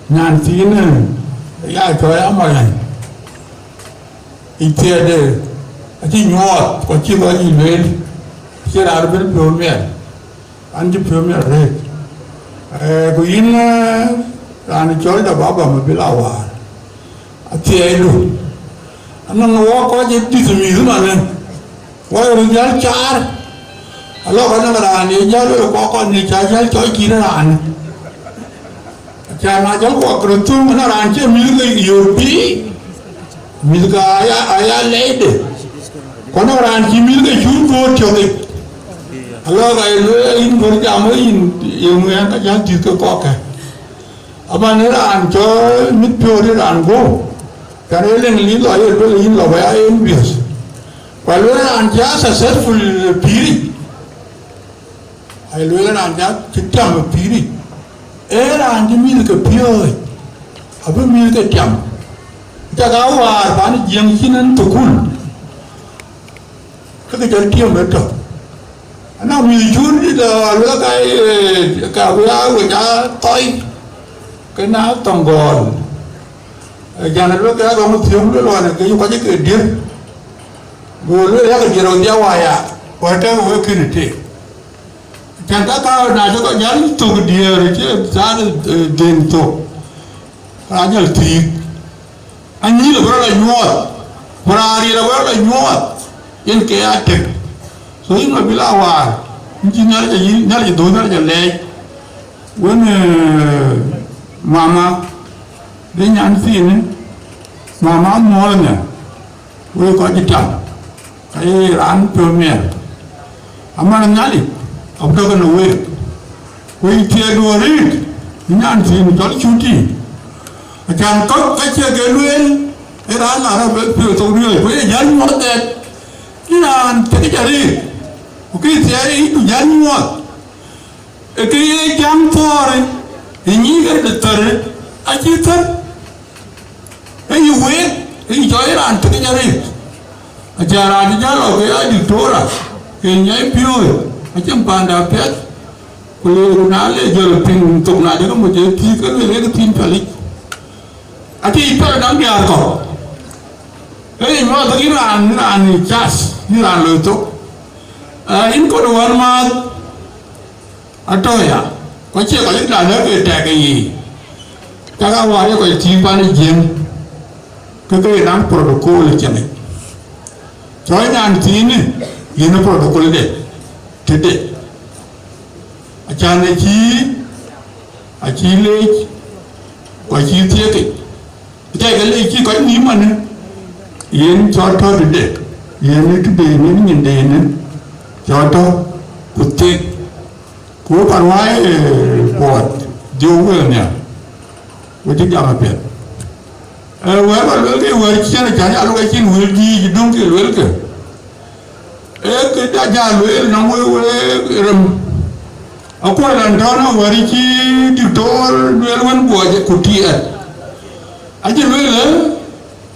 Nyan thiin, eh, ya cɔɔl Amɔlany. Yic thiëërde acï nyuɔɔth, ku acï kɔc yic lueel, acï raan bï piɔ̈u miɛt, an cï piɔ̈u miɛt arëët. Eh, ku yïn, eh, raan cɔl da baba ma bï la waar. Athiɛɛidu. Anɔŋ wɔ kɔc ë dït mïth manë. Wɔ röt jäl caar. Alɔ ka nɔŋ raan ye jäl wël kɔk kɔn ni ca jäl cɔc cït raan. Acan na jäl kuɔk röt thum, na raan cie mïth ke yöör pïïr. Mïth ke aya, aya lɛide. Ku nɔŋ raan cï mïth ke cur thuöör tiɔ̈k yic. Alɔ ka ye lueel yïn gör jam wë yïn ye ŋuɛ̈ɛ̈n ka jäl dït ke kɔkkë. Aman ë raan cɔl mit piɔ̈u ë raan guɔ̈u, kan ë leŋ lïth lɔ ye lueel yïn lɔ ba ya yen biöth. Ku alueel raan cï a successful pïïric, aye lueel raan cï a cï tiam ë pïïric, ee raan cï mïth ke piööc, abï mïth ke tiam. Cak a wäär pan Jiëŋ cïn en thukul. Ke ke jɔl tiëm ë tök. Anɔŋ mïth cun dït, eh, aluel ka, eh, ka wia wec a thɔi, ke na thɔŋ gɔɔl. Eh, jan aluel ke agɔŋ thiëm luel ɣɔn ke yï kɔc ke dier. Go luel yak dier ɣɔn dhia waya, wɛ̈t tɛ̈ wek kënë tëë. Can ka ka na cï kɔc jäl thök dier cï thaar, eh, dhëŋ thök. Raan jäl thiëëk. Anyïl abï rɔt la nyuɔɔth, ku raan riɛl abï rɔt la nyuɔɔth, yen ke ya tëk. So yïn abï la waar, yïn cï Nhialic ayï, Nhialic adhöc, Nhialic alɛɛc. Wën, eh, mama, de nyan thiinë, mama muɔɔr nhial, wek kɔc cï tam. Ka ye raan piɔ̈u miɛt, aman Nhialic abï tɔ̈ kenë week. Ku yï thiëëkdu arëët, yï nyan thiin cɔl Cuti. Acan kɔ̈k ka cie ke lueel, ee raan la rɔt bɛ piɔ̈u thok riɔ̈ɔ̈c, ku ye jäl nyuɔɔth dɛɛt. Yïn raan thiëkic arëët, ku kë thiëëk yï du jäl nyuɔɔth. Ee kë ye jam thɔɔrë, ë nyïïk ë de thërë, acï thër. Ee yï week, ee yï cɔɔl ye raan tëk arëët. Aca raan cï jäl lɔ ke ya diktora, ke nyai piööc, acïn panda piɛth, ku le ku na le jɔl piŋ thok na de ke moc ë thiëk ke lueel ke thiin pialic. Acï yï piɔl daŋ diaar kɔ̈k. Ee yï nyuɔɔth yïn raan, yïn raan yï cath, yïn raan loi thok. Aa, yïn kɔn wän maath. Atɔ̈ ya, ku acie kɔc ë la lɛ̈k ke tɛk ë yiic. Cak a wäär ye kɔc tïŋ pan ë Jiëŋ, ke ke ye naŋ protocol ë cieŋ yic. Cɔɔc nyan thiinë, yen ë protocol de, tëde. Acan acï, acï leec, ku acï thiëkic. Tɛ̈ ke le cï kɔc nïïm manë, yen cɔl tɔ̈ tëde, yen ë tëde, yen ë nyinde, yen ë cɔl tɔ̈, ku thek, ku pan wai, eh, buɔɔth, dhiëu wël nhial, ku cï jam apiɛth. Eh, wɛ̈ɛ̈r ba luelkë, wɛ̈ɛ̈r cïn, acan ya lok acïn wël juëc döŋ ke luelkë. Ee këda ja lueel nɔm wek, wek rem. Akuɔl ɛn tɔ̈ në wɛ̈ɛ̈r cï diktor lueel wën guɔ ku tiɛɛt. Acï lueel ë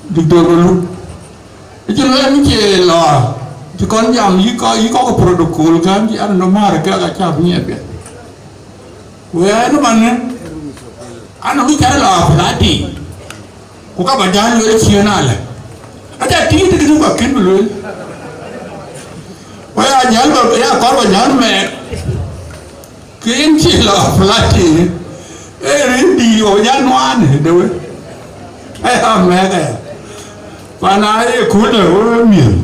diktor Maluk. Acï lueel mi cie lɔ Cï kɔn jam yï kɔc, yï kɔc ke protocol kan, cï an, nɔm määr kek acä bï nyiɛɛr piɛth. Ku ɛn ëmënë, an, abï cä lɔ Aflati, ku ka bä jäl lueel ciëën alë. Aca tiit tëkënë ku akën bï lueel. Ku ya jäl bä, ya kɔr bä jäl mɛɛk. Ke yen cï lɔ Aflati, ee rin dïït ɣɔn ya nuaan de we. Aya mɛɛk aya. Pan aa ye köölë ɣöö miël,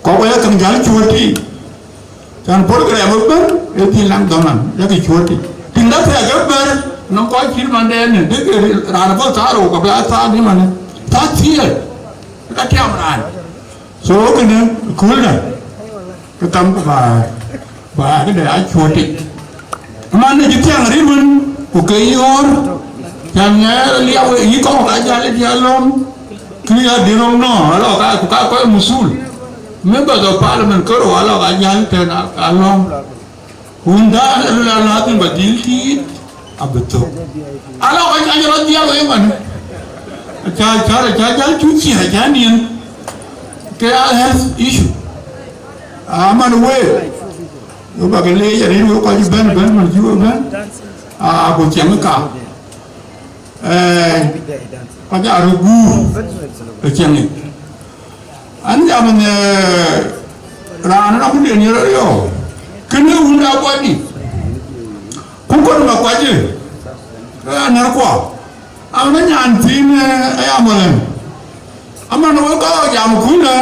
kɔk we ye käŋ jäl cuöt tïï. Can program ëbɛ̈n, ee dhil naŋ dhaman, yakë cuöt tïï. Tïŋ dä thɛɛk ëbɛ̈n, nɔŋ kɔc cït mandɛn, dëkë raan bɔ̈ thaar ɣok abï a thaar ni manë. Thaar thiëër, ka tiam raan. So, kënë, kööldä, ke tham ku bä, bä këde a cuötic. Ëman ë cï thiäŋ rït wën, ku ke yɔ̈ɔ̈r, cän ŋɛɛr liau yï kɔ̈k ka jäl ë diäl lɔ̈m, kë ya dï rɔ̈ŋ nɔ, alɔ ka, ku ka kɔc musul. Members of parliament kërou alɔ ka jäl tɛ̈n a, a lɔ̈m. Wun dan ë lula ladhim ba dhil tiit, abï thök. Ala kɔc ka jɔ rɔt dhiau ë man. Aca, aca, aca jäl cut cï aca niɛn. Ke a health issue. Aman wek. Yo ba ke leec arëët wek kɔc bɛ̈n, bɛ̈n man cï wek bɛ̈n. A ku ciɛŋ ka. Eh, kɔc a röt guur ë ciɛŋ yic. An jam në raan rɔ̈mden ye rɔt yɔ̈ɔ̈k, kënë wun da kuacdï, ku kɔn ba kuacë, ke anärkua, an bä nyan thïn, eh, aya mɔlɛn. Aman wek kɔc jam kunë,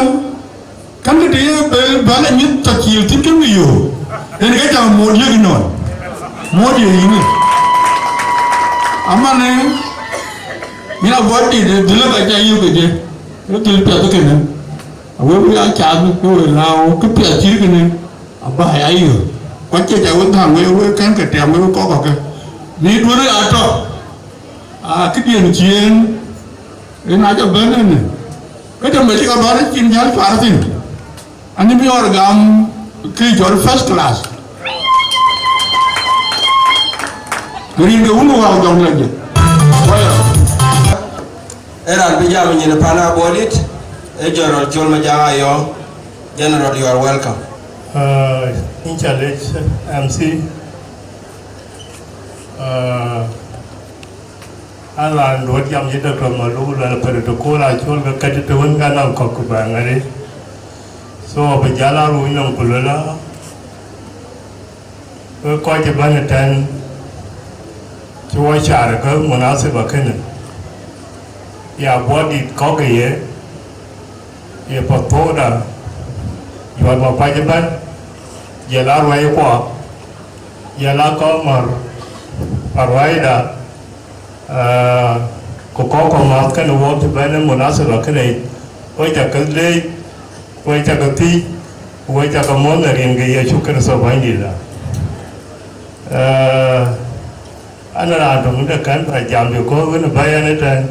kɛn kë të ye bɛ̈l, bɛ̈l anyuth tɔ cil thïn kën yöök, yen ke jam moot yek nɔn, moot ye yïnë. Aman, eh, yen abuɔtdït, dhilë ka ca yök kedhie, ke dhil piɛth kënë. Awek ya cath ke we lääu, kë piɛth cït kënë, aba ya yök. Kuac ke ca we dhäŋ we, we kɛn ke tiam we kɔk kɔ̈k ke. Ni duɔ̈n ya tɔ, a këdiën ciëën, yen a jɔ bɛ̈n ënë. Ke jɔ mec ka bär cin jäl cuar thïn. Ani miɔɔr gam kë cɔl first class. Rin ke wun wäu jɔŋ lɔ jë. Waya. Ee raan bï jam nyin pan Abuɔdit, ee General Col Majak Ayɔ̈ɔ̈ŋ. General, you are welcome. Uh, in challenge, M C. Uh, an raan duɔ̈t jam cï Doctor Maluk luɛl protocol acol ke kɛ̈t të wën ka nɔŋ kɔ̈k ku bɛ̈n ŋäri. So, abï jäl a ruuc nɔm ku luel a, wek kɔc ëbɛ̈n ëtɛ̈n cï wɔ car ke munasiba kënë, ya Abuɔdit kɔ̈k ë ye, ye path puɔ̈uda, juɔ̈t makuac ëbɛ̈n, jɔl a ruɛ̈ikua, jɔl a kɔc mär, aruɛ̈ida, aa, ku kɔc kɔ̈k mäth kënë wɔ të bɛ̈n ë munasiba kënë yic, wek ca ke leec, wek ca ke thiëc, wek ca ke muɔ̈th në rin ke Yecu Kërtho Bɛ̈nydïtda. Aa, an raan töŋ de kɛ̈n bä jam, because wën bä yɛn ëtɛ̈n,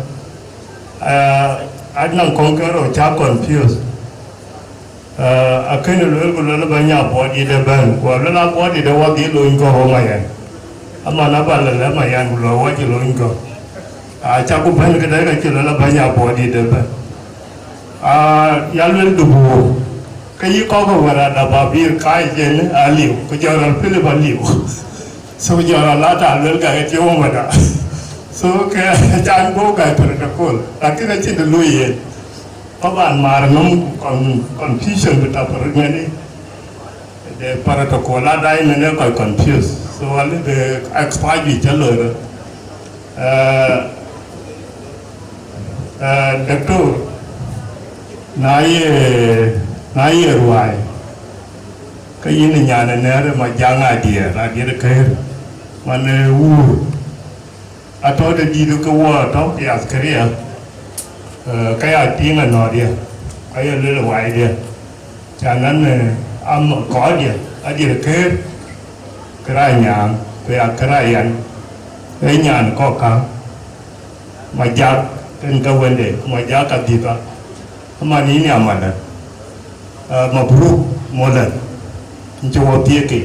aa, anɔŋ kɔ̈k ke rou cä confuse. Aa, akënë lueel ku lueel bä nya Abuɔdit ëbɛ̈n, ku alueel Abuɔdit ë wä dhil lony kɔ̈u ë Mayen. Aman abä lɛ̈l ë Mayen ku luɔi wä cï lony kɔ̈u. Aa, cä ku bɛ̈n këdë ka cï lueel bä nya Abuɔdit ëbɛ̈n. Aa, ya lueel dubuur, ke yï kɔ̈k ë wär adap abï kac yen aliu, ku jɔl rɔt Pilip aliu. So jɔl rɔt la ta lueel ka ke tiɔ̈u wada. So ke can go ka protocol, lakin acïn të lui yen. Taban, maar nɔm con-, confusion bï ta protocol, de protocol adai mene kɔc confuse. So wali de expert juëc cä loi röt. Eh, eh, Doctor, na ye, na ye ruai, ke yïn nyan ë nɛ̈r ë Majaŋ Adiɛɛr, Adiɛɛr Kër, man ë wuur. Atɔ̈ de dït ke wɔ tɔ̈ ë askaria, eh, ka ya tiiŋ anɔ̈ɔ̈diɛ, ka ye luel ë waaidiɛ. Ca nɔn, eh, am kɔɔrdiɛ, Adiɛɛr Kër, kërac nyaaŋ, ku ya kërac yan, ee nyan kɔ̈k käŋ, Majak, en ke wënde, Majak Adhika, aman yïn ya malä, eh, mabruk, molä, yïn cï wɔ thiëëk ke.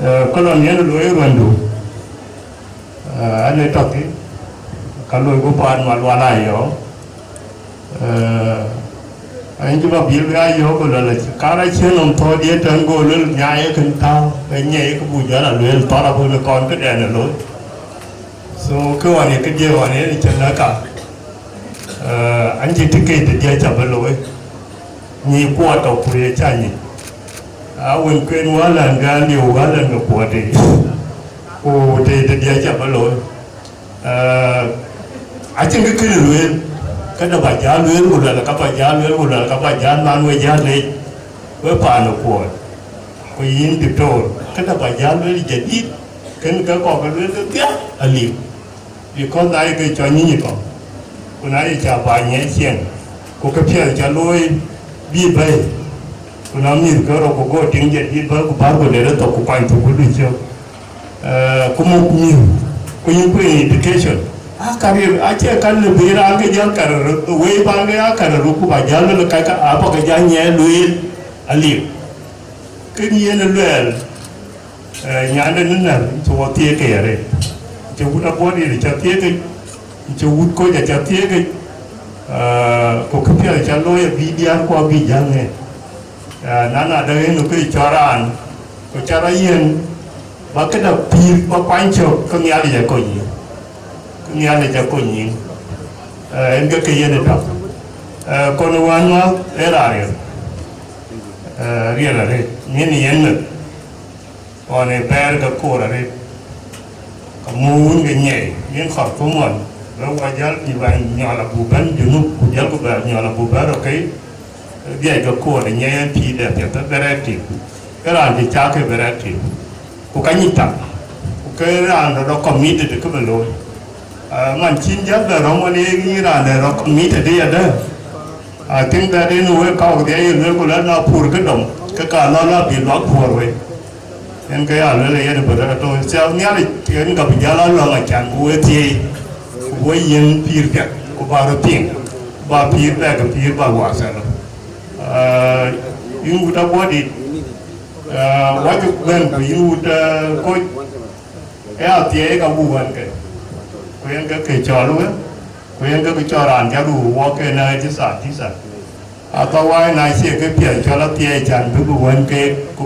Eh, kë lɔn yen looi ruɛndu, eh, an ë tɔ̈ thïn, ka loiku paan Malual Ayɔ̈ɔ̈ŋ, eh, An cï bä bï bï a yɔ̈ɔ̈k ku luɛl, kar acïn nɔm thɔ̈ɔ̈diɛ̈ tɛ̈n, go luel nyaai ë kën tääu, ke nyiɛc kë buk jɔl a lueel thɔ̈r abï në kɔn këdɛn ë looi. So kë ɣɔn ye këdiɛ̈ ɣɔn yen cïn lɛ̈k ka, eh, an cï të ke të diɛ̈ ca bï looi, nyic kuɔɔt tɔ̈ ku ye ca nyic. A wën kueen wä lɛ̈n gɛ̈ɛ̈n liu wä lɛ̈n ke kuɔɔt tei, ku të të diɛ̈ ca bï looi. Eh, acïn kë kënë lueel, këdë bä jal lueel ku luɛl, ka bä jal lueel ku luɛl, ka bä jal man we jal leec, we paan ë kuɔɔt, ku yïn diktor, këdë bä jal lueel jadid, kën ke kɔk ke lueel ke dhiath aliu, because na ye ke cɔny nyic kɔ̈k, ku na ye ca bä nyiɛc ciɛɛŋ, ku këpiɛth ca looi bï bɛ̈i, ku na mïth ke rɔt ku go tiŋ jadid bä ku bär ku ler ë thok ku kuany thok ku duc cök. Eh, ku muk mïth, ku yïn kueen education. A career, acie ka lë bï raan ke jäl career, wei bän ke ya career ku ba jäl lë ka ka, a bä ke ja nyiɛɛi lueel aliu. Kën yen luɛɛl, eh, nyande në nɛ̈r, cï wɔ thiëëk ke arëët. Cï wut abɔ̈ dït ca thiëëk, cï wut koc aca thiëëk, eh, ku këpiɛth ca looi abï diäär ku abï jäl ŋɛk. Eh, na na däŋ en ke cɔl raan, ku ca rɔt yiɛ̈n, ba këdë pïïr ba kuany cök, ke Nhialic akony yïn. Ke Nhialic akony yïn. Eh, en ke ke yen ë tɔ̈. Eh, kɔn wään ma ë raan riɛl. Eh, riɛl arëët. Nyin yen meth. Ɣɔn ë bɛ̈ɛ̈r ke koor arëët. Ka muk wun ke nyiɛɛi, yen Khartoum ɣɔn, we wa jäl bï ba nyɔl abuk bɛ̈n Junub, ku jälku bɛ nyɔl abuk bɛ̈n rɔt kei, dhiac ke koor ë nyiɛɛi en pïïr dɛ piɛth, very active. Ke raan cï cak ke very active. Ku ka nyic tak. Ku ke raan rɔt committed kë bï looi. Ah, man cïn jäl bɛ rɔ̈m ɣɔn ye yïn raan dɛ rɔt committed yadë. I think that in a way ka wok dhiac ye lueel ku lɛ̈k na pur kë dɔm, ke ka lɔ la bï luak puɔ̈r wei. En ke ya luel yen bï rɛ̈t tɔ̈ thiaak Nhialic, en ka bï jäl a lɔ̈ŋ acan ku we thieei, ku we yiën pïïr piɛth, ku ba rɔt piŋ, ba pïïr bɛ̈ɛ̈k ke pïïr ba wath thɛlë. Ah, yïn wut abɔ̈ dït, ah, wacï bɛ̈n ku yïn wut, ah, koc, ë athiɛɛi ka buk ɣän ke, ku yen ke ke cɔl we, ku yen ke ke cɔl raan ca ruu wɔ ke na tisa tisa. Athawaai na cie ke piɛth cɔl athiɛɛi can bï bï wën keek, ku,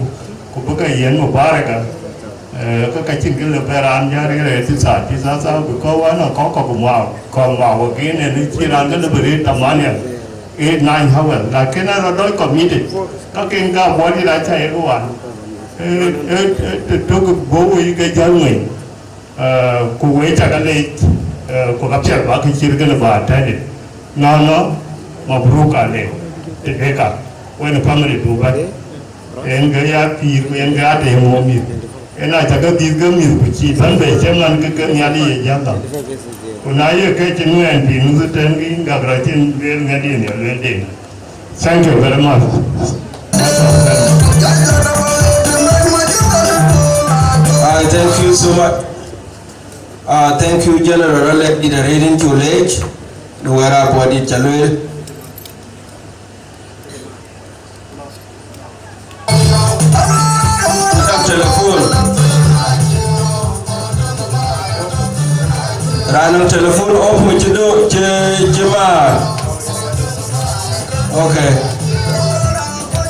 ku bï ke yiɛ̈n mubaraka, eh, ke ka cïn kë lë bɛ raan jɔ rëër ë tisa tisa thaw, because wën ë kɔ̈k kɔ̈k ŋuau, kɔ̈k ŋuau wek yen en cï raan ke lë bï rëër tamania, eight, nine hours. Lakin ë rɔt dɔc committed, ka ken ka buɔt dït aca ye ke wan. Ee, ee, ee, të tök bɔ̈ wei ke jäl ŋuëny. Eh, ku wek cä ke leec, eh, ku ka piɛth bä kë cït kënë bä tɛ̈n. Nɔnɔ, mabruk alek, të deka, wën family du bä. En ke ya pïïr, ku en ke ya tëëm wɔ mïth. En a cä ke dhil ke mïth, ku cï bän bɛ cï man ke ke Nhialic ye jäl dhal. Ku na ye ke cïn wɛɛn pïïr nuth ëtɛ̈n, ke yïn gak rɔt cïn lueel ŋɛ̈t yen ya lueel den. Thank you very much. I thank you so much. Uh, thank you, General Alec Didaririn Chulech, the Wera Body Chalwell. Telephone. Raan nɔŋ telephone off, cï do, cï, cï maar. Okay.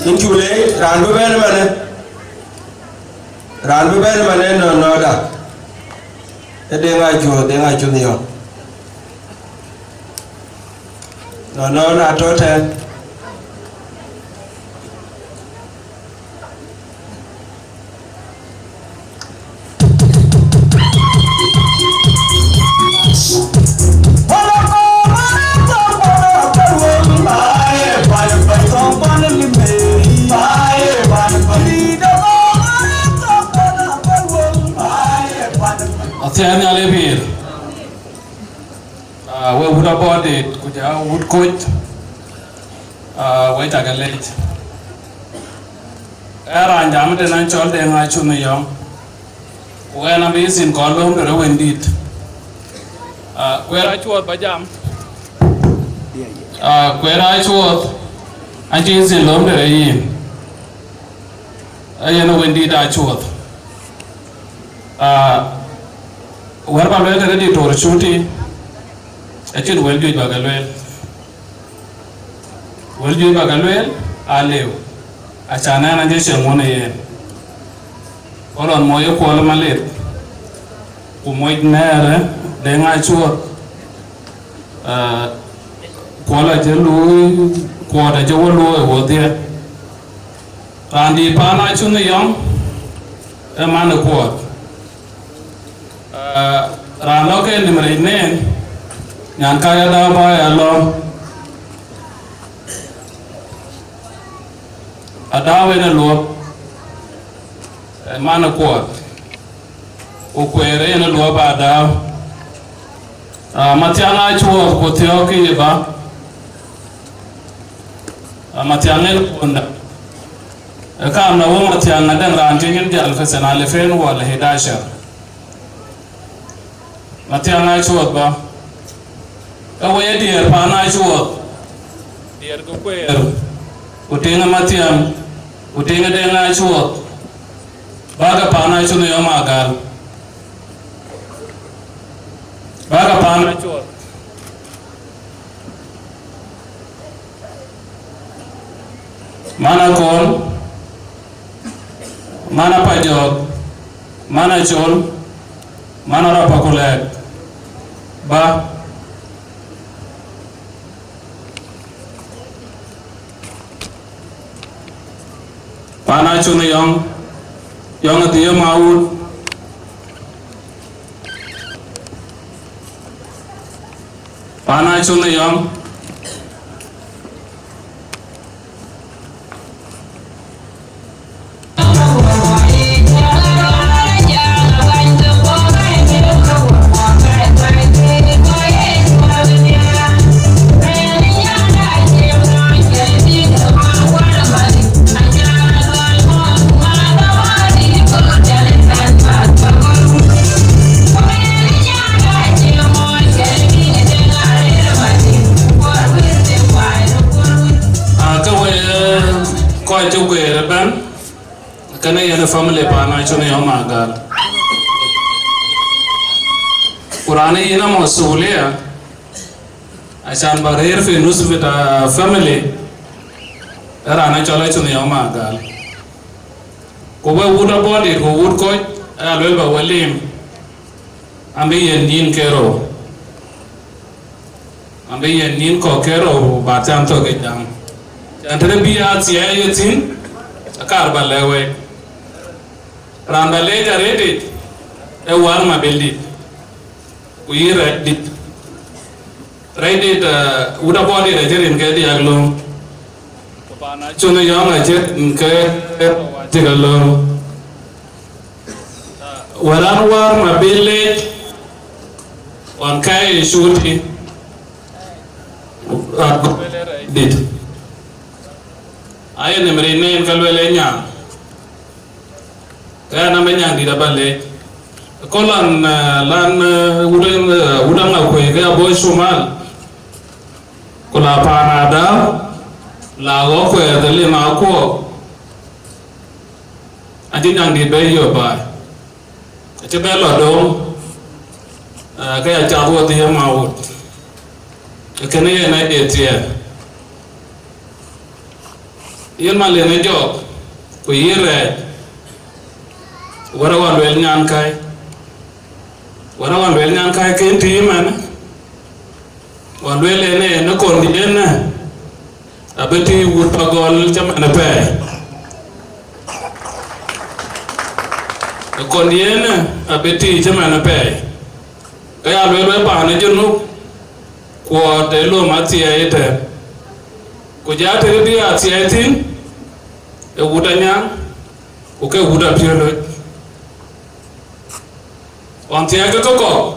Yïn Chulech, raan bï bɛ̈n ëmënë. Raan bï bɛ̈n ëmënë, nɔn nɔda. Ë Deŋ Acuɔth, Deŋ Acuɔth yɔ̈ɔ̈k. Nɔn nɔn atɔ̈ tɛ̈n. Athiɛɛn Nhial ë pïïr. Ah, we wut abɔ̈ dït, ku jɔ wut koc, ah, we cä ke leec. Ë raan jam tënë an cɔl Deŋ Acuɔth Yɔ̈ɔ̈ŋ, ku ɣɛn abï yï thïn kɔn lööm de rɔt wën dït. Ah, kueer acuɔɔth bä jam. Ah, kueer acuɔɔth, an cï yï thïn lööm de rɔt yïn. Ee yen wën dït acuɔɔth. Ah, wɛ̈t bä lueel tëde Diktor Cuti, acïn wël juëc bä ke lueel. Wël juëc ba ke lueel, aa lëu, acan ɛn ajɔ cieŋ wun ë yen. Ku lɔn moc ë Kuɔl ë Malith, ku moc nɛɛrë Deŋ Acuɔɔth, ë, Kuɔl acï luui, Kuɔɔt acï wɔ luɔi wodhie. Raan dït paan Acun ë Yɔŋ, ë man ë Kuɔɔt. Ë, raan lɔ ke nïm rec nɛn, nyan ka ya dau ba ya lɔ. Adau en ë luɔp, ë man ë Kuɔɔt, ku Kueer en ë luɔp Adau. Aa, Mathiaŋ Acuɔɔth ku thiɔ̈k kë ye ba. Aa, Mathiaŋ en punda. Ë kam na wɔ Mathiaŋ adɛŋ raan tiŋ en jal fi sana alfen wala hidashar. Mathiaŋ Acuɔɔth ba. Ë wëi ë diɛɛr paan Acuɔɔth. Diɛɛr ke Kueer. Ku tiŋ ë Mathiaŋ. Ku tiŋ ë Deŋ Acuɔɔth. Bäkë paan Acun ë Yɔŋ Agal. Bäkë paan Acuɔɔth. Man Akɔl, man Apajɔɔk, man Acol, man Arap Akulɛɛk, ba. Paan Acun ë Yɔŋ, Yɔŋ ë Dhiëëu Mawut. Paan Acun ë Yɔŋ. Aa, ke we, ë, kɔc cï guëër ëbɛ̈n, kënë yen family paan Acun ë Yɔŋ Agal. Ku raan ë yïn amasulia, acan ba rëër fi nus bita family, ë raan ë cɔl Acun ë Yɔŋ Agal. Ku we wut abɔ̈ dït, ku wut kɔc, aya luel ba we lim, an bï yen nyin ke rou. An bï yen nyin kɔ̈k ke rou, ba thiam thok ke jam. Can tëde bï a thiɛɛi ye thïn, akar ba lɛ̈k wek. Raan ba leec arëëtic, ë War Mabil dït, ku yï Rɛc dït. Rɛc dït, ë, wut abɔ̈ dït acï rin ke diäk löŋ. Ku paan Acun ë Yɔŋ acï rin ke, ke cï ke löŋ. Wɛ̈t an War Mabil leec, ɣɔn kɛ̈ɛ̈c ë cuuti, ɣɔn dït. Aye nïm ric nɛn ke lueel ë nyan. Ke ɣɛn amɛ nyan dït aba leec. Kɔlan, ë, lan, ë, wut, ë, wut Aŋakuei ke abɔ̈ cumal. Ku la paan Adau, la ɣɔ̈k kuɛɛth ë lim akuɔɔk. Acï nyan dït bɛ yök baai. Acï bɛ lɔ döŋ, ë, ke ya cath wodhie Mawut. Kënë yen aye thiɛɛr. Yen Malith ë Jɔɔk, ku yï Rɛɛc, wärë ɣɔn lueel nyankäi. Wärë ɣɔn lueel nyankäi kën tïï ëmɛnë. Ɣɔn lueel en ë në kɔn yen ë, abï tïï wut Pagɔl cïmɛn ë pɛɛi. Ë kɔn yen ë, abï tïï cïmɛn ë pɛɛi. Ke ya lueel wek paan ë Junub, Kuɔɔt ë lööm athiɛɛi ëtɛ̈ɛ̈n. Ku jɔ tëde bï athiɛɛi thïn, ë wut Anyaŋ, ku ke wut Apiöl Loc. Ɣɔn thiɛɛi ke ke kɔ̈k,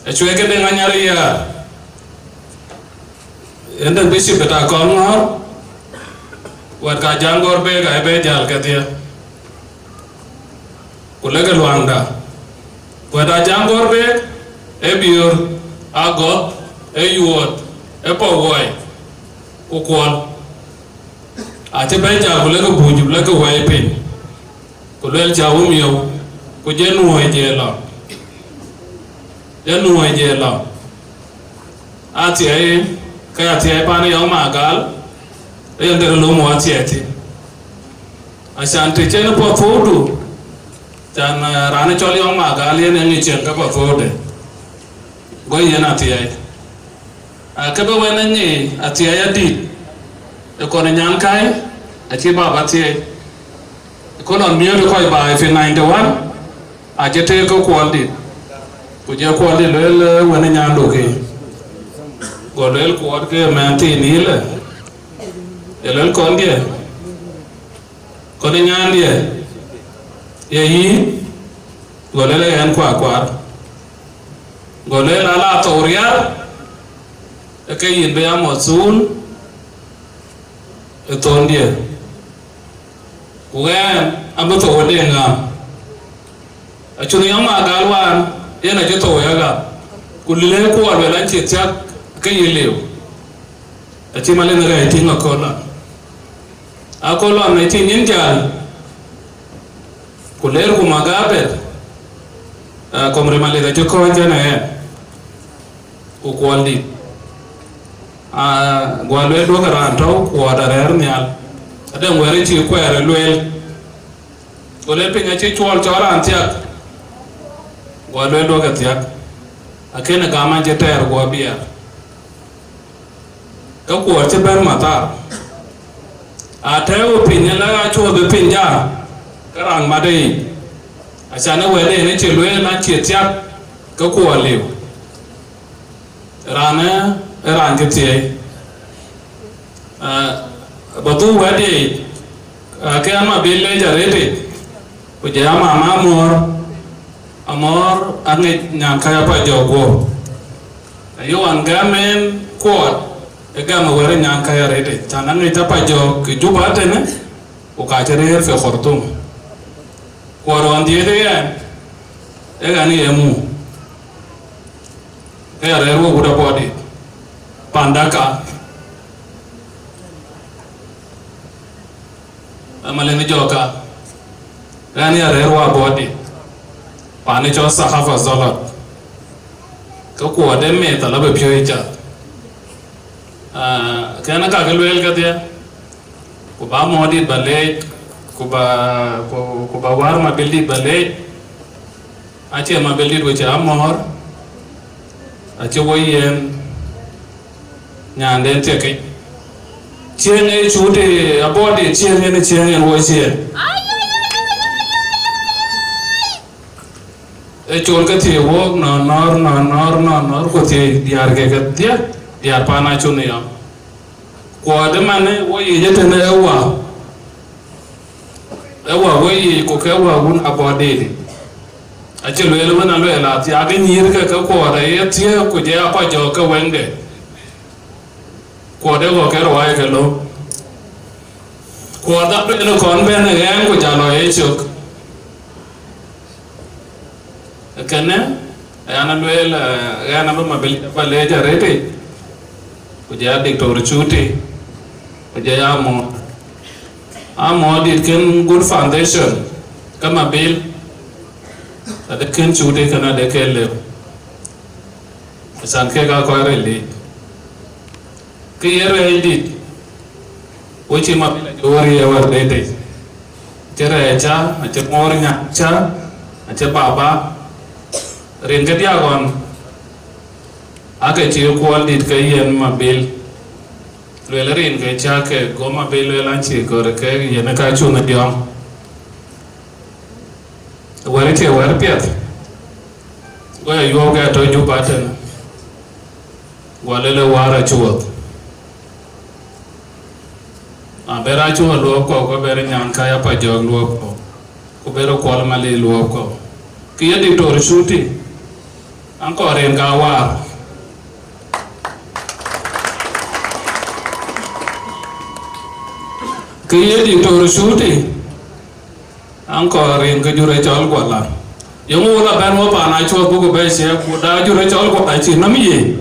acuɛɛi ke Deŋ Anyar Yäär. Yen de bishop bï ta kɔn ŋɔ̈ɔ̈r, wɛ̈t ka Jaŋ Gɔ̈ɔ̈r Beek aa bɛ jäl kedhie. Ku leke luaŋda, wɛ̈t a Jaŋ Gɔ̈ɔ̈r Beek, ee Biöör, Agɔ̈th, ee Yuɔɔt, ee Pawuɔi, ku Kuɔl. Acï bɛ jäl ku leke buuc, leke wɛɛi piny. Ku luel cä wum yök, ku jɛ nuɔ̈ɔ̈i jɛ lɔ. Jɛ nuɔ̈ɔ̈i jɛ lɔ. Athiɛɛi, ke athiɛɛi paan Yɔŋ Magal, Yen dɛ̈t lom wɔ athiɛɛi thïn. Acan të cïn puɔth puɔ̈udu, can, eh, raan cɔl Yɔŋ Magal yen ë ŋic cieŋ ke puɔth puɔ̈ude. Go yen athiɛɛi. Ah, ke bï wën ë ŋic athiɛɛi adït. Ë kɔn ë nyankäi, acï baba thiëëc. Ë kɔn lɔn miööt ë kɔc baai fi ninety one, acï tëëk ke Kuɔldït. Ku jɔ Kuɔldït lueel, eh, wën ë nyandu ke. Go lueel Kuɔt ke mɛn thiin yïlë. Ë lueel kɔndiɛ. Kɔn ë nyandiɛ. Ye yïn. Go lueel ë ɣɛn kuakuar. Go lueel ala thou riar. Ë ke yïn bï ya mɔthuul ë thondiɛ. Ku ɣɛn abï thou ë deŋ ɣam. Acun Yɔŋ Magal wään, yen acï thou ë ɣam. Ku lëlë Kuɔt lueel an cï thiak ke yï liu. Acï malin rɛɛc tïŋ aköl lɔn. Aköl lɔn acï nyin jäl. Ku leerku Magabeth, ah, Komri Malith acï kɔ̈ɔ̈c kenë ɣɛn. Ku Kuɔldït. Ah, guɔ lueel duɔ̈kë raan tɔ̈u Kuɔt arɛ̈ɛ̈r nhial. Adɛ̈ŋ wɛ̈ɛ̈r cï kuɛɛr ë lueel. Go lueel piny acï cuɔl cɔl raan thiak. Guɔ lueel duɔ̈kë thiak. Akënë gam an cï tɛɛr guɔ biɛɛr. Ke Kuɔt cï bɛ̈n mathar. Atɛ̈ɛ̈u piny ë lɛ̈k acuɔth bï piny ja, ke raan mat ë yic. Acan ë wɛ̈t en ë cï lueel an cï thiak, ke Kuɔt liu. Raan ë, ë raan cï thiëëi. Ah, bä dhuk wɛ̈t yic, ah, ke ama bï lec arëëtic, ku jɔ ya mama amɔ̈ɔ̈r, amɔ̈ɔ̈r aŋic nyankäi apa jɔ guɔ̈p. Ayï ɣɔn gɛm en Kuɔt, ë gɛm ë wɛ̈t ë nyankäi arëëtic, can aŋic apa jɔ ke Juba tënë, ku ka cï rëër fi Khartoum. Kuɔt ɣɔn dhiëëth ë ɣɛn, ë ɣɛn ye mu. Ke ya rɛ̈ɛ̈r wok wut Abɔ̈dït, panda ka, ë malënë jɔ ka, ɣɛn ya rɛ̈ɛ̈r wok Abɔ̈dït, pan ë cɔl Sahafa Zolot, ke Kuɔt de meth ala bï piɔ̈ɔ̈c cath. Ah, kɛn ë ka ke lueel kedhie. Ku bä mɔ̈ɔ̈rdït bä leec, ku bä, ku, ku bä wär mabildït bä leec, acie mabildït ku cï amɔ̈ɔ̈r, acï wo yen nyanden thiekic. Cieŋ ë cut ë Abɔ̈dït, cieŋ en, cieŋ en wo cieŋ. Ë col ke thiëëc wok nɔn nɔ̈ɔ̈r, nɔn nɔ̈ɔ̈r, nɔn nɔ̈ɔ̈r, ku thiëëc diäär ke kedhie, diäär pan acun yɔm. Kuɔt ëmanë wo yic ëtënë ë wa, ë wa wo yic ku ke wa wun Abɔ̈dït. Acï lueel wën a lueel a thiak ë nyïïr ke ke Kuɔt aye thiëëk ku jɔ ya kɔc jɔɔk ke wëŋde. Kuɔt ë ɣɔ̈k ke ruaai ke lom. Kuɔt a lueel kɔn bɛ̈n ë ɣɛɛŋ ku jal lɔ ye cök. Kënë, ɣɛn a lueel, eh, ɣɛn abï mabildït bä leec arëëtic, ku jɔ ya Diktor Cuti, ku jɔ ya Amɔ̈ɔ̈r. Amɔ̈ɔ̈rdït kën good foundation, ke mabil, adë kën Cuti kën adë ke lëu. Acan kek aa kɔc ril yiic. Kë ye rɛɛcdït, wo cï mabil acï wo riëëc wär deetic. Acï rɛɛc ca, acï ŋoor nyan ca, acï baba. Rin ke diäk ɣɔn, aake cï Kuɔldït ke yen mabil. Lueel rin ke ca ke go mabil lueel an cï gör ke yen ka cuŋ diɔŋ. Wär cie wär piɛth. Go ya yuɔ̈ɔ̈k ke tɔ Juba tënë. Guɔ lëlë wäär acuɔth. Na ber acuɔth luɔp kɔ̈u, ku ber nyankäi apa jɔɔk luɔp kɔ̈u, ku ber Kuɔl Malith luɔp kɔ̈u. Kë ye Diktor Cuti, an kɔɔr rin ka waar. Kë ye Diktor Cuti, an kɔɔr rin ke jur ë cɔl Guala. Yeŋö wo la bɛ̈n wo paan acuɔth buk bɛ ciɛk, ku da jur ë cɔl Guala cï nɔm yic.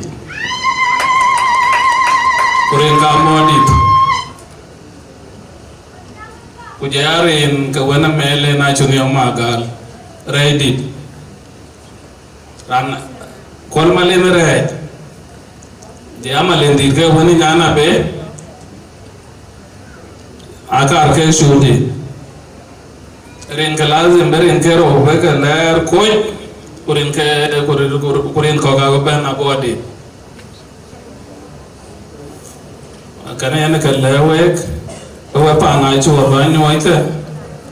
Ku rin ka mɔ̈ɔ̈rdït. Ku jɔ ya rin ke wën ë mɛɛl en acun yɔm agal. Rɛɛcdït. Raan Kuɔl Malith rɛɛc. Jɔ ya Malith dït ke wën ë nyan abë. Akaar ke cuuti. Rin ke lazim bï rin ke rou bï ke lɛɛr kuc, ku rin ke, ku rin, ku rin kɔ̈k abï bɛ̈n abɔ̈ dït. Kënë yen ke lɛ̈k week, ke we paan Acuɔɔr bä nyuɔɔc ke,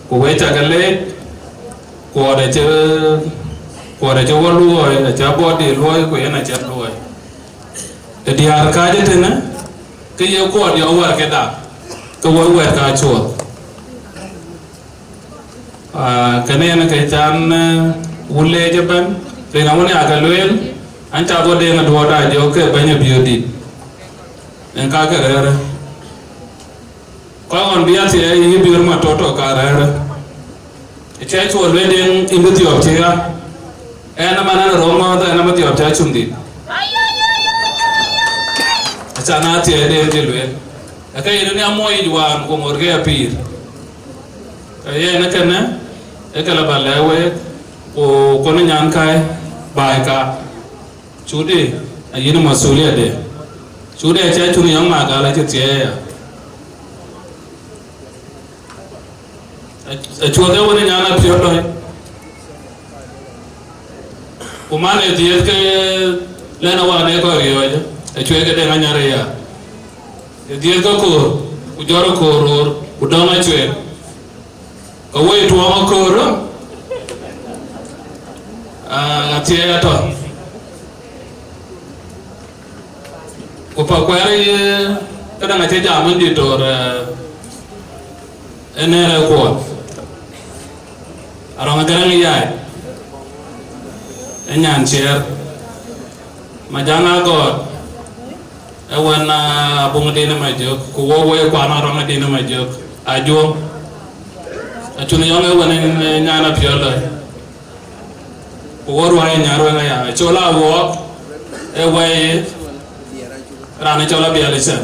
ku we cä ke leec, kuɔɔr acï, kuɔɔr acï wä luɔɔi, acï abɔ̈ dït luɔɔi, ku yen acï luɔɔi. Ë diäär kääc ëtënë, ke ye kuɔɔr yɔ wär këda, ke wek wɛ̈ɛ̈t ka cuɔɔth. Ah, kënë yen ke can, eh, wun leec ëbɛ̈n, rin awën ya ke lueel, an, ca dhɔ deŋ ë duɔɔt aa jɔ ke bɛ̈ny ë biöördït. Yen ka ke rɛ̈ɛ̈rë. Kɔc ɣɔn bï ya thiɛɛi yï biöör ma tɔ̈tɔ̈ ka rɛ̈ɛ̈rë. Ë cä cuɔɔr lueel deŋ yïn bï thiɔɔk cï ɣa. Ɛn ëman ɛn röŋ ŋɔ̈ɔ̈th ɛn ëman thiɔɔk cä cum dhil. Acan aa thiɛɛi deŋ cï lueel. Ë ke yen ë nhiam muɔɔc yic wään ku ŋoot ke apïïr. Ke yen ë kënë, ë ke la bä lɛ̈k week, ku kɔn ë nyan kai baai ka. Cuutë, ayïn masulia de. Cuutë acä cuŋ yɔŋ ma gal acï thiɛɛi ya. Acuɔth ë wën ë nyan apiɔ̈ɔ̈t lɔc. Ku man ë dhiëëth ke lɛn awaan ë kɔc riɔ̈ɔ̈c, acuɛɛk ke deŋ anyar aya. Ë dhiëëth ke koor, ku jɔr ë koor roor, ku dɔ̈ŋ acuɛɛk. Ke woi tuɔɔŋ ë koor, aa, athiɛɛi atɔ̈. Ku pa kuɛɛr ye, këdäŋ acï jam ën dït toor, eh, ë nɛ̈ɛ̈r ë kuɔɔth. Arɔŋ ë Gäräŋ Yai, ë nyan ciɛɛr, Majaŋ Agɔɔt, ë wën, ah, Abuŋ Dinë Majök, ku wok woi kuan Arɔŋ Dinë Majök, Ajuɔŋ. Acun yɔŋ ë wën ë nyan apiɔ̈ɔ̈t lɔc. Ku wo ruääi nyar wëŋ aya, col a wuɔɔk, ë wɛ̈i, raan ë cɔl Abiɛl Cɛn.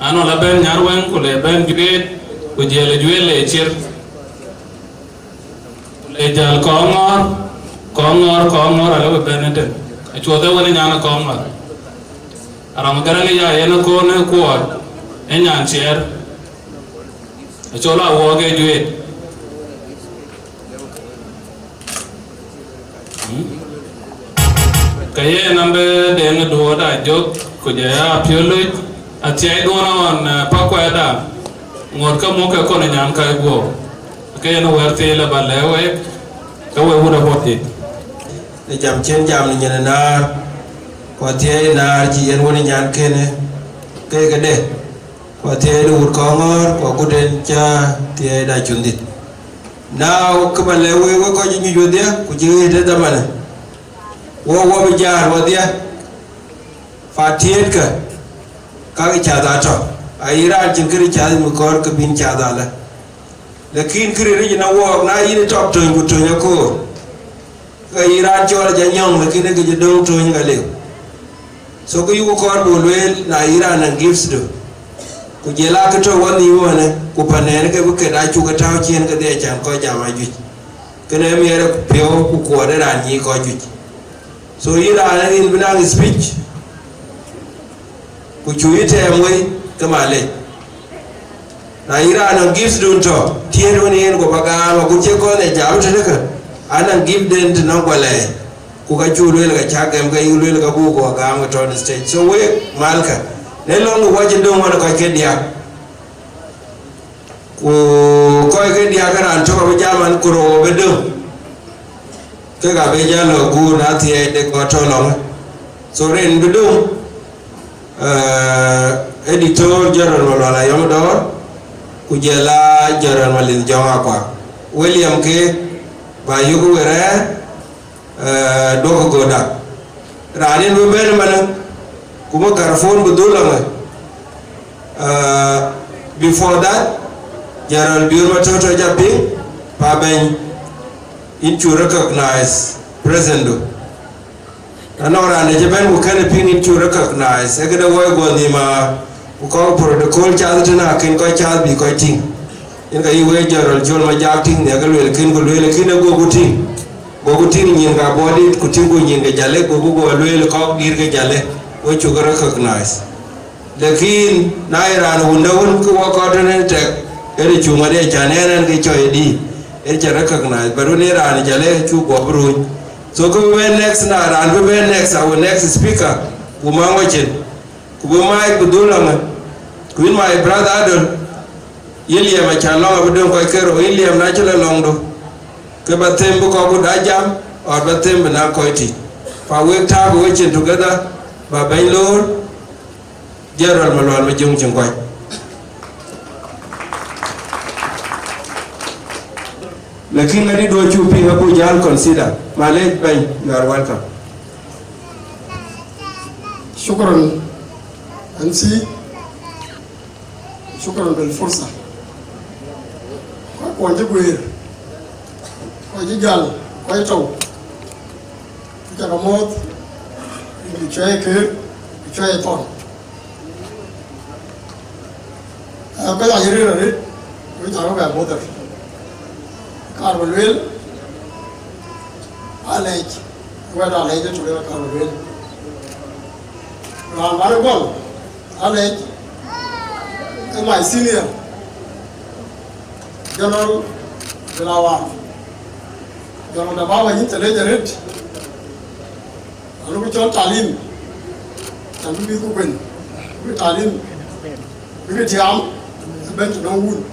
Anɔn la bɛ̈n nyar wëŋ, ku le bɛ̈n juëët, ku jiël ë juëët le cir. Ku le jäl Kɔŋɔɔr, Kɔŋɔɔr, Kɔŋɔɔr, ale bï bɛ̈n ëtën. Acuɔth ë wën ë nyan ë Kɔŋɔɔr. Arɔŋ Gäräŋ ya yen ë koon ë kuɔɔt, ë nyan ciɛɛr. Acol a wuɔɔk ë juëët. Ke yen an bï deŋ ë duɔɔt a jök, ku jɔ ya piöl luc, athiɛɛi duɔn aɣɔn, eh, pa kuɛɛrda, ŋot ke muk ke kɔn ë nyan kai guɔ̈ɔ̈r. Ke yen wɛ̈ɛ̈r thii la bä lɛ̈k week, ke we wut abɔ̈ thïn. Ë jam cïn jam në nyin ë naar, ku athiɛɛi naar cï yen wën ë nyan kënë, ke këde. Ku athiɛɛi de wut Kɔŋɔɔr, ku agut en cä thiɛɛi da cundhit. Now, kë ba lɛ̈k wek, wek kɔc ë nyuc wedhie, ku cï ɣet ë dhamanë, wo wɔ bï jaar wedhie, pa tiëëtkë, ka ke cath atɔ̈. Ayï raan cïn këde cath, mi kɔɔr ke bïn cath alë. Lakin këde ric në wɔɔk, na yïn ë tɔk töny, ku töny akoor. Ke yï raan cɔl aca nyɔŋ, lakin ke cï döŋ töny ka liu. So ke yuku kɔɔr buk lueel, na yï raan nɔŋ gifts du, ku jël a ke tɔ̈ wɔ nhïïm ëmënë, ku panɛɛn ke bï ket acuk ke tääu ciëën kedhie, acan kɔc jam ajuëc. Kënë ë miɛt ë piɔ̈u ku kuɔɔt ë raan nyïï kɔc juëc. So yï raan ë rin bï naŋ speech, ku cu yï tɛɛm wei, ke malec. Na yï raan nɔŋ gifts dun tɔ̈, tiëët wën yen ku ba gaam, agut cï kɔn ë jam tënë ke, anɔŋ gift den të nɔŋ guɔ lɛɛc, ku ka cu lueel ka cä gɛm, ka yï lueel ka buk guɔ gaam ke tɔ̈ në stage. So wek malkë, në lɔŋ ku wacï döŋ ɣɔn kɔc ke diäk. Ku kɔc ke diäk ke raan tök abï jam an, ku rou abï döŋ. Kek abï jal lɔ guur na thiɛɛi de kɔc tɔ̈ lɔŋë. So rin bï döŋ, eh, Editor General Malual Ayɔm Dɔɔr, ku jël a General Malith Jɔŋ Akuak. William ke ba yök we rɛ̈ɛ̈r, eh, duɔ̈kkë gööda. Raan yen bï bɛ̈n ëmënë, ku microphone bï dhul lɔŋë. Eh, before that, General Biur Matoto ja piŋ, pa bɛ̈ny, yïn cu recognize present du. Na nɔŋ raan de cï bɛ̈n ku kënë piŋ, yïn cu recognize. Ee këde woi guɔ nhïïm, a ku kɔc protocol cath tënë akën kɔc cath bï kɔc tïŋ. Yen ka yï wek General Col Majak tïŋ, nhiaar ke lueel kën ku lueel kën ë goku tïŋ. Goku tïŋ nyin ka bɔ̈ dït, ku tïŋku nyin ke Jalë, goku guɔ lueel kɔ̈k dït ke Jalë, we cuk recognize. Lakin na ye raan wunda wën ke wɔ kɔ̈t tënë tɛk, ë rï cuŋ adï, acan ënë ke cɔi ëdï, ë cä recognize, but wën ë raan jal ë cuk guɔ bï ruöny. So kë bï bɛ̈n next, na raan bï bɛ̈n next, our next speaker, ku maŋ wɔ cin, ku bï mic bï dhul lɔŋë, ku yïn my brother Adol, yïn liɛm acan lɔŋ abï döŋ kɔc kerou, yïn liɛm na cï lɔ lɔŋdu, ke ba them bï kɔc ku da jam, or ba them bï na kɔc tïc. Pa wek tääu bï we cin together, ba bɛ̈ny loor, General Malual Majöŋ cin kuac. Lakin ŋadï duö cuk piŋ abuk jäl consider. Malec bɛ̈ny, you are welcome. Shukran, M C. Shukran bil fursa. Kɔc kuɔn cï guëër, kɔc cï jäl, kɔc tɔ̈u. Cä ke mɔ̈ɔ̈th, rin kë cuɛi këër, kë cuɛi thɔn. Ee, kɔc aa yï rëër arëët, wek cä ke bɛ mɔ̈ɔ̈th arëët. Kaar bä lueel, alɛc, wɛ̈t alɛc ë tök yen kaar bä lueel. Raan bä rɔt gɔl, alɛc, ee my senior, General Bilawar. Jɔl da baba yïn tɛ̈ lec arëët, anu bï cɔl talim, cän bï bï ku kuën, bï talim, bï ke tiaam, bï bɛ̈n tënɔŋ wun.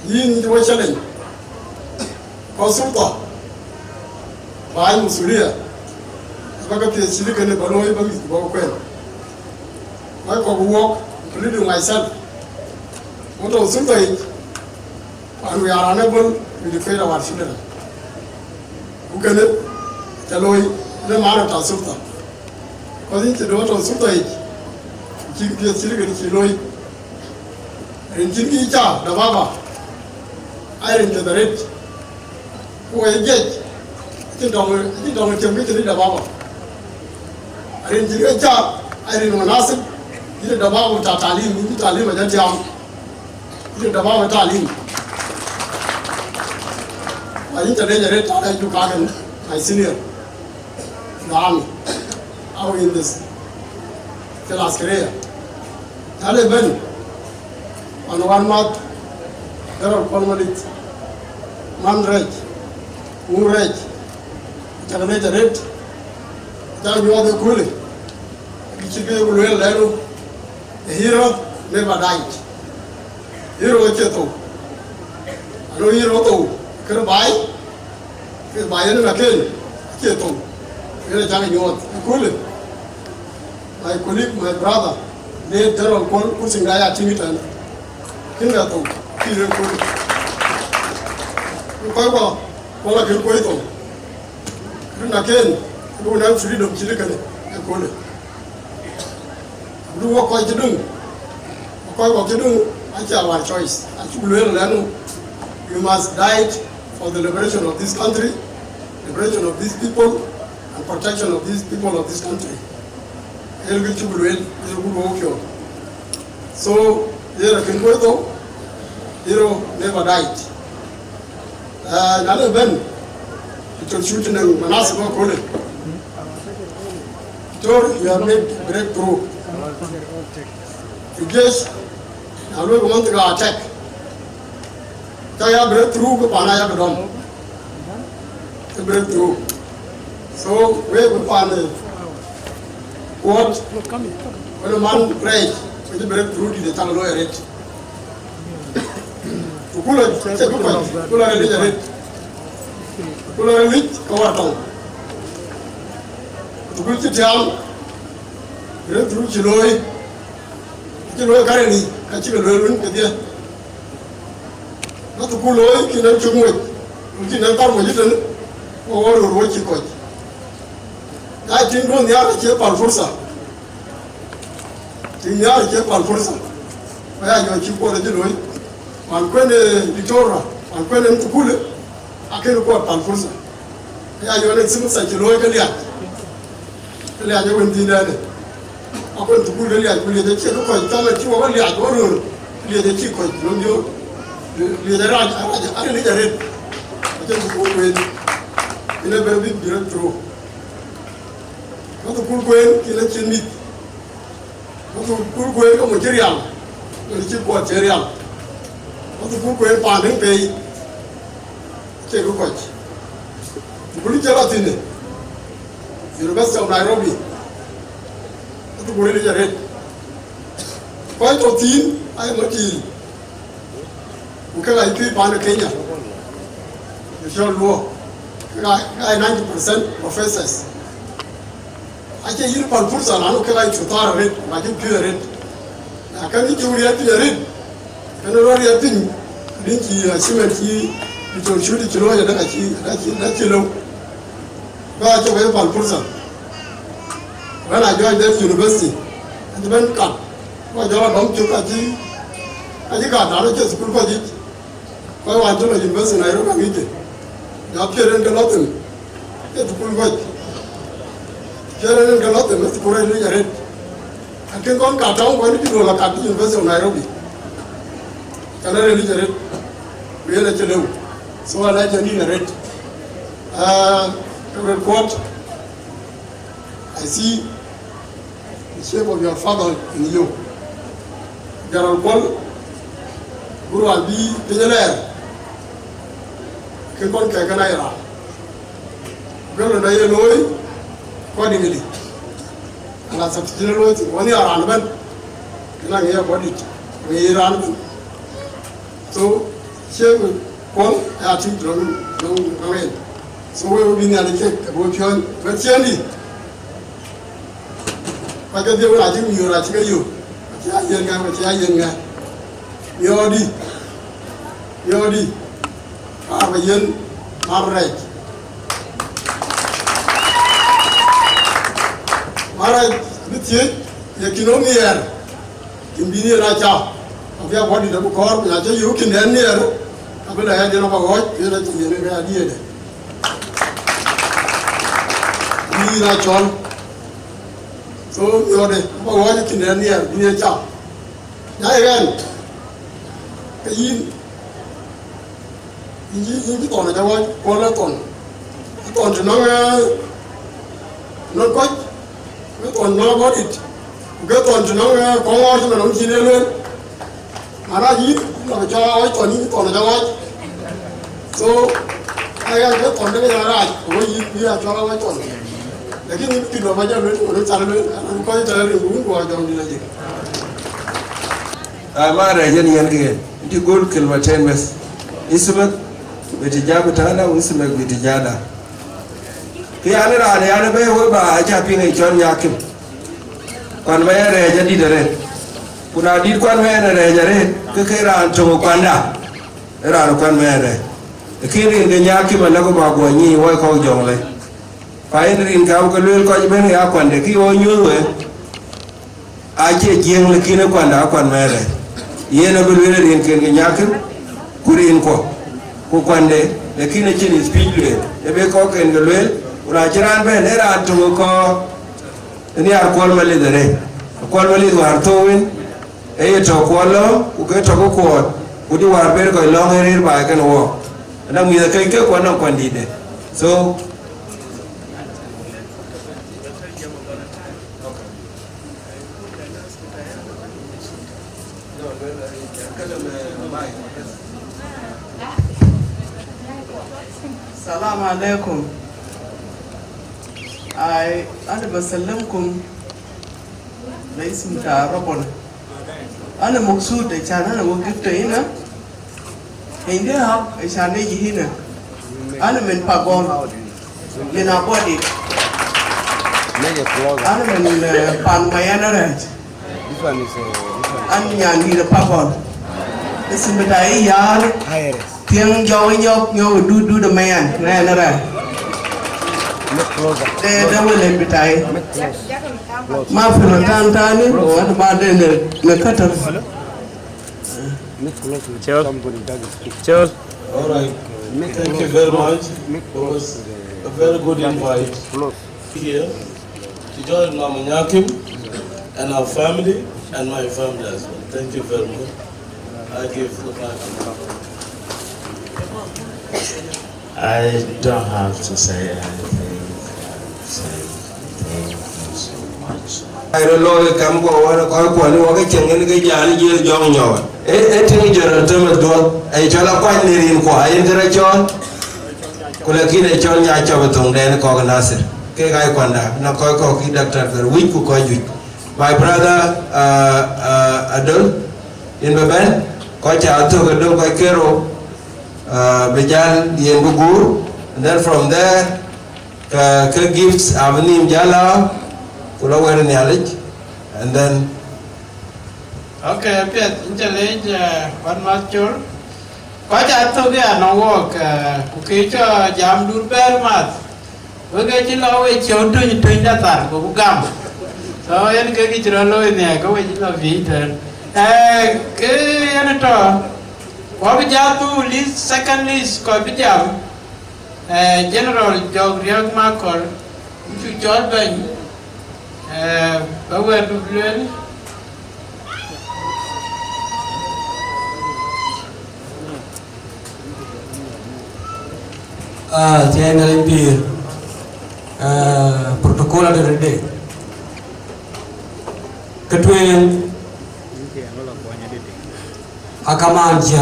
Yïn cï wä challenge, kɔc sulta, baai musulia, aba ke piɛth cït kënë bä looi bä mïth bä ke kuɛn. Wek kɔc bï wɔk, including myself, wä tɔ̈ sulta yic, and we are unable to educate our children. Ku kënë, cä looi, në maana ta sulta. Kɔc yïn cï dɔ̈ɔ̈r tɔ̈ sulta yic, cïk piɛth cït kënë cï looi. Rin cïn kï ca da baba, ai rin piɛth arëët. Ku wɔ ye jiɛc, acïn dɔŋ, acïn dɔŋ tiɛm kë cïn da baba. Rin cïn kï ca, ai rin munasib, yïn da baba ta talim, yïn talim ajɔ tiam. Yïn da baba talim. Wa yïn tɛ̈ lec arëët, ta lec du kakën, my senior. Naam, au in this fil askaria. Yale ben, wan wan mat, General Kuɔl Malith, man rɛc, ŋu rɛc, cak lec arëët, cak nyuɔɔth ëköölë, bï cï ke ku lueel lɛ̈nu, a hero never died. Hero acie thou. Alo hero thou, kërë baai, kërë baai yen na ken, acie thou. Yen acak nyuɔɔth ëköölë. My colleague, my brother, late General Kuɔl Kurthing da ya tïŋ ëtɛ̈ɛ̈n. Kën ka thou, kï yen ëköölë. Ku kɔc kua, kuɔl akën kuɔc thou. Kërë na ken, ku na freedom cït kënë ëköölë. Abï wɔ kɔc cï döŋ, wɔ kɔc kɔ̈k cï döŋ, acie our choice. Acuk lueel lɛ̈nu, we must die for the liberation of this country, liberation of these people, and protection of these people of this country. Yen kë cuk lueel, yen kë wɔ piɔ̈ɔ̈th. So, yen akën kuɔc thou, hero never died. Ah, na le ben, Doctor Shooting and Manasseh Makole. Doctor, you have made breakthrough. Fi jesh, na luel ku mantiga attack. Ka ya breakthrough, ku pana ya dɔm. A breakthrough. So, we ku pan, eh, what? When a man pray, we breakthrough di de tang lo eret. Ku kula cï bï kɔc, kula rilic arëët. Kula rilic ke wär tɔŋ. Ku kul cï tiam, rëët run cï looi, cï looi karɛni, ka cï ke lueel wën kedhie. Ba thukul looi, kï nɛn cök moc, ku kï nɛn thar moc ëtënë, ku wär röör wec cï kɔc. Na cïn duɔ̈n nhiaar acie pal fursa. Tïŋ nhiaar cie pal fursa. Aya jɔ cï kuɔl acï looi. Wan kuën, eh, Victoria, wan kuën en thukul, akën kuɔl pal fursa. Aya jɔ en thimsa cï looi ke liac. Ke liac ë wën dhïndɛnë. Akuën thukul ke liac, ku liac acï ke kɔc, cɔl acï wɔ ke liac wɔ röör. Liac acï kɔc, nɔm diö. Liac arac, arac, arac liac arëët. Acïn thukul kuën. Ënë bɛ bï bï rɔt through. Ka thukul kuën, kën acïn mïth. Ku thukul kueer ke mony cï rial, yen cï kuɔth cï rial. Ku thukul kueer paan dëŋ pei, cie kë kɔc. Thukul cï lɔ thïn, University of Nairobi, ku thukul ë lic arëët. Kɔc tɔ̈ thïn aye mɔc tiil, ku kek aa cï piööc paan ë Kenya, ë cɔl Luo, kek aa, kek aa ninety percent professors. Acie yïn päl pursa, lanu kek aa cï thar arëët, ku acï piööc arëët. Na kën cï riɛl piny arëët, kën rɔt riɛl piny, rin cï achievement cï Doctor Shulti cï looi, adek acï, adek acï, adek acï lëu. Ku acï wek päl pursa. When I joined that university, acï bɛ̈n kat, ku jɔl a dɔm cök acï, acï kat, na rɔt cï thukul kɔc yic. Kɔc wään cï lɔ University of Nairobi aŋickë, na piɛ̈r en ke lɔ them, ke thukul kɔc. Piɛ̈r en ke lɔ them, ke thukul rɛc luc arëët. Akën kɔn kat tɔŋ kɔn cï duɔl akat University of Nairobi. Kɛn rɛc luc arëët, ku yen acï lëu. So alɛc en yïn arëët. Ah, Reverend Kuɔt, I see the shape of your father in you. Gerald Kuɔl, guru abï piny lɛɛr, kën kɔn kɛ̈k kën a ye raan. Gël na ye looi, accordingly. Ala thok cï looi thïn, wën ya raan ëbɛ̈n, kën a ŋic ya bɔ̈ dït, ŋic raan ëbɛ̈n. So, cie Kuɔl aya tïŋ tɔ̈ nɔm, nɔm, nɔm en. So, wek bï Nhialic kek, ke bï piɔ̈ɔ̈ny, wek ciëëŋdï. Ka ke dhiëëu na cï miöör acï ke yök, acï a yiɛ̈n ŋa, acï a yiɛ̈n ŋa. Miɔɔrdï, miɔɔrdï, ka ba yiɛ̈n Marɛc. Marɛc bï thiëëc, ye kïn ë nhiɛɛr, kïn bï nhiɛɛr a cak, abï a bɔ̈ dït abï kɔɔr, ku na cï yök kïn dɛ̈n nhiɛɛr, abï lɔ ya diɛ̈n aba ɣɔɔc, yen acï yiɛ̈n ke ya diëëdë. Bï yïn a cɔl. So, miɔɔrdɛ, ba ɣɔɔc kïn ë nhiɛɛr, bï ye cak. Na ye ɣɛn, ke yïn, yïn, yïn cï thɔn aca ɣɔɔc, Kuɔl ë thɔn. Ë thɔn të nɔŋ, eh, nɔŋ kɔc, ke thɔn nɔŋ bɔ̈ dït, ku ke thɔn të nɔŋ, eh, kɔŋ ɣɔɔc cï man nɔm cïn e lueel. Mana yïn, yïn lɔ cɔl a ɣɔc thɔn, yïn thɔn aca ɣɔc. So, aya ke thɔn de ke ya rac, ku yïn, yïn a cɔl a ɣɔc thɔn. Lakini yïn kï lɔ ba jɔ lueel, ku lɔ cal lueel, an kɔc tɛ̈ rin ku wun ku a jɔŋ dït ajik. Ama rɛc yen yɛn ke yen. Nti gol kelmaten bes. Ismek bitija bitana, wa ismek bitija da. Ke yan raan yan bɛ̈ɛ̈i wek ba aca piŋ ë cɔl Nyakim. Kuan Mayɛn Rɛɛc adït arëët. Ku na dït Kuan Mayɛn Rɛɛc arëët, ke ke raan töŋ ë kuanda, ë raan Kuan Mayɛn Rɛɛc. Lakin rin ke Nyakim alëk ba guɔ nyic wɔ kɔ̈k jɔŋ lei. Fa yen rin ka ke lueel kɔc ëbɛ̈n ya kuande, ke wɔ nyuöth wek. Acie Jiëëŋ, lakin ë kuanda, a Kuan Mayɛn Rɛɛc. Yen abï lueel rinken ke Nyakim, ku rinkuɔ, ku kuande, lakin acïn speech lueel, ë bï kɔcken ke lueel, ku na cï raan bɛ̈n, ë raan töŋ ë kɔɔr, ë nhiaar Kuɔl Malith arëët. Kuɔl Malith wäär thou wën, ë ye tɔ̈ Kuɔl lɔ̈ɔ̈m, ku ke tɔ̈ ke Kuɔɔt, ku dï wäär ber kɔc lɔ̈ɔ̈m ë rëër baai kënë wɔɔk. Anɔŋ mïth akëc ke ku anɔŋ kuan dïtde. So, Salam alaikum. Ai, ana basallamkum bi ism ta Rabbuna. Ana maksud ashan ana wagifta hina. Indi hak ashan aji hina. Ana min Pagol, min Abodit. Ana min, eh, Pan Mayɛn Rɛɛc. An nyan dït Pagol. Isim bita Yar. Thiëŋ jɔk nyɔk nyɔk dut dut Mayɛn, Mayɛn Rɛɛc. De, de wël en bita. Ma fi makan tani, wa ana baden na, na Qatar. Chol. Chol. All right. Thank you very much. It was a very good invite here to join Mama Nyakim and our family and my family as well. Thank you very much. I give the mic to Mama. I don't have to say anything. I say thank you so much. Ai rɔt looi kam guɔ wän kɔc kuɔn wä ke cieŋ yen ke jal jiël jɔŋ nyɔɔt. E, e tiŋ jɔt rɔt tëm ë dhuɔth, ai cɔl akuany në rin kuɔ, ayen kë rɔt cɔɔl. Ku lakin e cɔl nya cɔp ë thoŋden kɔk Nasir. Kek ai kuanda, na kɔc kɔk ki Doctor Garwich ku kɔc juëc. My brother, uh, uh, Adol, yen bï bɛ̈n, kɔc ca thök ë döŋ kɔc kerou, uh, bï jal yen bï guur. And then from there, ke, ke gifts abï nïïm jal lääu, ku lɔ wɛ̈t Nhialic, and then. Okay, apiɛth, yïn ca leec, eh, wän math col. Kɔc aa thök ya nɔŋ wɔɔk, eh, ku kë cɔ jamdun bɛ̈ɛ̈r math. Wek ë cï lɔ we ciëu tuny, tuny da thar, goku gam. So, yen ke kë cï rɔt looi nhiɛɛr, ke we cï lɔ biic tɛ̈n. Eh, ke yen tɔ̈, ku abï jal thuk list, second list, kɔc bï jam. Eh, General Jɔk Riäk Makɔl, cuk cɔl bɛ̈ny, eh, ba wɛ̈t lueel. Ah, thiɛɛi Nhialic pïïr, ah, protocol adït de. Kë tueŋ, akamaan cië,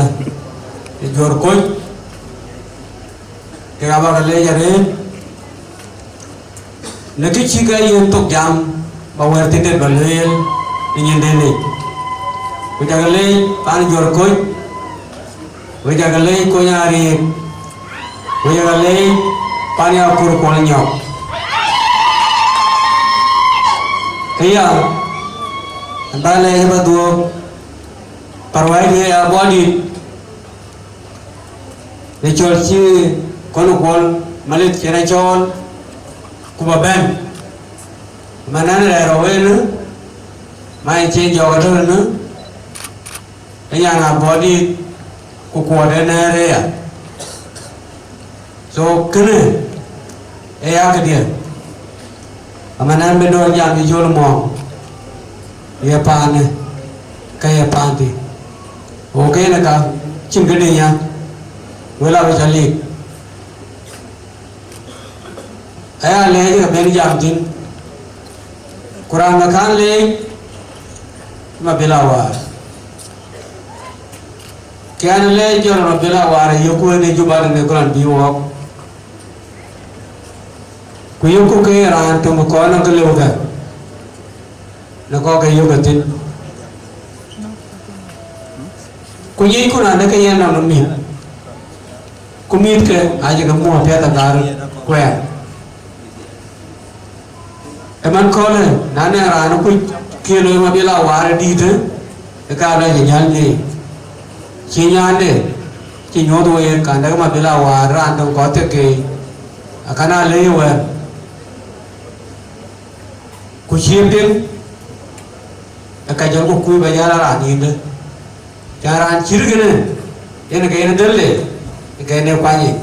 ë Juɔ̈r Koc, kek abä ke leec arëët, në kë cï ke yen thok jam, ba wɛ̈t thiin dɛ̈t ba lueel në nyin dɛ̈n yic. Ku ca ke leec pan Juɔ̈r Koc, ku ca ke leec kony Ariik, ku ca ke leec pan ya Kur Kuɔl Nyɔk. Këya, ba leec ba dhuɔ̈k, parwai dië ya bɔ̈ dït, në cɔl cï kɔn kuɔl malith cïn a cɔɔl, ku ba bɛ̈n. Manɛn rɛɛr ɔ wënë, ma en cï jɔk atɔ̈ ënë, ë nyan abɔ̈ dït, ku kuɔɔt ënë ëya. So kënë ë ya këdiɛ̈, amanɛn bï dɔ̈ɔ̈r jam cï cɔl mɔ̈ɔ̈ŋ, ye paanë, ka ye paanti. Ɣok kënë ka, cïn këdï nya, wël abï ca lik. Aya leec ke ben jam thïn, ku raan bä kaŋ leec, Mabil Awaar. Kɛn leec jɔl Mabil Awaar ë yöku ënë Juba në kuran bï wɔɔk. Ku yöku ke raan töŋ kɔn nɔŋ ke lëu kë, në kɔk ke yök ë thïn. Ku nyicku raan de ke yen nɔn mïth, ku mïthke acï ke muɔ̈ɔ̈r piɛth agaar kuɛɛr. Ëmën köölë, na nɛn raan kuc kië loi Mabil Awaar ë dïïtë, ë ka lɔ cï jäl nyei. Cï nyande, cï nyuɔ̈th wëër, kandek Mabil Awaar raan töŋ kɔ̈th thek keei, akën aa lëi wɛ̈ɛ̈r. Ku cïï piŋ, ë ka jɔl ku kuc bä jäl a raan yïndë. Cän raan cït kënë, yen ke yen dhël de, ke yen ë kuany yic.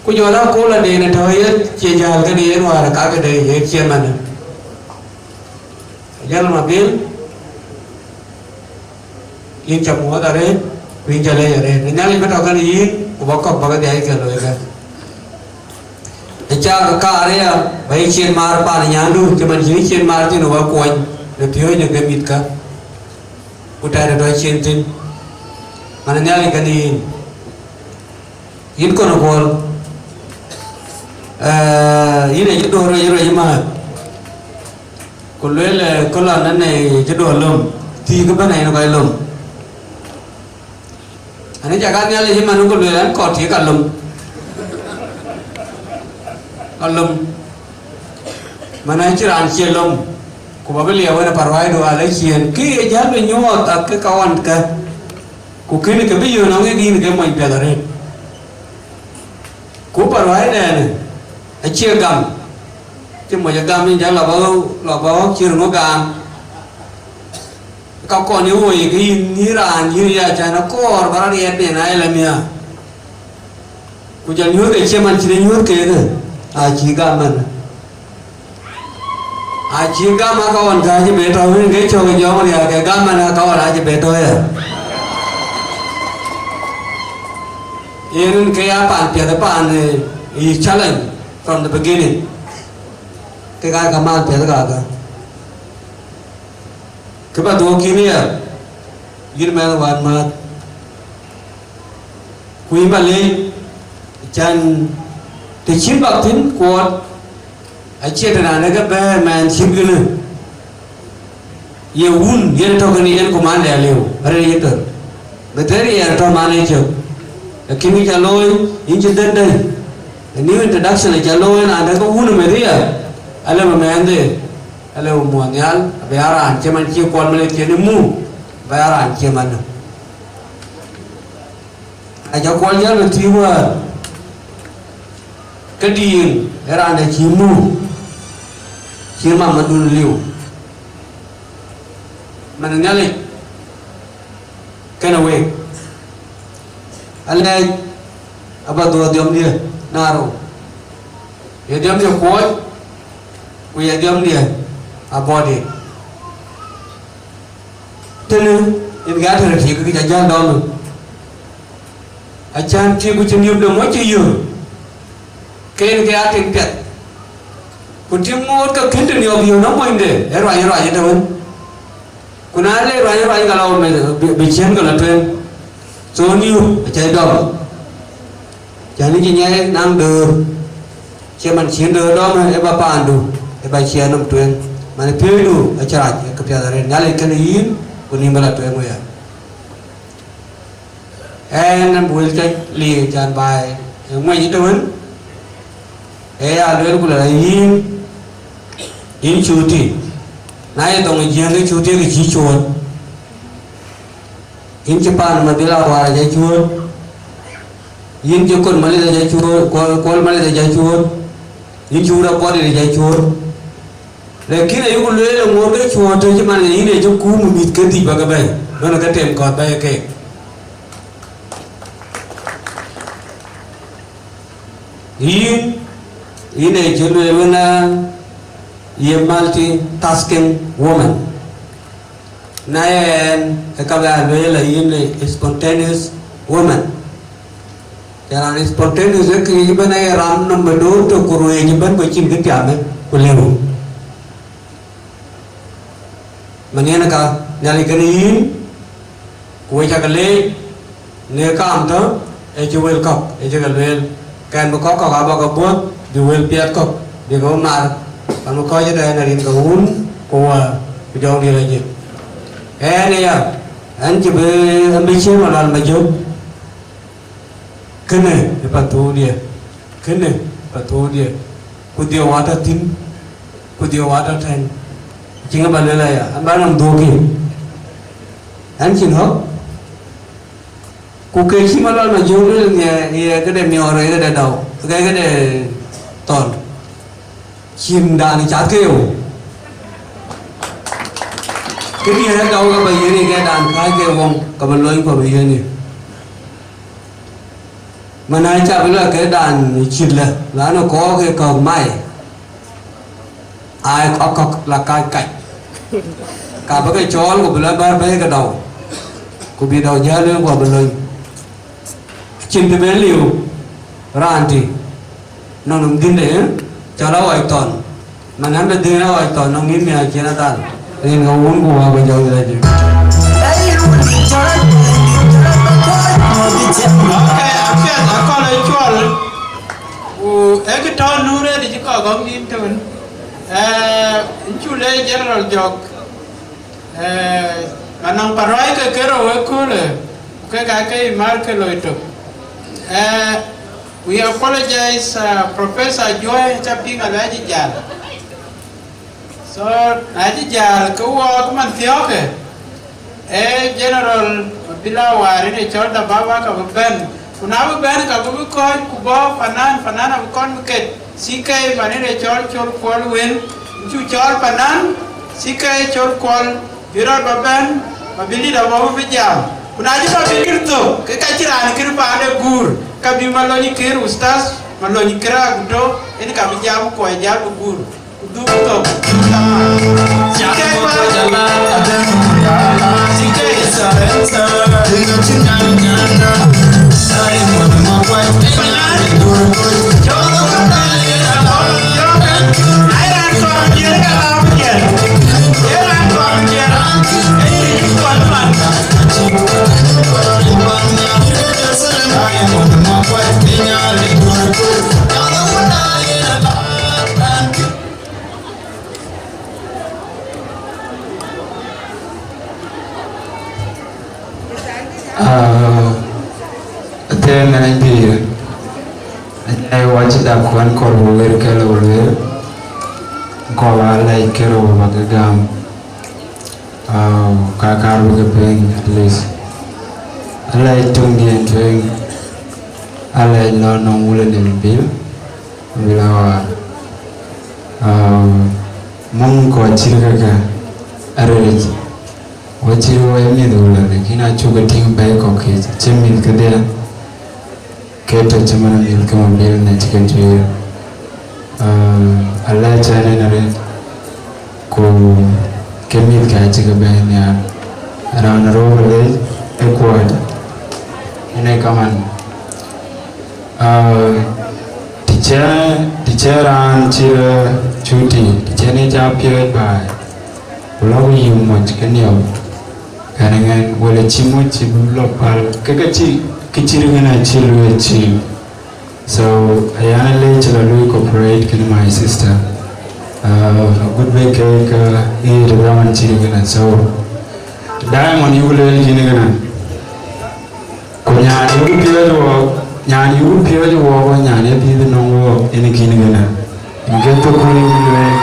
Ku jɔl a kööl adɛn ë tɔ̈ yen cie jäl kënë yen wäär ë kakë de yen cie manë. Ajäl Mabil, yïn ca muɔ̈ɔ̈th arëët, ku yïn ca leec arëët. Në Nhialic bï tɔ̈ kënë yïn, ku bä kɔ̈k bä ke dhiac ke loikë. Ë cak kaar aya, bä yï cien maar paan nyandu, cï man cïn cien maar thïn ë wä kuɔny, në piööcë ke mïthkä, ku tɛ̈dë tɔ̈ cien thïn. Man ë Nhialic kɛn yïn, yïn kɔn ë kuɔl, eh, yïn ë cï döör ruec ruec ëmääth, ku lueel, eh, kë lɔ nɛn ë cï döör lom, thii kë bɛ̈n ë yen kɔc lom. Ani ca ka Nhialic ëmën ku lueel an, kɔɔr tik alom. Alom. Man acï raan cie lom. Ku bä bï liɛɛu wën ë paruaaidu alë ciëën. Kë ye jäl bï nyuɔɔth akë ka ɣɔn kë. Ku kënë ke bï yöön aŋic yïn ke mony piɛth arëët. Ku paruaai dɛɛnë acie gam. Cï moc agam yïn jäl lɔ bä, lɔ bä cï röŋö gam. Ka kɔn ye woi ke yïn, yïn raan, yïn ya can akɔɔr bä rɔt riɛt ben aa ye lɔ miäk. Ku jɔl nyuöth ke cï man cïn ë nyuöth keek, aa cï gam man. Aa cï gam aa ka ɣɔn ka cï be tɔ̈u wën ke cök ë jɔŋ riääk ke gam man aa ka ɣɔn aa cï be tɔ̈u ya. Yen ke ya paan piɛth paan, eh, yï challenge from the beginning. Ke ka ka man piɛth kaka. Kë ba dhuɔ̈k yïn aya, yïn mɛnh wänmääth, ku yïn ba leec, can të cïn bak thïn kuɔɔt, acie të raan ë ke bɛ̈ɛ̈r mɛnh cït kënë. Ye wun yen tɔ̈ kënë yen, ku man de aliu arëër ye tɔ̈, bï thɛɛr yen tɔ̈ man ë cök. Lakin kë ca looi, yïn cï dhëndë, a new introduction aca looi, raan de ke wun ë meth aya, alë bï mɛnhde, alë bï muɔ̈ɔ̈th nhial, abï aa raan cï man cï kuɔl man ë cïn ë muk, abï aa raan cï man. Aca kuɔl jäl bï thiëëk wäär, ke diin ë raan de cï muk, cï mamadun liu. Man ë Nhialic kenë week, alɛɛc aba dhuɔ̈k dhiɔmdiɛ̈ naarou, ye dhiɔmdiɛ̈ kuɔɔc, ku ye dhiɔmdiɛ̈ abɔ̈ dït. Tënë yen ke atɛ̈rë tik kë ca jäl dɔm, acän tik ku cï niöpde mɔc cï yök, ke yen ke aa tik piɛth. Ku tik ŋoot ke kën të niɔp yök nɔm monyde, ë ruany ruany ëtëwën. Ku na le ruany ruany, ka lɔ meth bï, bï ciën ke lɔ tueŋ. So niöp acä dɔm. Cän cï nyiɛc naŋ döör, cie man cïn döör dɔm, ë ba paandu, ë ba ciɛɛr nɔm tueŋ. Man piööcdu acï rac, ë këpiɛth arëët, Nhialic kenë yïn, ku nïïm bï la tueŋ wëya. Ɛn, ɛn bï wël cä liu, cän baai ë ŋuɛny ëtëwën, ë ya lueel ku la yïn, yïn cuuti. Na ye thoŋ ë Jiëëŋ ke cuuti, ke cï cuööt. Yïn cï paan Madhil Awar aca cuööt, yïn cï Kuɔl Malith aca cuööt, Kuɔl, Kuɔl Malith aca cuööt, yïn cï Wur Apuɔdit aca cuööt. Lakin ayuku lueel ë ŋoot ke cuööt tɔ̈ cï man, yïn ee cï kuum ë mïth ke dhïc ba ke bɛ̈i, lɔn ke tem kɔ̈th bɛ̈i keek. Yïn, yïn ee cï lueel wën, aa, ye multitasking woman. Na yen, ë ka bɛ a lueel, a yïn ë spontaneous woman. Ye raan spontaneous, ë kë yic ëbɛ̈n, aye ram nɔm ë door tök ku ruëëc ëbɛ̈n, ku cïn kë tiamë ku lëu. Man yen ka, Nhialic kenë yïn, ku we cä ke leec në kaam tɔ̈, ë cï wël kɔ̈k, ë cï ke lueel. Kɛn bï kɔ̈k kɔ̈k aa bä ke buɔ̈th, bï wël piɛth kɔ̈k, bï ke bï mar, pan bï kɔc ëtɛ̈ɛ̈n ë rin ke Wun, ku Wä, ku Jɔŋdït Lajik. Ɛn aya, ɛn cï bï, ɛn bï ciëën Malual Majök. Kënë ë pathuudiɛ̈, kënë ë pathuudiɛ̈, ku dhiëëu atɔ̈ thïn, ku dhiëëu atɔ̈ tɛ̈n. Cï ŋa bä lueel aya, an bä nɔm dhuökï, ɛn cïn ɣɔ̈k. Ku ke cï Malual Majök lueel nhiɛ, ye këde miɔɔr, ye këde dɔu, ke këde thɔn. Cïn dan cath ke ye wou. Këdiɛ̈ dɔu ke bä yiënë, ke dan kääc ke wou, ke bä lony, ku bä yiënë. Mana ca bï lɔ ke dan cït lë, lɔn ë kɔɔk ke kɔ̈k mai, aa kɔ̈k kɔ̈k la kac kac. Ka bï ke cɔɔl, ku bï lɔ bär bɛ̈ɛ̈i ke dɔu, ku bï dɔu jäl wek, ku abï lony. Acïn të ben liu raan tï nɔn nɔm dhïnde, ë? Cɔl aɣɔc thɔn. Man an, bï dhëëŋ aɣɔc thɔn nɔŋ yïn miäk cïn adhal, rin ke Wun ku Wä ku Jɔŋdït Lajik. Okay, apiɛth akɔl ë cuɔl, ku ee kë tɔ̈ nu rëët cï kɔk gɔ̈k nïn tëwën. Eh, yïn cu leec General Jɔk. Eh, anɔŋ paruai ke kerou ëköölë, ku kek aa ke imar ke loi tök. Eh, we apologize, uh, Professor Juɔ̈i, ca piŋ alɛ̈c jäl. So, na cï jäl, ke wɔɔk man thiɔ̈kë, ee General Mabil Awar yen ë cɔl Dababa ka bï bɛ̈n. Ku na bï bɛ̈n, ka bï bï kɔ̈ɔ̈c, ku bɔ̈ panan, panan abï kɔn bï ket. C K man yen ë cɔl Col Kuɔl Wën, cu cɔl panan, C K Col Kuɔl, bï rɔt bä bɛ̈n, Mabil dït abɔ̈ bï jam. Ku na cï Mabil dït thök, ke ka cï raan kën paande guur, ka bï Malony Kër, Ustaz Malony Kër Aguto, yen ka bï jam, ku ë jäl bï guur. Ku dhuk thok, dhuk kamaan. Cï kek bä, cï kek, Ah, atëë mɛn pïïr, anyai wac dak kuan kɔl wëër kɛl wëër, kɔl alɛc kërë wä bä ke gam. Ah, ka kar bï ke piny at least. Alɛc töŋdiɛn tueŋ, alɛc lɔ nɔŋ wulë nim bil, bil awar. Ah, mum kɔ cït käkä arëëc. Wä cït wä mïth wulë, lakin acuk ke tïŋ bɛ̈i kɔ̈k kic, cï mïth kedhie, ke tɔ cï man mïth ke mabil në cï ke juëër. Ah, alɛc ɛn en arëët, ku ke mïth ke acï ke bɛ̈ɛ̈i nhiaar. Raan rou alɛc ë kuɔɔt, en ee kaman. Ah, të cï, të cï raan cï cuti, të cï en ë ca piɔ̈ɔ̈c baai, ku lɔ ku yï moc ke niɔp, kɛn ŋɛn, wala cï moc cï bï lɔ päl, ke ka cï, ke cït ŋɛn acï lueel cïï. So, ayan alɛc cï lɔ luui cooperate kën my sister. Ah, agut bï kek, ah, ɣet ë dhaman cït ŋɛn. So, Diamond yuk lueel yïn ŋɛn. Ku nyan yuk piɔ̈ɔ̈c wɔɔk, nyan yuk piɔ̈ɔ̈c wɔɔk, ku nyan ye dhiëth nɔŋ wɔɔk, en kïn ŋɛn. Yen ke thukul yuk lueel.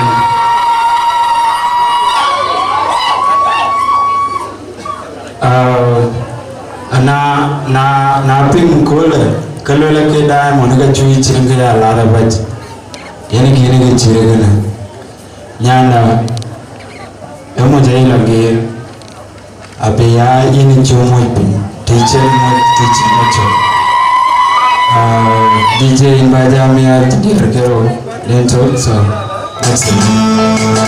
Ah, ana, na, na piŋ köölë, ke lueel ke Diamond ka cuc cïn ke ya lar abac. Yen kïn ke cït ŋɛn. Nyanda, ë moc ayï lɔ geer. Abï ya yïn cï moc piny, të cïn moc, të cïn moc cök. Ah, D J in ba jam ya diɛɛr ke rou, den tök, so, next time.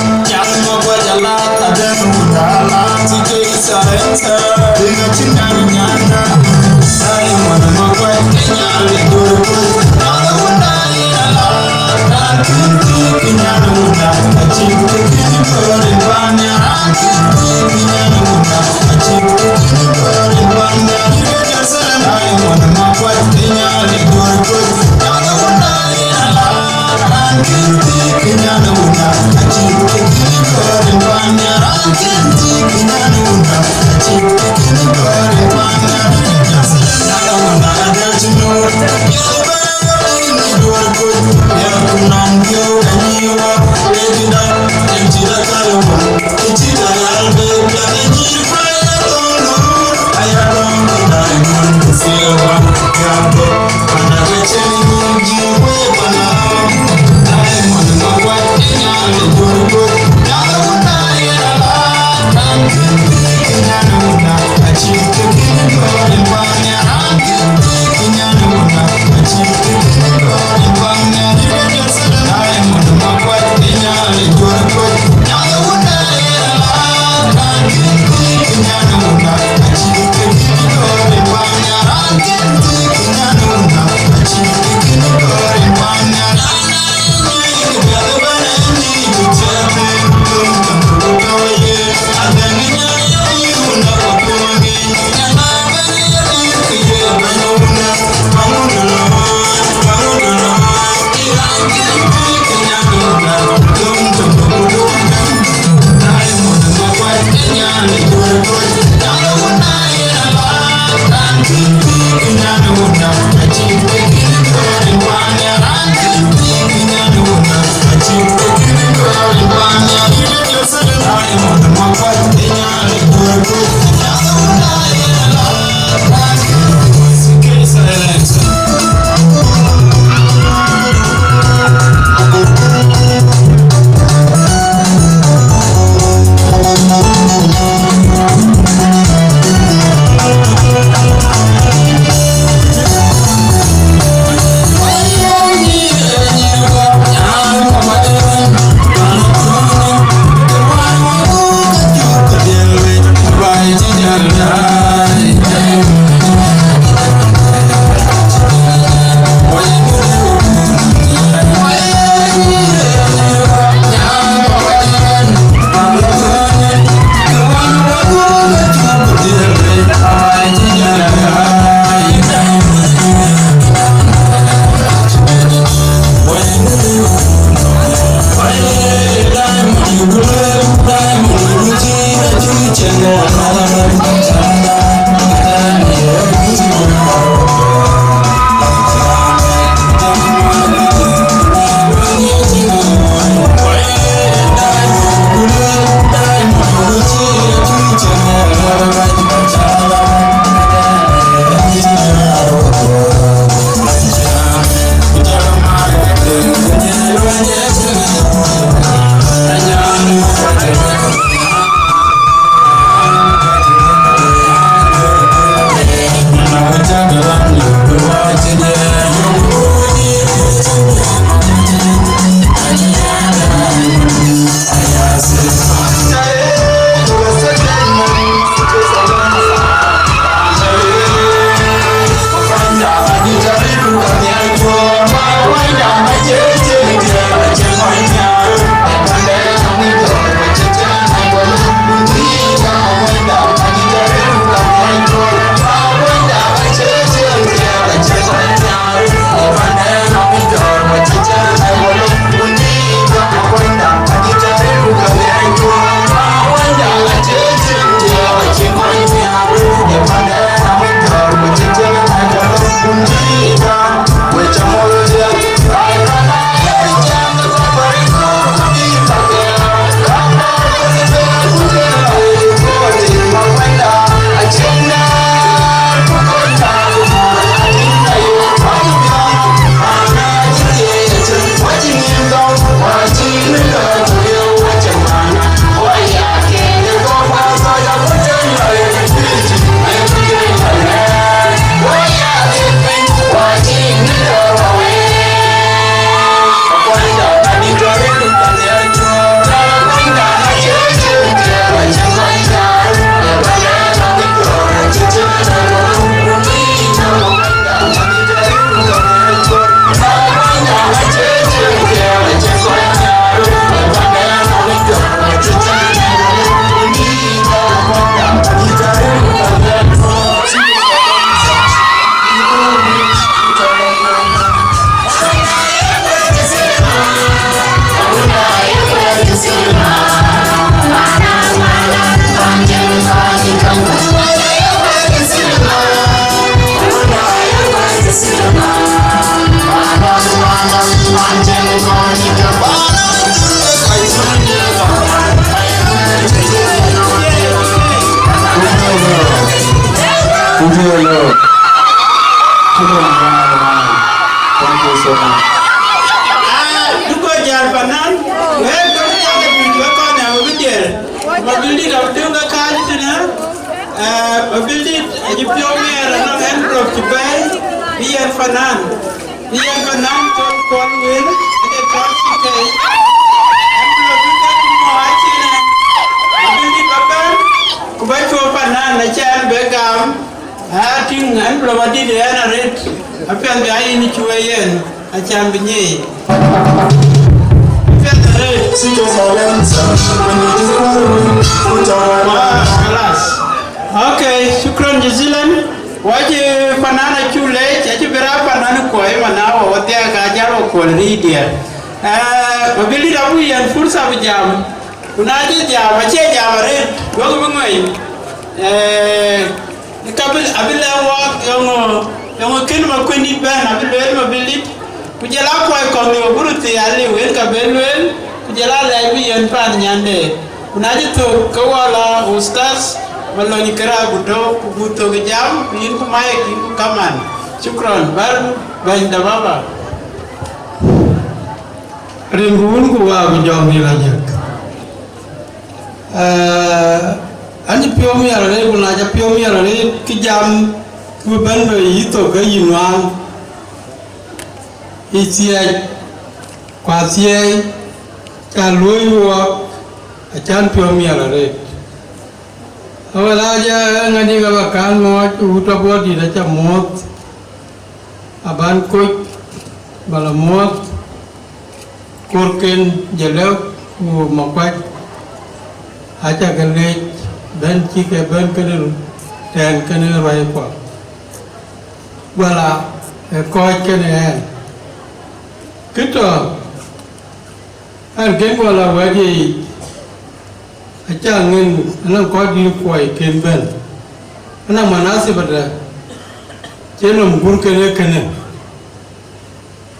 Kupiɛlo. Come on, man, man. Thank you so much. Ah, duko jal panan. Wek kɔn jal ke tuc wek kɔn ɛ wek dier. Mabildït abï döŋ ke kal tënë. Eh, Mabildït acï piɔ̈u miɛɛr anɔŋ envelope cï bɛ̈ɛ̈i. Bï yɛn panan. Bï yɛn panan cɔl Kuɔl Wël. Ënë cɔl C K. Envelope bï ke cï mɔ̈u acïn ɛ. Mabildït ba bɛ̈n. Ku ba cuɔp panan acän bï gam. Aa, tïŋ, envelope adït ë ɛn arëët, apiɛth bï aa yïn cuk ë yen, acan bï nyiëëc. Apiɛth arëët. Wa, kalas. Okay, shukran jazilan. Wac, eh, panan acuk leec, acï bï raan panan kuɔi, man na wa wadhiak ka jal wa kuɔl riic diɛɛr. Eh, Mabildït abï yɛn fursa bï jam. Ku na cï jam, acie jam arëët, duɔ̈kï bï ŋuɛny. Eh, Ka bï, abï lɛ̈k wɔɔk, eeŋö, eeŋö kën Makuëndït bɛ̈n, abï lueel Mabildït, ku jɔl aa kuɔi kɔ̈k liu abï röt thii aliu, yen ka bï lueel, ku jɔl aa lɛc bï yen paan nyande. Ku na cï thök, ke wɔ la Ustaz Malony Kërɛɛc ku tɔ̈u, ku buk thök ë jam, ku yïn ku mic, yïn ku kaman. Shukran, bär bɛ̈ny da baba. Rin ku wun ku waa ku jɔŋ nïn ajëk. Eh, an cï piɔ̈u miɛt arëët, ku na ca piɔ̈u miɛt arëët, kë jam kë bï bɛ̈n bei yï thok ke yï nuaan, yï thiëëc, ku athiɛɛi, ca luöi wɔɔk, acan piɔ̈u miɛt arëët. Awël aa jɛ ŋadï ke ba kan mɔɔc, ku wut abɔ̈ dït aca muɔ̈th. Aban koc, ba la muɔ̈th, korken Jëlëk ku Makuac, aca ke leec bɛ̈n cï ke bɛ̈n kënë tɛ̈ɛ̈n kënë ruaikua, wala ë kɔc kënë ɛn. Kë tɔ̈, ɛn kën wala wɛ̈t ye yic, aca ŋën, anɔŋ kɔc dït kuɔi kën bɛ̈n, anɔŋ manasib adë, cï nɔm gur kënë kënë.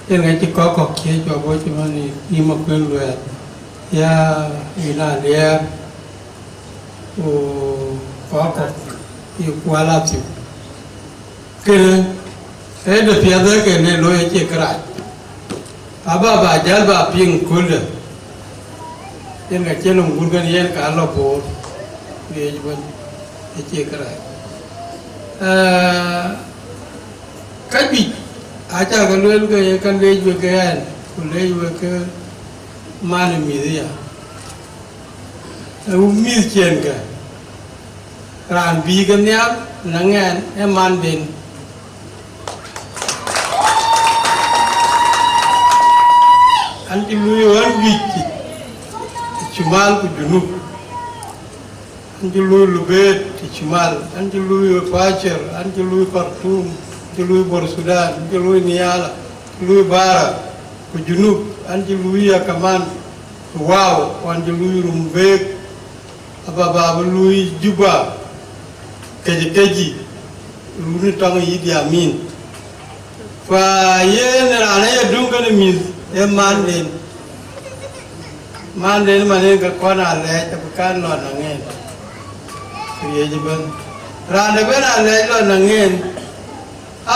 Yen ŋa cï kɔc kɔ̈k cie cuɔp wɔ cï man yï Makuën luɛɛl, ya yïn Aliɛɛr, ku kɔc kɔ̈k yï Kual Athiu. Kënë, ee de piɛth ee kënë looi acie kërac. Aba ba jäl ba piŋ köldë. Yen ka cïn nɔm gur kën yen ka lɔ Bor. Ŋic bɛ̈n, acie kërac. Aa, ka juëc, aca ke lueel ke ye ka leec wek ke ɛn, ku leec wek ke man ë mïth aya. Ee mïth ciɛɛnkë, raan bï ke nhiaar, na ŋɛn ee manden. An cï luui ɣän juëc, Cumal ku Junub. An cï luui Lubeet, Cumal. An cï luui Pacer, an cï luui Khartoum, an cï luui Bor Sudan, an cï luui Niala, an cï luui Bara, ku Junub. An cï luui Akaman, ku Wau, ku an cï luui Rumbek. Aba ba bï luui Juba, kecï kecï, runi tɔŋ Idi Amin. Fa yen raan aye döŋ kënë mïth, ee manden. Manden man en ke kɔn alɛɛc, abï kan lɔ naŋ en. Ku yec ëbɛ̈n. Raan de bɛ̈n alɛɛc lɔ naŋ en, a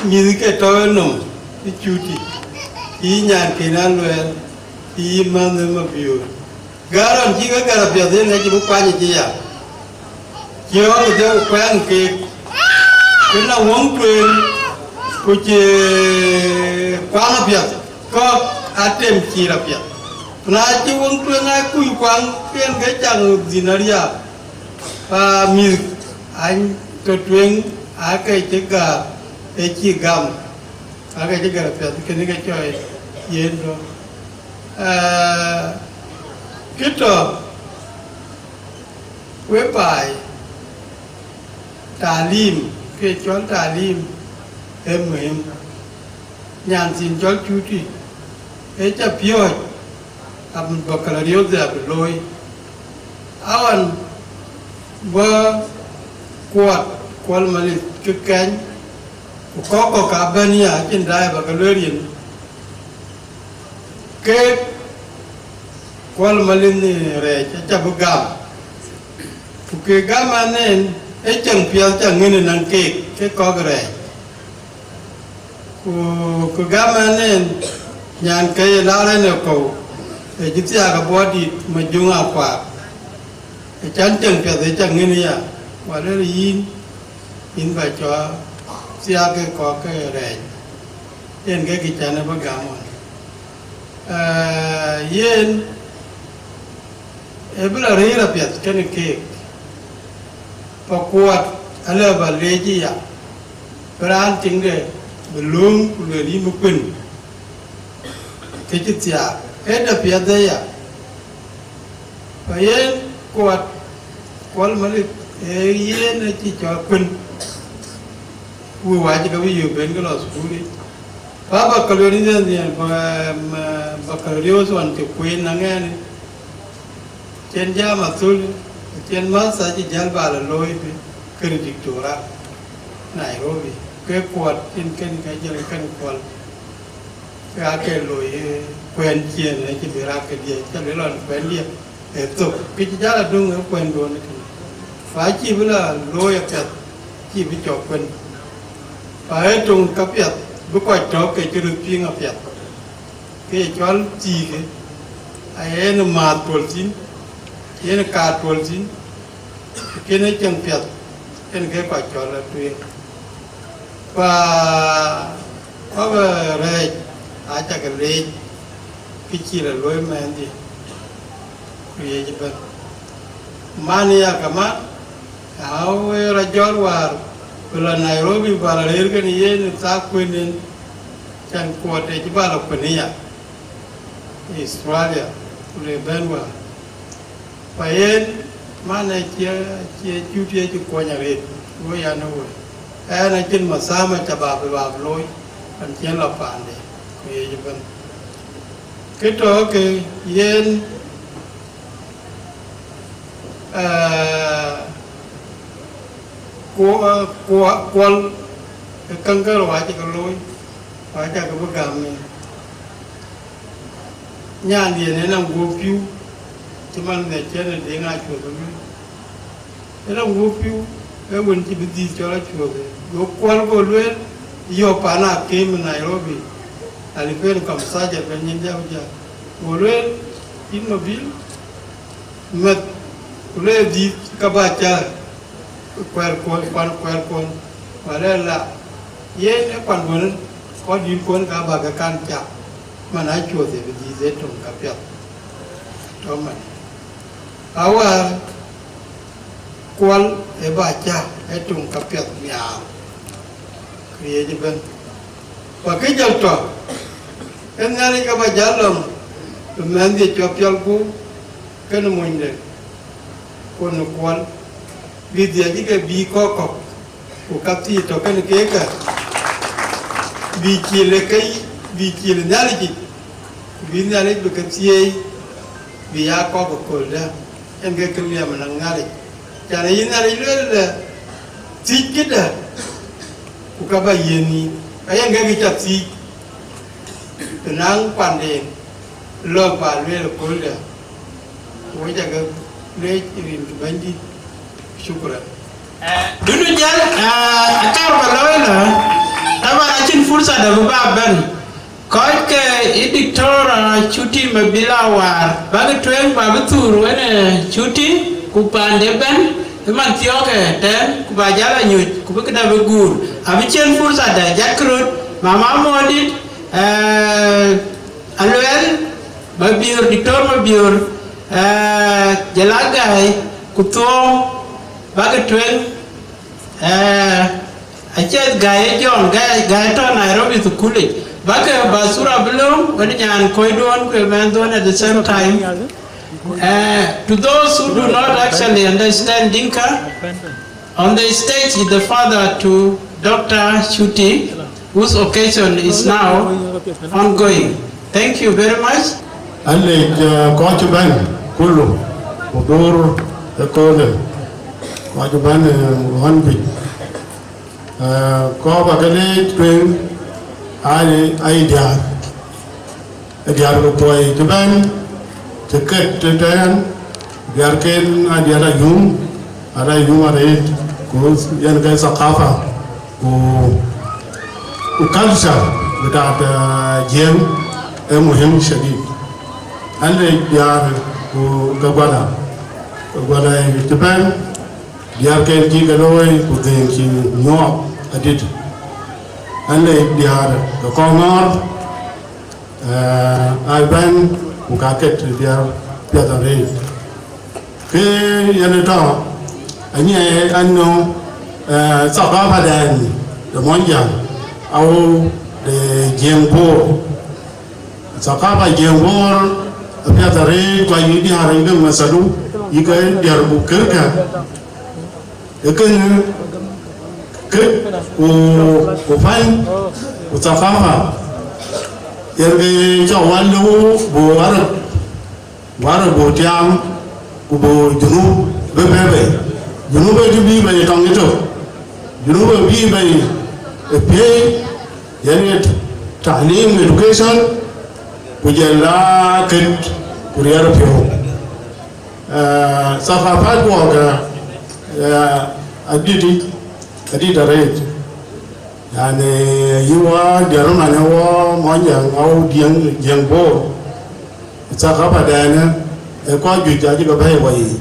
mïth ke tɔ̈u ë nɔm, ë cuti, yï nyan ken aluɛɛl, yï manh ë mabiöör. Gäär ɣɔn cï ke gär apiɛth yen ŋa cï bï kuany ë cï ya. Cï ɣɔn ke jɔ ku kuɛɛŋ keek. Kën a wöŋ tueŋ ku cï kuaŋ apiɛth, kɔ̈k atem cïïr apiɛth. Ku na cï wöŋ tueŋ aa kuc kuaŋ, ke yen ke caŋ dhïn ariaap. Pa mïth, any tɔ tueŋ, aake cï gäär, ë cï gam. Aake cï gär apiɛth, kënë ke cɔɔi yen tɔ. Aa, kë tɔ, we baai, talim, kë cɔl talim, ee muhim. Nyan thiin cɔl Cuti, ee ca piɔ̈ɔ̈c, abï bakaloriöth abï looi. Aɣɔn bɔ̈ Kuɔt, Kuɔl Malith, kë kɛny, ku kɔ̈k kɔ̈k ka bɛ̈n ya, acïn daai ba ke lueel yen. Keek Kuɔl Malith në rɛɛc, aca bï gam. Ku ke gam an en, Ee cäŋ piɛth cä ŋiɛ̈n ënɔŋ keek ke kɔ̈k rɛɛc. Ku ku gam ɛn en, nyan ke ye lar ɛn ë kɔ̈u, ë cï thiaak ë buɔt dït Majuŋ Akuak. Ë can cäŋ piɛth ë cä ŋiɛ̈n aya, wälë yïn, yïn ba cɔɔl thiaak ke kɔ̈k ke rɛɛc. Yen ke kë can ë bï gam ɣɔn. Aa, yen ë bï lɔ rëër apiɛth kenë keek, pa kuɔt alë ba leec aya, bï raan tiŋde bï lööŋ ku lueel yïn bï kuën, ke cï thiaak, ee de piɛth aya. Ku yen kuɔt Kuɔl Malith, ee yen acï cɔɔl kuën, wï wac ke wï yök ben ke lɔ thukul yic. Ba bakalorios nhial, ba, ma, bakalorios ɣɔn cï kueen na ŋɛɛnë, cïn jam athöl, cïn master cï jäl ba lɔ looi bï, kënë diktora Nairobi, ke kuɔt cïn kën ke jël kën Kuɔl. Ke ake looi, ee, kuɛn ciëën ë cï bï rak ke diɛ̈, cä luel ɣɔn kuɛn diɛ̈ ë thok, kë cï jäl adöŋ ë kuɛnduön ë kënë. Ku acï bï lɔ looi apiɛth, cï bï cɔk kuën. Ku ë töŋ käpiɛth bï kɔc tɔ̈k ke cï röt piŋ apiɛth. Ke ye cɔl thiikë, aye yen ë määth tuɔl thïn, yen ë kaat tuɔl thïn, kën ë cäŋ piɛth, yen ke kɔc cɔl atueŋ. Pa kɔ̈k rɛɛc acä ke leec, kë cï lɔ luɔi mɛnhdiɛ̈, ku yec ëbɛ̈n. Man ya kaman, aa wek rɔt jɔt wäär, ku lɔ Nairobi ba lɔ rëër kenë yen ë thaa kuën en, can kuɔt ë cï ba lɔ kuën aya Australia, ku le bɛ̈n wäär. Ku yen, man, acie, acie Cuti acï kuɔny arëët, luɔi an, ë woi. Ɛn acïn mathama ca bap bap looi, an cïn lɔ paande, ku yec ëbɛ̈n. Kë tɔ̈ ke yen, aa, kuɔ-, kuɔ-, Kuɔl, ë käŋ kärou acï ke looi, ku acä ke bï gam en. Nyandiɛ̈n ë nɔŋ guɔ̈p pïu, cï man nhiɛc cïn ë Deŋ Acuɔth ë lueel. Ë nɔŋ guɔ̈p pïu, ee wën cï bï dhiëth cɔl Acuɔth ë. Go Kuɔl go lueel, yɔ̈ɔ̈k paan akïm ë Nairobi, alipeen kamsaja bɛ̈n nyin jam jam. Go lueel, yïn Mabil, meth, ku le dhiëth ka ba cä kuɛɛr kuɔn, kuan kuɛɛr kuɔn, wala la, yen ë kuan wën, kɔc dït kuɔn ka ba ke kan cak, man Acuɔth ë bï dhiëth ë töŋ ka piɛth. Tɔ man. Awäär Kuɔl ë ba cä ë töŋ ka piɛth nhiaar, kë riëëc ëbɛ̈n. Ku akë jɔl tɔ, ke Nhialic ke ba jäl lɔ̈ŋ, bï mɛnhdiɛ̈ cɔk piɔl gup, kenë monyde, ku në Kuɔl, bï dhiëc ke bï kɔ̈k kɔ̈k, ku ka thii tɔ kenë keek kä, bï cil ë ke, bï cil ë Nhialic yic, ku bï Nhialic bï ke thieei, bï ya kɔ̈k ëkööldä, en ke kë liɛm ënɔŋ Nhialic. Can ayï Nhialic lueel ëlë, thiëc këdä, ku ka ba yiëën yïn, ka yen ke kë ca thiëc, bï naŋ panden, lɔ̈k ba lueel ëkööldä, ku wek ca ke leec rin kë Bɛ̈nydït. Shukran. Dudu jal, ah, akar ba looi la, taban acïn fursa da bï ba bɛ̈n. Kɔc ke ë Diktor, ah, Cuti Mabil Awar, bäk tueŋ ba bï thuur wenë Cuti, ku paande bɛ̈n, ë man thiɔ̈kë tɛ̈ɛ̈n, ku ba jäl anyuc, ku bï këda bï guur. Abï cïn fursa da, jat kë röt, mama Modit, eh, Aluel, Mabiör, Diktor Mabiör, eh, jɔl a Gai, ku Thuɔɔu, bäk tueŋ, eh, Acie Gai ë Jɔŋ, Gai, Gai tɔ Nairobi thukulic. Bäk, eh, ba sura bï lööm, wën nyan kɔcduön ku ë mɛnhduön at the same time. Eh, to those who do not actually understand Dinka, on the stage is the father to Doctor Chuti, whose occasion is now ongoing. Thank you very much. Alec, eh, kɔc cï bɛ̈n kulu, ku dur ë köölë, kɔc cï bɛ̈n, eh, ɣɔn bic. Eh, kɔc ba ke leec tueŋ, ai, ai diäär. Ë diäär ke puɔi cï bɛ̈n, cï ket tëtɛ̈ɛ̈n, diäärken aa diäär ayum, aa ayum arëët, Ku yen ke thakafa ku, ku culture bitaat, eh, Jiëŋ, ee muhim shadid. An le diäär ku ke guala, ke guala cï bɛ̈n, diäärken cï ke looi ku dhëëŋ cï nyuɔɔth adït. An le diäär ke kɔŋ ŋɔ̈ɔ̈r, eh, aa bɛ̈n ku ka ket diäär piɛth arëët. Ke yen ë tɔ̈, anyiɛɛi an nɔŋ, eh, thakafa dɛn de Muɔnyjäŋ, au de Jiëŋ Bor. Thakafa Jiëŋ Bor apiɛth arëët, ku ayï diäär yï ke masalu, yï ke diäär ku kërkë. Ee kënë kët ku, ku pany ku thakafa, yen ke cɔk wal lëu bu Arab, bu Arab bu tiaam, ku bu Junub bï bɛ̈ɛ̈i bei. Junub ë të bï bei tɔŋ ëtök. Junub ë bï bei ë piëëi, yani taalim, education, ku jɔl la kët ku riɛl piɔ̈u. Eh, thakapat guɔ ke, eh, adït, adït arëët. Yani, yï wɔ diɛɛr man ë wɔ Muɔnyjäŋ, au Jiëŋ, Jiëŋ Bor. Thakafa dɛn ë kɔc juëc acï ke bɛ̈ɛ̈i wɔ yiic.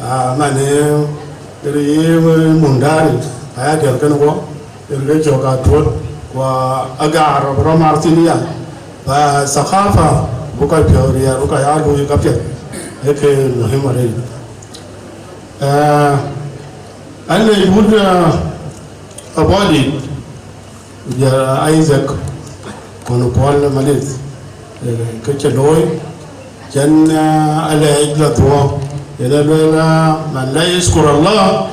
Ah, man ë, kërë yï mundari, aya diɛɛr kënë wɔ. Yen ke cök atuɔ̈t, ku agaar rɔt mar thïn ya. Fa thakafa, bï kɔc piɔ̈u riɛɛr, bï kɔc aa luui kapiɛth, ee ke muhim arëët. Eh, an le wut, eh, Abɔ̈dït, ku jɔl Isaac, ku Kuɔl Malith, eh, ke cï looi, cïn, eh, alɛɛc la dhuɔ̈k, yen ë lueel, eh, man la yashkur Allah,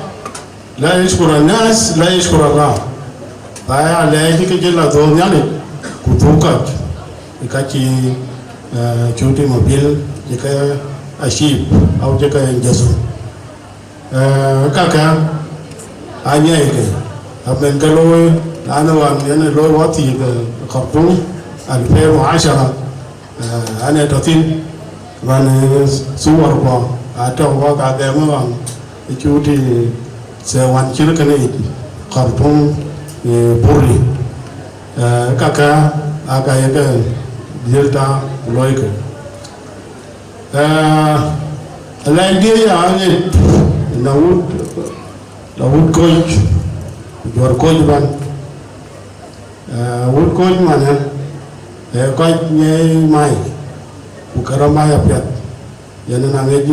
la yashkur annas, la yashkur Allah. Ba ya lɛɛc ke jël la dhööm Nhialic, ku dhuk kɔc, ë ka cï, eh, Cuti Mabil, cï ke achieve, au cï ke enjazu. Eh, kaka, anyiɛɛi ke, aben ke looi, lanë ɣɔn yen ë looi wɔ thiëëk, eh, Khartoum, alfeen wa ashara. Eh, an ë tɔ̈ thïn, man, eh, suwar kuɔ, atɔ̈ wɔ ka gɛm ë ɣɔn, ë Cuti se wan cïn kënë yic, Khartoum, eh, Burli. Eh, kaka, aka ye ke dhiël ta looi ke. Eh, alɛɛc diëëc ya aŋic, la wut, la wut koc, ku juɔ̈r koc ban. Eh, wut koc manë, ee kɔc nyiɛɛi mai, ku ke rɔt mai apiɛth. Yen ë na ŋic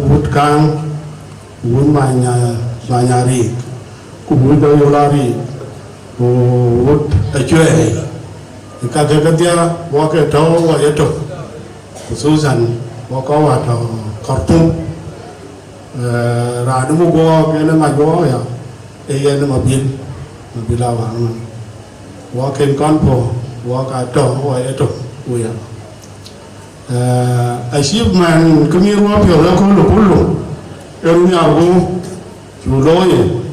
wut kaaŋ, ku wut many, many ariik, ku wut dɔ yol ariik, ku wut acuɛɛi. Ë ka ke kedhia, wɔ ke tɔ̈u wɔ yetök, khususan wɔ kɔc wä tɔ̈ Khartoum. Eh, raan ë muk wɔ, yen ë mac wɔ ya, ee yen ë Mabil, Mabil Awan man. Wɔ kën kɔn puɔ̈u, wɔ ka tɔ̈, wɔ ye tök, ku ya. Eh, achievement kë mïïr wɔ piɔ̈u ëköölë kulu, ee run nhiarku cuk looi.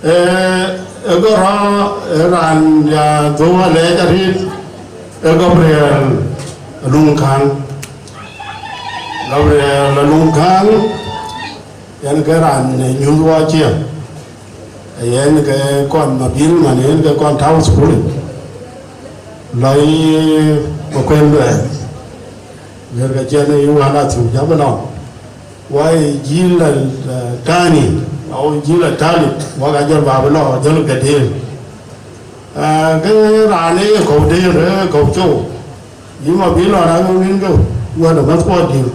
Eh, ë gɔ̈rɔ, eh, raan ya dhou alɛɛc arëët, ee Gabriel Aluŋ Kaaŋ. Gabriel Aluŋ Kaaŋ, yen ke raan ë nyuth wɔ cië. Yen ke kɔn Mabil man, yen ke kɔn tääu thukul. Lɔ yï Makuël Luɛɛl. Yen ke cïn ë yï wään athiu jam ënɔɔnë. Wa ye jil al, eh, tani, au jil al talit, wa ka jɔl ba bï lɔ, jɔl ke dëër. Eh, ke raan ë ye kɔ̈u dëër, ë kɔ̈u cou. Yï Mabil lɔ raan ë rin ke, wën ë mäth kuɔ dïïr.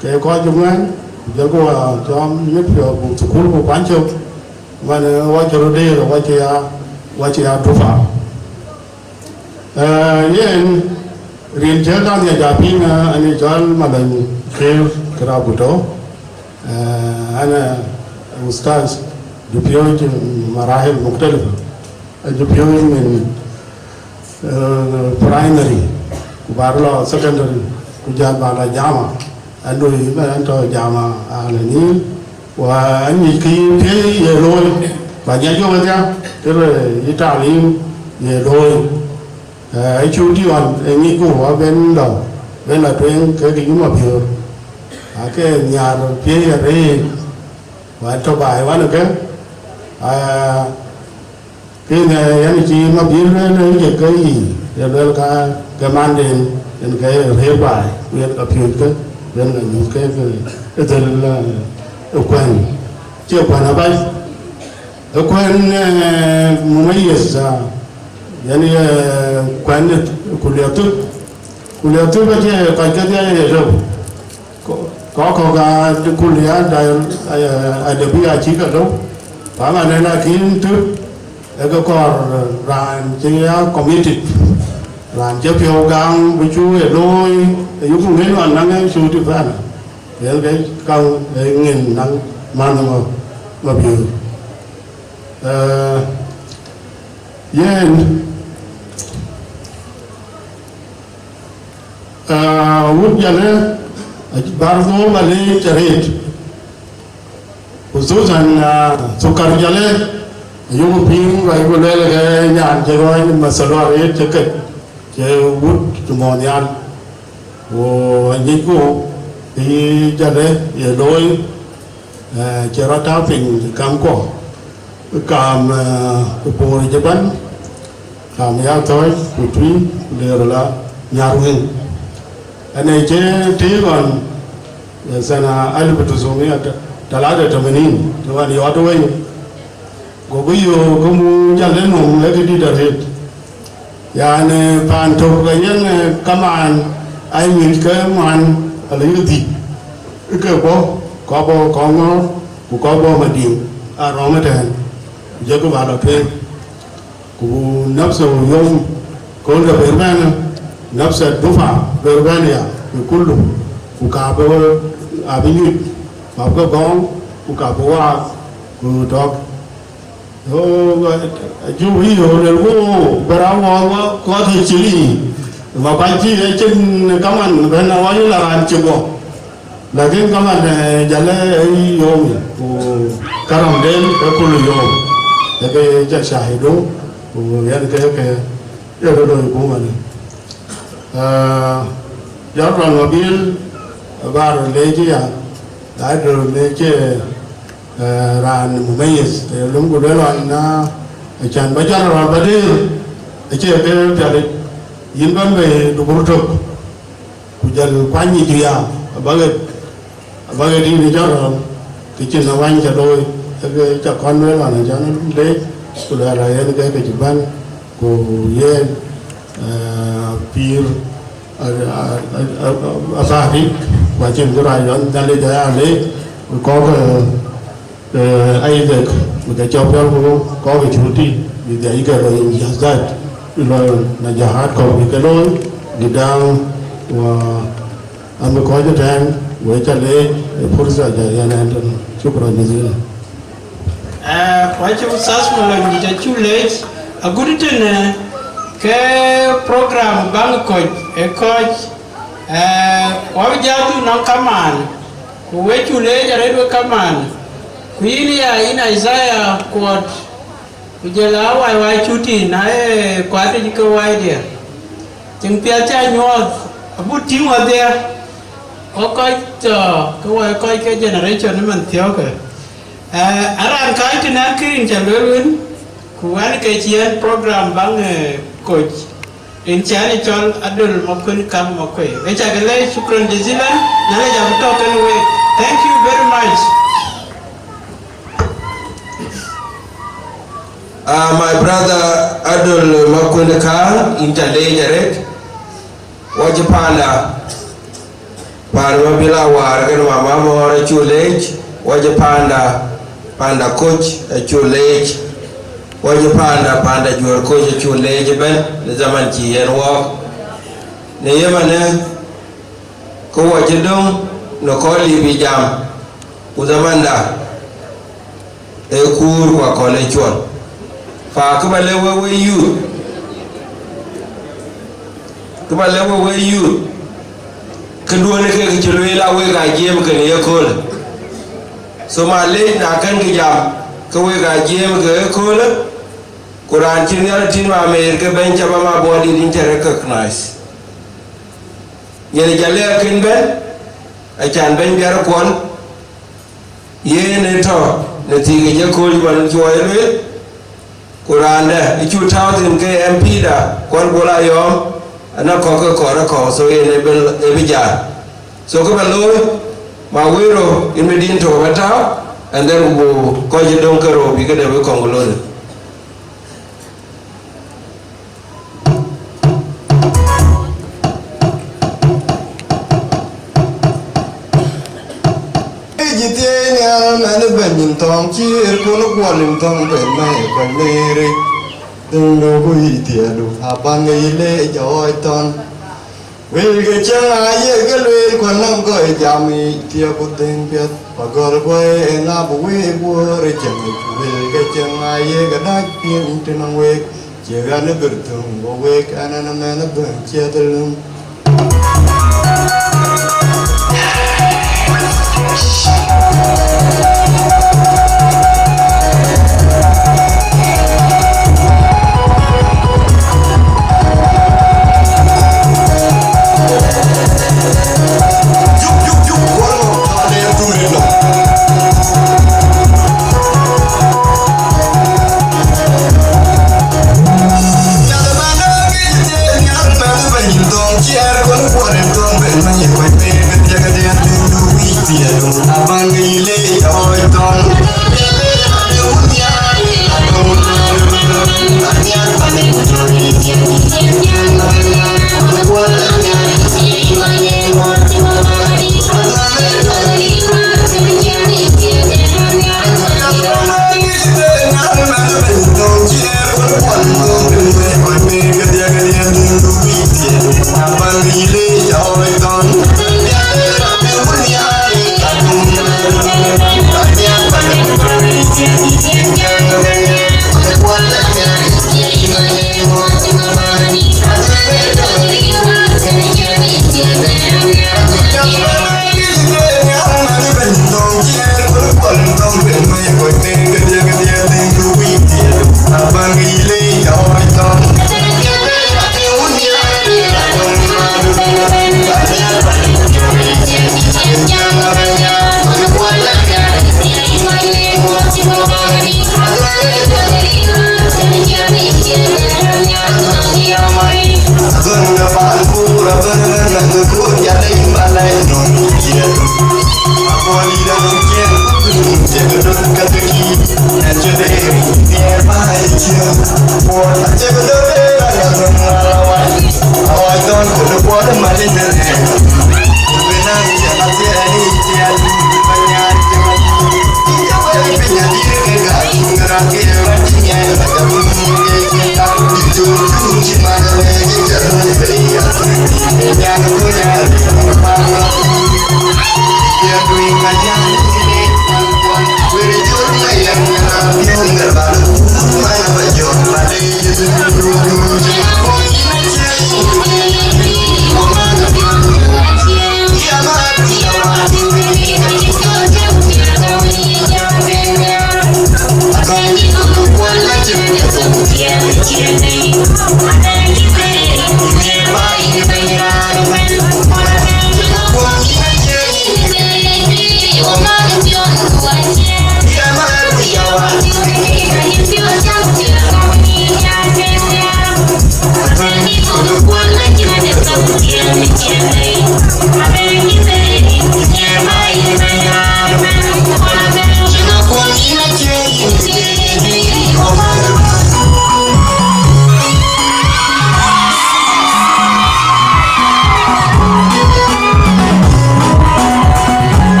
Ke kɔc ë ŋuɛ̈ɛ̈n, ku jɔlku wa cɔm mit piɔ̈ɔ̈th, ku thukul ku kuany cök. Man, eh, wa cï röt dëër, wa cï ya, wa cï ya tupa. Eh, yen, rin cï ka nhiac a piŋ, eh, an ë cɔl Malany Kiir Kirabuto, eh, an, eh, ustaz, cï piööc marahil muktalifa, eh, cï piööc min, eh, primary, ku ba lɔ secondary, ku jal ba lɔ jama. An doi man an tɔ̈ jama Al Nil, wa an nyic kë yï piëëc ye looi, ba nyiɛc jɔ wedhia, tëde yï talim ye looi. Eh, acu diɔn ë ŋic ku wa ben lɔ, ben lɔ tueŋ kek yï Mabiöör. Ake nhiar piëëc arëët, Wal tɔ̈ baai wän ë ke, aa, kënë yɛn cï Mabil lueel ë jëk ke yic, ye lueel ka ke manden, yen ke rëër baai, ku yen ka piööc ke, yen ka nyuth ke, ke ë dhël, ë kuɛ̈n, cie kuɛ̈n abac. Ë kuɛ̈n, ë, Mumayis, aa, yen ye kuɛ̈n ë kuliathïp, kuliathïp acie kɔc kedhie ye rou. Kɔc kɔ̈k aa kuliat adabi acïk ke lëu, ku aŋa nɛn akïn tök, ee ke kɔɔr raan cï ya committed, raan cï piɔ̈u gam bï cuk e looi, ayuk ŋën ɣɔn naŋ e cuuti pɛ̈n, yen ke kaŋ e ŋën naŋ man ŋö Mabil. Ee, yen, ee, wut Jalë, bär dhuɔ̈k alec arëët, khususan, ee, Thukar Jalë, ayuk piŋ, ayuk lueel ke nyan cï rɔ̈ɔ̈ny mathalu arëët cï kek, cï wut cï mɔ̈ɔ̈th nhial. Ku anyicku, bï Jalë ye looi, ee, cï rɔt tääu piny kamkuɔ, kam, ee, ë Bor ëbɛ̈n, kam ya Thɔ̈ɔ̈c, ku Tuï, ku Leer la Nyarweŋ. Ënë cï tëëk ɣɔn, ee, sana alip tisumiya talata tamanin, të ɣɔn yɔt wei, gokï yöök ke muk Jalë nɔm ee këdït arëët. Yani, paan tök ke yen, ee, kamaan, aa nyuc ke ŋuan, alëu dhïc, ke bɔ̈, kɔc bɔ̈ Kɔŋɔ̈ɔ̈r, ku kɔc bɔ̈ Madiŋ, aa rɔ̈m ëtɛ̈ɛ̈n, ku jɔkï bä lɔ tueŋ. Ku nafsa yom, kööl de ber bɛ̈n, nafsa dufa ber bɛ̈n ya, bï kulu, ku ka bï, abï nyuc, ku abï ke gɔ̈ɔ̈ŋ, ku ka bï waak, ku tɔ̈k. Yo, ajuk yï yo lel wo, bï raan wɔ, wɔ, wɔ ke cili. Ma kuany cï, acïn kaman, bɛ̈n awɔny la raan cï guɔ. Lakin kaman, ee, Jalë, ee, yom, ku karam den, ke kulu yom. Ee ke ca shahidu, ku yen ke, ke, ye rɔt looi ku man. Ee, jɔt rɔn Mabil, bär leec ya, la döör leec, ee, raan mumayis, ee, lum ku lueel ɣɔn na, acan ba jɔt rɔn ba dëër, acie ke piath, yïn bɛ̈n bei dukur tök, ku jɔl kuany yic ya, abä ɣet, abä ɣet yïn jɔt rɔn, kë cïn awany ca looi, ee ke ca kɔn lueel ɣɔn acan leec, ku luɛɛl ayen ke ke cï bɛ̈n, ku yen, ee, pïïr, a, a, a, a, a, apaarik, ku acïn kë rac lɔn Nhialic aya leec, ku kɔ̈k, ee, Isaac, bï ke cɔk piɔl, ku kɔ̈k ë cuuti, bï dhiac ke lɔ yen jazat, bï lɔ najahat kɔ̈k bï ke looi, gidam, wa an bï kɔc ëtɛ̈ɛ̈n, we ca leec, ë fursa ja yɛn ɛn tënë. Shukran jazilan. Ee, wacï Ustaz Malony dït acuk leec, agut tënë ke program baŋ kɔc, ë kɔc, ee, wabï jathu nɔŋ kamaan, ku we cuk leec arëët we kamaan, ku yïn ya, yïn Isaiah Kuɔt, ku jɔl a wai wai cuti, na ye kuat yic ke wai diɛ. Tiŋ piɛth ca nyuɔɔth, abuk tïŋ wadhiɛ, kɔc kɔc tɔ̈, ke wai kɔc ke generation ëmën thiɔ̈kë. Ee, aran kääc tënɛn kë rin ca lueel wën, ku wɛ̈n ke cï yen program baŋ, ee, koc, rin cän ë cɔl Adol Makuën Kaŋ Makuei. Wek ca ke leec, shukran jazilan, Nhialic abï tɔ̈ kenë wek. Thank you very much. Ah, my brother Adol Makuën Kaŋ, yïn ca leec arëët. Wacï panda, panda Mabil Awar kën Mama Mɔ̈ɔ̈r acuk leec, wacï panda, panda Koc acuk leec, wacï panda, panda Juɔ̈r Koc acuk leec ëbɛ̈n në zaman cï yen wɔɔk. Në ye manë, ke wacï döŋ në kɔc lip yï jam, ku zamanda ee kuur ku akɔ̈l ee cuɔl. Fa kë ba lɛ̈k wek, wek youth, kë ba lɛ̈k wek, wek youth, këduɔ̈n ë kek cï lueel aa wek aa jiëëm kën ye köölë. So, malec, na kën kë jam, ke wek aa jiëëm ke ye köölë, ku raan cïn nhial tït ma meer ke bɛ̈ny ca ba ma buɔɔt dït yïn cä recognize. Yen ca lɛɛr kën bɛ̈n, acan bɛ̈ny biar kuɔn, Yen ë tɔ̈ në thiëk ë jɔ̈kɔ̈l man cï wɔ ye lueel, ku raan dɛ̈ ë cuk tääu thïn ke M P da, Kuɔl Bol Ayɔ̈ɔ̈m, anɔŋ kɔ̈k ke kɔɔr ë kɔ̈u, so yen ë bï, ë bï jäl. So kë bä looi, Maguiro, yïn bï din tök bä tääu, and then ku buk kɔc cï döŋ ke rou bï këde bï conclude. Ëcï thiëëc nhial mɛn ë bɛ̈ny nyin thɔ̈ŋ cï ɣer kun ë kuɔl nyin thɔ̈ŋ ben mɛ̈i ë kuany meeri. Dhëŋdu ku yï thiëëdu, abaŋ ke yï leec ë ɣɔɔc thɔn. Wël ke cieŋ aa ye ke lueel, ku anɔŋ kɔc jam yic thiëëk ku dhëŋ piɛth, ba gɔl guɔ̈i ë ŋa bï wëi guöör ë cieŋ yic. Wël ke cieŋ aa ye ke dac piŋ të nɔŋ week, cie ɣɛn ë bïr thöŋ, go week ɛn ɛn ëmɛn ë bɛ̈ny ciɛth ë löŋ.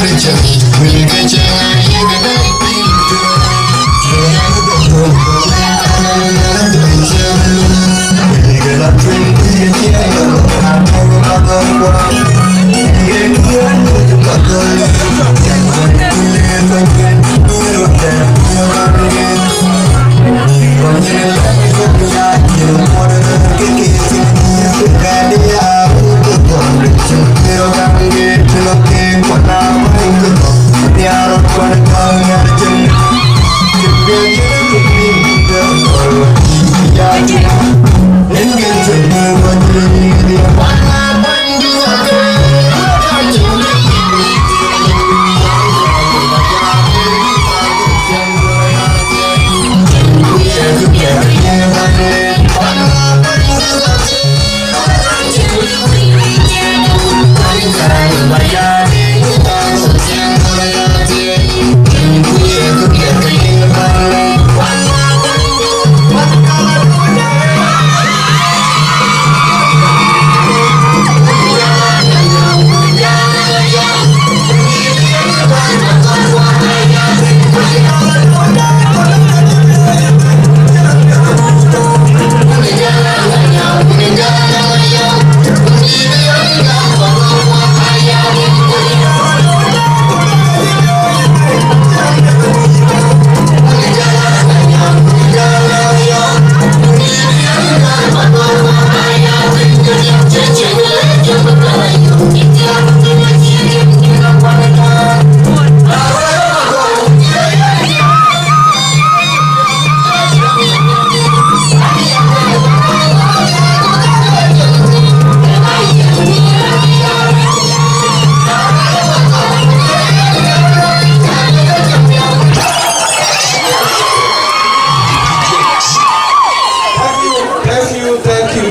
Thank you, thank you, thank you.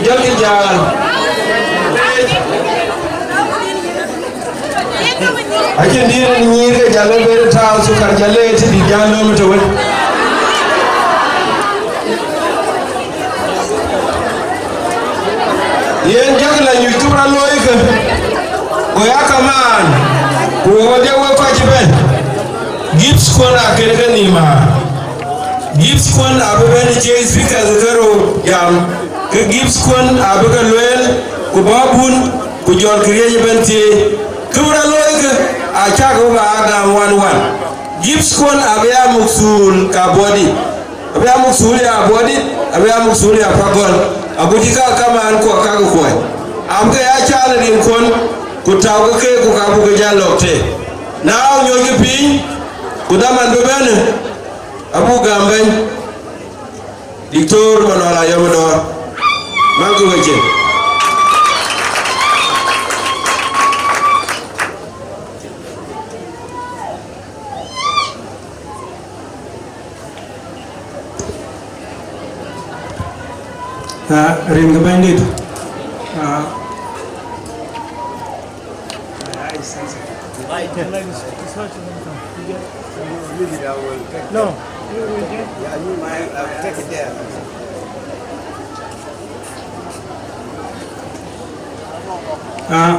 Jɔlkï jäl. Acïn diɛɛr në nyïïr ke jäl ë ber tääu thukar, jäl ë tëdï jäl lööm të wën. Yen jɔkï la nyuc kë bï rɔt looi kë, go ya kamaan, ku wek wadhie wek kɔc cï bɛ̈n. Gifts kuɔn akën ke nhïïm aa. Gifts kuɔn abï bɛ̈n ë cï speakers ke rou jam, ke gifts kuɔn abï ke lueel, ku bä bun, ku jɔl këriëëc ëbɛ̈n thieei. Kë bï rɔt looi kë, acäkï bï bä aa gam wan wan. Gifts kuɔn abï aa muk thuul ka bɔ̈ dït. Abï aa muk thuul ya bɔ̈ dït, abï aa muk thuul ya pagɔl, agut cï ka kamaan kuɔ kakë kuɔny. Abï ke ya caal ë rinkuɔn, ku tääukï keek, ku ka buk ke jal lɔk tëë. Na ɣɔn nyuɔckï piny, ku dhaman bï bɛ̈n, abuk gam bɛ̈ny, Diktor Manuel Ayom Dɔ̈ɔ̈r, maŋkï wecin. Ah, rin ke bɛ̈nydït. Ah. No. Yeah, you might, uh, take it there. Ah,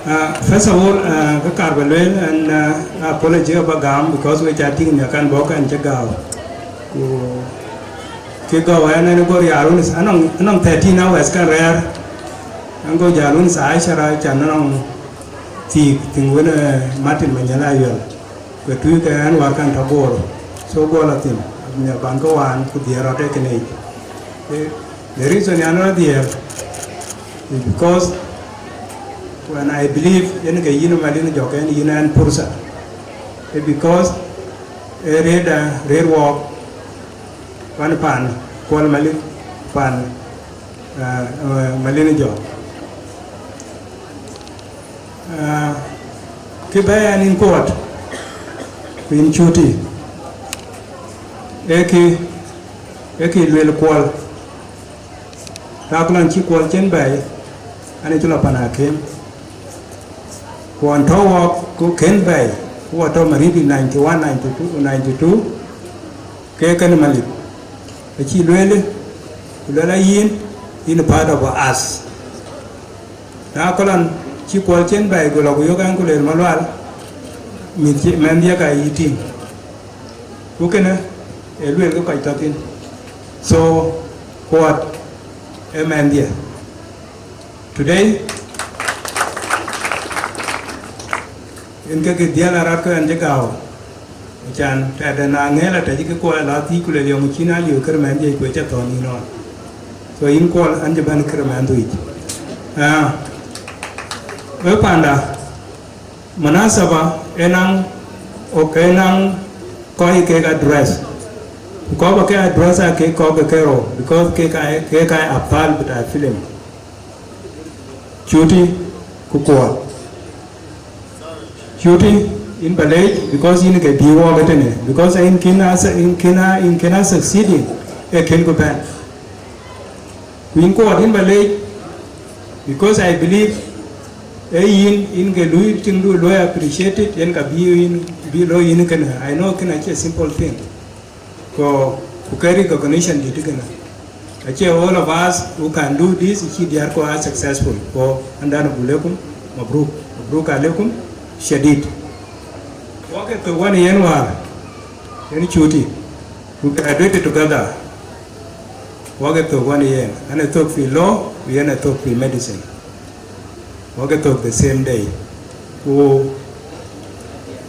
ah, first of all, ah, kë kaar ba lueel, and, ah, apology ba gam because we chatting in yakan bok and chagao. Ku kë gɔu ɛn, ɛn go rial wun, anɔŋ, anɔŋ thirteen hours kan rɛɛr. Ɛn go jal wun saa ashara can anɔŋ thiik thiŋ wën, eh, Martin Manyala Ayuel. Ku tui ke ɛn war kan tɔ Bor. So go la thin, abï ban ke wan ku dhiɛɛr rɔt e kënë yic. The, the reason yan rɔt dhiɛɛr is because when I believe yen ke yïn Malin Jɔk, ɛn yïn ɛn pursa. Eh, because e rëërda, rëër wɔɔk, pan, pan Kuɔl Malik, pan, ah, ah, Malin Jɔk. Ah, kë bɛ̈ɛ̈i ɛn yïn Kuɔt, ku yïn Cuti, ee kë, ee kë luel Kuɔl. Takulɔn cï Kuɔl cïn bɛ̈ɛ̈i, an, cï lɔ pan akëm. Ku ɣɔn tɔ̈u wɔk ku kën bɛ̈ɛ̈i, ku wɔ tɔ̈u Maridi ninety one, ninety two, ninety two, ke kën Malith. Acï lueel, ku lueel ayïn, yïn part of us. Na kulɔn Cï Kuɔl cen bɛ̈ɛ̈i, go lɔ ku yök ɛn ku lueel, Malual, mïth cï mɛnhdiɛ̈ ka yï tïŋ. Ku kënë ee lueel ke kɔc tɔ̈ thïn. So, Kuɔt ee mɛnhdiɛ̈. Today, en ke kë dhiɛl arɔt ke ɛn cï gääu. Acan tɛ̈dë na ŋël atɛ̈ cï ke Kuɔl la thiëc ku lueel, yɔŋ cïn aliu kërë mɛnhdiɛ̈, ku ë cä thɔ̈n yïn ɣɔn. So yïn Kuɔl, an cï bɛ̈n kërë mɛnhdu yic. Ah, we panda, munasaba ë naŋ, ok, ë naŋ kɔc kek address. Ku kɔc ba ke address aa kek kɔc ke kerou, because kek aa, kek aa abtal bita film. Cuti ku Kuɔl. Cuti, yïn ba leec, because yïn ke bï wɔɔk ëtënë, because yïn kën a, yïn kën a, yïn kën a succeeding, ee kën ku bɛ̈n. Ku yïn Kuɔt, yïn ba leec, because I believe ee yïn, yïn ke luui tiŋdu luɔi appreciated, yen ka bï yïn, bï looi yïn kënë. I know kënë acie simple thing. Ku, ku ke recognition dït kënë. Acie all of us who can do this, cï diäär ku are successful. Ku andan abu lekum, mabruk, mabruk alekum, shadid. Wake thok wani yen wäär, yen Cuti. We graduated together. Wake thok wani yen, an ë thok fi law, ku yen ë thok fi medicine. Wake thok the same day. Ku,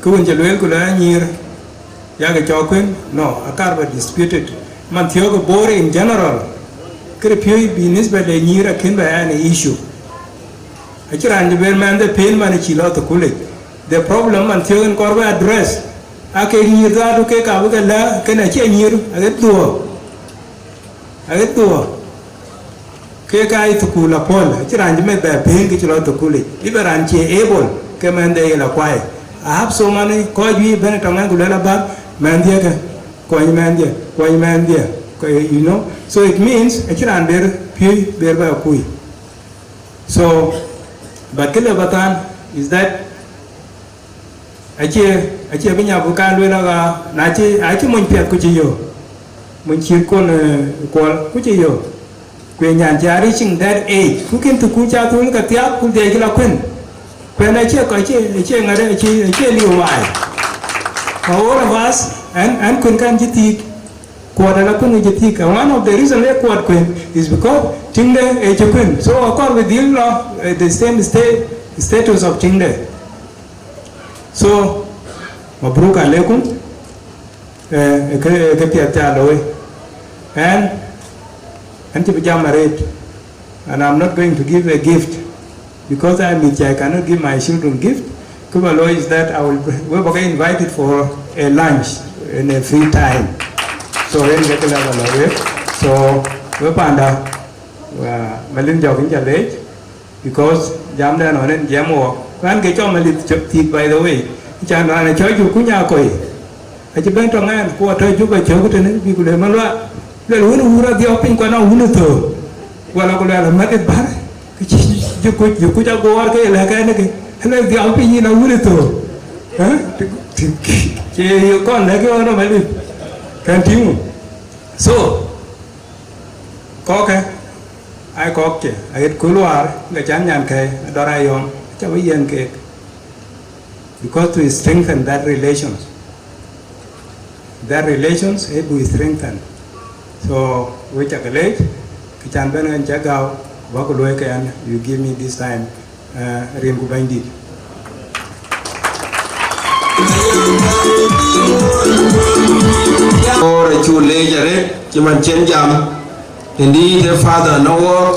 ku wën cï lueel ku la nyïïr, yak cɔk kuën, no, akar ba disputed. Man thiɔ̈k Bor in general, kërë piööc bï nisba de nyïïr akën ba an issue. Acï raan cï ber mɛnhde pen man cï lɔ thukul yic. The problem man thiɔ̈k en kɔɔr bï address, ake nyïïr dhadu ke ka bï ke lɛ̈k, kën acie nyïïr, aɣet dhuɔ̈k. Aɣet dhuɔ̈k. Ke ka ye thukul apɔ̈l, acï raan cï meth bɛ pen ke cï lɔ thukul yic. Even raan cie able, ke mɛnhde ye la kuai. I have so many kɔc juëc bɛ̈n tɔŋ ɛn ku luel abäk, mɛnhdiɛ̈ ke, kuɔny mɛnhdiɛ̈, kuɔny mɛnhdiɛ̈, ke, you know. So it means, acï raan ber piööc, ber bɛ kuc. So, but kë le ba than is that acie, acie bï nya bï kan lueel aka, na cï, acï mony piɛth ku cï yök. Mony cït kon, eh, Kuɔl, ku cï yök. Ku ye nyan cï a reaching that age, ku kën thukul ca thul ke thiak, ku dhiɛc kï la kuën. Kuën acie kɔc, acie, acie ŋade, acie, acie liu wai. For all of us, ɛn, ɛn kuën kan cï thiik. Kuɔt ala kuën cï thiik. And one of the reason why Kuɔt kuën is because tiŋde ë cï kuën. So akɔɔr bï dhil lɔ, eh, the same state, status of tiŋde. So, mabruk alekum, eh, ke, ke piɛth ca looi. And, and cï bï jam arëët. And I'm not going to give a gift because I mean, I cannot give my children gift. Kë ba looi is that I will, we will get invited for a lunch in a free time. So, yen ke kë la ba looi. So, we panda, uh, Malin Jɔk in ca leec. Because jam dɛn ɣɔn en jiɛɛm wɔ. Raan ke cɔl Malith cɔk thiik, by the way. Can raan ë cɔl Jukuny Akɔi. Acï bɛ̈n tɔŋ ɛn, ku atɔ̈ Juba cök tënë, bï ku le Malual. Luel wun wur adhiɔp piny, ku anɔŋ wun ë thöör. Wala ku luel Malith bär. Kë cï Jukuc, Jukuc aguɔɔr ke lɛ̈k ɛn ke. Luel dhiɔp piny yïn a wun ë thöör. Ë? Ti, ti, cie ye kɔn lɛ̈k ɣɔn Malith. Kɛn tïŋ. So, kɔ̈kkë, aa kɔ̈k cë, aɣet kööl wäär, ke can nyankɛ̈i, adɔr ayɔ̈ɔ̈m, aca bï yiɛ̈n keek. Because to strengthen that relations, that relations, it will strengthen. So, we cak leec, kë can bɛ̈n ɣɛn cä gääu, bäk luɔ̈i ke ɛn, you give me this time. Eh, rin ku Bɛ̈nydït. Or acu leec arëët cï man cen jam, indeed, a father në wɔɔk,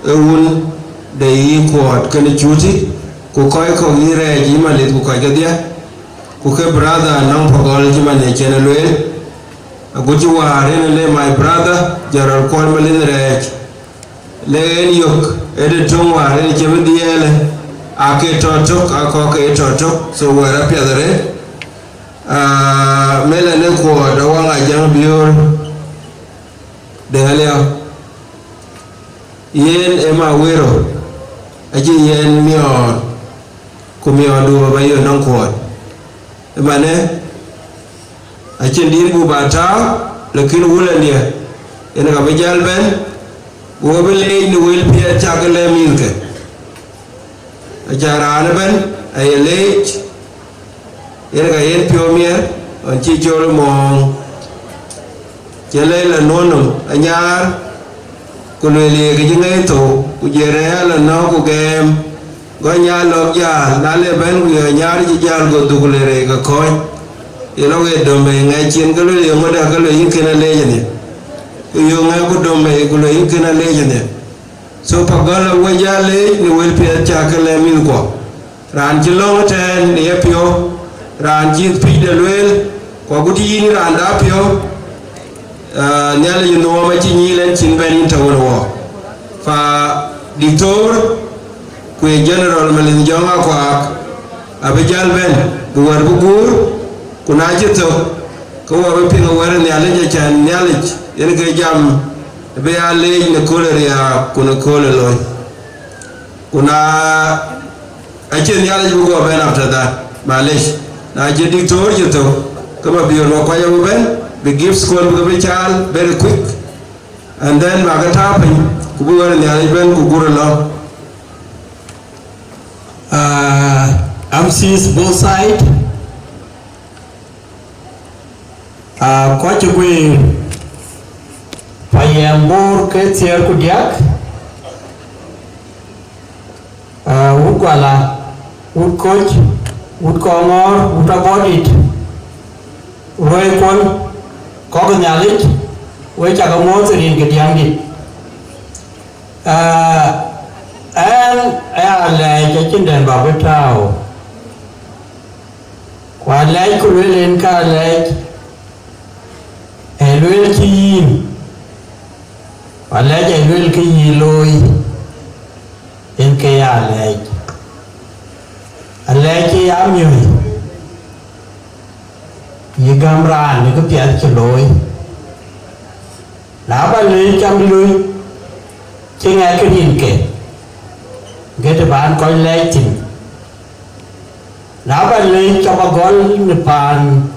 ë wun de yï Kuɔt kënë Cuti, ku kɔc kɔ̈k yï Rɛɛc yï Malith ku kɔc kedhie, ku ke brother nɔŋ Pagɔl cï man ë cen ë lueel, agut cï wäär en le my brother, General Kuɔt Malith Rɛɛc. Le en yök, ë de töŋ wäär en cï bï dhiɛɛlë, aa ke tɔ tök, aa kɔ̈k ke tɔ tök, so wɛ̈ɛ̈r apiɛth arëët. Ah, Mela ne Kuɔt Awaŋ Ajaŋ Biöör, Deŋ Aliau. Yen ë ma wero, acï yen miɔɔr, ku miɔɔrdu aba yök nɔŋ Kuɔt. Ëmanë, acïn dït buk ba tääu, lakin wulëndiɛ̈, yen ka bï jäl bɛ̈n, ku we bï leec në wël piɛth cak lɛ̈k mïthke. Aca raan ëbɛ̈n aye leec, yen ka yen piɔ̈u miɛt, ɣɔn cï cɔl mɔ̈ɔ̈ŋ, cï lɛc la nuɔ̈n nɔm anyaar, ku lueel ye kë cï ŋɛi thou, ku jël rɛ̈ɛ̈r la nɔ̈k ku gɛɛm, gɔny aa lɔ̈k jäl, na le bɛ̈n ku ye anyaar cï jäl go dhuk le rɛɛc ke kɔ̈ɔ̈c, ye lɔ ɣet döm bei ŋɛc cin, ke lueel ye ŋödë, ke lueel yïn kën a leec ënhial, ku yöök ŋɛk ku döm bei, ku lueel yïn kën a leec ënhial. So, pa gɔl a wec aa leec në wël piɛth cä ke lɛ̈k mïthkuɔ. Raan cï lɔ̈ŋ ëtɛ̈ɛ̈n në yepiɔ̈u, raan cï pïïrde lueel, ku agut yïn raan dap piɔ̈u, ah, Nhialic ë nhuɔɔm acï nyiil ɛn cïn bɛ̈n yïn tɔ̈u në wɔ. Pa Diktor, ku ye General Malith Jɔŋ Akuak, abï jäl bɛ̈n, bï wɛ̈t bï guur, ku na cï thök, ke wɔ bï piŋ ë wɛ̈t ë Nhialic, acän Nhialic yen ke jam bï aa leec në kööl ë riääk ku në kööl ë loi. Ku na acïn Nhialic bï guɔ bɛ̈n after that, malesh. Na cï Diktor cï thök, ke ma biöör ma kuac abï bɛ̈n, bï gifts kuɔn bï ke bï caal very quick, and then bä ke tääu piny, ku bï wɛ̈t ë Nhialic bɛ̈n ku guur ë lɔ. Uh, M Cs both side. Uh, kɔc cï guiir payɛɛm Bor ke thiëër ku diäk, uh, wut Guala, wut Koc, wut Kɔŋɔɔr, wut Abɔdit, ruɛɛi kuɔn, kɔc Nhialic, we cak muɔ̈ɔ̈th rin ke diäŋdït. Uh, ɛn aya lɛɛc acïn dɛn bä bï tääu. Ku alɛɛc ku lueel en ka alɛɛc, ee lueel cï yïn, ku alɛɛc ee lueel kë yï looi, en ke ya alɛɛc. Alɛɛc cï ya miööc, yï gäm raan në këpiɛth cï looi. Na bä leec cam lui, cï ŋɛk rinke, gëtë bän kɔc lɛɛc thïn. Na bä leec cam agɔl në paan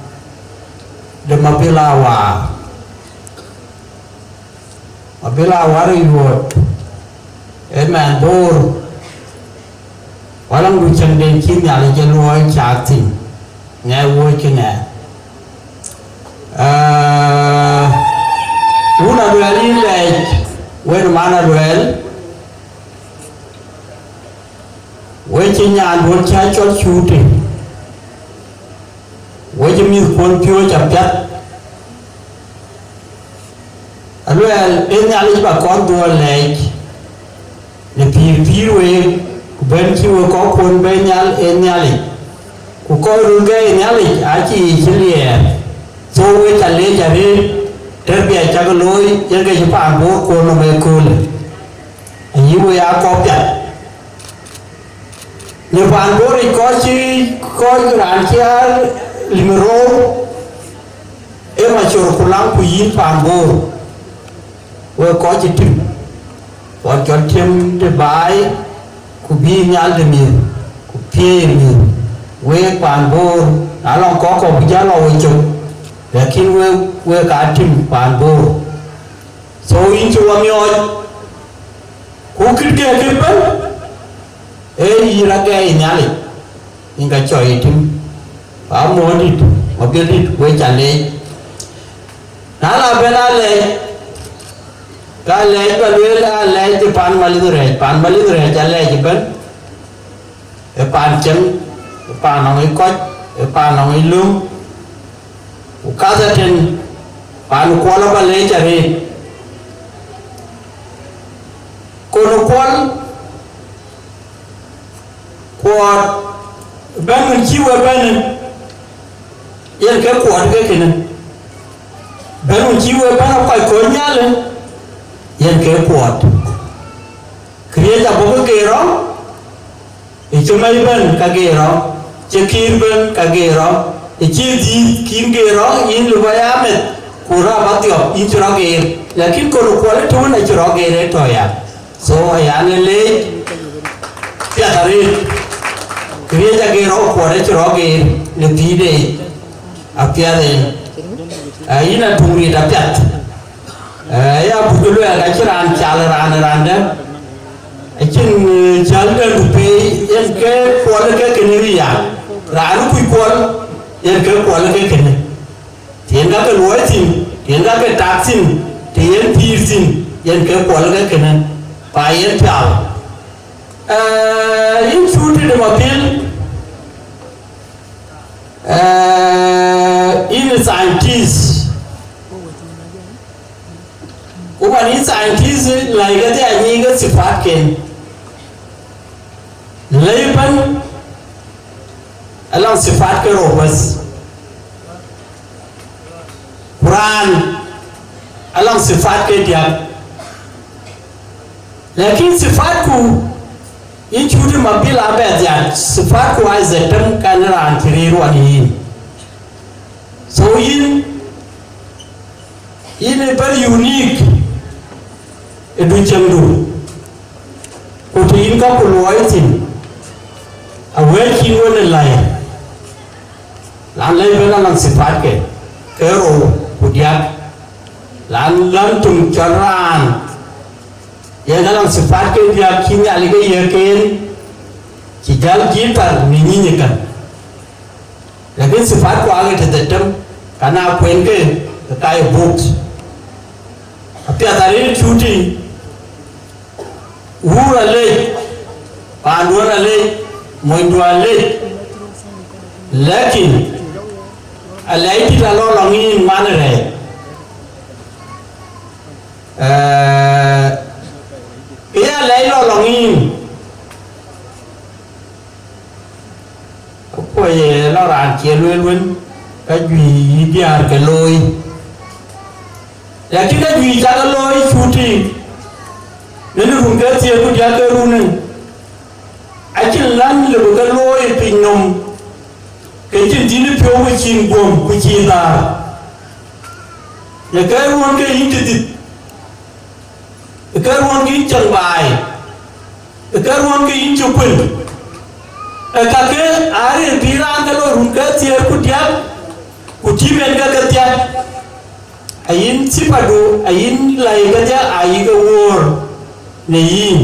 de Mabil Awar, Mabil Awar ë yuɔɔt, ë mɛn Bor, walaŋ du cäŋden cï Nhialic ë luɔi caak thïn, ŋɛk wuɔ̈c cï ŋɛk. Aa, wun Aluɛɛl yïn lɛɛc, wën man Aluɛɛl, we cï nyaanduön cä cɔl Cuutë, we cï mïthkuɔn piööc apiɛth. Aluɛɛl, ee Nhialic bä kɔn dhuɔɔr lɛɛc në pïïr pïïr week, ku bɛ̈n cï we kɔ̈kkuɔn bɛ̈n nhial ë Nhialic, ku kɔc röt gɛɛi ë Nhialic acï yiic cï liɛɛr. Thou we ca leec arëët, tɛ̈rbia cak looi, yen ke cï paan Bor kuɔn nɔm ëköölë, ayï we aa kɔc piath. Në paan Bor yic kɔc cï, kɔc raan cï aa lïm ë roor, ee macor ku laŋ ku yïn paan Bor, wek kɔc cï tim, ɣɔn cɔl tim de baai, ku bïï nhial de mïth, ku piëëi mïth, wek paan Bor, na lɔŋ kɔc kɔ̈k bï jäl lɔ we cök, lakin wek, wek aa tim paan Bor. So yïn cï wɔ miɔɔc, ku kït ke kë bɛ̈n, ee yï rɔt gɛɛi Nhialic, yïn ka cɔɔi tim, pa muɔ̈ɔ̈ndït, Mabiördït, we ca leec. Na la bɛ̈n alɛɛc, ka lɛɛc bä lueel alɛɛc de paan Malith Rɛɛc, paan Malith Rɛɛc alɛɛc ëbɛ̈n. Ë paan cem, ë paan nɔŋ ë kɔc, ë paan nɔŋ ë löŋ, ku kath ëtën paan Kuɔl abä leec arëët. Kon ë Kuɔl, Kuɔɔt bɛ̈n wën cï we bɛ̈n, yen ke Kuɔɔt ke kënë. Bɛ̈n wën cï we bɛ̈n a kɔc kony nhial, yen ke Kuɔɔt. Këriëëc abɔ̈ ke geer rɔ̈m, ë cï mɛc bɛ̈n ka geer rɔ̈m, cï kïïr bɛ̈n ka geer rɔ̈m, ë cï dhiëth kïn geer rɔ̈m, yïn lupɔ ya meth, ku rap adhiɔp, yïn cï rɔt geer. Lakin kon ë Kuɔl ë tun acï rɔt geer ë tɔ̈ ya. So, ayan ë leec piath arëët, këriëëc ageer rɔ̈m Kuɔɔt acï rɔt geer në pïïrde, apiath en. Aa, yïn atuŋ riit apiath. Aa, ya buk luɛɛl ka cï raan cal raan ë raan dɛ̈. Acïn, eh, cäl dɛ̈ndu pei, yen ke kuɔl ke kënë ë ya. Raan kuc kuɔl, yen ke kuɔl ke kënë. Të yen ka ke luɔi thïn, të yen ka ke tak thïn, të yen pïïr thïn, yen ke kuɔl ke kënë. Pa yen pial. Eh, yïn Cuti de Mabil, eh, yïn scientist. Ku man yïn scientist, lɛ̈i kedhie anyic ke sifatken. Lɛ̈i ëbɛ̈n alɔŋ sifat ke rou bas. Ku raan alɔŋ sifat ke diäk. Lakin sifatku, yïn Cuti Mabil abɛ dhiac, sifatku aa dhetem, kan raan cï rëër wan yïn. So yïn, yïn ë very unique ë duciëŋdu. Ku të yïn ka ku luɔi thïn, awɛ̈ɛ̈c cïn wën ë läi. Lan lɛ̈i ëbɛ̈n alɔŋ sifatke, ke rou ku diäk. Lan lɔn töŋ cɔl raan, yen alɔŋ sifatke diäk cï Nhialic ke yiëk en, cï jäl jïï thar në nyïnyë kan. Lakin sifatku aake të dhetem, ka na kuɛnke, ke ka ye buk. Apiɛth arëët Cuti, wur alec, paanduön alec, monydu alec, lakin alɛc dït alɔ lɔŋ yïn man rɛɛc. Eh, ke ya lɛc lɔ lɔŋ yïn, apuɔ̈c ye lɔ raan cie lueel wën, ka juëc yï diäär ke looi. Lakin ka juëc cak looi Cuti, në run ke thiëër ku diäk ke runë, acïn län lëu bï ke looi piny nɔm, ke cïn dhil piɔ̈u ku cïn guöm ku cïn dhaar. Në ke ruɔ̈n ke yïn tëdhith, ë ke ruɔ̈n ke yïn cäŋ baai, ë ke ruɔ̈n ke yïn cï kuën, ë kakë aa rin bï raan ke lɔ run ke thiëër ku diäk, ku tïïm en ke ke thiat. Ayïn sipadu, ayïn lɛ̈i kedhie ayï ke woor në yïn.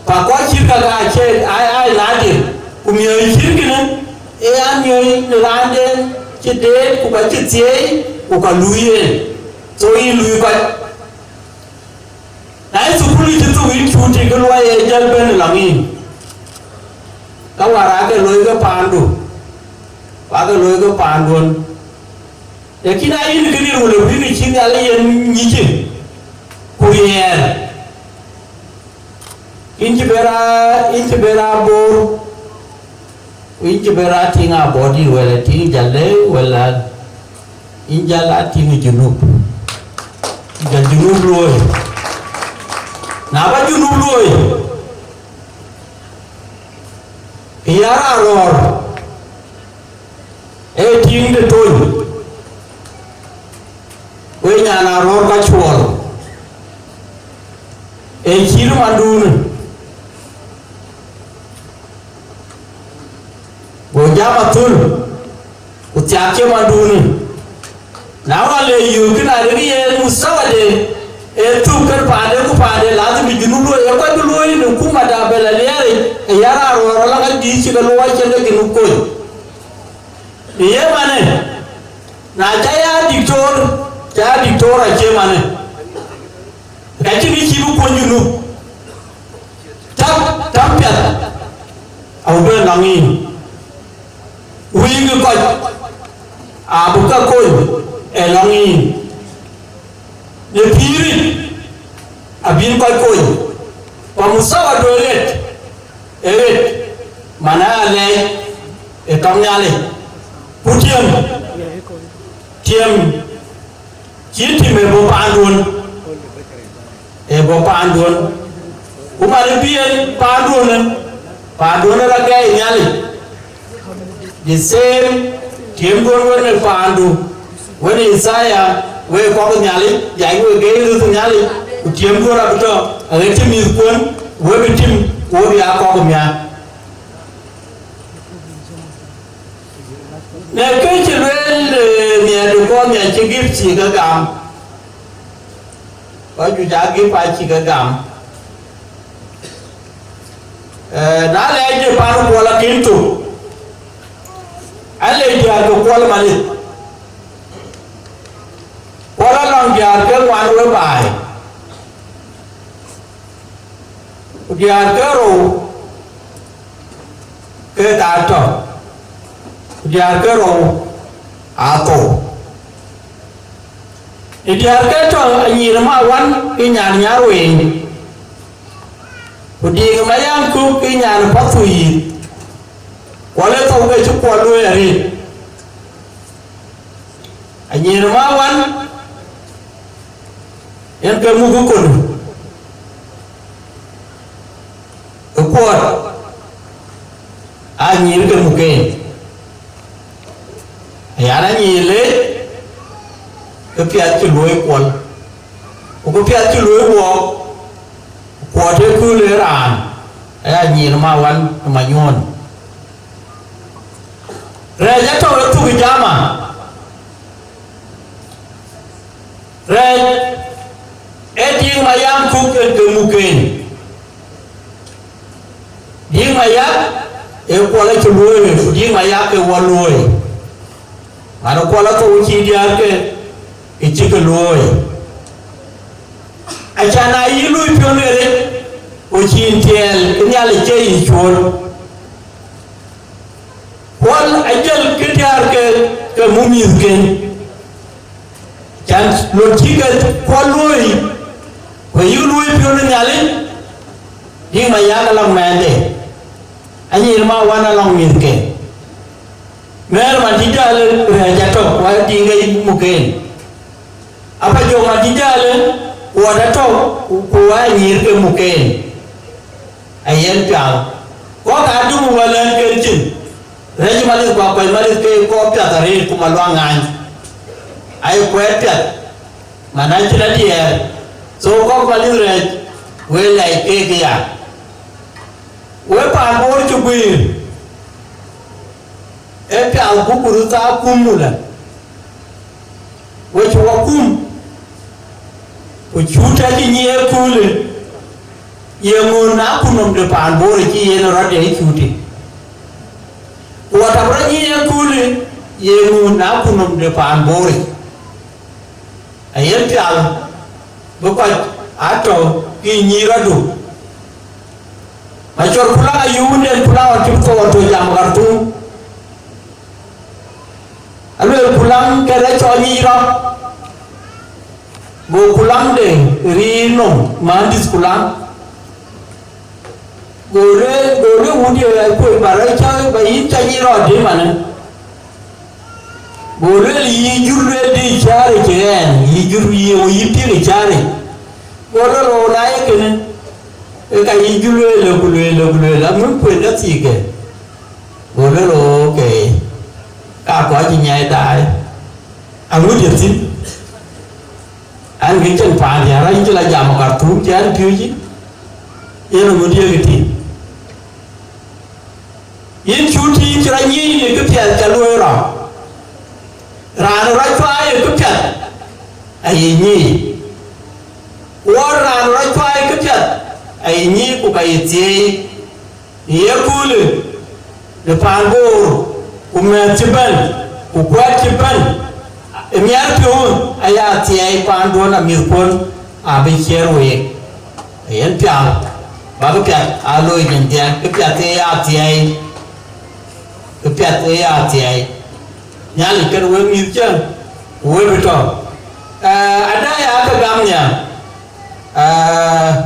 Pa kɔc cït kakë acie, aa, aa nadir, ku miɔ̈c cït kënë, ee aa miɔ̈c në raanden cï deet, ku ka cï thieei, ku ka luui en. So yïn luui kɔc. Na ye thukul cï thuk yïn Cuti, ke luɔi ee jäl bɛ̈n lɔŋ yïn. Ka wäär aake looi ke paandu, ku aake looi ke paanduön. Lakin ayïn kënë run ë wïn cï Nhialic yen nyicë, ku riɛɛr. Yïn cï bɛ ra, yïn cï bɛ ra Bor, ku yïn cï bɛ ra tïŋ Abɔ̈dït, wala tïŋ Jalle, wala yïn jäl a tïŋ Junub. Jäl Junub luɔ̈i. Na ba Junub luɔ̈i, ya raan rɔ̈ɔ̈r, ee tiiŋ de tony, wek nyan Arɔ̈ɔ̈r ka cuɔl, ee cït mandunë, go jam athöl, ku thiak cï mandunë. Na ɣɔn le yöök kën arëk yen muthawade, ee thuk kën paande ku paande, lazim bï Junub luɔ̈i, ee kɔc bï luɔ̈i në hukumada bɛ la liɛɛric, ee ya raan rɔ̈ɔ̈r ala ka dïït cï ke luɔi cïn ke Junub kony. Në ye manë, na ca ya diktor, ca ya diktor acie manë. Ka cïn kë cï bï kuɔny Junub. Täk, täk piɛth, abï bɛ̈n lɔŋ yïn. Wïïk kɔc, abï ke kony ë lɔŋ yïn. Në pïïric, abïn kɔc kony. Pa muthawa duëër ɣet, ë ɣet, man aa lɛɛc ë tɔŋ Nhialic. Ku tiëm, tiëm, cï tim ë bɔ̈ paanduön, ë bɔ̈ paanduön. Ku man bï en paanduön, paanduön ë rɔt gɛɛi Nhialic. The same, tiëmduön wën ë paandu, wën ë Ithaya, wek kɔc Nhialic, ya wek gɛɛi röth Nhialic, ku tiëmduön abï tɔ, aɣet cï mïthkuön, wek bï tim, ku wek bï aa kɔc miäk. Në kë cï lueel, eh, nhiɛɛrdu kɔn nhiɛɛr cï gift cï ke gam. Kɔc juëc aa gift aa cï ke gam. Eh, na lɛɛc de pan Kuɔl akën thok, alec diäär ke Kuɔl malith. Kuɔl alɔŋ diäär ke ŋuan we baai, ku diäär ke rou ke ka tɔ, ku diäär ke rou aa thou. Ë diäär ke tɔ, Anyiir Mawan ke nyan Nyarweŋ, ku Diŋ Mayaŋ Kuk ke nyan Pathuyith, Kuɔl ë thou ke cï Kuɔl luöi arëët. Anyiir Mawan yen ke muk ë kony ë Kuɔt, Anyiir ke muk en. Ayan Anyiir leec, ke piath cï luöi Kuɔl, ku ke piath cï luöi wuɔɔk, Kuɔt ë kööl ë raan, aya Anyiir Mawan ë Manyuɔn. Rɛɛc atɔ̈u ë thuk ë jama. Rɛɛc ee Diŋ Mayaŋ Kuk en ke muk en. Diŋ Mayak ee Kuɔl acï luöi, ku Diŋ Mayak ke wɔ luöi. Man Kuɔl athou cï diäär ke, ke cï ke luöi. Acan aa yï luöi piɔ̈n ë rec, ku cïn tiɛɛl, ke Nhialic cie yï cuöl. Kuɔl ajël ke diäär ke, ke muk mïthken. Can luɔt cï ke Kuɔl luöi, ku yïk luöi piɔ̈n ë Nhialic, Diŋ Mayak alɔŋ mɛɛnde, Anyiir Mawan alɔŋ mïthke. Mɛɛr man cï jäl rɛɛc atɔ̈, ku Diŋ ke muk en. Apa jɔ man cï jäl, Kuɔt atɔ̈, ku, ku Anyiir ke muk en. Ayen pial. Kɔc aa dum wälɛ̈n ken cin. Rɛc malith ku akuɛc malith ke kɔc piath arëët ku maluaŋ ŋany. Aye kuɛɛt piath, man acïn adiɛɛr. So kɔc malith rɛc, we lɛc keek ya. We paan Bor cï guiir, ee piath ku kurutha kum mula. We cï wɔ kum, ku Cuti acï nyiɛɛi ëköölë, ye ŋö na kunɔm de paan Bor cï yen rɔt de Cuti? Ku wɔ tap rɔt nyiɛɛi ëköölë, ye ŋö na kunɔm de paan Bor? Ayen pial bï kɔc atɔ̈ ke nyïïr rɔtdu. Macɔr Kulaŋ ayuunden Kulaŋ acï thou atɔ̈ jam Khartoum. Aluel Kulaŋ ke rɛc cɔl nyic rɔt, go Kulaŋ de riir nɔm, Muhandis Kulaŋ. Go lueel, go lueel, wudï, akuc ba rɛc cä, ba yïn cä nyic rɔt dï manë. Go lueel, yï jur lueel dï cääric ɣɛn, yï jur yï, yï piëk ë cääric. Go lueel, oo, na ye kënë, ke ka yï jur lueel, ku lueel, ku lueel, amï kuën dä thiikë. Go lueel, okay, ka kɔc cï nyiɛc daai, aŋut ye thïn. An, kë cïn paan diäär, an, cï la jam Khartoum, cï an piööcë, yen aŋut ye kë tïŋ. Yïn Cuti, yïn cï rɔt nyic në këpiɛth ca luöi rɔt. Raan rɔt cuai ë këpiɛth, aye nyic. Ku ɣɔn raan rɔt cuai ë këpiɛth, aye nyic ku ka ye thieei. Në ye köölë, në paan Bor, ku mɛ̈th cï bɛ̈n, ku kuɛɛt cï bɛ̈n, ë miɛt piɔ̈u aya thiɛɛi paanduön, amïthkuön abï ciɛɛr week. Yen pial, bä këpiath aa looi nyin thiɛɛk, këpiath ee ya thiɛɛi, këpiath ee ya thiɛɛi. Nhialic kën wek mïth cä, ku wek bï tɔ. Ë, ada ya ke gam nhial. Ë,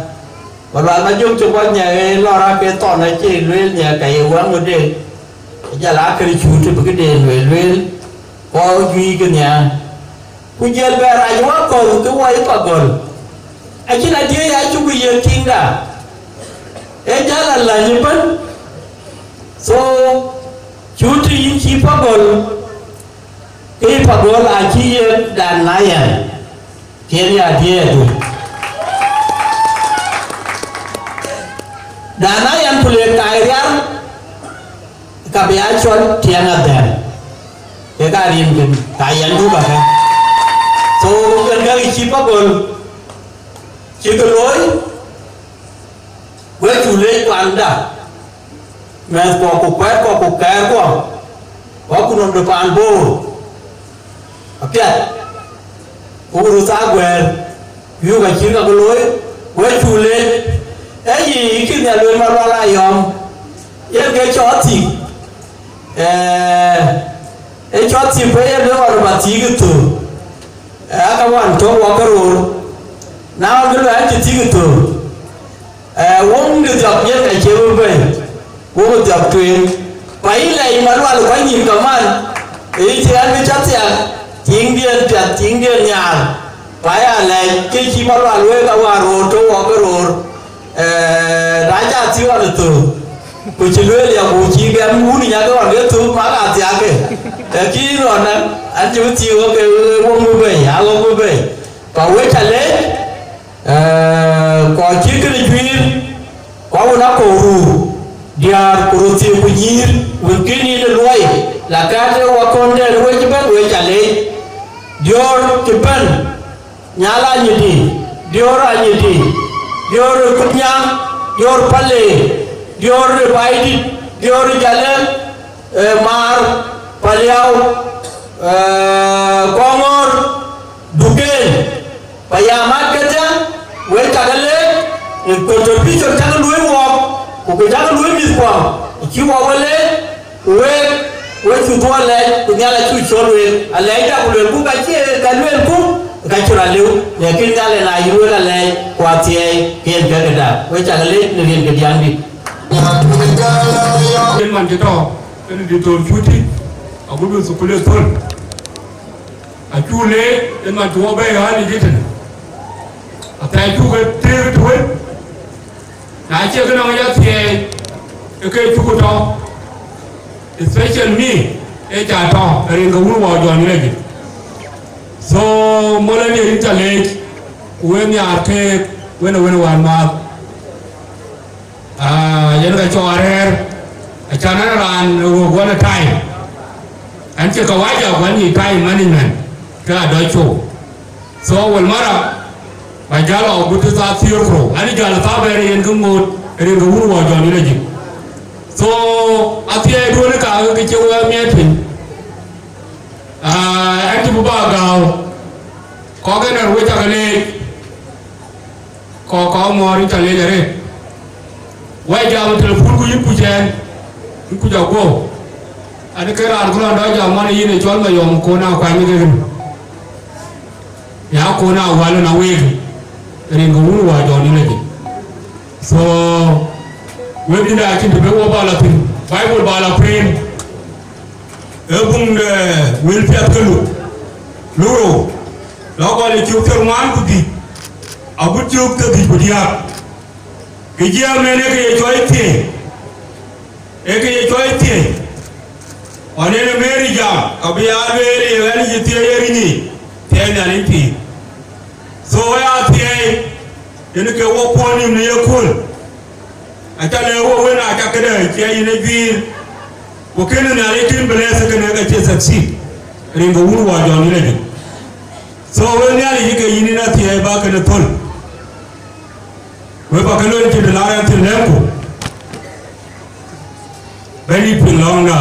Malual Majök cï bɔ̈ nya ë lɔ̈ɔ̈r ake thɔn acï lueel nya ka ye wɛ̈ŋ wëde. Jal aa kën Cuti bï këde lueel lueel, kɔɔr juic ke nhial. Ku jël bɛ rac wakɔ̈l ke wɔ ë Pagɔl. Acïn adiëc acuk yiëk tiŋda, ee jäl aläny ëbën. So, Cuti yïn cï Pagɔl, ke yï Pagɔl acï yiëk dan na yɛn, kën ya diëëdu. Dan na yɛn ku le kaai rial, ka bï a cɔl tiɛŋ adhɛl, ke ka rin kën, ka yɛn duk akë. So, kën ka cï Pagɔl cï ke looi, wek cu leec kuanda, Mɛ̈thkuɔ ku kuɛɛtkuɔ ku kɛɛrkuɔ, wä ku nɔm de paan Bor apiɛth, ku röt thaa guɛ̈ɛ̈r, yök acïn ka ke looi, wek cuk leec. Ee yï, yï kï nhial lueel Malual Ayɔ̈ɔ̈m, yen ke cɔɔth thïk, ee, ee cɔɔth thïk, ku yen lueel ɣɔn ba thïk ë thöör, ee, aka wan tök wɔ ke roor, na ɣɔn ke lueel an cï thïk ë thöör. Ee, woŋ de dhiɔp yen ka cie bï bɛ̈i, woŋ de dhiɔp tueŋ. Ku ayï lɛc Malual kuany nyin kaman, ee, cï ɣɛn bï cä thiak, tiiŋdiɛ̈n piath, tiiŋdiɛ̈n nhiaar. Ku aya lɛc, ke cï Malual wek awär roor, tɔ̈u wɔ ke roor. Ee, na cä thiɔ̈k ɣɔn ë thöök, ku cï lueel ya, ku cï gɛm wun ë nyak ɣɔn ke thöök, mak a thiakke. Lakin ɣɔn an, an cï bï thiëëk ɣɔn ke woŋ bï bɛ̈i, a ɣɔn bï bɛ̈i. Ku wek ca leec, ee, kɔc cït kënë juiir, ku awën akɔ̈u ruu, diäär ku röt thiëëk ku nyïïr, wën kën yïn ë luɔi, la kɛ̈ɛ̈t ë wakɔ̈nde wek cï bɛ̈n, wek ca leec. Diöör cï bɛ̈n, Nyal Anyidi, Diöör Anyidi, Diöör ë Kutnyaŋ, Diöör Pale, Diöör ë Baidït, Diöör ë Jalë, ee, Maar, Paliau, ee, Kɔŋɔ̈ɔ̈r, Duken, Payamat kedhie, wek cak leec, ë contribution cak luöi wɔɔk, ku ke cak luöi mïthkuɔm, ë cï wɔ we leec, ku wek, wek cuk dhuɔ̈k lɛc, ku Nhialic acuk cɔl wek, alɛcda ku luelku ka cie ka luelku, ka cï rɔt liu, lakin Nhialic na yïn wek alɛc, ku athiɛɛi, ke yen ke këda, wek cak leec në rin ke diäŋdït. Yen man cï tɔ̈, yen dï thöl cuti, agut bï thukul ë thöl. Acuk leec ë man tuɔɔk bɛ̈ɛ̈i ɣän yic tënë, athɛɛr cuk ke tëëk tueet, na cie kënɔŋ ya thiɛɛi, ë ke cuk tɔ̈, especially me, ë ca tɔ̈ rin ke wun wɔ jɔn yïn acï. So, mol ë diɛ̈ yïn ca leec, ku wek nhiaar keek, wën ë wën ë wään maath. Ah, yen ka cɔɔr rɛ̈ɛ̈r, acan an raan ɣöök wän ë time. An cï kawaja wän yï time management, ke adɔc cou. So, wël mara, ba jäl ɔ gut thaa thiëër ku rou. An jäl thaa bɛ̈ɛ̈r yen ke ŋoot, rin ke wun wɔ jɔn yïn acï. So, athiɛɛi duɔ̈n ë ka ke cï wek miɛt piny. Ah, an cï bï ba gääu, kɔk ënɔn wek cak leec. Kɔk, kɔk mɔ̈ɔ̈r yïn ca leec arëët. Wɛ̈i jam telephone ku yïn kuc ɛn, yïn kuc aguɔ. Adï ke raan ku lɔn dɔc jam man yïn ë cɔl Mayɔm Kon Akuany ke kënë. Ya Kon Awal na week, rin ke wun wɔ jɔn yïn acï. So, wek yïn acïn të bï wɔ ba la thïn, Bible ba la kueen. Ee buŋ de Wël Piɛth ke Luk, Luk rou, lɔ gɔl ë cök thiërŋuan ku dhïc, agut cök thiërdhïc ku diäk. Kë jiɛɛm en ee kë ye cɔɔc thiëëc, ee kë ye cɔɔc thiëëc. Ɣɔn en ë Meri jam, ka bï aa lueel ye ɣɛn cï thiëëc ye riny yic, thiëëc Nhialic pïïr. So, wek aa thiëëc, yen ke wok kuɔ̈n nïïm në yekööl. Aca lɛ̈k wok wën, aca këde cie yïn ë juiir, ku kënë Nhialic kën bless kënë ka cie succeed, rin ke wun wɔ jɔn yïn acï. So, wek Nhialic ke yïn yïn athiɛɛi ba kënë thöl. Wek ba ke lueel cï të la rɛ̈ɛ̈r thïn lɛ̈mku. Bɛ̈nydït piŋ lɔ̈ŋda.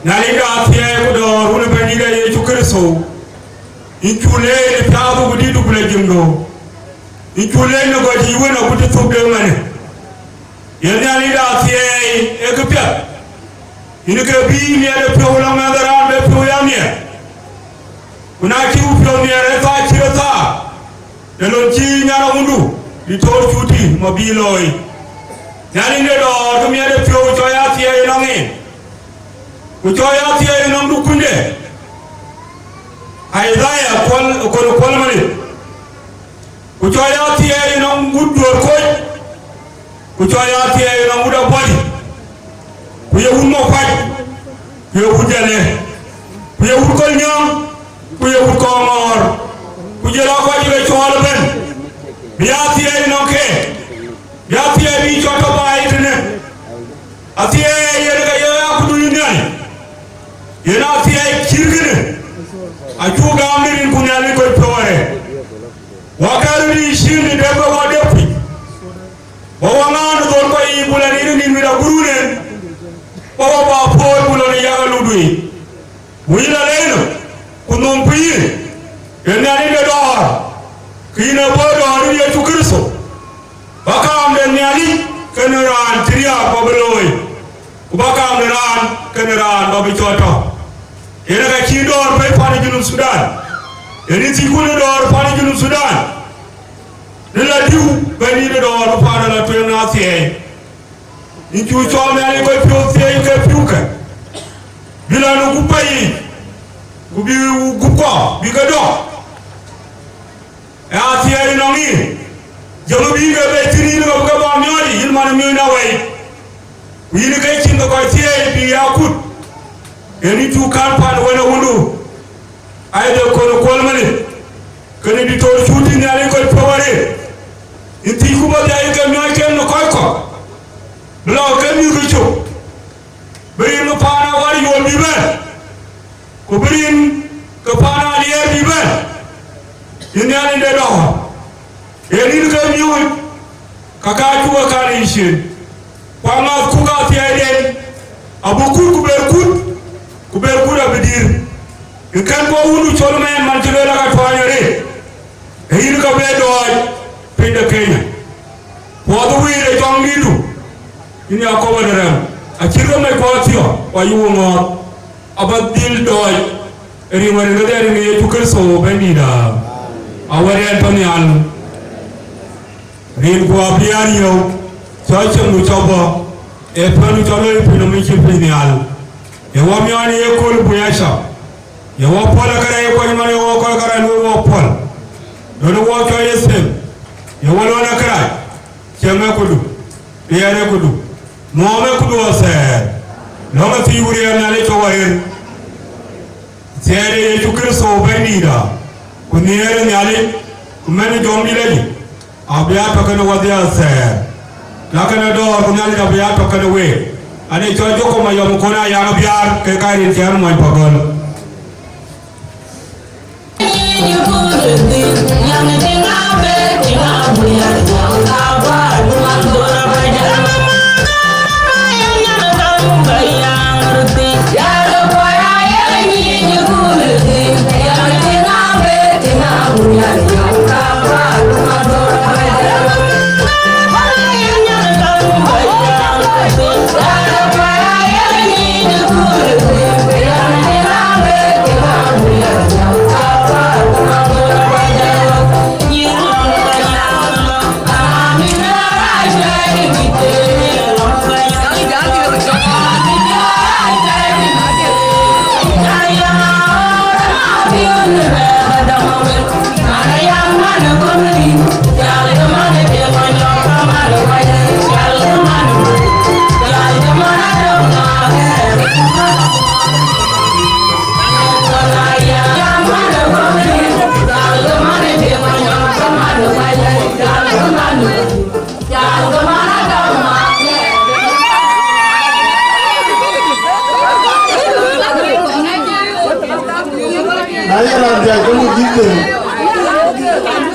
Nhialic de athiɛɛi ku dɔ̈ɔ̈r wun ë Bɛ̈nydït de Yecu Kërtho. Yïn cuk leec në piathdu ku dïïtdu ku lɔ jiëŋdu. Yïn cuk leec në gɔ̈c yic wën agut cï thök de ëmënë. Yen Nhialic de athiɛɛi ee këpiɛth. Yïn ke bï miɛt ë piɔ̈u lɔ mɛnh raan bï piɔ̈u ya miɛt. Ku na cï piɔ̈u miɛt ë thaa cït ë thaa, të lon cï nyan awundu, dï toor cuti ma bï looi. Nhialic de dɔ̈ɔ̈r ke miɛt ë piɔ̈u cɔɔc athiɛɛi ënɔŋ en. Ku cɔɔc athiɛɛi ënɔŋ du kunyde. Isaiah kuɔl, kuɔl, kuɔl manit. Ku cɔɔc athiɛɛi ënɔŋ wut duöör koc. Ku cɔɔc athiɛɛi ënɔŋ wut abɔ̈dït. Ku ye wut mɔ̈k kuac. Ku ye wut jɛlë. Ku ye wut kɔl nyɔŋ. Ku ye wut kɔŋɔɔr. Ku jël akuac ke cuɔɔl ëbɛ̈n. Bï athiɛɛi ënɔŋ ke. Bï athiɛɛi bï cɔk tɔ baai tënë. Athiɛɛi yen ke ye akudu yïn Nhialic. Yen athiɛɛi cït kënë. Acuk gam në rin ku Nhialic kɔc piɔ̈u arëët. Wakɛ̈ɛ̈r rin cïn në dep ke wɔ dep piny. Wɔ waŋ aan dhon kɔc yiic bul anïn ë nïn mit agut Baba ba puɔ̈l ku lɔ në yak aluduic, ku yïn alɛɛc nɔm, ku nhom ku yïn, yen Nhialic de dɔ̈ɔ̈r, ke yïn ë bɔ̈ dɔ̈ɔ̈r ë Yecu Kërtho. Ba kaam de Nhialic kenë raan cï riääk ba bï looi, ku ba kaam de raan kenë raan ba bï cɔɔl tɔ̈. Yen ka cï dɔ̈ɔ̈r pɛ̈i pan ë Junub Thudan, yen ë thiëcku në dɔ̈ɔ̈r pan ë Junub Thudan, në la diu bɛ̈nydït ë dɔ̈ɔ̈r bï pan ë la tueŋ në athiɛɛi. Yïn cuk cɔɔl Nhialic kɔc piɔ̈u thiëëc ke pïukë, bï lɔ në gup pɛ̈i yiic, ku bï gup kɔ̈k bï ke dɔ̈k. Ë athiɛɛi nɔŋ yïn, jɔmë bï ke be thïn yïn ke bï ke bä miɔɔc, yïn man ë miɔɔc na wɛi. Ku yïn ke cïn ke kɔc thiëëc bï ya kut, yen yïn cuk kän pan wën ë wundu, ayï de kɔn ë kuɔl manit, kënë dï toor cuuti Nhialic kɔc piɔ̈u arëët. Yïn thiëcku bä dhiac ke miɔɔc ken në kɔc kɔ̈k, bï lɔ ke mïth ke cök, bï rin ke paan awär yuɔl bï bɛ̈n, ku bï rin ke paan aliɛɛr bï bɛ̈n, yïn Nhialic de dɔ̈ɔ̈r. Yen yïn ke miööc, ka ka cuk ë kan yic cin, ku aŋäthku ka athiɛɛiden abï kut ku ber kut, ku ber kut abï dïr. Ë kɛ̈n bɔ̈ wundu col mɛɛn man cï lueel aka tuany arëët, ë yïn ke be dɔɔc piny de Kenya. Puɔth ë wëi de cɔŋdïtdu, yïn Yakoba de rɛm, acït ke mec kuɔ thiɔ̈k, ku ayï wo ŋɔɔth, abä dhil dɔɔc ë riŋ wɛ̈t rin kedhie rin ke Yecu Kërtho Bɛ̈nydïïtda. Awär ɛn tɔ nhial, rin ku abï an yöök, cɔl cieŋdu cɔk bɔ̈, ee piɔ̈ndu cɔl looi piny nɔm ë cï piny nhial. Ye wɔ miɔɔn ë yekööl bui acɔk, ye wɔ puɔl ë kërac ë kuany man ye wɔ kɔc kërac luöi wɔ puɔl. Duɔ̈në wɔ cɔl ye them, ye wɔ luɔn ë kërac, cieŋ ë kudu, riɛɛr ë kudu, nuɔɔm ë kudu athɛɛr, lɔ̈ŋ ë thiic ku riɛɛr Nhialic cɔk warir. Thiëëc de Yecu Kërtho Bɛ̈nydïïtda, ku nhiëër ë Nhialic, ku mɛn ë jɔŋdït ajï, abï a tɔ kënë wädhia athɛɛr. Na kënë dɔ̈ɔ̈r ku Nhialic abï a tɔ kënë week. An, ee cɔl Jokoma yɔm kɔn aa yaŋ biaar ke ka rin cï an muɔny pagɔl. Na ye raan diäk ke muk dhil them.